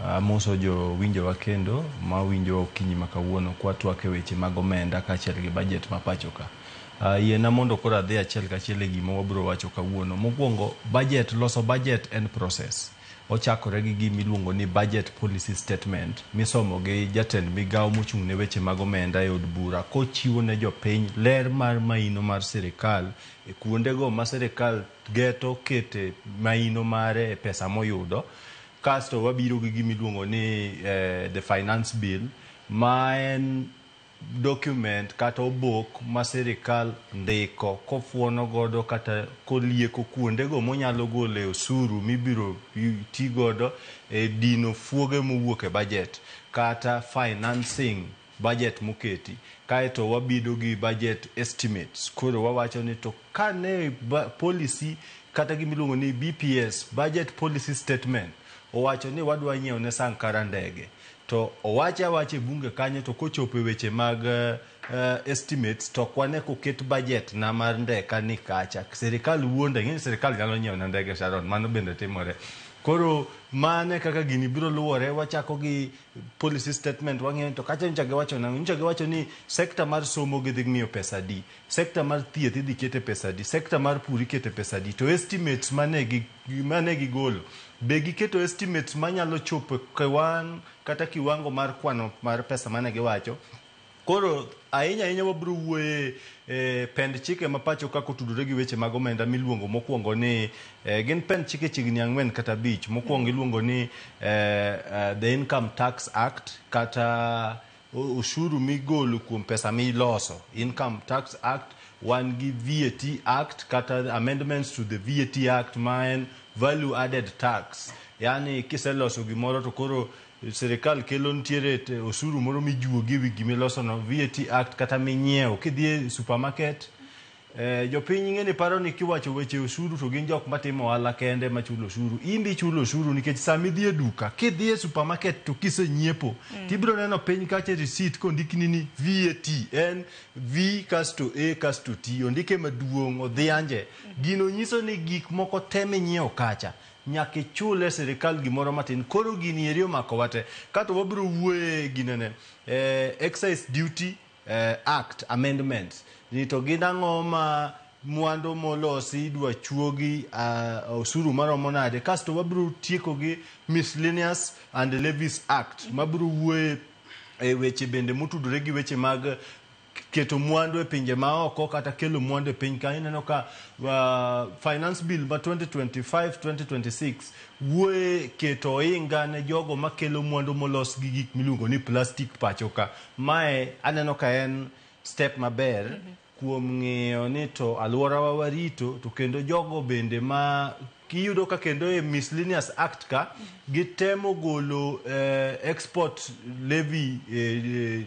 amoso jowinjowa kendo mawinjowa okinyi ma kawuono kwatwak e weche mag omenda kaachiel gi budget ma pacho ka. Yiena mondo koro adhi achiel kachiel e gima wabiro wacho kawuono. Mokwongo, budget, loso budget en process. Ochakore gi gima iluongo ni budget policy statement misomo gi jatend migawo mochung' ne weche mag omenda e od bura kochiwo ne jopiny ler mar maino mar sirikal e kuondego ma sirikal geto kete maino mare e pesa moyudo. Kasto wabiro gi gima iluongo ni the finance bill ma en document kata obok ma sirikal ndiko kofuono godo kata kolieko kuondego monyalo gole osuru mibiro ti godo e dino fuoge mowuok e budget kata financing budget moketi. Kaeto wabido gi budget estimates. Koro wawacho ni to kane policy kata gimiluongo ni BPS, budget policy statement, owacho ni wadwa nyiewo ne Sankara ndege, to owache awacha e bunge kanyo, to kochopo e weche mag estimates to ok wane koket budget na mar ndeka ni kacha. Sirikal wuonda, ing'e ni sirikal nyalo nyiewo na ndege Sharon, mano bende timore. Koro mane kaka gini biro luwore, wachako gi policy statement, wang'iyo to kacha nyocha giwacho nang'o, nyocha giwacho ni sekta mar somo gidhi ng'iyo pesa adi, sekta mar thieth idhi kete pesa adi, sekta mar pur ikete pesa adi, to estimates mane gigolo be giketo estimates manyalo chopo kiwan kata kiwango mar kwano mar pesa mane giwacho. Koro ahinya ahinya wabiro wuoye pend chike ma pacho ka kotudore gi weche mag omenda miluongo mokwongo ni gin pend chike chiegni 4 kata 5. Mokwongo iluongo ni the Income Tax Act kata ushuru migolo kuom pesa miloso, Income Tax Act. Wan gi VAT Act kata amendments to the VAT Act ma en value added tax, yani kiseloso gimoro to koro sirikal kelo nitiere osuru moro mijuogi ewi gimiloso no, VAT Act, kata minyiewo kidhi e supermarket. Jopiny ng'eni paro ni kiwacho weche osuru to gin jok matimo ohala kende machulo osuru. In be ichulo osuru nikech sama idhi e duka, kidhi e supermarket to kisenyiepo, tibiro neno piny kacha receipt kondikni ni VAT, en V kasto A kasto T, ondike maduong' odhianje. Gino nyiso ni gik moko te minyiewo kacha nyaka ichule sirikal gimoro matin. Koro gini eri omako wate. Kato wabiro wuoye ginene, Excise Duty Act amendments, ni to gin ang'o ma mwandu molosi idwa chuogi osuru maromo nade. Kasto wabiro tieko gi Miscellaneous and Levies Act mabiro wuoye e weche bende motudore gi weche mag keto mwandu e pinje maoko kata kelo mwandu e piny ka. Ineno ka finance bill ma 2025-2026 wuoye keto ohinga ne jogo makelo mwandu molos gi gik miluongo ni plastic pacho ka. Mae aneno ka en step maber kuom ng'iyo ni to alworawa warito, to kendo jogo bende ma iyudo ka kendo e Miscellaneous Act ka gitemo golo export levy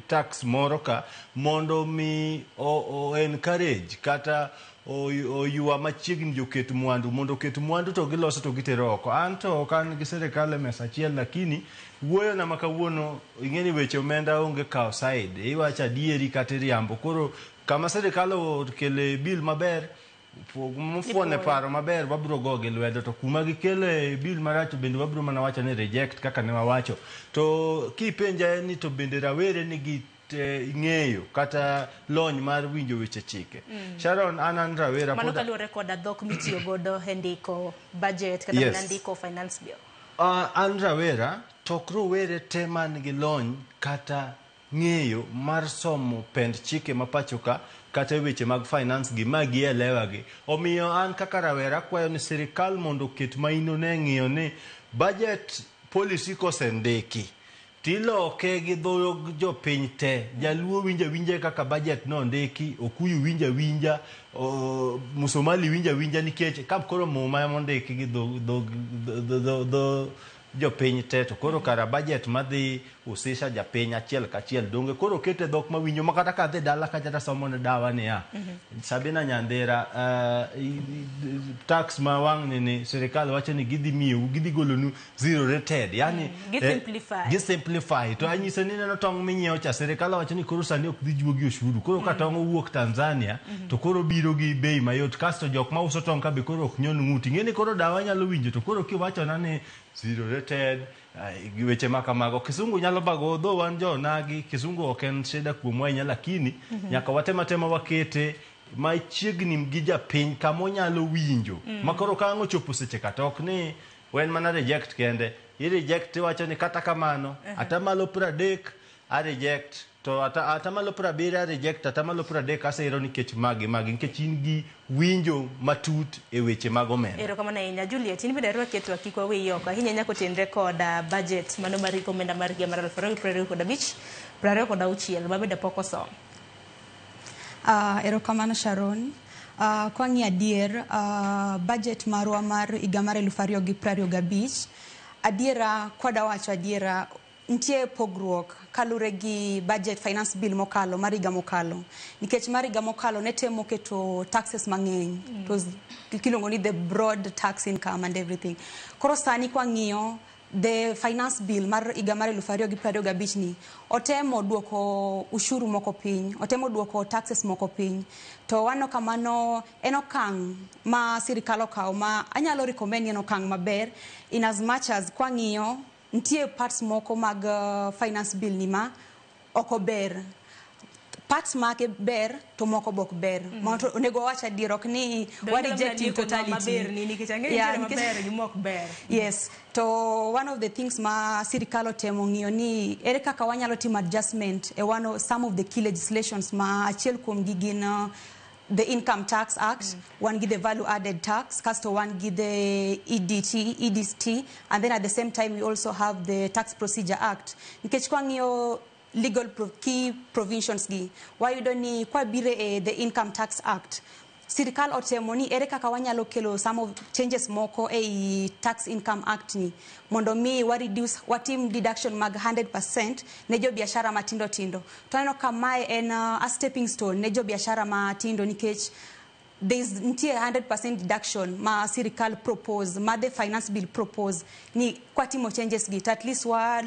tax moro ka mondo mi o encourage kata oywa machiegni joket mwandu mondo oket mwandu to giloso to gitero oko. An to ok an gi sirikal e mesa achiel, lakini wuoyo na ma kawuono ing'e ni weche omenda onge kawo side, iwacho adieri kata iriambo. Koro kama sirikal okele bill maber mofuone paro maber wabiro go gi lwedo, to kuma gikele bill marach bende wabiro mana wacho ni reject kaka ne wawacho. To kipenja ni to bende rawere nigi ng'eyo kata lony mar winjo weche chike. Sharon, an rawera mano kaluwore koda dhok mitiyo godo e ndiko budget kata mana ndiko finance bill. An rawera to ok rowere te man gi lony kata ng'eyo mar somo pend chike ma pacho ka kata weche mag finance gi ma gielewa gi. Omiyo an kaka rawera akwayo ni sirikal mondo oket maino ne ng'iyo ni budget policy kosendiki tiloke gi dho jopiny te. Jaluo winja winja kaka budget no ondiki, Okuyu winja winja, Musomali winja winja, nikech ka koro muma ema ondiki gi dho Jopiny te to koro kara budget madhi husisha japiny achiel kachiel donge koro kete dhok mawinjo ma kata kadhi dala kacha tasomo ne dawa niya, Sabina Nyandira, tax ma wang' ni sirikal wacho ni gidhi miyou, gidhi golonu zero rated, yani Gi simplify. Gi simplify to anyise ni neno tong' minyiewo cha, sirikal wacho ni koro sani ok dhi juogi osuru, koro ka tong' owuok Tanzania to koro biro gi bei mayot, kasto jok mauso tong' ka be koro ok nyon ng'ut. Ing'e ni koro dawa nyalo winjo, to koro kiwachona ni zero rated, gi weche ma kamago, kisungu nyalo bago dho wan jo onagi. Kisungu ok en shida kuomwa ahinya, lakini nyaka watem atema wakete machiegni gi japiny kama onyalo winjo ma koro ka ang' ochopo seche ka to ok ni wen mana reject kende, i reject iwacho ni kata kamano atamalo 30 a reject to atamalo 70 a reject, atamalo 30 asiro nikech magi magi, nikech in gi winjo matut e weche mag omenda. Erokamano ahinya, Juliet. In bende arwaki e twak, kik waweyi oko. Ahinya ahinya kotenre kod budget mano mar omenda mar higa mar 2025 26 ma bende pok osom. Erokamano, Sharon. Kwang'iyo adier, budget marwa mar higa mar 2025, adiera kwada wacho adiera, nitie pogruok kalure gi budget finance bill mokalo mar higa mokalo, nikech mar higa mokalo ne temo keto taxes mang'eny. It was kiluongo ni the broad tax income and everything. Koro sani kwang'iyo the finance bill mar higa mar 2025 ni, otemo duoko ushuru moko piny, otemo duoko taxes moko piny, to waneno ka mano en okang' ma sirikal okawo ma anyalo recommend ni en okang' maber, in as much as kwang'iyo nitie parts moko mag finance bill ni ma ok ober, parts make ber to moko bok ber. To onego wawach adier, ok ni wa reject in totality. Maber ni nikech ang'eyo nitiere maber gi mok ber. Yes, to one of the things ma sirikal otemo ng'iyo ni ere kaka wanyalo timo adjustment e one of, some of the key legislations ma achiel kuom gi gin the Income Tax Act, wan gi the Value Added Tax, kasto wan gi the EDT, EDT, and then at the same time we also have the Tax Procedure Act. Nikech kwang'iyo legal key provisions gi, wayudo ni kwabiro e the Income Tax Act, sirikal otemo ni ere kaka wanyalo kelo some of changes moko ei Tax Income Act ni mondo mi wa reduce, watim deduction mag 100% ne jo biashara matindo tindo. To aneno ka mae en a stepping stone ne jo biashara matindo, nikech there is nitie 100% deduction ma sirikal propose, ma the finance bill propose ni kwatimo changes gi to at least wa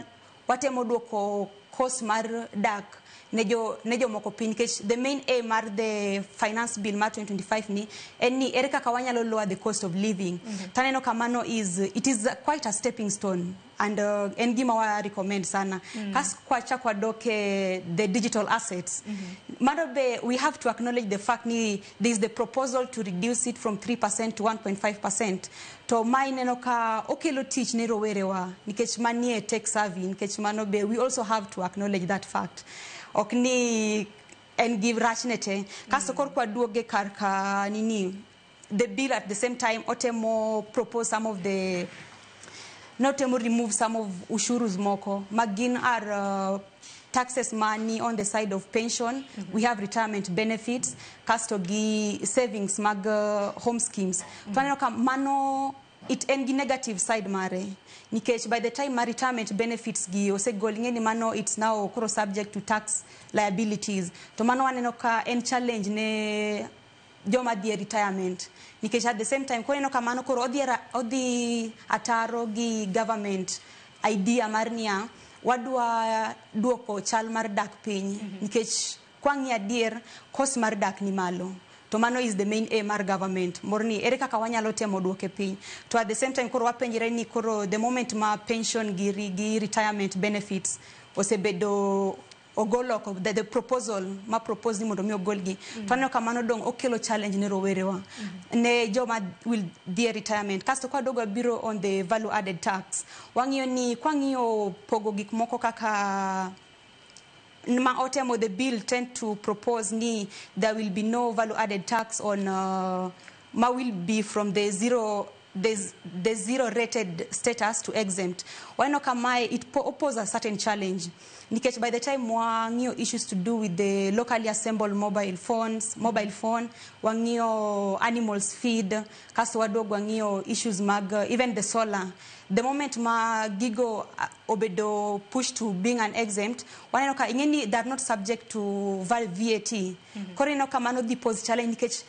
watemo duoko cost mar dak ne jomoko piny, nikech the main aim mar the finance bill mar 2025 ni en ni ere kaka wanyalo lower the cost of living. Taneno kamano is it is quite a stepping stone and en gima wa recommend sana. Kas kwachak wadok e the digital assets, mano be we have to acknowledge the fact ni there is the proposal to reduce it from 3% to 1.5%, to ma ineno ka okelo tich ne rowerewa nikech manie tech savvy, nikech mano be we also have to acknowledge that fact, ok ni en gi rachne te. Kasto koro kwaduoge kar ka nini, the bill at the same time otemo propose some of the notemo remove some of ushurus moko ma gin are taxes money on the side of pension. We have retirement benefits, kasto gi savings mag home schemes. To aneno ka mano it en gi negative side mare, nikech by the time ma retirement benefits gi osegol, ing'e ni mano it's now koro subject to tax liabilities, to mano waneno ka en challenge ne joma dhi e retirement, nikech at the same time koneno kamano koro odhi ataro gi government idea mar niya wadwa duoko chal mar dak piny, nikech kwang'iyo adier cost mar dak ni malo, to mano is the main aim mar government mor ni ere kaka wanyalo temo duoke piny. To at the same time koro wapenjre ni koro the moment ma pension gi retirement benefits osebedo ogol oko, the proposal ma propose ni mondo mi ogolgi, to aneno ka mano dong okelo challenge ne rowerewa, ne joma will dhi e retirement. Kasto kwaduogo biro on the value added tax, wang'iyo ni kwang'iyo pogo gik moko kaka ma otemo, the bill tend to propose ni there will be no value added tax on ma will be from the zero there's the zero rated status to exempt. Waneno ka mae it pose a certain challenge nikech by the time wang'iyo issues to do with the locally assembled mobile phones, mobile phone, wang'iyo animals feed, kasto waduogo wang'iyo issues mag even the solar. The moment ma gigo obedo pushed to being an exempt, waneno ka ing'eni they are not subject to VAT. Koro ineno ka mano dhi pose challenge nikech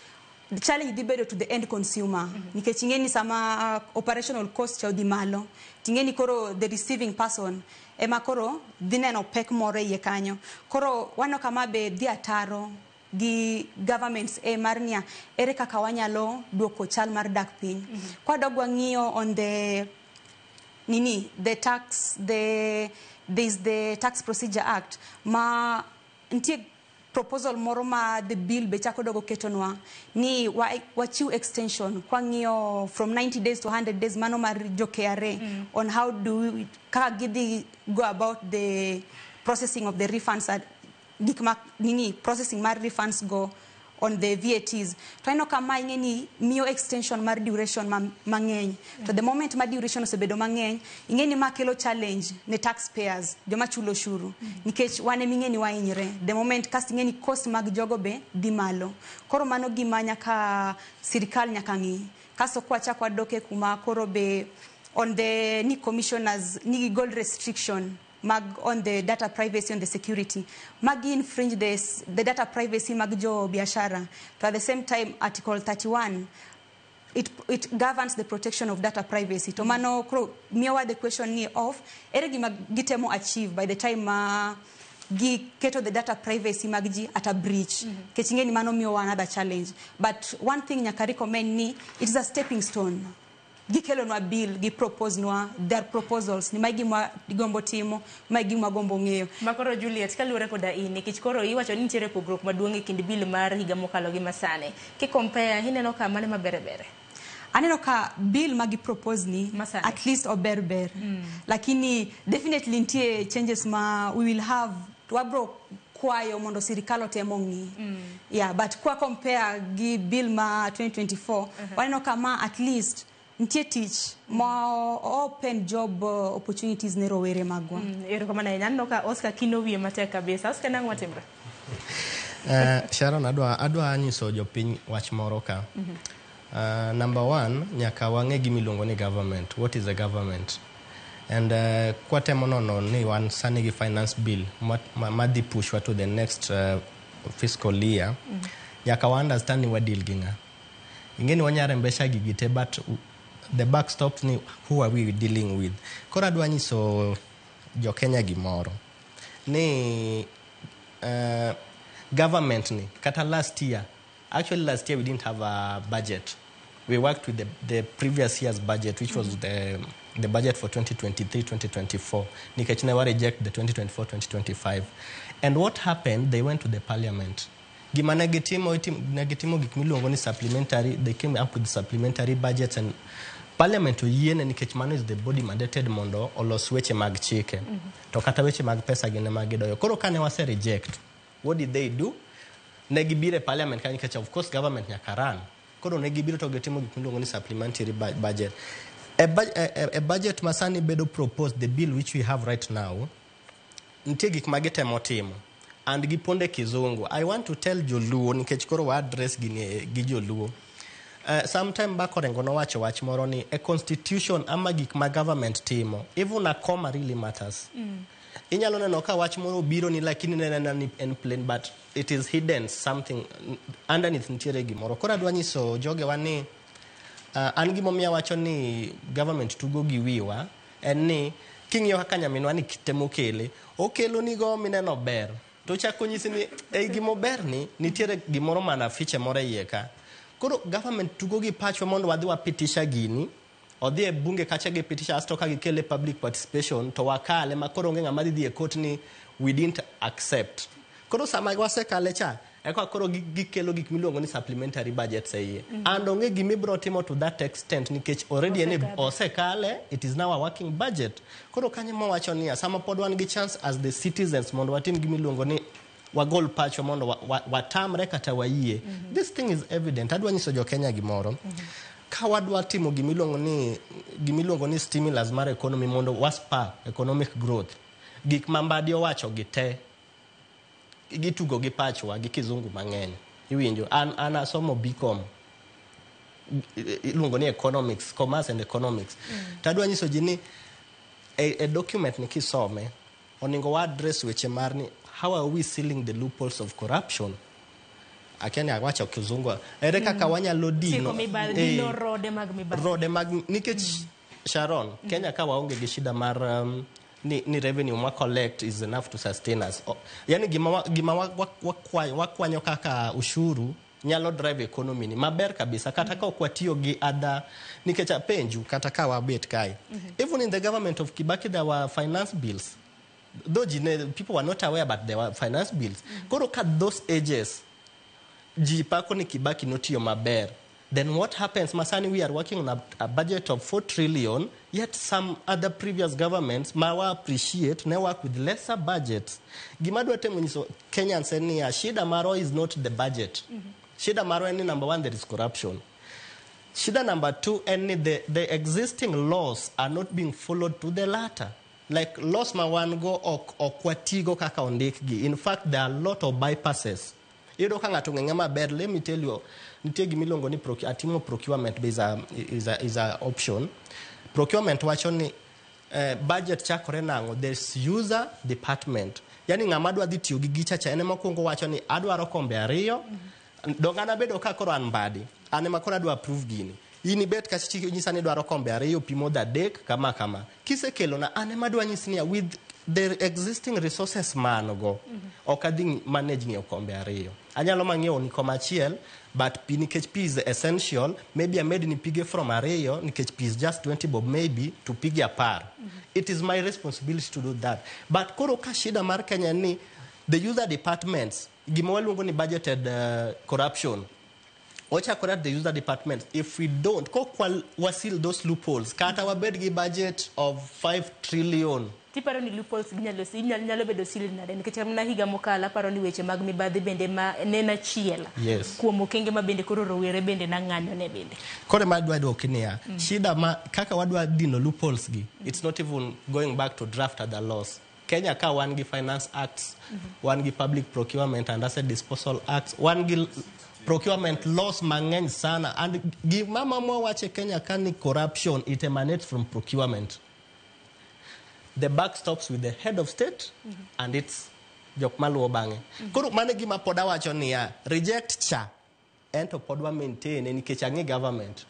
the challenge dhi bedo to the end consumer. Nikech ing'eni sama operational cost cha odhi malo, ting'eni koro the receiving person ema koro dhi neno pek moro e iye kanyo. Koro waneno ka ma be dhi ataro gi governments e mar niya ere kaka wanyalo duoko chal mar dak piny. Kwadog wang'iyo on the nini, the tax, there's the Tax Procedure Act ma nitie proposal moro ma the bill be chako dogo ketonwa ni wachiw extension kwang'iyo from 90 days to 100 days mano mar jo KRA on how do we, kaka gidhi go about the processing of the refunds at gik ma nini processing mar refunds go on the VATs. To aneno ka ma ing'e ni miyo extension mar duration mang'eny. To the moment ma duration osebedo mang'eny, ing'e ni ma kelo challenge ne taxpayers, joma chulo ushuru. Nikech wan ema ing'e ni wahinyre. The moment kasto ing'e ni cost mag jogo be dhi malo. Koro mano gima nyaka sirikal nyaka ng'i. Kasto kwachako wadok e kuma koro be on the ni commissioners nigi gold restriction mag on the data privacy and the security magi infringe the data privacy mag jo biashara. To at the same time Article 31 it governs the protection of data privacy. To mano koro miyowa the question ni of ere gima gitemo achieve by the time giketo the data privacy mag ji at a breach. Nikech ing'e ni mano miyowa another challenge. But one thing nyaka recommend ni it is a stepping stone. Gikelonwa bill, gi propose nwa their proposals ni mae gima gombo timo, mae gima gombo ng'eyo. Makoro Juliet, kaluwore koda in, nikech koro iwacho ni nitiere pogruok maduong' e kind bill mar higa mokalo gi masani. Ki compare, ineno ka mane maber bere? Aneno ka bill ma gi propose ni Masani. At least ober ber. Lakini definitely nitie changes ma we will have, wabro kwayo mondo sirikal otem ong'i. Yeah, but kwa compare gi bill ma 2024, waneno ka ma at least nitie tich ma open job opportunities ne rowere magwa. Erokamano ahinya. Aneno ka Oscar kino wiye matek kabisa. Oscar, nang'o matimre? Sharon, adwa nyiso jopiny wach moro ka. Number one, nyaka wang'e gima iluongo ni government. What is a government? And kwatemo nono ni wan sani gi finance bill madhi pushwa to the next fiscal year, nyaka wa understand ni wa deal gi ng'a. Ing'e ni wanyarembesha gigi te, but the back stops ni who are we dealing with. Koro adwa nyiso jo Kenya gimoro ni government ni kata last year, actually last year we didn't have a budget. We worked with the previous year's budget, which was the budget for 2023-2024. Nikech ne wa reject the 2024-2025. And what happened, they went to the parliament. Gima ne gitimo, ne gitimo gik miluongo ni supplementary, they came up with supplementary budgets, and parliament oyiene nikech mano is the body mandated mondo olos weche mag chike. To kata weche mag pesa gin ema gidoyo. Koro kane wase reject, what did they do? Ne gibiro e parliament ka nikech of course government nyaka run. Koro ne gibiro to gitimo gik miluongo ni supplementary budget. A budget masani bedo proposed, the bill which we have right now, nitie gik ma gitemo timo. And giponde kizungu. I want to tell joluo nikech koro wa address gini gi joluo. Sometime back Orengo nowacho wach moro ni a constitution ama gik ma government timo, even a comma really matters. Inyalo neno ka wach moro obiro ni lakini neno ni en plain, but it is hidden something underneath, nitiere gimoro. Koro adwa nyiso jogewa ni an gimomiyo awacho ni government tugo gi wiwa en ni king'iyo kaka nyaminwa ni temo kele, okelo nigo mineno ber, to chako nyisi ni ei gimober ni nitiere gimoro mana fiche moro e iye ka. Koro government tugo gi pachwa mondo wadhi wapitisha gini, odhi e bunge kacha gipitisha, asto ka gikele public participation to wakale ma koro onge ng'ama dhi dhi e court ni we didn't accept. Koro sama wasekale cha, eka koro gikelo gik miluongo ni supplementary budgets e iye. And onge gima ibiro timo to that extent nikech already en osekale, it is now a working budget. Koro kanyo mawacho niya, sama pod wan gi chance as the citizens mondo watim gima iluongo ni wagol pachwa mondo watamre kata wayie. This thing is evident. Adwa nyiso jo Kenya gimoro. Ka wadwa timo gimiluongo ni stimulus mar economy mondo waspa economic growth, gik ma Mbadi owacho gi te gitugo gi pachwa gi kizungu mang'eny. Iwinjo, an asomo BCom, iluongo ni economics, commerce and economics. Tadwa nyiso ji ni e document ni kisome onego wa address weche mar ni how are we sealing the loopholes of corruption. Akia ni awacho kizungu ere kaka wanyalo dino Tieko mibadhi, dino rode mag mibadhi. Rode mag nikech Sharon, Kenya ka waonge gi shida mar ni revenue mwa collect is enough to sustain us. Yani gima wakwanyo kaka ushuru nyalo drive economy ni maber kabisa kata ka ok watiyo gi other, nikech apenju, kata ka wabet kae, even in the government of Kibaki there were finance bills, though people were not aware, but there were finance bills. Koro ka those ages ji pako ni Kibaki notiyo maber, then what happens masani we are working on a budget of 4 trillion, yet some other previous governments ma wa appreciate ne work with lesser budgets? Gima dwa temo nyiso Kenyans en niya, shida marwa is not the budget. Shida marwa en ni, number one, there is corruption. Shida number two en ni the existing laws are not being followed to the letter. Like laws ma wan go ok watigo kaka ondikgi. In fact, there are a lot of bypasses. Iyudo ka ng'ato ng'eng'e maber. Let me tell you, nitie gimiluongo ni atimo procurement be is a option. Procurement wacho ni budget chakore nang'o? There's user department, yani ng'ama dwa dhi tiyo gi gicha cha en ema okuongo wacho ni adwaro kombe ariyo. Dong an abedo ka koro an Mbadi, an ema koro adwa approve gini, in ibet kacha nyisa ni idwaro kombe ariyo, pi modho adek, kama kama. Kisekelona, an ema adwa nyisi niya, with the existing resources man go, ok adhi manage ng'iewo kombe ariyo, anyalo mang'iewo ni kom achiel, but pi, nikech pi is essential, maybe amed ni pige from ariyo, nikech pi is just 20 bob, maybe to pige 10. It is my responsibility to do that. But koro ka shida mar Kenya ni the user departments, gima waluongo ni budgeted corruption ochakore at the user department. If we don't kok wasil those loopholes, kata wabed gi budget of 5 trillion. Tiparo ni loopholes ginyalo nyalo bedo sealed nade? Nikech mana higa mokalo aparo ni weche mag mibadhi bende ma ne en achiel kuom okenge ma bende koro rowere bende nang'anyo ne bende. Koro ma adwa duoki niya, shida ma kaka wadwa dino loopholes gi, it's not even going back to draft other laws. Kenya ka wan gi finance acts, wan gi Public Procurement and Asset Disposal Acts, wan gi procurement laws mang'eny sana. And gima mama wacho e Kenya ka ni corruption, it emanates from procurement. The buck stops with the head of state and its jok maluwo bang'e. Koro mano e gima pod awacho niya, reject cha ento pod wa maintain nikech ang'e government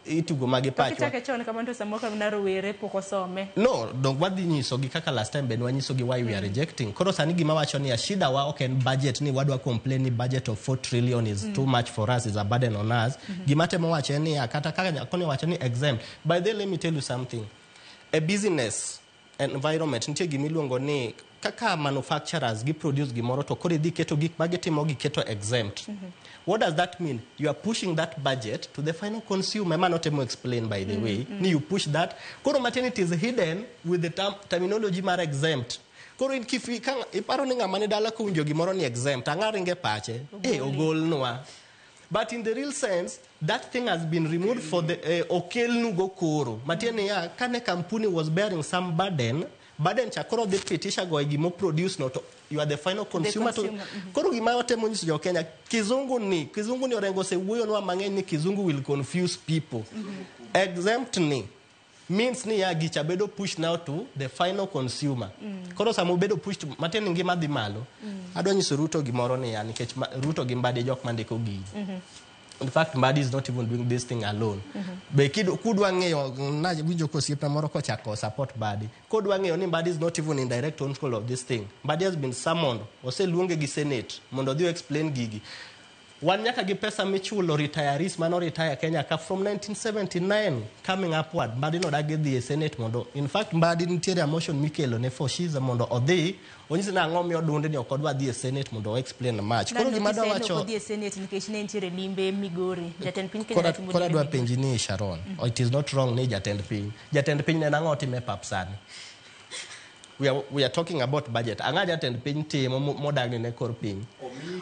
itugo magi To pachwa. Kichake chon kamano to samoro ka mana rowere pok osome. No, dong wadhi nyisogi kaka last time bende wanyisogi why we are rejecting. Koro sani gima wacho niya, shida wa ok en budget, ni wadwa complain ni budget of 4 trillion is too much for us, is a burden on us. Gima temo wacho en niya, kata kaka Nyakoni wacho ni exempt, by the way, let me tell you something. A business environment nitie gimiluongo ni kaka manufacturers gi produce gimoro to koro idhi keto gik ma gitimo giketo exempt. What does that mean? You are pushing that budget to the final consumer. Ema notemo explain, by the way, ni you push that. Koro matin it is hidden with the terminology mar exempt. Koro in kifi ka iparo ni ng'ama ni dala kowinjo gimoro ni exempt, ang'a ringe pache? Ogolnwa. But in the real sense, that thing has been removed for the okelnu go koro. Matiende niya, kane kampuni was bearing some burden, burden cha koro dhi pitisha go e gimo produce no to you are the final consumer. Consumer, To, koro gima watemo nyiso jo Kenya, kizungu ni Orengo osewuoyonwa mang'eny ni kizungu will confuse people. Exempt ni means ni ya gicha bedo push now to the final consumer. Koro sama obedo push to matiende ni ngima dhi malo. Adwa nyiso Ruto gimoro niya, nikech Ruto gi Mbadi jok mandiko gigi. In fact, Mbadi is not even doing this thing alone. Be kudwa ng'eyo, nawinjo kosiepna moro kochako support Mbadi. Kodwa ng'eyo ni Mbadi is not even in direct control of this thing. Mbadi has been summoned, oseluonge gi Senate mondo odhi explain gigi. Wan nyaka gi pesa michulo retirees mano retire Kenya ka from 1979 coming upward. Mbadi nodagi dhi e Senate mondo, in fact, Mbadi nitiere a motion mikelo ne for Shiza mondo odhi onyisi ni ang'o miyo duonde ni ok odwa dhi e Senate mondo o explain much. Koro gima adwa wacho odhi e Senate nikech ne nitiere limbe Migori. Jatend piny Kenya timo koro limbe adwa Migori. Penji ni Sharon, it is not wrong ni jatend piny ne nang'o otime pap sani? We are talking about budget. Ang'a jatend piny timo modagi ne kor piny?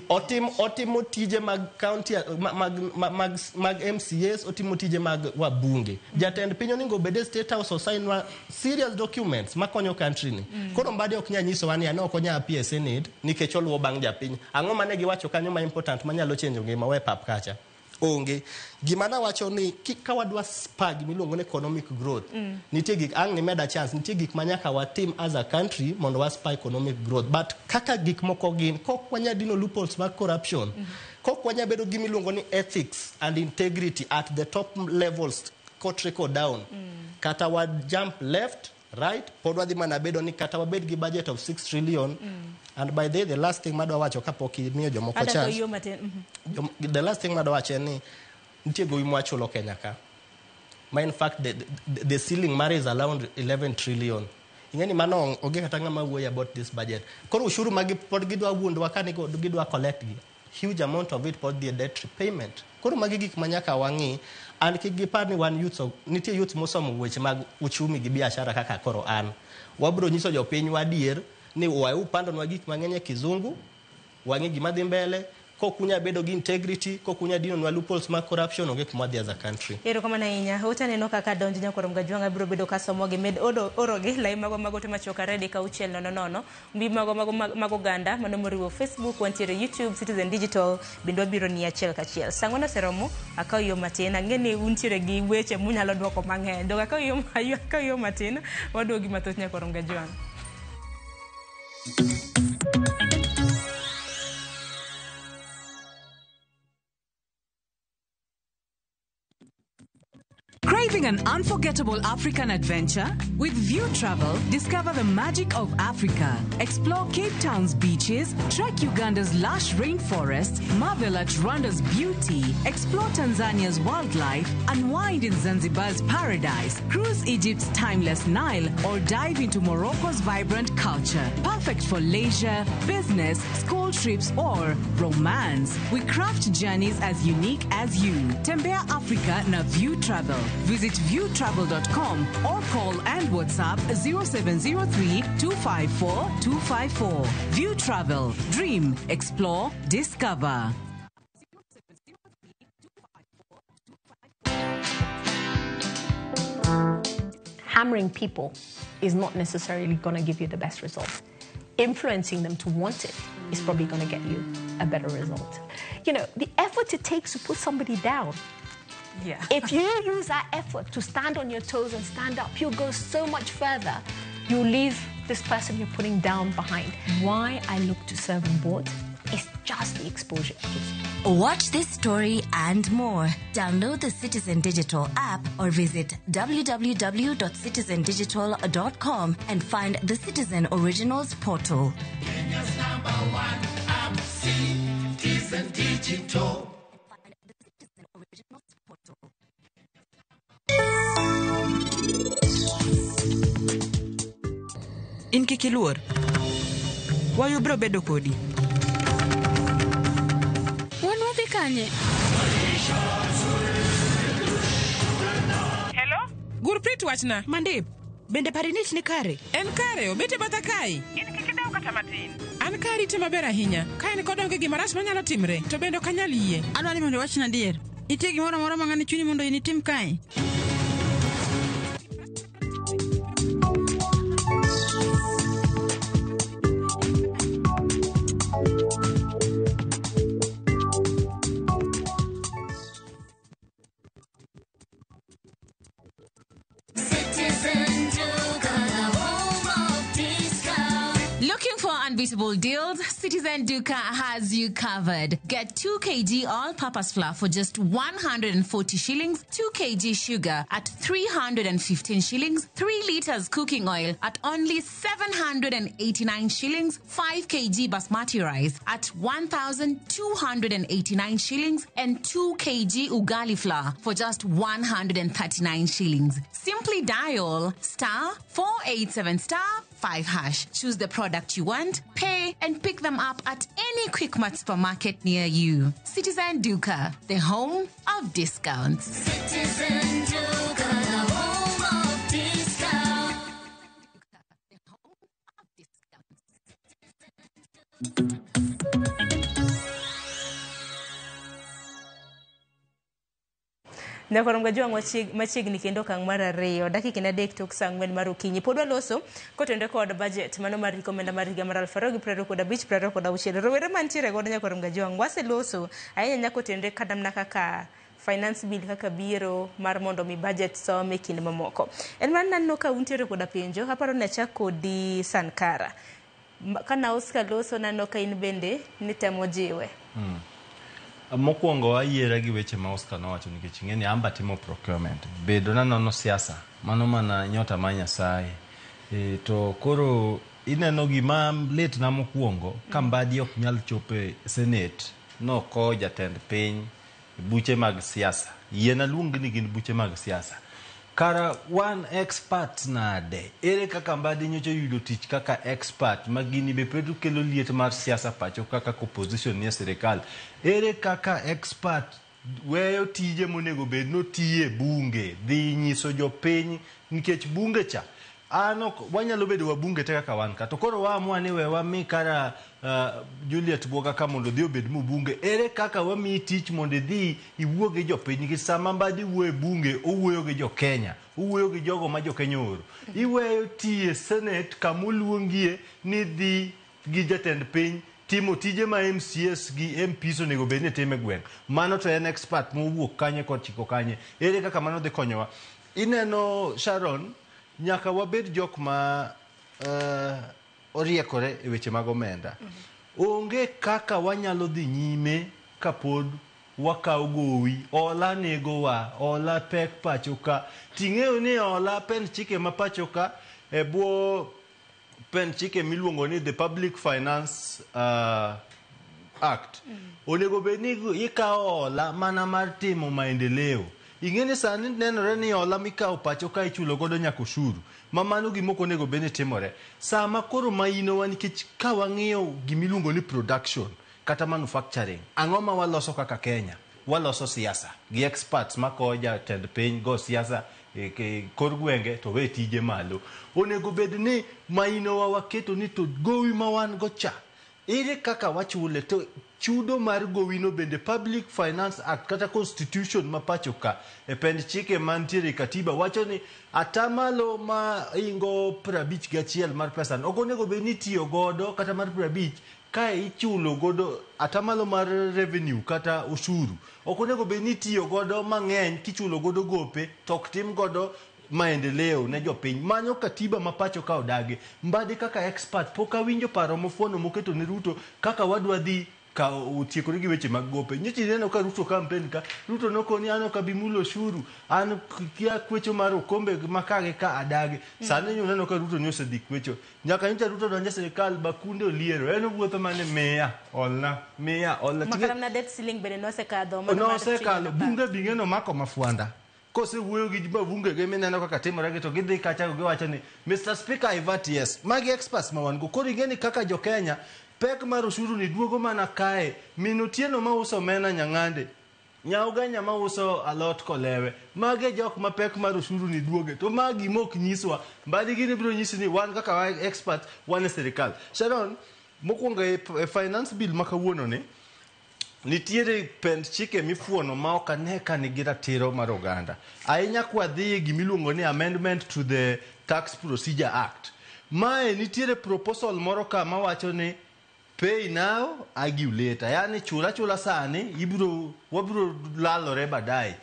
Otim, otimo tije mag county mag, mag, mag MCAs, otimo tije mag wabunge. Jatend piny onego obed e State House osainwa serious documents makonyo country ni. Koro Mbadi ok nyal nyisowa ni ne ok onyal appear e Senate nikech oluwo bang' japiny. Ang'o mane giwacho kanyo ma important manyalo change ngima we pap kacha? Onge. Gima nawacho ni ka wadwa spur gimiluongo ni economic growth, nitie gik ang' nimeda chance, nitie gik ma nyaka watim as a country mondo wa spur economic growth. But kaka gik moko gin, kok wanya dino loopholes mag corruption, kok wanya bedo gi miluongo ni ethics and integrity at the top levels ko trickle down, kata wa jump left right, pod wadhi mana bedo ni kata wabed gi budget of 6 trillion. And by the way, the last thing madwa wacho kapok imiyo jomoko Ada chance, yo matin. The last thing madwa wacho en ni nitie gowi mwachulo Kenya ka ma in fact the ceiling mare is around 11 trillion. Ing'e ni mano onge kata ng'ama wuoyo about this budget. Koro ushuru magi pod gidwa wuondowa ka ni gidwa collect gi, huge amount of it pod dhi e debt repayment. Koro magi gik ma nyaka wang'i, and kik gipar ni wan youths nitie youths mosomo weche mag uchumi gi biashara kaka koro an wabiro nyiso jopiny wadier ni wae pandonwa gik mang'eny e kizungu, wang'i gima dhi mbele. Kok unya bedo gi integrity, kok unya dinonwa loopholes mag corruption, onge kuma wadhi as a country. Erokamano ahinya. Ote aneno kaka donjo nyakwar Mgajwang' abiro bedo kasomo gi med oro orogi lai magwa mag ote machuok 2 3 6 0 0 mbi magwa mag oganda mano moriwo Facebook, wantiere YouTube, Citizen Digital bende wabiro ni achiel kachiel. Sa 4 oseromo, akaw yo matin. Ang'e ni untiere gi weche munyalo duoko mang'eny. Dog akaw yo matin, waduogi mathoth nyakwar Mgajwang'. Craving an unforgettable African adventure? With View Travel, discover the magic of Africa. Explore Cape Town's beaches, trek Uganda's lush rainforests, marvel at Rwanda's beauty, explore Tanzania's wildlife, unwind in Zanzibar's paradise, cruise Egypt's timeless Nile, or dive into Morocco's vibrant culture. Perfect for leisure, business, school trips, or romance. We craft journeys as unique as you. Tembea Africa na View Travel. Visit viewtravel.com or call and WhatsApp 0703 254 254. View Travel. Dream, explore, discover. Hammering people is not necessarily going to give you the best result. Influencing them to want it is probably going to get you a better result. The effort it takes to put somebody down, if you use that effort to stand on your toes and stand up, you'll go so much further. You leave this person you're putting down behind. Why I look to serve on board is just the exposure it gives you. Watch this story and more. Download the Citizen Digital app or visit www.citizendigital.com and find the Citizen Originals portal. Kenya's number one app, Citizen Digital. Originals portal. In kik iluor. Wayu biro bedo kodi. Wan wadhi kanye? Hello? Gurprit wachna. Mandip, bende parinich ni kare? En kare, obet e batha kae. In kik idew kata matin. An ka arite maber ahinya. Ka en kod onge gima rach manyalo timre, to bende ok anyal yie. Adwa ni mondo iwachna adier. Nitie gimoro amora ma ng'ani chuni mondo in itim kae? Citizen Duka, the home of discount. Looking for unbeatable deals? Citizen Duka has you covered. Get 2 kg all-purpose flour for just 140 shillings, 2 kg sugar at 315 shillings, 3 liters cooking oil at only 789 shillings, 5 kg basmati rice at 1,289 shillings, and 2 kg ugali flour for just 139 shillings. Simply dial star 487 star 5 hash. Choose the product you want, pay, and pick them up at any Quickmart supermarket near you. Citizen Duka, the home of discounts. Citizen Duka, the home of discount. Nyakorom Gajwang' machiegni kendo okang' mar 2 dakika 3 tok saa 4 mar okinyi. Pod waloso kotenore kod budget mano mar hik omenda mar higa mar 2025 26. Rowere mantiere godo Nyakorom Gajwang' waseloso ahinya nyaka otenore kata mana kaka finance bill kaka biro mar mondo mi budget som e kinde mamoko. En mana naneno ka untiere koda penjo, aparo ni achak kodi Sankara. Kana Oscar loso naneno ka in bende nitemo jiwe. Mokwongo ayiera gi weche ma Oscar nowacho nikech ing'e ni amba timo procurement. Bedo na nono siasa, mano mana nyota mar Nyasaye. To koro ineno gima litna mokwongo ka Mbadi ok nyal chopo e Senate nokowo jatend piny buche mag siasa. Yiena luong ni gin buche mag siasa. Kara wan experts nade? Ere kaka Mbadi nyocha oyudo tich kaka expert ma gini be pod kelo liet mar siasa pacho kaka opposition nie sirikal? Ere kaka expert weyo tije monego bed notiye bunge dhi nyiso jopiny nikech bunge cha an ok wanyalo bedo wabunge te kaka wan ka to koro waamua ni we wami kara Juliet Bwoga ka mondo odhi obed mbunge. Ere kaka wamiyi tich mondo idhi iwuo gi jopiny nikech sama Mbadi wuoyo e bunge owuoyo gi jo-Kenya, owuoyo gi jogo ma jo-Kenya ooro. Iweyo tiye Senate kama oluongie ni dhi gi jatend piny timo tije ma MCAs gi MPs onego bed ni timo e gweng'. Mano to en expert mowuok kanye kod chiko kanye. Ere kaka mano dhi konyowa? Ineno Sharon, nyaka wabed jok ma oriekore e weche mag omenda. Onge kaka wanyalo dhi nyime kapod wakawo gowi, hola negowa, hola pek pacho ka. Ting'eyo ni hola pend chike ma pacho ka e bwo pend chike miluongo ni the Public Finance Act. Onego bed ni ikawo hola mana mar timo maendeleo. Ing'e ni sani nenore ni hola mikawo pacho ka ichulo godo nyaka ushuru. Ma mano gima ok onego bed ni timore. Sama koro mainowa nikech ka wang'iyo gimiluongo ni production kata manufacturing, ang'o ma waloso kaka Kenya? Waloso siasa gi experts makowo jatend piny go siasa e kor gwenge to we tije malo. Onego bed ni mainowa waketo ni to gowi ma wan go cha ere kaka wachule to chudo mar gowino bende Public Finance Act kata Constitution ma pacho ka e pend chike mantiere e katiba wacho ni atamalo ma ingo 51 mar pesa ok onego bed ni itiyo godo kata mar 50 ka ichulo godo atamalo mar revenue kata ushuru ok onego bed ni itiyo godo mang'eny kichulo godo gope to ok tim godo maendeleo ne jopiny. Mano katiba ma pacho ka odagi. Mbadi kaka expert pok awinjo paro mofuono moketo ne Ruto kaka wadwa dhi ka otiekore gi weche mag gope. Nyocha ineno ka Ruto campaign ka, Ruto nokoni an ok abi mulo ushuru, an kia kwecho mar okombe ma ka gi ka adagi. Sani uneno ka Ruto ni osedhi kwecho. Nyaka nyocha Ruto donjo e sirikal bakunde oliero. En owuotho mana miya, olna, miya, olna. Makata mana debt ceiling bende nosekadho. Mano mar Nosekalo, trillion bunge bing'e nomako mafwanda. Kosewuoyo gi mabunge gi mineno kaka timore gi to gidhi kacha giwacho ni Mr. Speaker I vote yes. Magi experts ma wan go. Koro ing'e ni kaka jo Kenya pek mar ushuru ni duogo mana kae. Min Otieno mauso omena Nyang'ande, Nyaugenya mauso alot Kolewe. Magi e jok ma pek mar ushuru ni duoge. To ma gima ok nyiswa. Mbadi gini biro nyisi ni wan kaka wa expert wan e sirikal. Sharon, mokwongo e finance bill ma kawuono ni nitiere pend chike mifuono ma ok ane ka nigi ratiro mar oganda. Ahinya kwadhi e gimiluongo ni amendment to the Tax Procedure Act. Mae nitiere proposal moro ka mawacho ni pay now, argue later. Yani chula chula sani, ibiro wabiro lalore baadaye.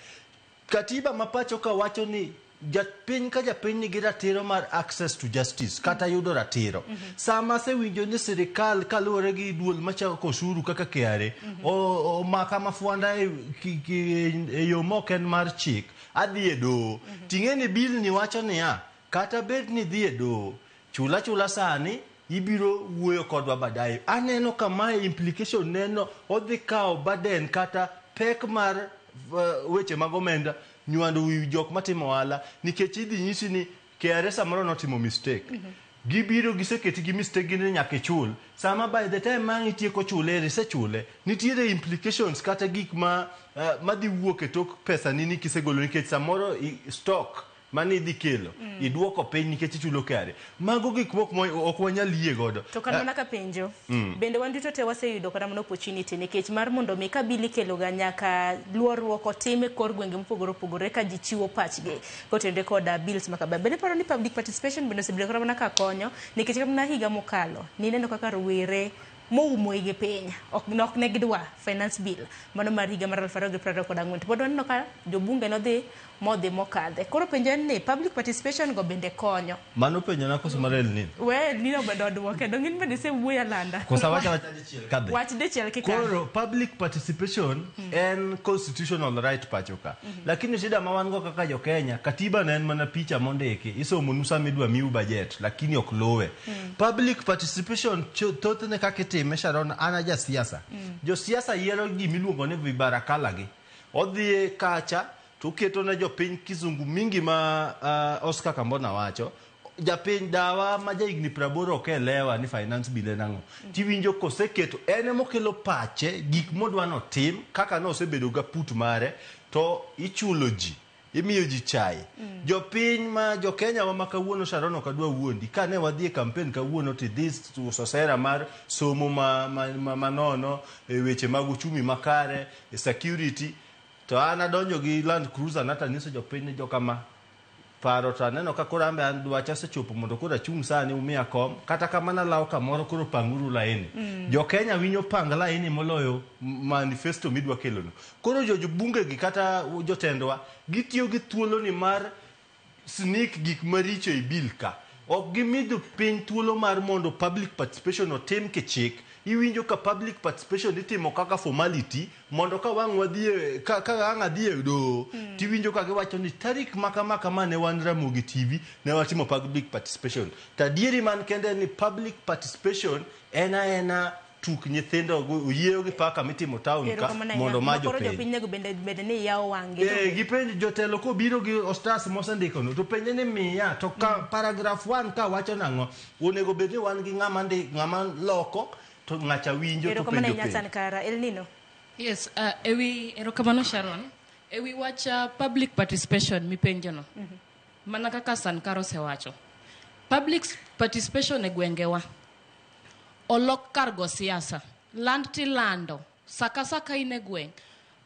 Katiba ma pacho ka wacho ni japiny ka japiny nigi ratiro mar access to justice kata yudo ratiro. Sama asewinjo ni sirikal kaluwore gi duol machako osuru kaka KRA omaka mafwanda e yo mok en mar chik, adhi e doho. Ting'e ni bill ni wacho niya, kata bed ni dhi e doho, chula chula sani ibiro wuoyo kodwa baadaye. Aneno ka mae implication neno odhi kawo burden kata pek mar weche mag omenda nywando wi jok matimo ohala nikech idhi nyisi ni KRA samoro notimo mistake. Gibiro giseketi gi mistake gi ni nyaka ichul. Sama by the time ma itieko chule isechule, nitiere implications kata gik ma madhi wuok e tok pesa ni kisegolo nikech samoro stock mane idhi kelo iduoko piny nikech ichulo KRA. Mago gik moko ma ok wanyal yie godo. To kata mana ka penjo, bende wan duto te waseyudo kata mana opportunity nikech mar mondo mi ka bill ikelo ga nyaka luorruok otim e kor gwenge mopogore opogore ka ji chiwo pachgi kotenore koda bills ma kama. Bende iparo ni public participation bende osebedo kata mana ka konyo nikech kata mana higa mokalo nineno kaka rowere moumo igi piny ok ne gidwa finance bill mano mar higa mar 2024. To pod waneno ka jobunge nodhi modhi mokadhe. Koro penjo en ni public participation go bende konyo. Mano penjo na koso mar El Nino? We El Nino bende oduoke. Dong' in bende isewuoyo alanda. Koso awacho awacha dichiel kadhi. Wach dichiel kikadhi. Koro public participation en constitutional right pacho ka. Lakini shida ma wan go kaka jo Kenya, katiba ne en mana picha mondiki, isomonu sama idwa miu budget, lakini ok luwe. Public participation thothne kaka itime, Sharon, an a jasiasa. Josiasa yiero gimiluongo ni vibarakala gi. Odhi kacha to oketo ne jopiny kizungu mingi ma Oscar Kambona wacho. Japiny dawa ma jahigni 80 ok elewa ni finance bill en ang'o. Tiwinjo koseketo en emokelo pache gik modwa notim kaka nosebedo ga put mare to ichulo ji. Imiyo ji chai. Jopiny ma jo-Kenya wa ma kawuono Sharon ok adwa wuondi. Kane wadhi e campaign kawuono to idhi uso sera mar somo ma nono, e weche mag uchumi makare, e security. To an adonjo gi Land Cruiser na tanyiso jopiny ni jokama paro to aneno ka koro ambe an dwacha osechopo mondo koro achung' sani umiya kom kata kamano alawo kamoro koro panguru laini. Jo-Kenya winjo pang laini moloyo manifesto midwa kelono. Koro jobunge gi kata jotendwa gitiyo gi thuolo ni mar sneak gik maricho e bill ka. Ok gimi jopiny thuolo mar mondo public participation otim kichik. Iwinjo ka public participation itimo kaka formality mondo ka wang' wadhi ka ang' adhi e doho tiwinjo ka giwacho ni tarik ma kama kama ne wan Ramogi TV ne watimo public participation. To adieri man kende en ni public participation en aena tuk nyithindo oyieyo gi paka mitimo town ka Erokamano ahinya. mondo ma Ma koro jopiny. jopiny nego bende ni yawo wang'gi. Gipenjo jotelo kobiro gi ostas mosendikono to penje ni miya to ka paragraph 1 ka wacho nang'o onego bed ni wan gi ng'ama ndi ng'ama loko to ng'acha winjo to Erokamano penjo ahinya penjo. Sankara. El Nino. Yes, ewi erokamano Sharon. Ewi wach public participation mipenjono. Mana kaka Sankara osewacho. Public participation e gwengewa olok kar go siasa. Land tilando. Saka saka in e gweng'.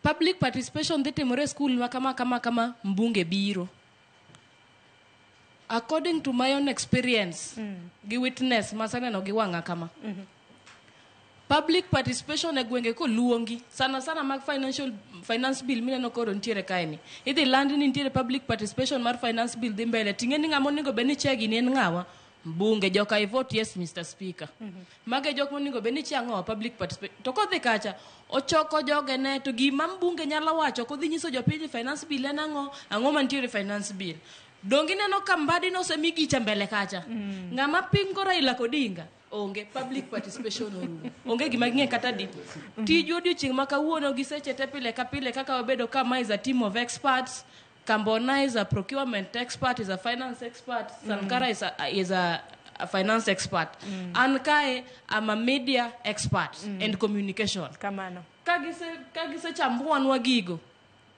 Public participation dhi timore e skul ma kama kama kama mbunge biro. According to my own experience gi witness maseneno gi wang'a kama. Public participation e gwenge koluongi sana sana mag financial finance bill mineno koro nitiere kae ni idhi land ni nitiere public participation mar finance bill dhi mbele ting'e ni ng'ama onego bed ni chair gini en ng'awa mbunge joka I vote yes Mr. Speaker. Mage jok monego bed ni chair ang'owa public participation to kodhi kacha ochoko jogene to gima mbunge nyalo wacho ok odhi nyiso jopiny ni finance bill en ang'o ang'o mantiere e finance bill. Donge ineno ka Mbadi nosemi gicha mbele kacha. Ng'ama pingo Raila Odinga onge public participation orumo onge gima ging'e kata di tijwa odiochieng' ma kawuono gi seche te pile ka pile kaka wabedo ka ma is a team of experts. Kambona is a procurement expert, is a finance expert. Sankara is a finance expert. An kae I'm a media expert and communication. Kamano. Ka gisechambuanwa gigo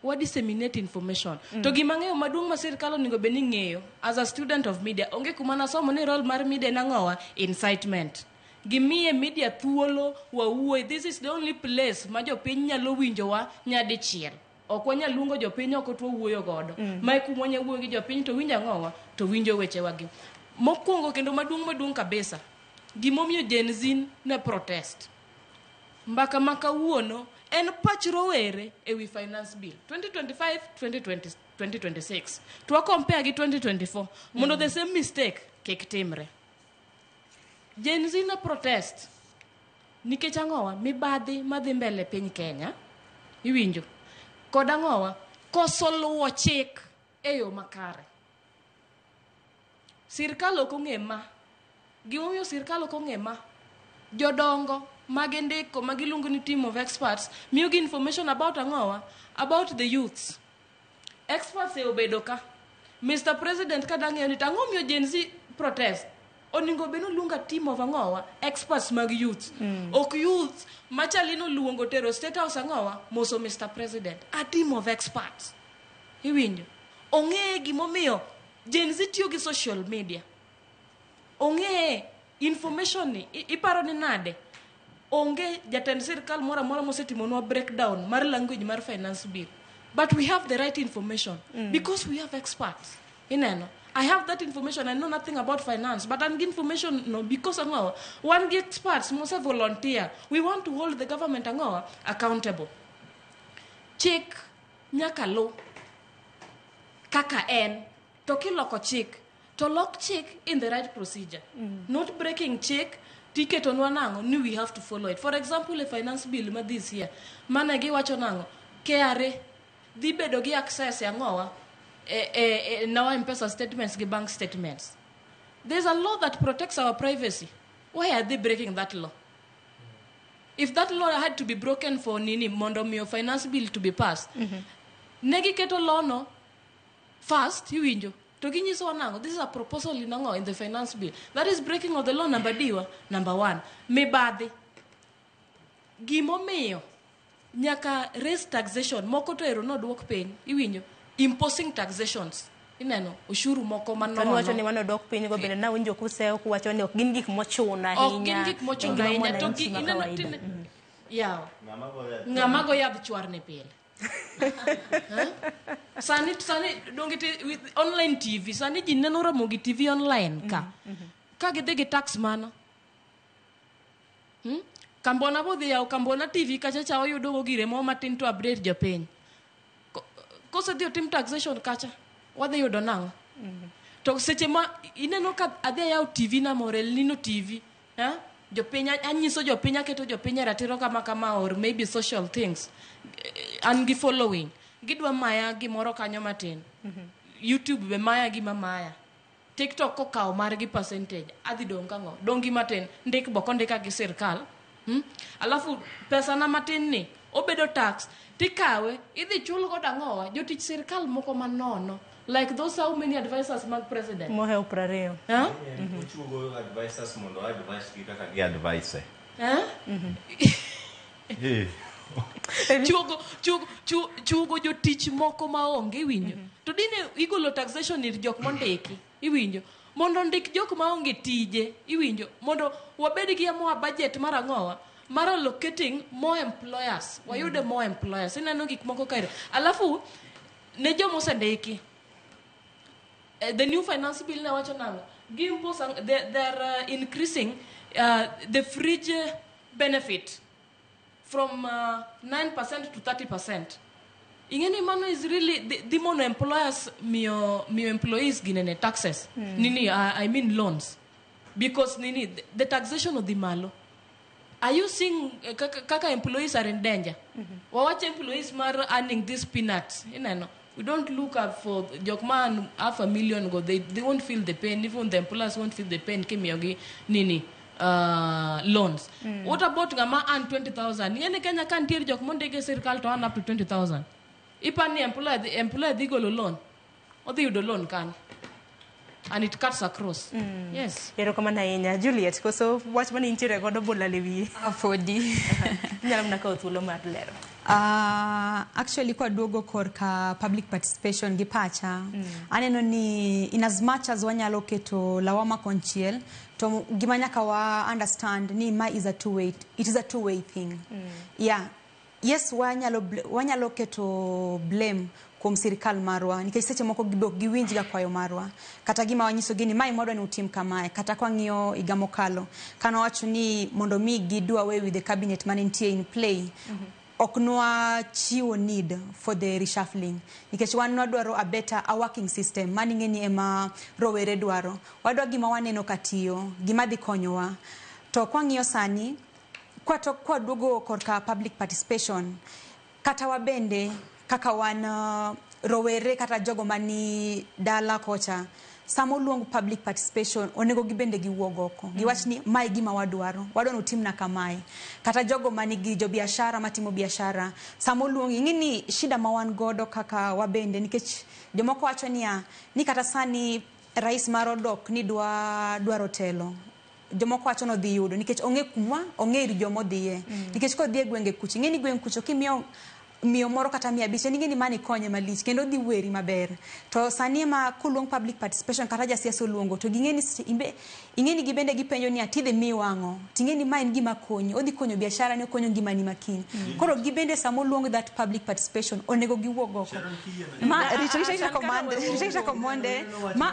wa disseminate information. To gima ng'eyo maduong' ma sirikal onego bed ni ng'eyo as a student of media onge kuma nasomo ni role mar media en ang'owa incitement gimiye media thuolo wawuoy. This is the only place ma jopiny nyalo winjowa nyadichiel. Ok wanyal luongo jopiny oko to wawuoyo godo. Mae kuma wanya wuoyo gi jopiny to winjo ang'owa to winjo wechewagi mokwongo kendo maduong' maduong' kabisa. Gimomiyo Gen Z ne protest mbaka ma kawuono en pach rowere ewi finance bill 2025 2020, 2026 to wa compare gi 2024 mondo the same mistake kik timre. Gen Z ne protest nikech ang'owa mibadhi madhi mbele piny Kenya iwinjo kod ang'owa koso luwo chik e yo makare. Sirkal ok ong'e ma gimomiyo sirkal ok ong'e ma jodongo magindiko magiluongo ni team of experts miyogi information about ang'owa about the youths. Experts e obedo ka Mr. President ka dang'eyo ni tang'o miyo Gen Z protest onego bed ni oluongo a team of ang'owa experts mag youth. Ok youth machali noluongo tero State House ang'owa moso Mr. President a team of experts iwinjo ong'e gimomiyo Gen Z tiyo gi social media. Ong'e information ni iparo ni nade? Onge jatend sirkal moro amora mosetimonwa breakdown mar language mar finance bill. But we have the right information because we have experts. Ineno. I have that information. I know nothing about finance, but I'm gi information no because ang'o wan gi experts mose volunteer. We want to hold the government ang'o accountable. Chik nyaka lu kaka en to kiloko chik to lok chik in the right procedure, not breaking chik tiketonwa nang'o ni we have to follow it. For example, e finance bill ma this year mane giwacho nang'o KRA dhi bedo gi access e ang'owa e nawa M-Pesa statements gi bank statements. There's a law that protects our privacy. Why are they breaking that law? If that law had to be broken for nini mondo miyo finance bill to be passed, ne giketo law no first, iwinjo, to ginyisowa nang'o this is a proposal in ang'o in the finance bill. That is breaking of the law number diwa number one. Mibadhi gimomiyo nyaka raise taxation moko to ero nodwok piny, iwinjo, imposing taxations, ineno, ushuru moko Kaniwacho ni manono. Mano dok piny go bende nawinjo kuseyo kuwacho ni ok gin gik mochuno ahinya. Ok gin gik mochuno E ngima ahinya to mwananchi gi ma ineno kawaida. tine yawa ng'ama go yadh chwarni pile. Huh? Sani donge with online TV sani ji neno Ramogi TV online ka gidhi gi tax mano. Kambona bodhi yawo Kambona TV kacha cha oyudo go gire moro matin to update jopiny. Kosedhi otim taxation kacha wadhi yudo nang'o? To seche ma ineno ka adhi ayawo TV na moro El Nino TV, eh? Jopiny anyiso jopiny aketo jopiny e ratiro kama kama or maybe social things. An gi following gidwa maya gimoro kanyo matin. YouTube be maya gima maya. TikTok kokawo margi percentage adhi dong' kang'o dong' gi matin ndik bok ondika gi sirkal. Alafu pesa na matin ni obedo tax tikawe idhi chul godo ang'owa jotich sirkal moko manono like those how many advisors mag president mohewo 20. Huh? Ochuogo advisors mondo advice gi kaka gi advise. Eh? Eh. Chuogo jotich moko maonge, iwinjo, to dine igolo taxation ir jok mondiki, iwinjo, mondo ondik jok maonge tije, iwinjo, mondo wabed gi more budget mar ang'owa mar allocating more employers wayude more employers. Ineno gik moko kaero. Alafu ne jomosendiki, the new finance bill ne wacho nang'o gimpose they're increasing the fringe benefit from 9% to 30%. Ing'e ni mano is really dhi mono employers miyo employees ginene taxes nini, I mean loans, because nini the taxation odhi malo. Are you seeing kaka employees are in danger? Wawach employees mar earning these peanuts, ineno, we don't look up for jok ma earn half a million go, they won't feel the pain. Even the employers won't feel the pain kimiyogi nini loans. What about ng'ama earn 20,000? Ing'e ni Kenya ka nitiere jok mondiki e sirkal to earn up to 20,000. Ipani employer dhi golo loan, odhi yudo loan kanye? And it cuts across. Yes. Erokamano ahinya Juliet, koso wach mane intiere godo bolal e wiyi? Podi. Inyalo mana kawo thuolo mar lero. Actually kwaduogo korka public participation gi pacha, aneno ni in as much as wanyalo keto lawama konchiel to gima nyaka wa understand ni ma is a two way it is a two way thing. Yeah, yes, wanyalo keto blame kuom sirikal marwa nikech seche moko gibe ok giwinj ga kwayo marwa kata gima wanyisogi ni mae mwadwa ni utim kamae. Kata kwang'iyo higa mokalo kane wawacho ni mondo mi gi do away with the cabinet mane nitie in play, ok nwa chiwo need for the reshuffling nikech wan nwadwaro a better a working system mani ing'e ni ema rowere dwaro. Wadwa gima waneno katiyo, gima dhi konyowa. To kwang'iyo sani kwaduogo korka public participation, kata wabende kaka wan rowere kata jogo mani dala kocha, sama oluong public participation onego gibende giwuog oko giwach ni mae gima wadwaro, wadwa ni utimna kamae. Kata jogo manigi jobiashara matimo biashara, sama oluong ing'e ni shida ma wan godo kaka wabende nikech jomoko wacho niya ni kata sani rais mar odok ni dwaro telo, jomoko wacho ni odhi yudo nikech ong'e kuma ong'e ir jomodhiye. Nikech kodhi e gwenge kucho, ing'e ni gweng' kucho kimiyo Miyo moro kata 500 en ing'e ni mani konye malich kendo dhi weri maber. To sani ema koluong public participation kata jasiasa oluongo to ging'e ni ing'e ni gibende gipenjo ni atidhi miwa ang'o, ting'e ni ma en gima konyi, odhi konyo biashara ni, okonyo ngimani makiny. Koro gibende sama oluong that public participation onego giwuog oko. Ma rita rita rita command, rita rita command ma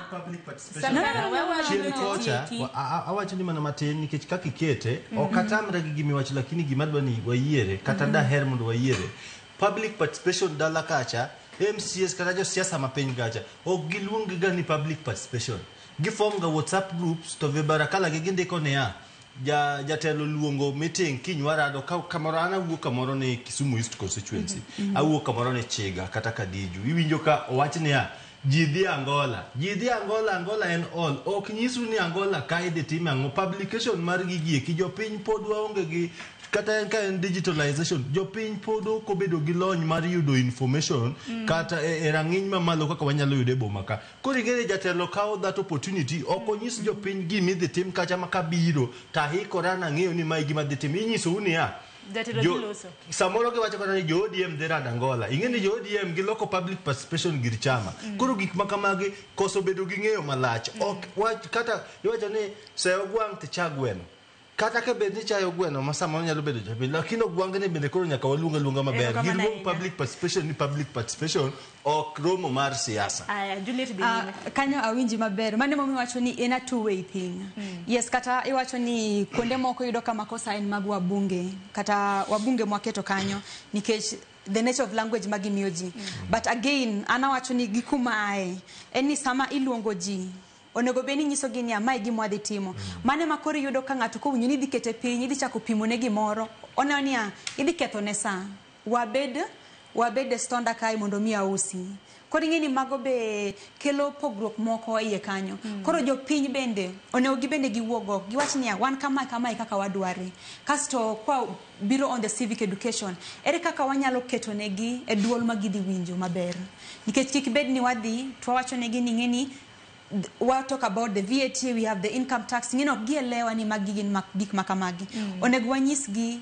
No, no, no, no, no, Chien no, no. kocha awacho ni mana matin nikech kaka ikete ok atamre gi gimiwacho, lakini gima adwa ni wayiere kata daher mondo wayiere public participation dala kacha MCS kata josiasa ma piny kacha ok giluong ga ni public participation. Gifom ga WhatsApp groups to vibarakala gi gindiko niya jatelo luongo meeting kiny warado ka kamoro. An awuok kamoro ni Kisumu East constituency, awuok kamoro ni Chiga kata Kadiju. Iwinjo ka owach niya ji dhi Angola, ji dhi Angola. Angola en all ok nyisu ni Angola ka idhi time ang'o. Publication mar gigi eki jopiny pod waonge gi kata en ka en digitalization, jopiny pod ok obedo gi lony mar yudo information kata e rang'iny mamalo kaka wanyalo yude e boma ka. Koro ing'e ni jatelo kawo that opportunity, ok onyis jopiny gima idhi tim kacha ma kabiro tahikora nang'eyo ni mae gima dhi tim. Inyisou niya Jatelo dhi loso. Samoro giwacho kata ni jo ODM dhi rado Angola. Ing'e ni jo ODM giloko public participation gir chama. Koro gik ma kamagi koso bedo gi ng'eyo malach. Ok wach kata iwacho ni se ogwang' ticha gweno. Kata ka bed ni chayo gweno ma samoro nyalo bedo japiny, lakini ogwang'ni bende koro nyaka waluong aluonga maber. Erokamano Giluong ahinya. public participation ni public participation, ok romo mar siasa. Aya, Juliet, dhi Ah, nyime. Kanyo awinji maber. Mano emomiyo iwacho ni en a two way thing. Yes, kata iwacho ni kuonde moko yudo ka makosa en mag wabunge kata wabunge mwaketo kanyo nikech the nature of language ma gimiyo ji. But again, an awacho ni gi kuma aye en ni sama iluongo ji onego bed ni inyisogi niya mae gima wadhi timo. Mano ema koro iyudo ka ng'ato kowinjo ni idhi kete piny, idhi chako pimone gimoro, oneno niya idhi kethone sa, wabed e stonda kae mondo mi ausi. Koro ing'e ni mago be kelo pogruok moko e iye kanyo. Koro jopiny bende onego gibende giwuog oko giwach niya wan kamae kamae kaka wadware. Kasto kwa biro on the civic education, ere kaka wanyalo keto negi e duol ma gidhi winjo maber, nikech kik bed ni wadhi to wawacho negi ni ing'e ni wa talk about the VAT, we have the income tax, ing'e ni ok gielewa ni magi gin gik ma kamagi. Onego wanyisgi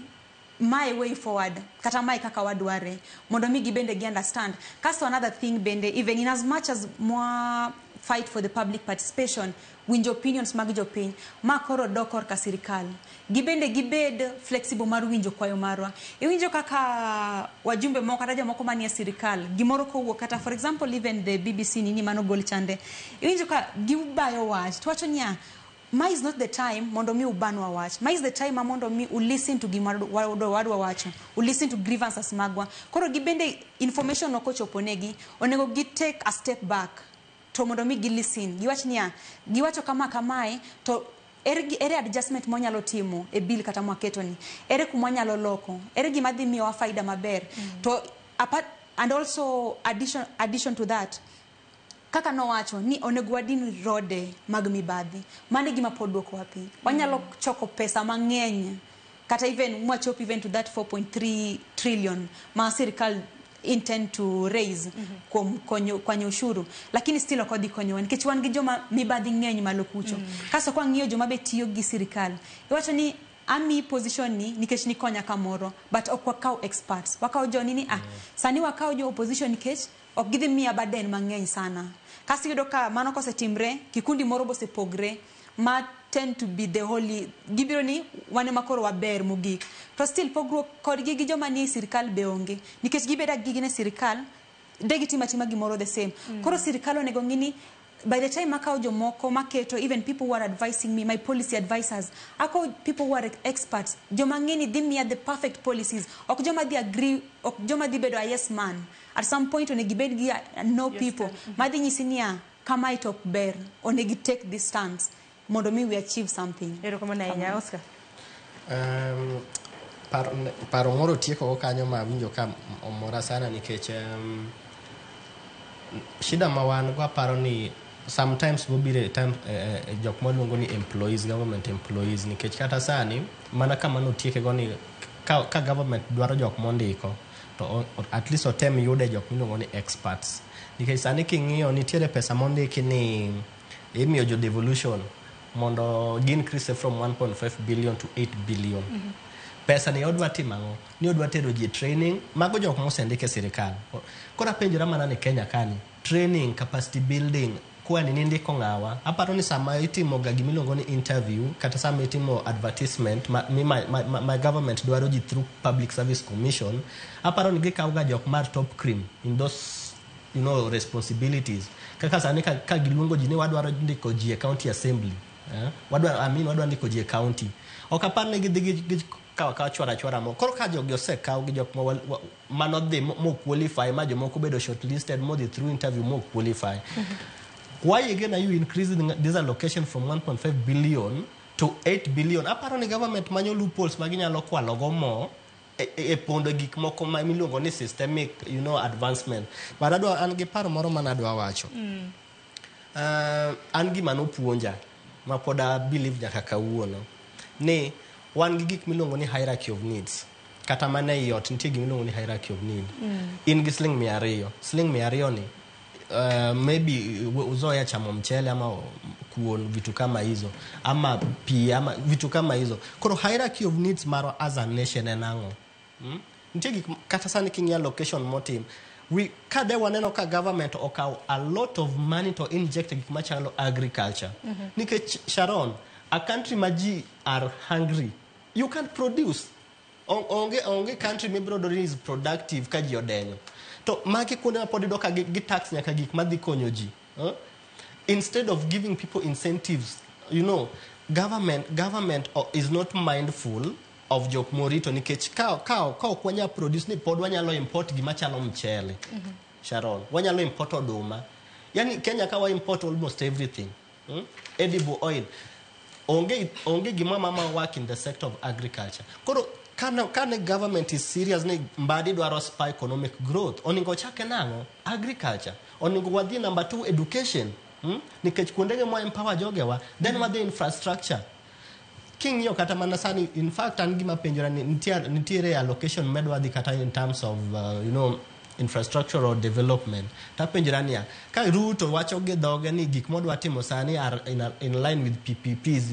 my way forward kata mae kaka wadware mondo mi gibende gi understand. Kasto another thing bende, even in as much as mwa fight for the public participation, winjo opinions mag jopiny, ma koro dok korka sirikal, gibende gibed flexible mar winjo kwayo marwa. Iwinjo kaka wajumbe moko kata jomoko manie sirikal gimoro kowuok, kata for example even the BBC nini manogol chande, iwinjo ka gibayo wach to wacho niya ma is not the time mondo mi ubanwa wach, ma is the time ma mondo mi u listen to gima wadwa wacho, u listen to grievances magwa. Koro gibende information ok ochopo negi, onego gi take a step back to mondo mi gi listen, giwach niya giwacho kama kamae to ere adjustment mwanyalo timo e bill kata mwaketo ni, ere kuma wanyalo loko, ere gima dhi miyowa faida maber. To apart, and also addition to that, kaka nowacho ni onego wadin rode mag mibadhi, mano e gima pod duokowa piny. Wanyalo choko pesa mang'eny kata even mwachop even to that 4.3 trillion ma sirikal intend to raise kuom konyo kwanyo ushuru, lakini still ok odhi konyowa nikech wan gi joma mibadhi ng'eny malo kucho. Kasto kwang'iyo joma be tiyo gi sirikal, iwacho ni ami position ni nikech nikonya kamoro, but ok wakaw experts, wakaw jo nini. Ah, sani wakaw jo opposition nikech ok gidhi miya burden mang'eny sana. Kasto iyudo ka mano kosetimre, kikundi moro bosepogre ma tend to be the holy, gibiro ni wan ema koro waber mogik, to still pogruok kodgi gi joma nie sirikal be onge nikech gibedo gi gin e sirikal de gitimo atima gimoro the same. Koro sirikal onego ng'i ni by the time akawo jomoko maketo, even people who are advising me, my policy advisors, akawo people who are experts, joma ng'e ni dhi miya the perfect policies, ok joma dhi agree, ok joma dhi bedo a yes man at some point. Onego gibed gi no Yes people man. Madhi nyisi niya kamae to ok ber, onego take this stance mondo mi we achieve something. Erokamano ahinya, Oscar. Paro moro tieko go kanyo ma winjo ka omora sana nikech shida ma wan go aparo ni sometimes bobiro e time jok maluongo ni employees, government employees, nikech kata sani mana kama notieke go ni ka government dwaro jok mondiko to at least otem yude jok miluongo ni experts, nikech sani king'iyo nitiere pesa mondiki ni imiyo jo devolution. mondo gi increase from 1.5 billion to 8 billion. Pesa ni odwa timo ang'o? Ni odwa tero ji e training, mago jok mosendik e sirikal. Koro apenjora mana ni Kenya kani, training, capacity building, kwani nindiko ng'awa? Aparo ni sama itimo ga gimiluongo ni interview, kata sama itimo advertisement ma government dwaro ji through Public Service Commission, aparo ni gikawo ga jok mar top cream in those responsibilities. Kaka sani ka giluongo ji ni wadwaro ndiko ji e county assembly, eh? Wadwa, I mean, wadwa ndiko ji e county. Ok apar ni gidhi gi kawo akawa chwara chwara mo. Koro ka jogi osekaw gi jok manodhi mo qualify, ma jomoko bedo shortlisted modhi through interview mo qualify. Why again are you increasing this allocation from 1.5 billion to 8 billion? Aparo ni government manyo loopholes ma ginyalo kwalo go mo e pondo gik moko ma miluongo ni systemic advancement. But adwa an gi paro moro mana adwa wacho. An gima nopuonja ma pod a believe nyaka kawuono ni wan gi gik miluongo ni hierarchy of needs. Kata mana ei ot nitie gima iluongo ni hierarchy of need. In gi siling 200. Siling 200 ni maybe uzoea chamo mchele ama kuon, vitu kama hizo, ama pi, ama vitu kama hizo. Koro hierarchy of needs marwa as a nation en ang'o? Nitie gik kata sani king'iyo allocation motim, we kade waneno ka government okawo a lot of money to inject e gik machalo agriculture. Nikech Sharon, a country ma ji are hungry, you can't produce. Onge country mibiro yudo ni is productive ka ji odenyo. To magi kuonde ma pod iyudo ka gi tax nyaka gik madhi konyo ji. Huh? Instead of giving people incentives, government is not mindful of jok morito, nikech ka ok wanyal produce ni pod wanyalo import gima chalo mchele. Sharon, wanyalo import oduma. Yani Kenya ka wa import almost everything. Edible oil. Onge gima mama work in the sector of agriculture. Koro kane government is serious ni Mbadi dwaro spur economic growth, oningo chake nang'o? Agriculture. Oningo wadhi number 2, education. Nikech kuondege mwa empower jogewa, then wadhi infrastructure. King'iyo kata mana sani, in fact an gima penjora ni nitiere allocation medwa dhi kata in terms of infrastructural development. Tapenjora niya, ka Ruto wacho gi dhoge ni gik modwa timo sani are in line with PPPs,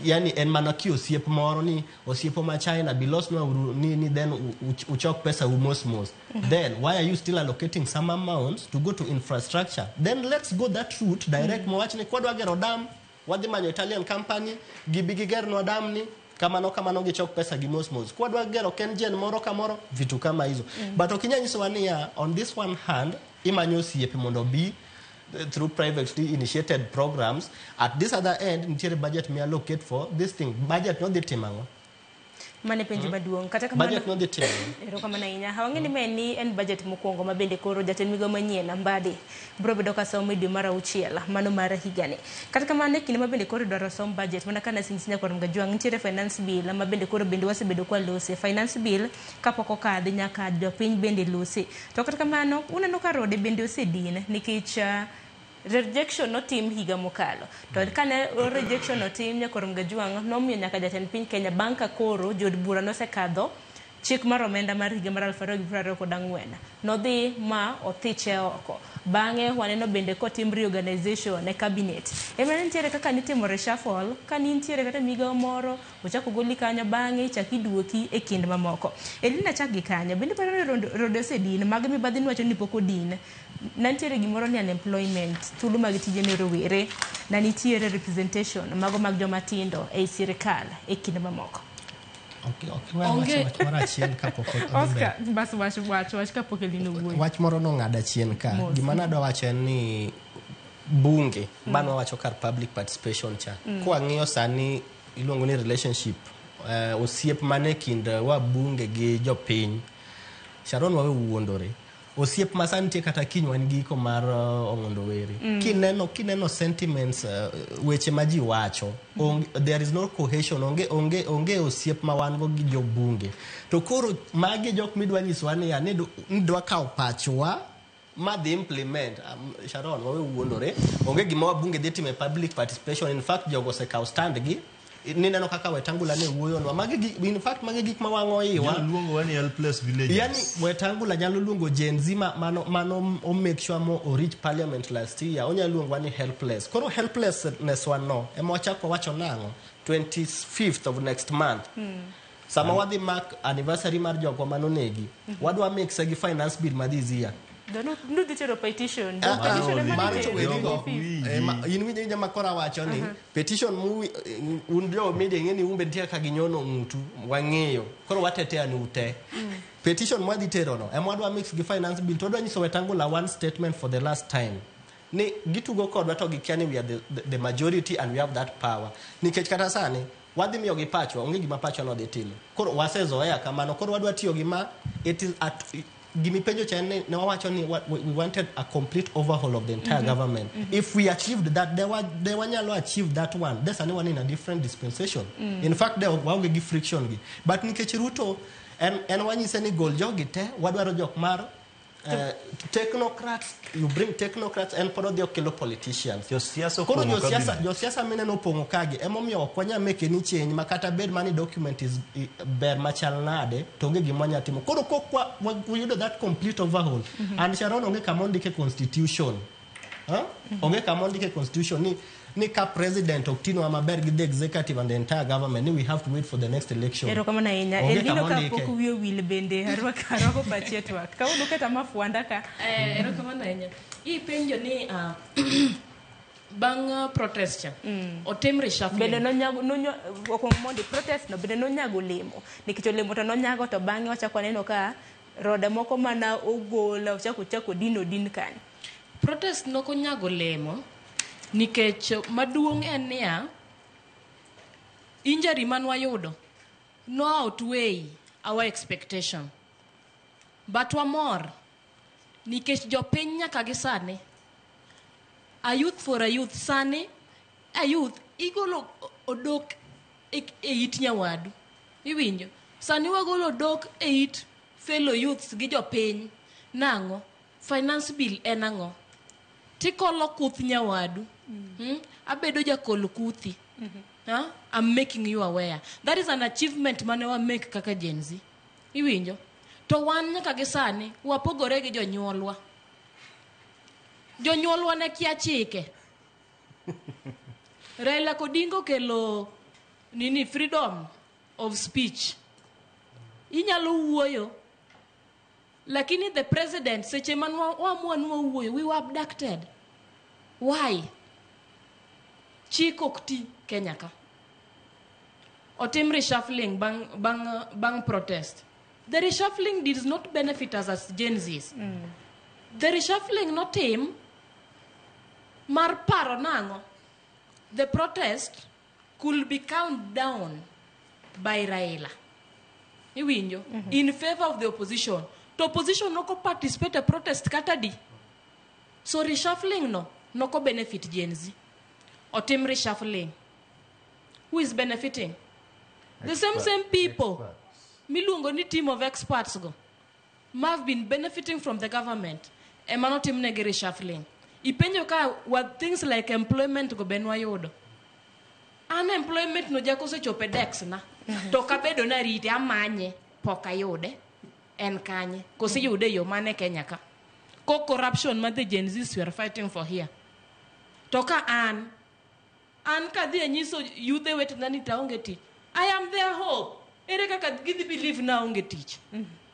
yani en mana ki osiep moro ni osiepo ma China bilosnwa uru, ni then uchok pesa u mos mos. Then why are you still allocating some amounts to go to infrastructure? Then let's go that route direct. Mowach ni kwadwa gero dam, wadhi manyo Italian company, gibi gigernwa dam ni, kamano kamano gichok pesa gi mos mos. Kwadwa gero KenGen moro kamoro, vitu kama hizo. But ok inyal nyisowa niya, on this one hand, imanyo osiepe mondo obi through privately initiated programs. At this other end, nitiere budget mi allocate for this thing. Budget no dhi timo ang'o? Mane penjo maduong'. Kata kamano, Budget no dhi timo ang'o? Erokamano ahinya. Wang'e ni ma ni en budget mokwongo ma bende koro jatend migawo manyien Mbadi biro bedo ka somo e dwe mar 6 mano mar higani. Kata kamano e kinde ma bende koro idwaro som budget mana kana Singh Nyakwar Mgajwang' nitiere finance bill ma bende koro bende wasebedo kwa lose. Finance bill kapok okadhi nyaka jopiny bende lose. To kata kamano uneno ka rode bende osedin nikech rejection notim higa mokalo. To kane rejection otim Nyakwar Mgajwang' nomiyo nyaka jatend piny Kenya bang' ka koro jood bura nosekadho chik mar omenda mar higa mar 2024. Nodhi ma othiche oko. Bang'e waneno bende kotim reorganization e cabinet. Ema nitiere kaka nitimo reshuffle, ka nitiere kata migawo moro, ochako goli kanyo bang'e ichak iduoki e kind mamoko. Elina chak gi kanyo, bende paro ni rode osedin, mag mibadhi niwacho ni pok odin. Na nitiere gimoro ni unemployment, thuolo mag tije ne rowere, na nitiere representation mago mag joma tindo ei sirikal e kind mamoko. Okay, wach moro achiel kapok odhi mbele. Oscar, bas wach kapok Elina owuoyo. Wach moro nong'ada chien ka. Mos. Gima nadwa wacho en ni bunge, mano wawacho kar public participation cha. Kwang'iyo sani iluongo ni relationship, osiep mane kind wabunge gi jopiny. Sharon wawe wuondore. Osiep ma sani nitie kata kiny wan gi giko mar Ong'ondo Were. Kineno sentiments, weche ma ji wacho, there is no cohesion, onge osiep ma wan go gi jobunge. To koro magi jok midwa nyisowa niya, ni dwa kawo pachwa ma dhi implement. Sharon, wawe wuondore, onge gima wabunge dhi timo e public participation. In fact, jogo osekawo stand gi. Nineno kaka Wetangula ne wuoyonwa. Magi in fact magi gik ma wang'o iwa. Nyalo luongowa ni helpless villagers. Yani Wetangula nyalo luongo Gen Z ma, mano o make sure mo o reach parliament last year. Onyalo luongowa ni helpless. Koro helplessness wa no ema wachako wacho nang'o 25th of next month. Sama wadhi mark anniversary mar jogwa manonegi, wadwa mixe gi finance bill ma this year. Nudhi tero petition. Ah, ah, Petition ema mar dhi to tero werigo. 25th. In winjo winja ma koro awacho ni petition mu un jo media ing'e ni un be nitie kaka ginyono ng'utu wang'eyo koro watetea ni ute petition mwadhi tero no ema wadwa mix gi finance bill to wadwa nyiso Wetangula one statement for the last time ni gitugo kodwa to gikia ni we are the majority and we have that power nikech kata sani wadhi miyogi pachwa onge gima pachwa nodhi timo koro wasezoea kamano koro wadwa tiyo gi ma it is at gimipenjo cha en ni ne wawacho ni we wanted a complete overhaul of the entire government. If we achieved that de wanyalo achieve that one de sani wan in a different dispensation. In fact de waonge gi friction gi but nikech Ruto en wanyise ni gol jogi te wadwaro jok mar technocrats, you bring technocrats en pod odhi okelo politicians. Josiasa Koro opong'o josiasa cabinet. josiasa mineno opong'o kagi emomiyo ok wanyal make any change ma kata bed mani document is ber machal nade to onge gima wanyalo timo. Koro kok wayudo that complete overhaul and Sharon onge kama ondike constitution. Huh? Onge kama ondike constitution ni ka president ok tinwa maber gi the executive and the entire government ni we have to wait for the next election. Erokamano ahinya. Onge Elvino kama ondike. kapok wiye owil bende arwako pachi e twak. Kawuono kata mafuanda ka. Erokamano ahinya. Ipenjo ni bang' protest cha otim reshuffling. Bende nonyago okwongo mondi protest no bende nonyago olemo. Nikech olemo to nonyago to bang'e wachako waneno ka roda moko mana ogol ochako din odin kanyo. Protest nokonyago olemo nikech maduong' en niya injury man wayudo no outweigh our expectation. But wamor nikech jopiny nyaka gi sani a youth for a youth sani a youth igolo odok e it nyawadu iwinjo sani wagolo odok e it fellow youths gi jopiny nang'o finance bill en ang'o tikolo kuth nyawadu. Abedo jakol kuthi. I'm making you aware that is an achievement mane wa make kaka Gen Z iwinjo to wan nyaka gi sani wapogore gi jonyuolwa. Jonyuolwa ne kia chike. Raila Odinga okelo nini freedom of speech. Inyalo wuoyo lakini the president seche man waamua ni wawuoyo we were abducted. Why? Chik ok ti Kenya ka. Otim reshuffling bang protest. The reshuffling did not benefit us as Gen Zs. The reshuffling notim mar paro nang'o. The protest could be calmed down by Raila. Iwinjo? In favor of the opposition. To opposition noko participate e protest kata di. So reshuffling no noko benefit Gen Z. Otim reshuffling. Who is benefiting? The same people. Miluongo ni team of experts go. Ma have been benefiting from the government. Ema notim negi reshuffling. Ipenjo ka what things like employment go ben wayudo. Unemployment no jako osechopo e desk na. To kabedo na rite amanye pok ayude. En kanye. Kosi yude yo mane Kenya ka. Ko corruption ma the Gen Zs we are fighting for here. To ka an kadhi e nyiso yudhe wetena ni taonge tich. I am their hope. Ere kaka gidhi believe na onge tich.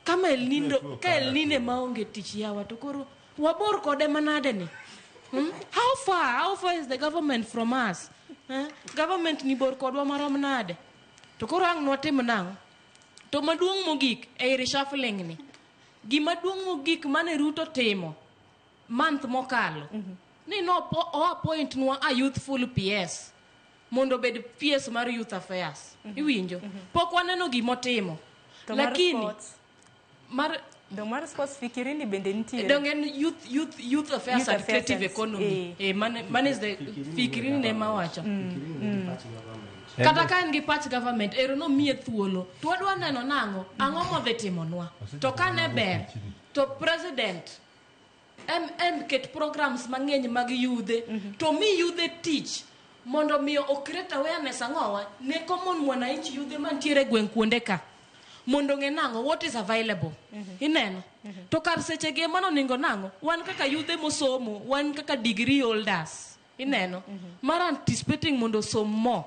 Kama El Nindo, ka El Nine maonge tich yawa to koro wabor kode manade ni. How far is the government from us? Government ni bor kodwa marom nade. To koro ang' nwatim nang'o? To maduong' mogik ei reshuffling ni. Gima duong' mogik mane Ruto timo month mokalo. Ni no o appoint nwa a youthful PS mondo obed PS mar youth affairs. Iwinjo? Pok waneno gimotimo. Lakini mar mar sports fikirini bende nitie. Dong en youth affairs and creative economy. Man is the fikirini ne mawacho. Kata ka en gi pach government ero no miye thuolo. To wadwa neno nang'o? Ang'o modhi timonwa? To kane ber to president ket programs mang'eny mag yudhe to mi yudhe tich Mondo miyo o create awareness ang'owa ne common mwananchi yudhe mantiere e gweng' kuonde ka. Mondo ng'e nang'o what is available. Ineno? To kar seche gi ema noningo nang'o? Wan kaka yudhe mosomo, wan kaka degree holders. Ineno? Mar anticipating mondo osom mo.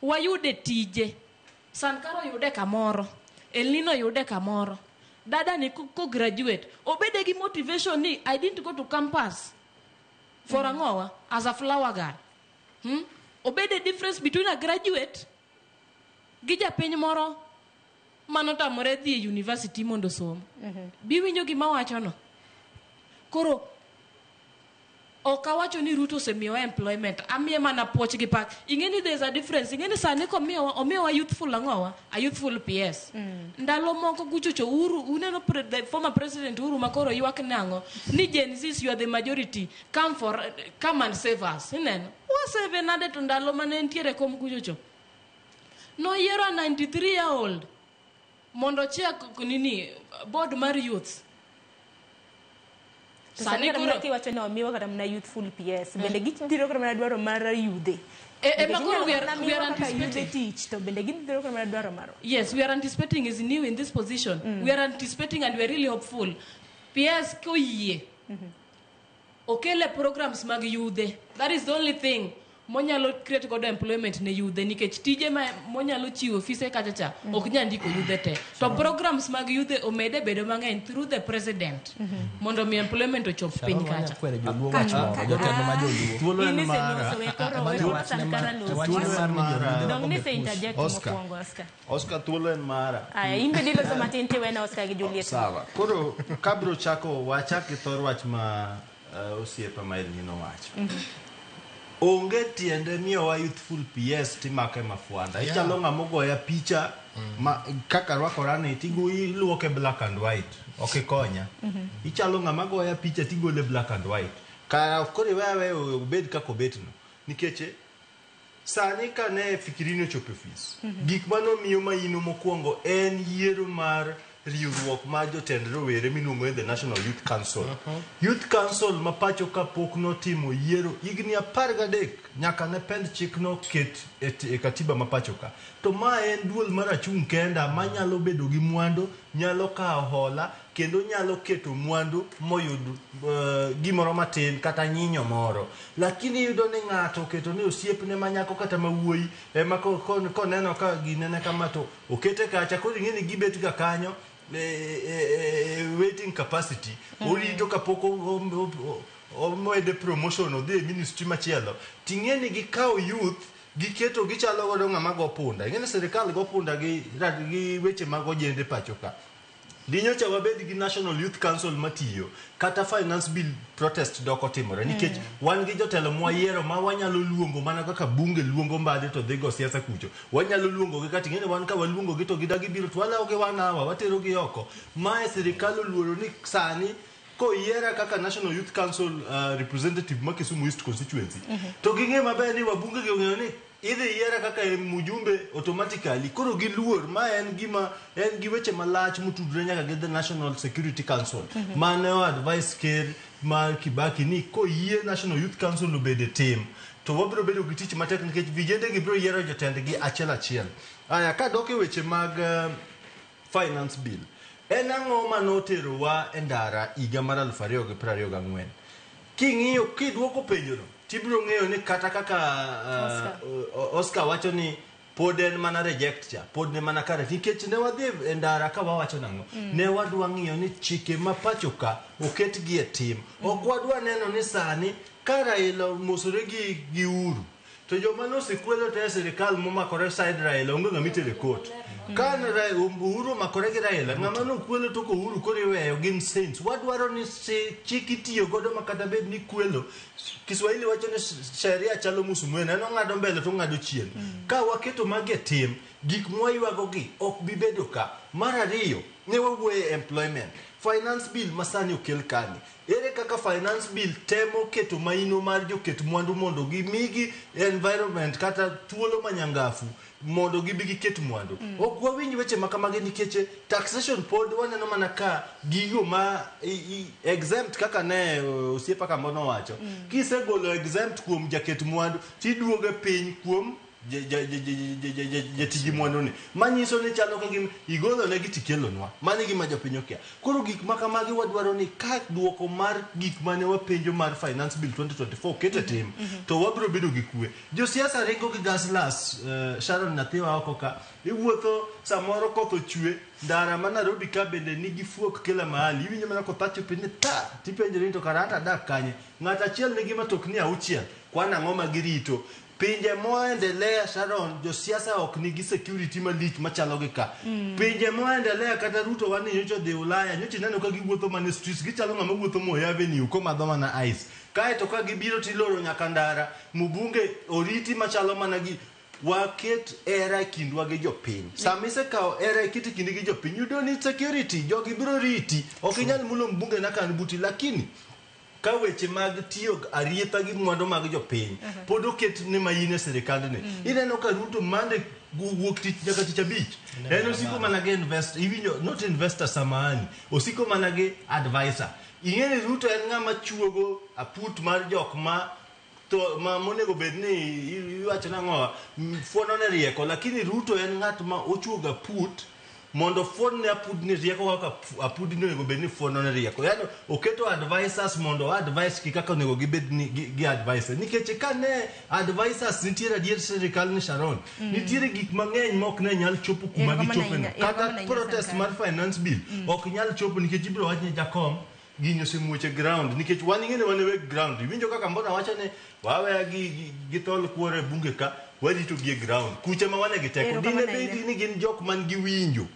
Wayude tije. Sankara oyude kamoro. Elnino oyude kamoro. Dada ni ko graduate, obede gi motivation ni I didn't go to campus for ang'owa as a flower girl. Obede difference between a graduate gi japiny moro manotamore dhi e university mondo osom. Biwinjo gima wachono? Koro ok awacho ni Ruto osemiyowa employment, amiye mana puoch gi pak. Ing'e ni there's a difference. Ing'e ni sani komiyowa omiyowa youthful ang'owa, a youthful PS. Ndalo moko kuchocho Uhuru, uneno the former president Uhuru makoro ywak nang'o ni Gen Zs you are the majority, come and save us. Ineno? Wasave nade to ndalo mane entiere kom kuchocho. Noyiero a 93 year old mondo chair nini board mar youth. To sani kata mana kiwacho ni omiwa kata mana youthful PS, bende gidhiro kata mana dwaro mar yudhe. Ema koro we are anticipating. Tich to bende gidhiro kata mana dwaro marwa. Yes, we are anticipating is new in this position. We are anticipating and we are really hopeful. PS koyie. Okele programs mag yudhe. That is the only thing monyalo create godo employment ne yudhe nikech tije ma monyalo chiwo ofise kacha cha ok nyal ndiko yudhe te. To programs mag yudhe omede bedo mang'eny through the president mondo mi employment ochop piny kacha. Kwere joluo wach moro, jotelo ma joluo. Thuolo en In mara. iseloso, we koro we Thuolo koro Sankara loso. Thuolo en mara. Dong' ni se interject Oscar. mokwongo, Oscar. Oscar thuolo en mara. Aya, in bende iloso matin tiwene Oscar gi Juliet. Sawa. Koro kabro chako wachak gi thor wach ma osiepa ma Elnino wacho. Onge tiende miyowa youthful PS timake mafwanda. Ichalo ng'ama ogoya picha ma kaka rwakora ni tigo iluoke black and white. Ok ikonya. Ichalo ng'ama goya picha tigole black and white. Kara koro iweya aweya obed kaka obetno. Nikech sani kane Fikirini ochopo e ofis, gik manomiyo maino mokwongo en yiero mar riwruok mar jotend rowere miluongo ni the National Youth Council. Youth Council ma pacho ka pok notimo yiero higni 13 nyaka ne pend chik noket e katiba ma pacho ka. To ma en duol mar achung' kenda manyalo bedo gi mwandu, nyalo kawo hola, kendo nyalo keto mwandu moyud gimoro matin kata nyinyo moro. Lakini iyudo ni ng'ato oketo ni osiepne ma nyako kata ma wuoyi ema koneno ka ginene kama to okete kacha, koro ing'e ni gibet ga kanyo waiting capacity. Orito kapok omede promotion odhi e ministry machielo. Ting'e ni gikawo youth giketo gichalo godo ng'ama go punda. Ing'e ni sirikal go punda gi weche mag ojende pacho ka. Dinyocha wabed gi National Youth Council matiyo kata finance bill protest dok otimore nikech wan gi jotelo mwayiero ma wanyalo luongo mana kaka bunge luongo mbadhe to dhi go siasa kucho. Wanyalo luongo gi kata ing'e ni wan ka waluongo gi to gidagi biro to walawo gi 1 hour watero gi oko. Mae sirikal oluoro ni sani koyiera kaka National Youth Council representative ma Kisumu East constituency to ging'e maber ni wabunge gi ong'eyo ni idhi yiera kaka mjumbe automatically. Koro giluor ma en gima en gi weche malach motudore nyaka gi the National Security Council. Mane o advice ker mar Kibaki ni koyie National Youth Council obed e tim to wabiro bedo gi tich matek nikech vijende gi biro yiero jotendgi achiel achiel. Aya kadok e weche mag finance bill, en ang'o manoterowa e ndara higa mar 2024? King'iyo kidwoko penjono tibiro ng'eyo ni kata kaka Oscar wacho ni pod en mana reject cha, pod ne mana kare nikech ne wadhi e ndara ka wawacho nang'o? Ne wadwa ng'iyo ni chike ma pacho ka oketgi e tim. Ok wadwa neno ni sani ka Raila omosore gi Uhuru to joma nosekwelo te e sirikal momakore side Raila onge ng'ama itere court. Ka Uhuru omakore gi Raila, ng'ama nokwelo to Uhuru koro iweyo gin saints. Wadwaro ni chik itiyo godo ma kata bed ni kwelo. Kiswahili wacho ni sheria chalo musumeno, en ong'ado mbele to ong'ado chien. Ka waketo magi e tim, gik mwaywago gi ok bi bedo ka. Mar ariyo, ne wawuoye employment. Finance bill masani okel kani. Ere kaka finance bill temo keto maino mar joket mwandu mondo gimigi environment kata thuolo manyangafu mondo gibi giket mwandu. Ok wawinj weche ma kamagi nikech taxation pod waneno mana ka gigo ma exempt kaka ne osiepa Kambo nowacho. Kisegolo exempt kuom jaket mwandu, tiduoge piny kuom jatiji mwandu ni. Manyiso ni chalo ka gima igolo negi tikelonwa. Mano e gima jopiny okia. Koro gik ma kamagi wadwaro ni ka duoko mar gik mane wapenjo mar Finance Bill 2024 ket e tim, to wabiro bedo gi kwe. Josiasa ringo gi gaslas, Sharon nyathiwa oko ka, iwuotho samoro koth ochwe, ndara ma Nairobi ka bende nigi fuok kila mahali. Iwinjo mana koth piny ni ta, tipenjori ni to kara anta adak kanye. Ng'at achiel nigi matokni 6, kwan ang'o ma girito. Pinje moendelea Sharon, josiasa ok nigi security malich machalo gi ka. Pinje moendelea kata Ruto wani nyocha dhi Ulaya, nyocha ineno ka giwuotho mana e streets, gichalo ng'ama wuotho Moi Avenue komadho mana ice. Kaeto ka gibiro tiloro nyaka ndara, mbunge oriti machalo mana gi waket era e kindwa gi jopiny. Sama isekawo era iket e kindi gi jopiny, you don't need security, jogi biro riti. Ok inyal mulo mbunge na ka an buti, lakini ka weche mag tiyo arietha gi mwandu mag jopiny pod oket ne mayin e sirikandni. Ineno ka Ruto mande wuok tich nyaka tich abich. En osiko mana gi invest, iwinjo, not investor samahani, osiko mana gi advisor. Ing'e ni Ruto en ng'ama chuogo aput mar jok ma to ma monego bed ni iwacho nang'o fuono ne rieko, lakini Ruto en ng'at ma ochuogo aput mondo fuon ne apud ni rieko kaka apud ni onego bed ni fuono ne rieko. Yani oketo advisors mondo advice ki kaka onego gibed ni gi advice. Nikech ka ne advisors nitiere adier sirikal ni Sharon, nitiere gik mang'eny ma ok ne nyal chopo kuma Erokamano gichope no. ahinya, Kata erokamano ahinya, protest Sankara. mar finance bill ok nyal chopo nikech ibiro wach ni jakom gini osemuoch e ground nikech wan ing'e ni wan e weg ground. Iwinjo kaka mbona wacho ni waweya gi thol kuore e bunge ka warito gi e ground. Kuche ma wane gi teko. Erokamano Dine bed ahinya. ni gin jok man gi winjo.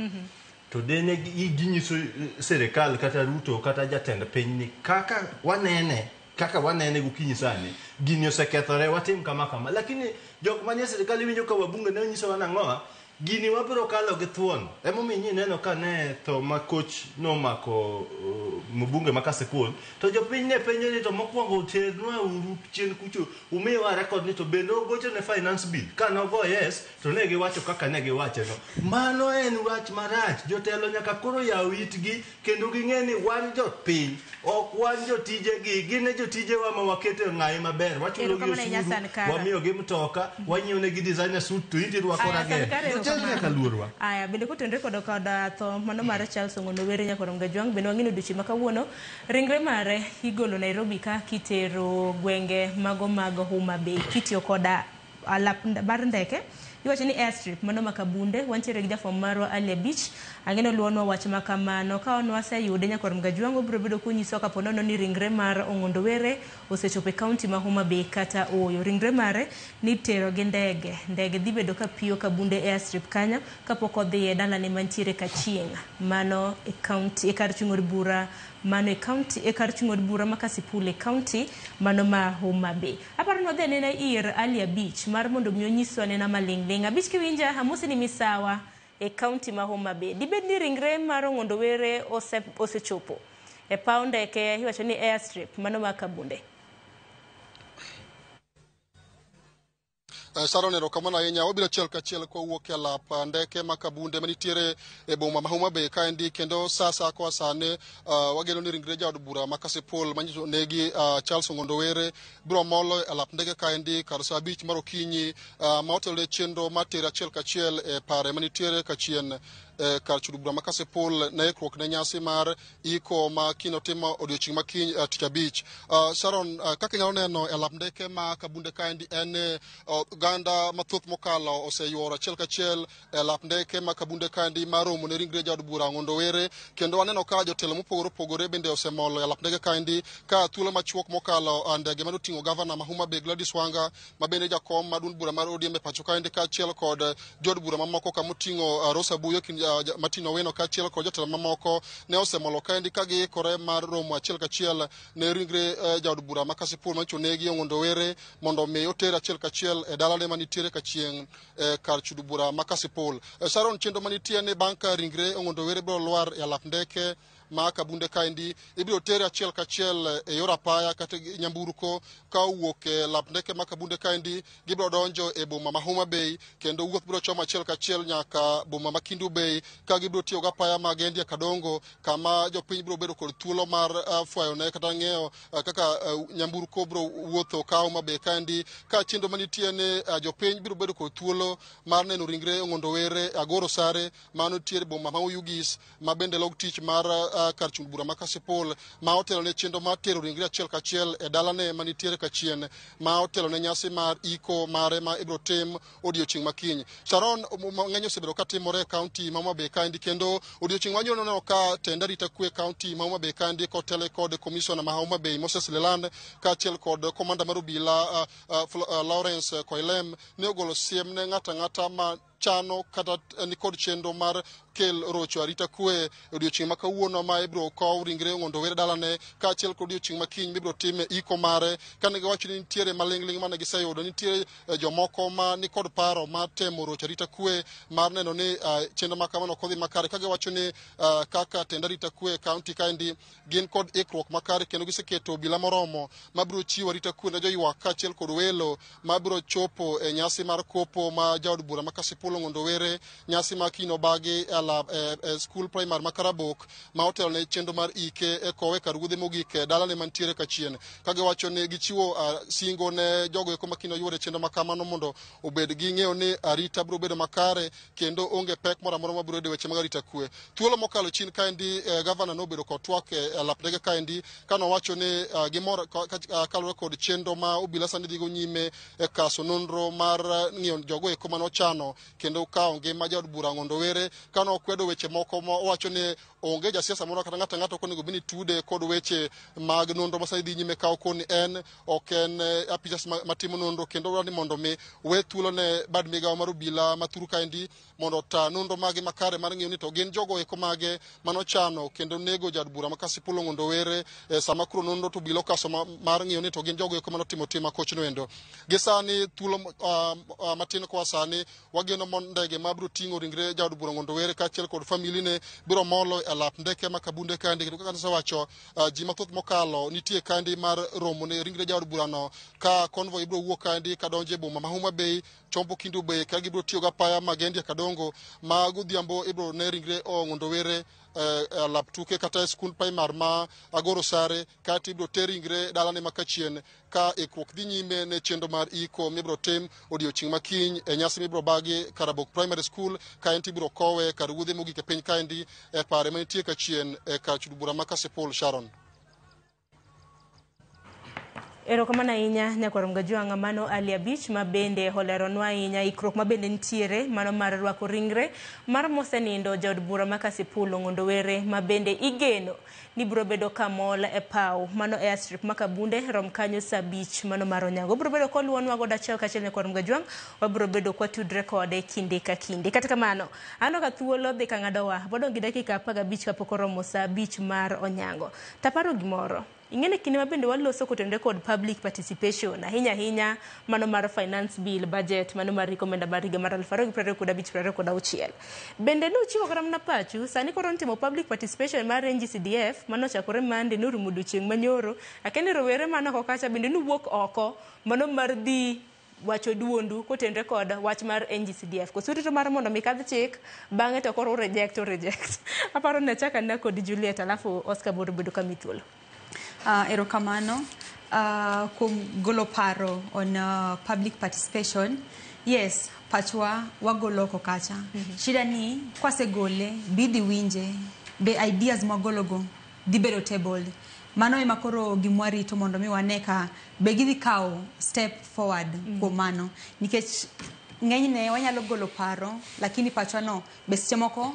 To dine ginyiso sirikal kata Ruto kata jatend piny ni kaka wanene gokinyi sani gini osekethore watim kama kama. Lakini jok manie sirikal iwinjo ka wabunge ne onyisowa nang'owa gini wabiro kalo gi thuon. Emomiyo ineno ka ne tho ma koch nomako mbunge ma Kasipul to jopiny ne penjo ni to mokwongo ternwa uru chien kucho umiwa record ni to bende ogocho ne finance bill ka nogo yes to ne giwacho kaka ne giwache no. Mano en wach marach. Jotelo nyaka koro yaw itgi kendo ging'e ni wan jopiny ok wan jotijegi, gin e jotijewa ma waketo e ng'ayi maber, wachulo gi Erokamano ahinya, osuru, Sankara. wamiyogi mtoka, wanyiewo negi designer suit to in tirwako Aya, rageng'. Sankara, Jotelo erokamano. nyaka luorwa. Aya, bende kotenore kod tho mano mar Charles Ong'ondo Were Nyakwar Mgajwang' bende wang'ino odiochieng' ma kawuono ringre mare igolo Nairobi ka kitero gwenge mago mag Homa Bay kitiyo koda alap mar ndeke iwacho ni airstrip mano ma Kabunde. Wantiere gi jafwambo marwa Ali Abich ang'eno luonwa wach ma kamano ka wan waseyude Nyakwar Mgajwang' obiro bedo konyisowa kapo nono ni ringre mar Ong'ondo Were osechopo e kaunti ma Homa Bay kata ooyo. Ringre mare nitero gi ndege, ndege dhi bedo ka piyo Kabunde airstrip kanyo kapok odhi e dalane mantiere Kachieng' mano e kaunti e kar chung' od bura mano e kaunti e kar chung' od bura ma Kasipul e kaunti mano ma Homa Bay. Aparo ni wadhi anena ir Ali Abich mar mondo mi onyiswa nena maling' ling'. Abich kiwinja amosi ni misawa e kaunti ma Homa Bay. Dibed ni ringre mar Ong'ondo Were osechopo e paw ndeke iwacho ni airstrip mano ma Kabunde. Sharon, erokamano ahinya. Wabiro achiel kachiel kwawuok e lap ndeke ma Kabunde manitiere e boma ma Homa Bay kaendi, kendo sa koa sani wageno ni ringre jaod bura ma Kasipul manyiso negi Charles Ong'ondo Were biro molo e lap ndeke kaendi kar sa 5 mar okinyi ma otelone chenro mar tere achiel kachiel e pare manitiere kachien kar chudo bura ma Kasipul ne ikruok ne nyasi mar iko ma kiny otimo odiochieng' ma kiny tich abich. Sharon, kaka inyalo neno e lap ndeke ma Kabunde kaendi en oganda mathoth mokalo oseyuoro achiel kachiel e lap ndeke ma Kabunde kaendi mar romo ne ringre jaod bura Ong'ondo Were, kendo aneno ka jotelo mopogore opogore bende osemolo e lap ndeke kaendi ka thuolo machuok mokalo ndege mane oting'o gavana ma Homa Bay Gladys Wanga ma bende jakom mar duond bura mar ODM e pacho kaendi kaachiel kod jood bura mamoko kamoting'o Rosa Buyo Martin Owino kaachiel kod jotelo mamoko ne osemolo kaendi ka giikore mar romo achiel kachiel ne ringre jaod bura ma Kasipul manyicho negi Ong'ondo Were mondo mi oter achiel kachiel e dalane manitiere Kachieng' kar chudo bura ma Kasipul. Sharon, chenro manitie ni bang' ka ringre Ong'ondo Were biro lwar e alap ndeke ma Kabunde kaendi. Ibiro tere achiel kachiel e yor apaya kata nyamburko ka owuok e lap ndeke ma Kabunde kaendi, gibiro donjo e boma ma Homa Bay kendo wuoth biro chomo achiel kachiel nyaka boma ma Kendu Bay, ka gibiro tiyo gi apaya mag India Kadongo, kama jopiny biro bedo kod thuolo mar fwayone kata ng'eyo kaka nyamburko biro wuotho ka Homa Bay kaendi, ka chenro manitie ni jopiny biro bedo kod thuolo mar neno ringre Ong'ondo Were Agoro Sare mano tiere boma ma Oyugis, ma bende log tich mar kar chung' bura ma Kasipul, ma otelo ne chenro mar tero ringre achiel kachiel e dalane manitiere kachien, ma otelo ne nyasi mar iko mare ma ibiro tim odiochieng' makiny. Sharon, mang'eny osebedo katimore e kaunti ma Homa Bay kaendi, kendo odiochieng' manyoro neno ka tend arita kwe kaunti ma Homa Bay kaendi kotele kod komishona ma Homa Bay Moses Leland kaachiel kod komanda mar obila Lawrence Koilem ne ogolo siem ne ng'ato ang'ata ma chano kata nikod chenro mar kel rocho arita kwe odiochieng' ma kawuono ma ibiro kow ringre Ong'ondo Were dalane, kaachiel kod odiochieng' makiny mibiro time iko mare, kane giwacho ni nitiere maling'ling' mane giseyudo nitiere jomoko ma nikod paro mar temo rocho arita kwe mar neno ni chenro ma kamano ok odhi makare, ka giwacho ni kaka tend arita kwe e kaunti kaendi gin kod ikruok makare kendo giseketo obila moromo mabiro chiwo arita kwe ne joywak kaachiel kod welo mabiro chopo e nyasi mar kopo ma jaod bura ma Kasipul Ong'ondo Were, nyasi ma kiny obagi e skul primary ma Karabok ma otelo ne chenro mar ike e kowe kar wuodhe mogik e dalane mantiere kachien, ka giwacho ni gichiwo singo ne jogo eko ma kiny oyuor e chenro ma kamano mondo obed gi ng'eyo ni arita biro bedo makare kendo onge pek moro amora mabiro yudo weche mag arita kwe. Thuolo mokalo chien kaendi, gavana nobedo kod twak e lap ndege kaendi kanowacho ni gimor kaluwore kod chenro ma obila sani dhigo nyime e kaso nonro mar ng'iyo jogo eko manochano kendo kawo ngima jaod bura Ong'ondo Were, kano okwedo weche moko ma owacho ni onge jasiasa moro kata ng'ato ang'ata ok onego bed ni tude kod weche mag nonro ma sani dhi nyime kawo koni en ok en apisas matimo nonro, kendo odwaro ni mondo mi we thuolo ne bad migawo mar obila ma thuru kaendi mondo ota nonro mage makare mar ng'iyo ni to gin jogo eko mage manochano kendo nego jaod bura ma Kasipul Ong'ondo Were. Sama koro nonro to obila okaso mar ng'iyo ni to gin jogo eko manotimo tim makochno endo. Gi sani thuolo matin koa sani wageno mon ndege mabiro ting'o ringre jaod bura Ong'ondo Were kaachiel kod familine biro molo e lap ndeke ma Kabunde kaendi, kendo kaka nasewacho, ji mathoth mokalo nitie kaendi mar romo ne ringre jaod burano ka convoy ibiro wuok kaendi kadonjo e boma ma Homa Bay chombo Kendu Bay, ka gibiro tiyo gi apaya mag India Kadongo ma godhiambo ibiro ne ringre Ong'ondo Were lap tuke kata e skund primary ma Agoro Sare, kaeto ibiro ter ringre dalane ma kachien ka ikruok dhi nyime ne chenro mar iko mibiro tim odiochieng' makiny e nyasi mibiro bagi Karabok Primary School, kaeto ibiro kowe kar wuodhe mogik e piny kaendi e pare manitie kachien e kar chud bura ma Kasipul. Sharon. Erokamano ahinya nyakwar Mgajwang'a, mano Ali Abich ma bende oleronwa ahinya ikruok ma bende nitiere mano mar rwako ringre mar mosenindo jaod bura ma Kasipul Ong'ondo Were ma bende igeno ni biro bedo kamol e paw mano airstrip ma Kabunde rom kanyo saa 5 mano mar onyango. Obiro bedo koluonwa godo achiel kachiel nyakwar Mgajwang', wabiro bedo kwatudre kode kinde ka kinde. Kata kamano, aneno ka thuolo dhi ka ng'adowa, wadong' gi dakika 15 kapok oromo saa 5 mar onyango. Taparo gimoro. Ing'eni kinde ma bende waloso kotenore kod public participation ahinya ahinya mano mar finance bill budget mano mar omenda mar higa mar 2025 26. Bende nuchiwo kata mana pachu sani koro nitimo public participation mar NGCDF mano ochakore Monday norumo odiochieng' manyoro. Akia ni rowere man oko kacha bende nuwuok oko mano mar dhi wacho duondu kotenore kod wach mar NGCDF. Koso urito mar mondo mi kadh chik bang'e to koro reject. Aparo ni achak anena kod Juliet alafu Oscar biro bedo kami thuolo. Erokamano kuom golo paro on public participation. Yes, pachwa wagolo oko kacha. Shida ni kwasegole bidhi winje be ideas mwagologo dhi bedo tabled. Mano ema koro gimwarito mondo mi wane ka be gidhi kawo step forward kuom mano. Nikech ng'enyne wanyalo golo paro lakini pachwa no be seche moko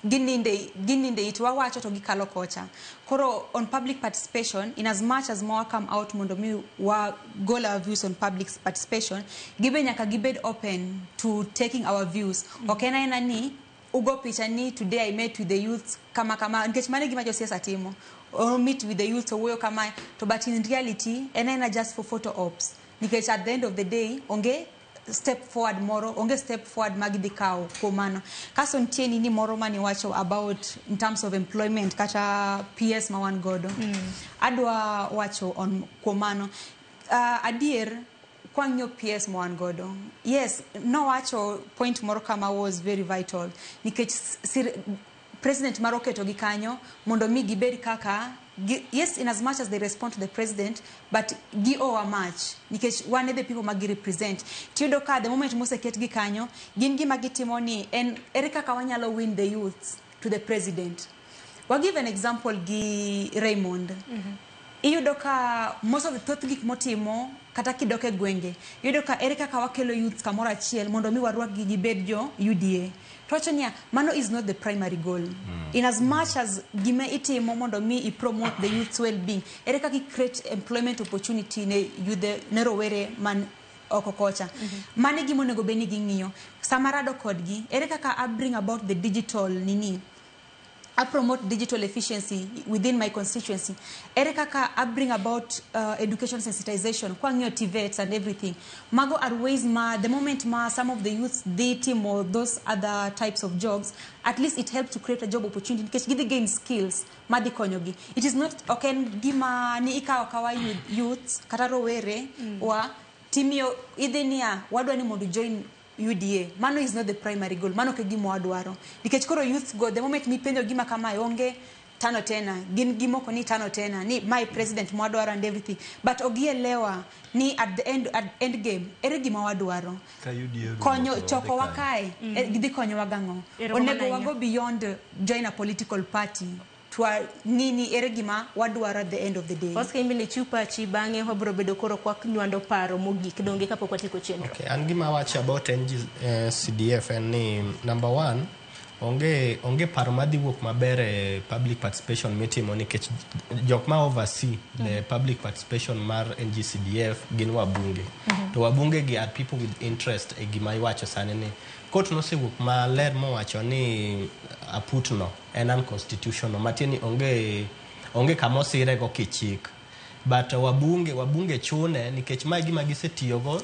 gininde it wawacho to gikalo kocha. Koro on public participation, in as much as more come out mondo mi wa gol our views on public participation, gibe nyaka gibed open to taking our views. Ok en aena ni ugo picha ni today I met with the youth kama kama, nikech mano e gima josiasa timo. O meet with the youth owuoyo kama, to but in reality en aena just for photo ops. Nikech at the end of the day onge step forward moro, onge step forward ma gidhi kawo kuom mano. Kaso nitie nini moro maniwacho about in terms of employment kata PS ma wan godo. Adwa wacho on kuom mano. Adier kwang'iyo PS ma wan godo. Yes, nowacho point moro kama was very vital nikech president mar oketogi kanyo mondo mi gibed kaka yes, in as much as they respond to the president, but gi owe much nikech wan e the people ma gi represent. Tiyudo ka the moment moseketgi kanyo, gin gima gitimo ni en ere kaka wanyalo win the youths to the president. Wa give an example gi Raymond. Iyudo ka most of the thoth gik motimo kata kidok e gwenge, iyudo ka ere kaka wakelo youths kamoro achiel mondo mi warwakgi gibed jo UDA. To wacho niya, mano is not the primary goal. In as much as gima itimo mondo mi i promote the youth's well-being, ere kaka i create employment opportunity ne youth, ne rowere man oko kocha. Mano e gima onego bed ni ging'iyo. Sama rado kodgi, ere kaka I bring about the digital nini, I promote digital efficiency within my constituency. Ere kaka I bring about education sensitization, kwang'iyo TVETs and everything. Mago are ways ma, the moment ma some of the youths dhi timo those other types of jobs, at least it helps to create a job opportunity nikech gidhi gain skills madhi konyogi. It is not, ok en gima ni ikawo akawa youths kata rowere wa timiyo idhi niya wadwa ni mondo join UDA. Mano is not the primary goal. Mano ok e gima wadwaro. Nikech koro youths go, the moment mipenjo gima kamae onge tano tena. Gin gimoko ni tano tena. Ni my president mwadwaro and everything. But ogielewa ni at the end, at end game, ere gima wadwaro. Ka UDA orumo Konyo, to wadhi chokowa kanye? kae, gidhi konyowa gang'o? Erokamano Onego ahinya. wago beyond join a political party. Twa ng'ini ere gima wadwaro at the end of the day. Oscar, in bende chiw pachi bang'e wabiro bedo koro kwa nywando paro mogik donge kapok watieko chenro. Okay, an gima awacho about NG, CDF en ni number one, onge paro madhi wuok maber e public participation mitimo nikech jok ma oversee the public participation mar NGCDF gin wabunge. To wabunge gi are people with interest e gima iwacho sani ni court nosewuok maler mowacho ni aputno en unconstitutional, matiende ni onge kama osirego kichik. But wabunge chune nikech mae gima gisetiyogo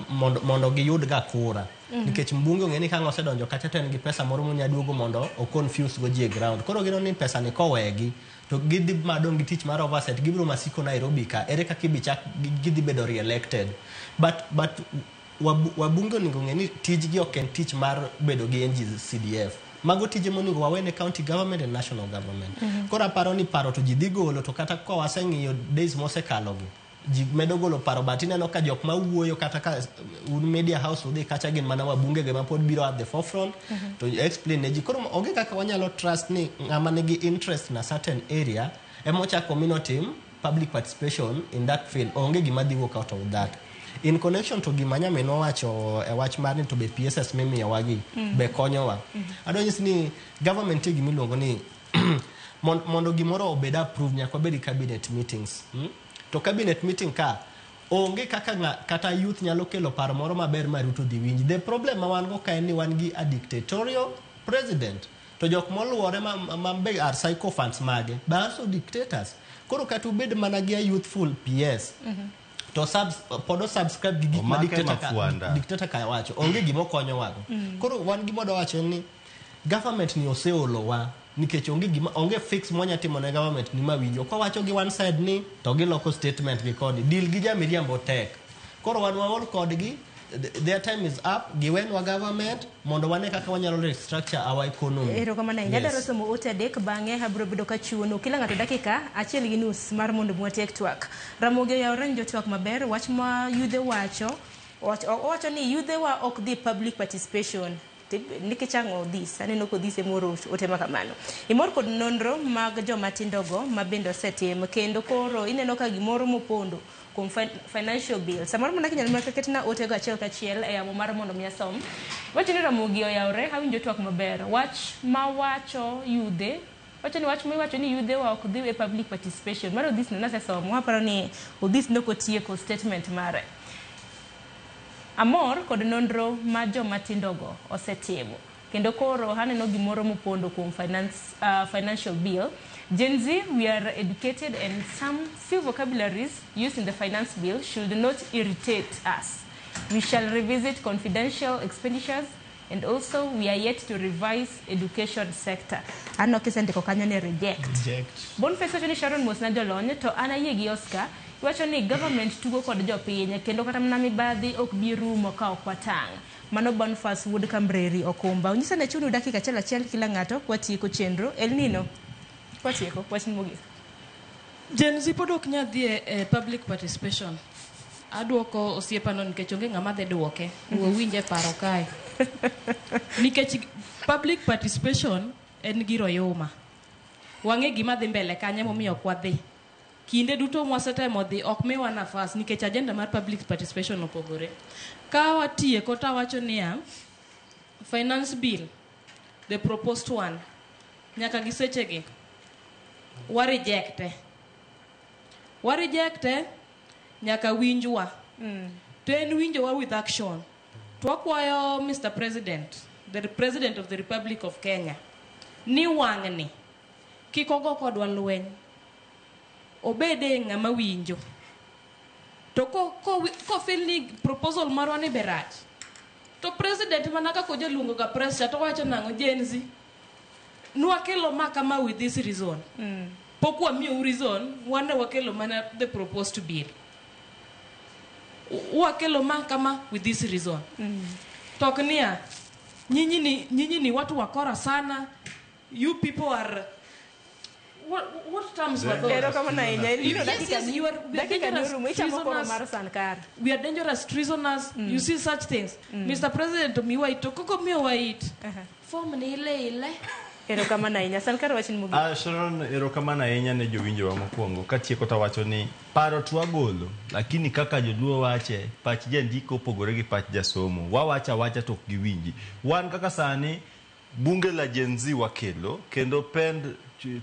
mondo giyud ga kura. Nikech mbunge ong'e ni ka ng'o osedonjo kacha to en gi pesa moro monya duogo mondo o confuse go ji e ground. Koro gineno ni pesa ni kowegi to gidhi madong' gi tich mar oversight, gibiro masiko Nairobi ka ere kaka ibichak gidhi bedo re-elected. But wabunge onego ng'e ni tijgi ok en tich mar bedo gi NGCDF. Mago tije monego wawene county government and national government. Koro aparo ni paro to ji dhi golo, to kata ka waseng'iyo days mosekalogi, ji medo golo paro, but ineno ka jok mawuoyo kata ka un media house udhi kacha gin mana wabunge ge mapod biro at the forefront to explain ne ji. Koro onge kaka wanyalo trust ni ng'ama nigi interest na certain area ema ochako minotim public participation in that field. Onge gima dhi wuok out of that. In connection to gima nyaminwa wacho e wach mar ni to be PSS mimiyowa gi be konyowa. Adwa nyisi ni government nitie gima iluongo ni mondo gimoro obed approved nyaka wabed gi cabinet meetings. To cabinet meeting ka onge kaka kata youth nyalo kelo paro moro maber ma Ruto dhi winj. The problem ma wan go ka en ni wan gi a dictatorial president. To jok moluore ma be are sycophants mage, but also dictators. Koro kata ubed mana gi a youthful PS, to pod o subscribe gi gik ma Omake dictator mafuanda. dictator ka wacho, onge gima okonyowago. Koro wan gima wadwa wacho en ni government ni oseolowa nikech onge gima, onge fix mwanya timo ne government ni mawinjo. Kwa wacho gi one side ni to giloko statement gi koni, deal gi jamiriambo tek. Koro wan waol kodgi, their time is up, giwenwa government mondo wane kaka wanyalo restructure our economy. Erokamano ahinya. Yes. Adwaro somo ote adek bang'e abiro bedo kachiwonu kila ng'ato dakika 1.5 mar mondo mwatiek twak. Ramogi oyawore ne jotwak maber. Wach ma yudhe wacho, owacho ni yudhe wa ok dhi public participation. Nikech ang'o Odhis? Aneno kodhis emoro ote ma kamano. Imor kod nonro mag joma tindogo ma bende osetim kendo koro ineno ka gimoro mopondo kuom financial bill. Samoro mana kinyalo mana ketna otego achiel kachiel e yamo mar mondo mi asom. Wacho ni Ramogi oyawre, awinjo twak maber. Wach ma wacho yudhe, wacho ni wach miwacho ni yudhe wa ok dhi e public participation. Mar Odhis no nasesomo, aparo ni Odhis nok otieko statement mare. Amor kod nonro ma joma tindogo osetimo. Kendo koro aneno gimoro mopondo kuom financial bill. Gen Z, we are educated and some few vocabularies used in the finance bill should not irritate us. We shall revisit confidential expenditures and also we are yet to revise education sector. Aneno kisendiko kanyo ni reject. Reject. Boniface wacho ni Sharon mosna jolony to an ayie gi Oscar iwacho ni government tugo kod jopiny kendo kata mana mibadhi ok bi rumo ka ok watang'. Mano Boniface wuod Kambreri Okumba. Onyisa ne chunu dakika achiel achiel kila ng'ato kwatieko chenro. El Nino kwatieko wachni mogik. Gen Z pod ok nyal dhi e public participation. Aduoko osiepano nikech onge ng'ama dhi duoke. Wawinje paro kae. Nikech public participation en gir oyuma. Wang'e gima dhi mbele kanyo emomiyo ok wadhi. Kinde duto mwasetemo dhi ok miwa nafas nikech agenda mar public participation opogore. Ka watieko tawacho niya, finance bill, the proposed one, nyaka gi sechegi, wa rejecte. Wa rejecte nyaka winjwa. To en winjowa with action. To wakwayo Mr. President, the President of the Republic of Kenya, ni wang'ni kik ogo kodwa lweny. Obede ng'ama winjo. To ko feel ni proposal marwa ni be rach, to president mana kaka ojaluongo ga press cha to wacho nang'o Gen Z. Nwakelo ma kama with this reason. Pok wamiyou reason, wan ne wakelo mana the proposed bill. Wakelo ma kama with this reason. To ok niya, nyinyi ni watu wakora sana, you people are what terms were those? Erokamano ahinya. El Nino, Yes, yes, you are, we are dakika dangerous norumo. Ichamo koro treasoners. mar Sankara. We are dangerous treasoners. You see such things. Mr. President omiwa it, to koko miyowa it. Form ni ile ile. Erokamano ahinya. Sankara wachni mogik. Sharon, erokamano ahinya ne jowinjowa mokwongo. Katieko tawacho ni paro to wagolo, lakini kaka joluo wache, pach jandiko opogore gi pach jasomo. Wawacho awacha to ok giwinji. Wan kaka sani bunge la Gen Z wakelo kendo pend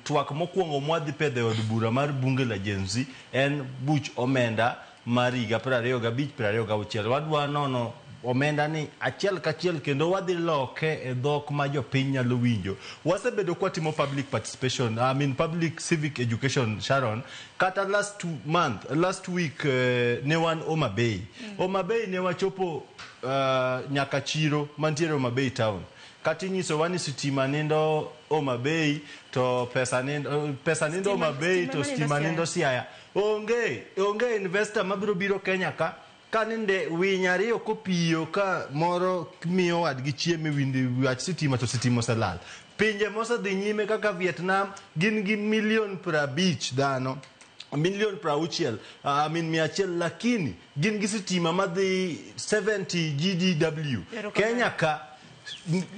twak mokwongo mwadhi pedho e od bura mar bunge la Gen Z en buch omenda mar higa 25 26. Wadwa nono omenda ni achiel kachiel kendo wadhi loke e dhok ma jopiny nyalo winjo. Wasebedo kwatimo public participation, I mean public civic education, Sharon. Kata last week ne wan Homa Bay. Homa Bay ne wachopo nyaka chiro mantiere Homa Bay town. Kata inyisowa ni sitima nindo Homa Bay to pesa nindo Homa Bay to stima nindo Siaya. Onge investor mabiro biro Kenya ka kaninde winy ariyo kopiyo ka moro miyo wadgi chiemo e wach sitima to sitima oselal. Pinje mosedhi nyime kaka Vietnam gin gi milion 50 dhano, milion 60, I mean 100, lakini gin gi sitima madhi 70 GDW. Kenya ka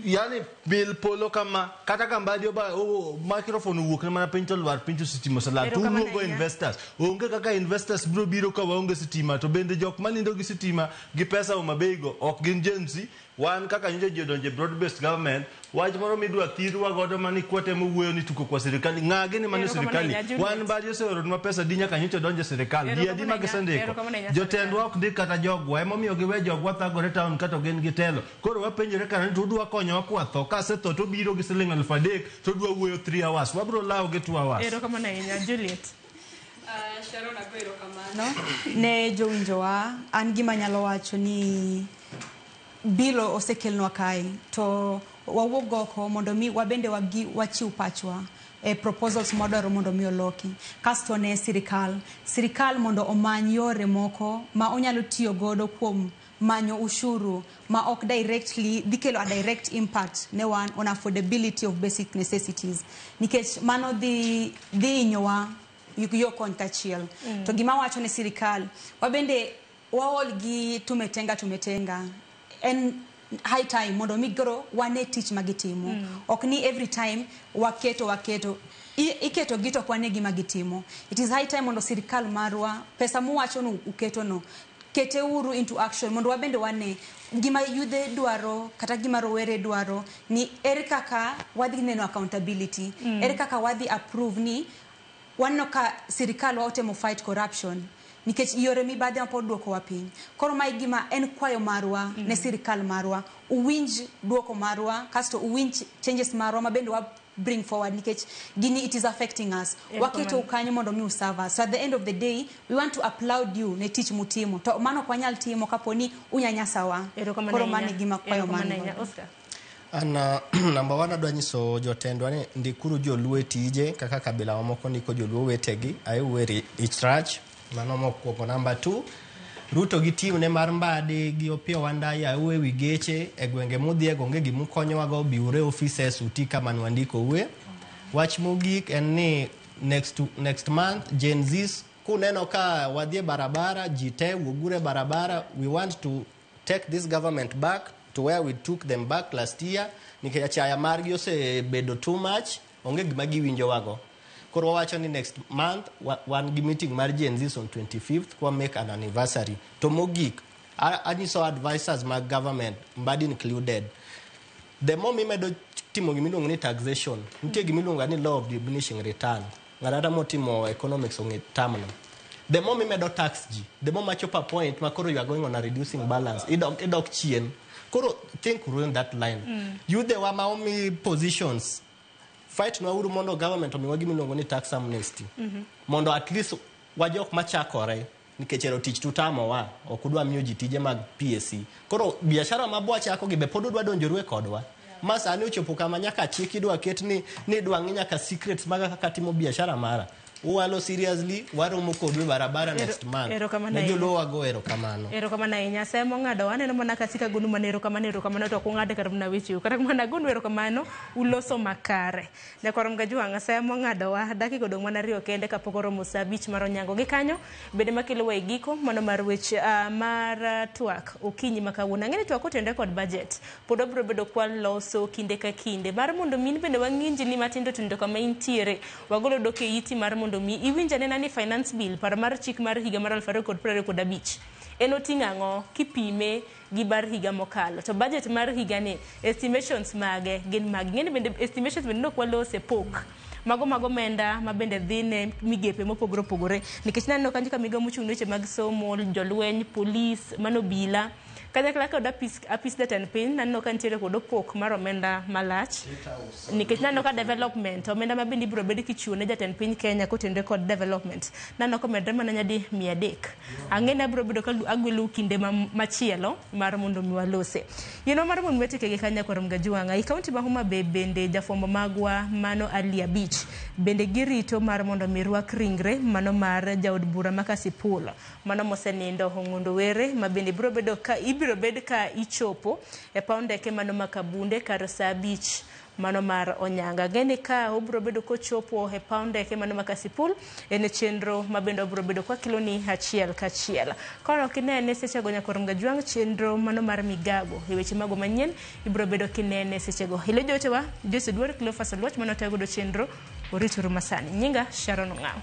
yani mil polo kama kata ka mbadi oba microphone owuok ne mana piny to lwar piny to sitima oselal. To uluongo investors. Onge kaka investors biro biro ka waonge sitima to bende jok manindo gi sitima gi pesa Homa Bay go ok gin Gen Z. Wan kaka nyocha ji odonje broad based government, wach moro midwa thirwa godo mani kwatemo wuoyo ni tuko kwa sirikal, ng'a gini mane sirikal. Wan mbadi oseoronwa pesa di nyaka nyocha odonje sirikal. Di adi ma gisendiko. Jotendwa ok ndik kata jogwa, emomiyo giwe jogwa thagore town kata gin gi telo. Koro wapenjore kana ni tudwa konyowa kwatho, kasetho to biro gi siling 3,000 to dwa wuoyo 3 hours. Wabiro lawo gi 2 hours. Erokamano ahinya Juliet. Sharon ago erokamano ne jowinjowa. An gima nyalo wacho ni bilo osekelnwa kae to wawuog oko mondo mi wabende wachiw pachwa e proposals mwadwaro mondo mi oloki. Kasto ne sirikal mondo omany yore moko ma onyalo tiyo godo kuom manyo ushuru ma ok directly dhi kelo a direct impact ne wan on affordability of basic necessities, nikech mano dhi hinyowa yo kontachiel. To gima wacho ne sirikal, wabende waol gi tumetenga en high time mondo mi goro wane tich magitimo. Ok ni every time waketo iketo gi to ok wane gima gitimo. It is high time mondo sirikal marwa pesa muwacho no uketo no kete uru into action mondo wabende wane gima yudhe dwaro kata gima rowere dwaro ni ere kaka wadhi neno accountability, ere kaka wadhi approve ni waneno ka sirikal wa otemo fight corruption nikech yore mibadhi ma pod duokowa piny. Koro mae gima en kwayo marwa ne sirikal marwa, uwinj duoko marwa kasto uwinj changes marwa ma bende bring forward nikech gini it is affecting us. Erokamano. Waketo kanyo mondo mi userve us. So at the end of the day, we want to applaud you ne tich mutimo. To mano ok wanyal timo kapo ni unyanyasawa. Erokamano Koro mano e ahinya. gima kwayo Erokamano man ahinya. godo. Oscar. An number one adwa nyiso jotendwa ni ndikuru joluo e tije kaka kabila mamoko ndiko joluo wetegi aiweri ich rach mano mokwongo. Number two, Ruto gi team ne mar Mbadi gi Opiyo Wandayi auwe wi geche e gwenge mudhiego onge gimukonyowago biuru e offices uti kama nwandikou. Wach mogik en ni next month Gen Zs kuneno ka wadhi e barabara ji te wuoguru e barabara we want to take this government back to where we took them back last year nikech achaya margi osebedo too much onge gima giwinjowago koro wawacho ni next month wan gi meeting mar Gen Zs on 25th kwa make an anniversary to mogik anyiso advisors mag government Mbadi included the more mimedo timo gimiluongo ni taxation nitie gimiluongo ni law of diminishing return ng'ato motimo economics ong'e term no the more mimedo tax ji the more machopo a point ma koro you are going on a reducing balance idok chien koro think ruin that line yudhewa ma omi positions fight nwauru mondo government omiwa gimiluongo ni tax amnesty mondo at least wajok machakore nikech ero tich tutamowa ok udwa miyo ji tije mag PSC koro biashara ma bwachako gi be pod udwa donjoru e kodwa ma sani ochopo kama nyaka chik idwa ket ni idwa ng'i nyaka secrets maga kaka timo biashara mara uwalo seriously waromo kodu e barabara next month Erokamano ne ahinya. joluo wago erokamano. Erokamano ahinya. Sa mong'ado aneno mana ka sika gonu mana erokamano erokamano to ok ung'ad kata mana wecheu. Kata kamano agonu erokamano uloso makare. Nyakwar Mgajwang' sa mong'adowa dakika odong' mana ariyo kende kapok oromo sa abich mar onyango. Gi kanyo bende makelowa e giko mano mar weche mar twak okinyi ma kawuono. Ang'e ni twak otenore kod budget. Pod wabiro bedo kwaloso kinde ka kinde mar mondo mi in bende wang'injni matindo tindo kama intiere. Wagolo dok e iti mar mondo mi iwinj anena ni finance bill par mar chik mar higa mar 2025 en oting'o ang'o kipime gi bar higa mokalo to budget mar higa ni estimations mage gin mage ng'eni bende estimations bende nok walose pok mago mag omenda ma bende dhi ne migepe mopogore opogore nikech naneno kanyo ka migao mochung' ne weche mag somo jolweny polis mano obila kanyakla kod apis jatend piny naneno ka nitiere kod opok mar omenda malach nikech naneno ka development omenda ma bende ibiro bed kichiwo ne jatend piny Kenya kotenore kod development naneno komedre mana nyadi 300 ang'e ni abiro bedo ka agwelou kinde machielo mar mondo mi walose yienwa mar mondo wetieke gi kanya kwar Mgajuang'a e kaunti ma Homa Bay bende jafwambo magwa mano Ali Abich bende girito mar mondo mi rwak ringre mano mar jaod bura ma Kasipul mano mosenindo Ong'ondo Were ma bende biro bedo ka ibiro bed ka ichopo e paw ndeke mano ma Kabunde kar sa abich mano mar Onyanga. Geni ka obiro bedo kochopo e paw ndeke mano ma Kasipul en chenro ma bende obiro bedo kwa kiloni achiel kachiel. Kono kinene sechego nyakwar Mgajwang' chenro mano mar migago e weche mago manyien ibiro bedo kinene sechego. Ilo jotewa Jose Duor Cleophas Oluoch mano tayo godo chenro orituru masani. Nyinga Sharon Ong'aw.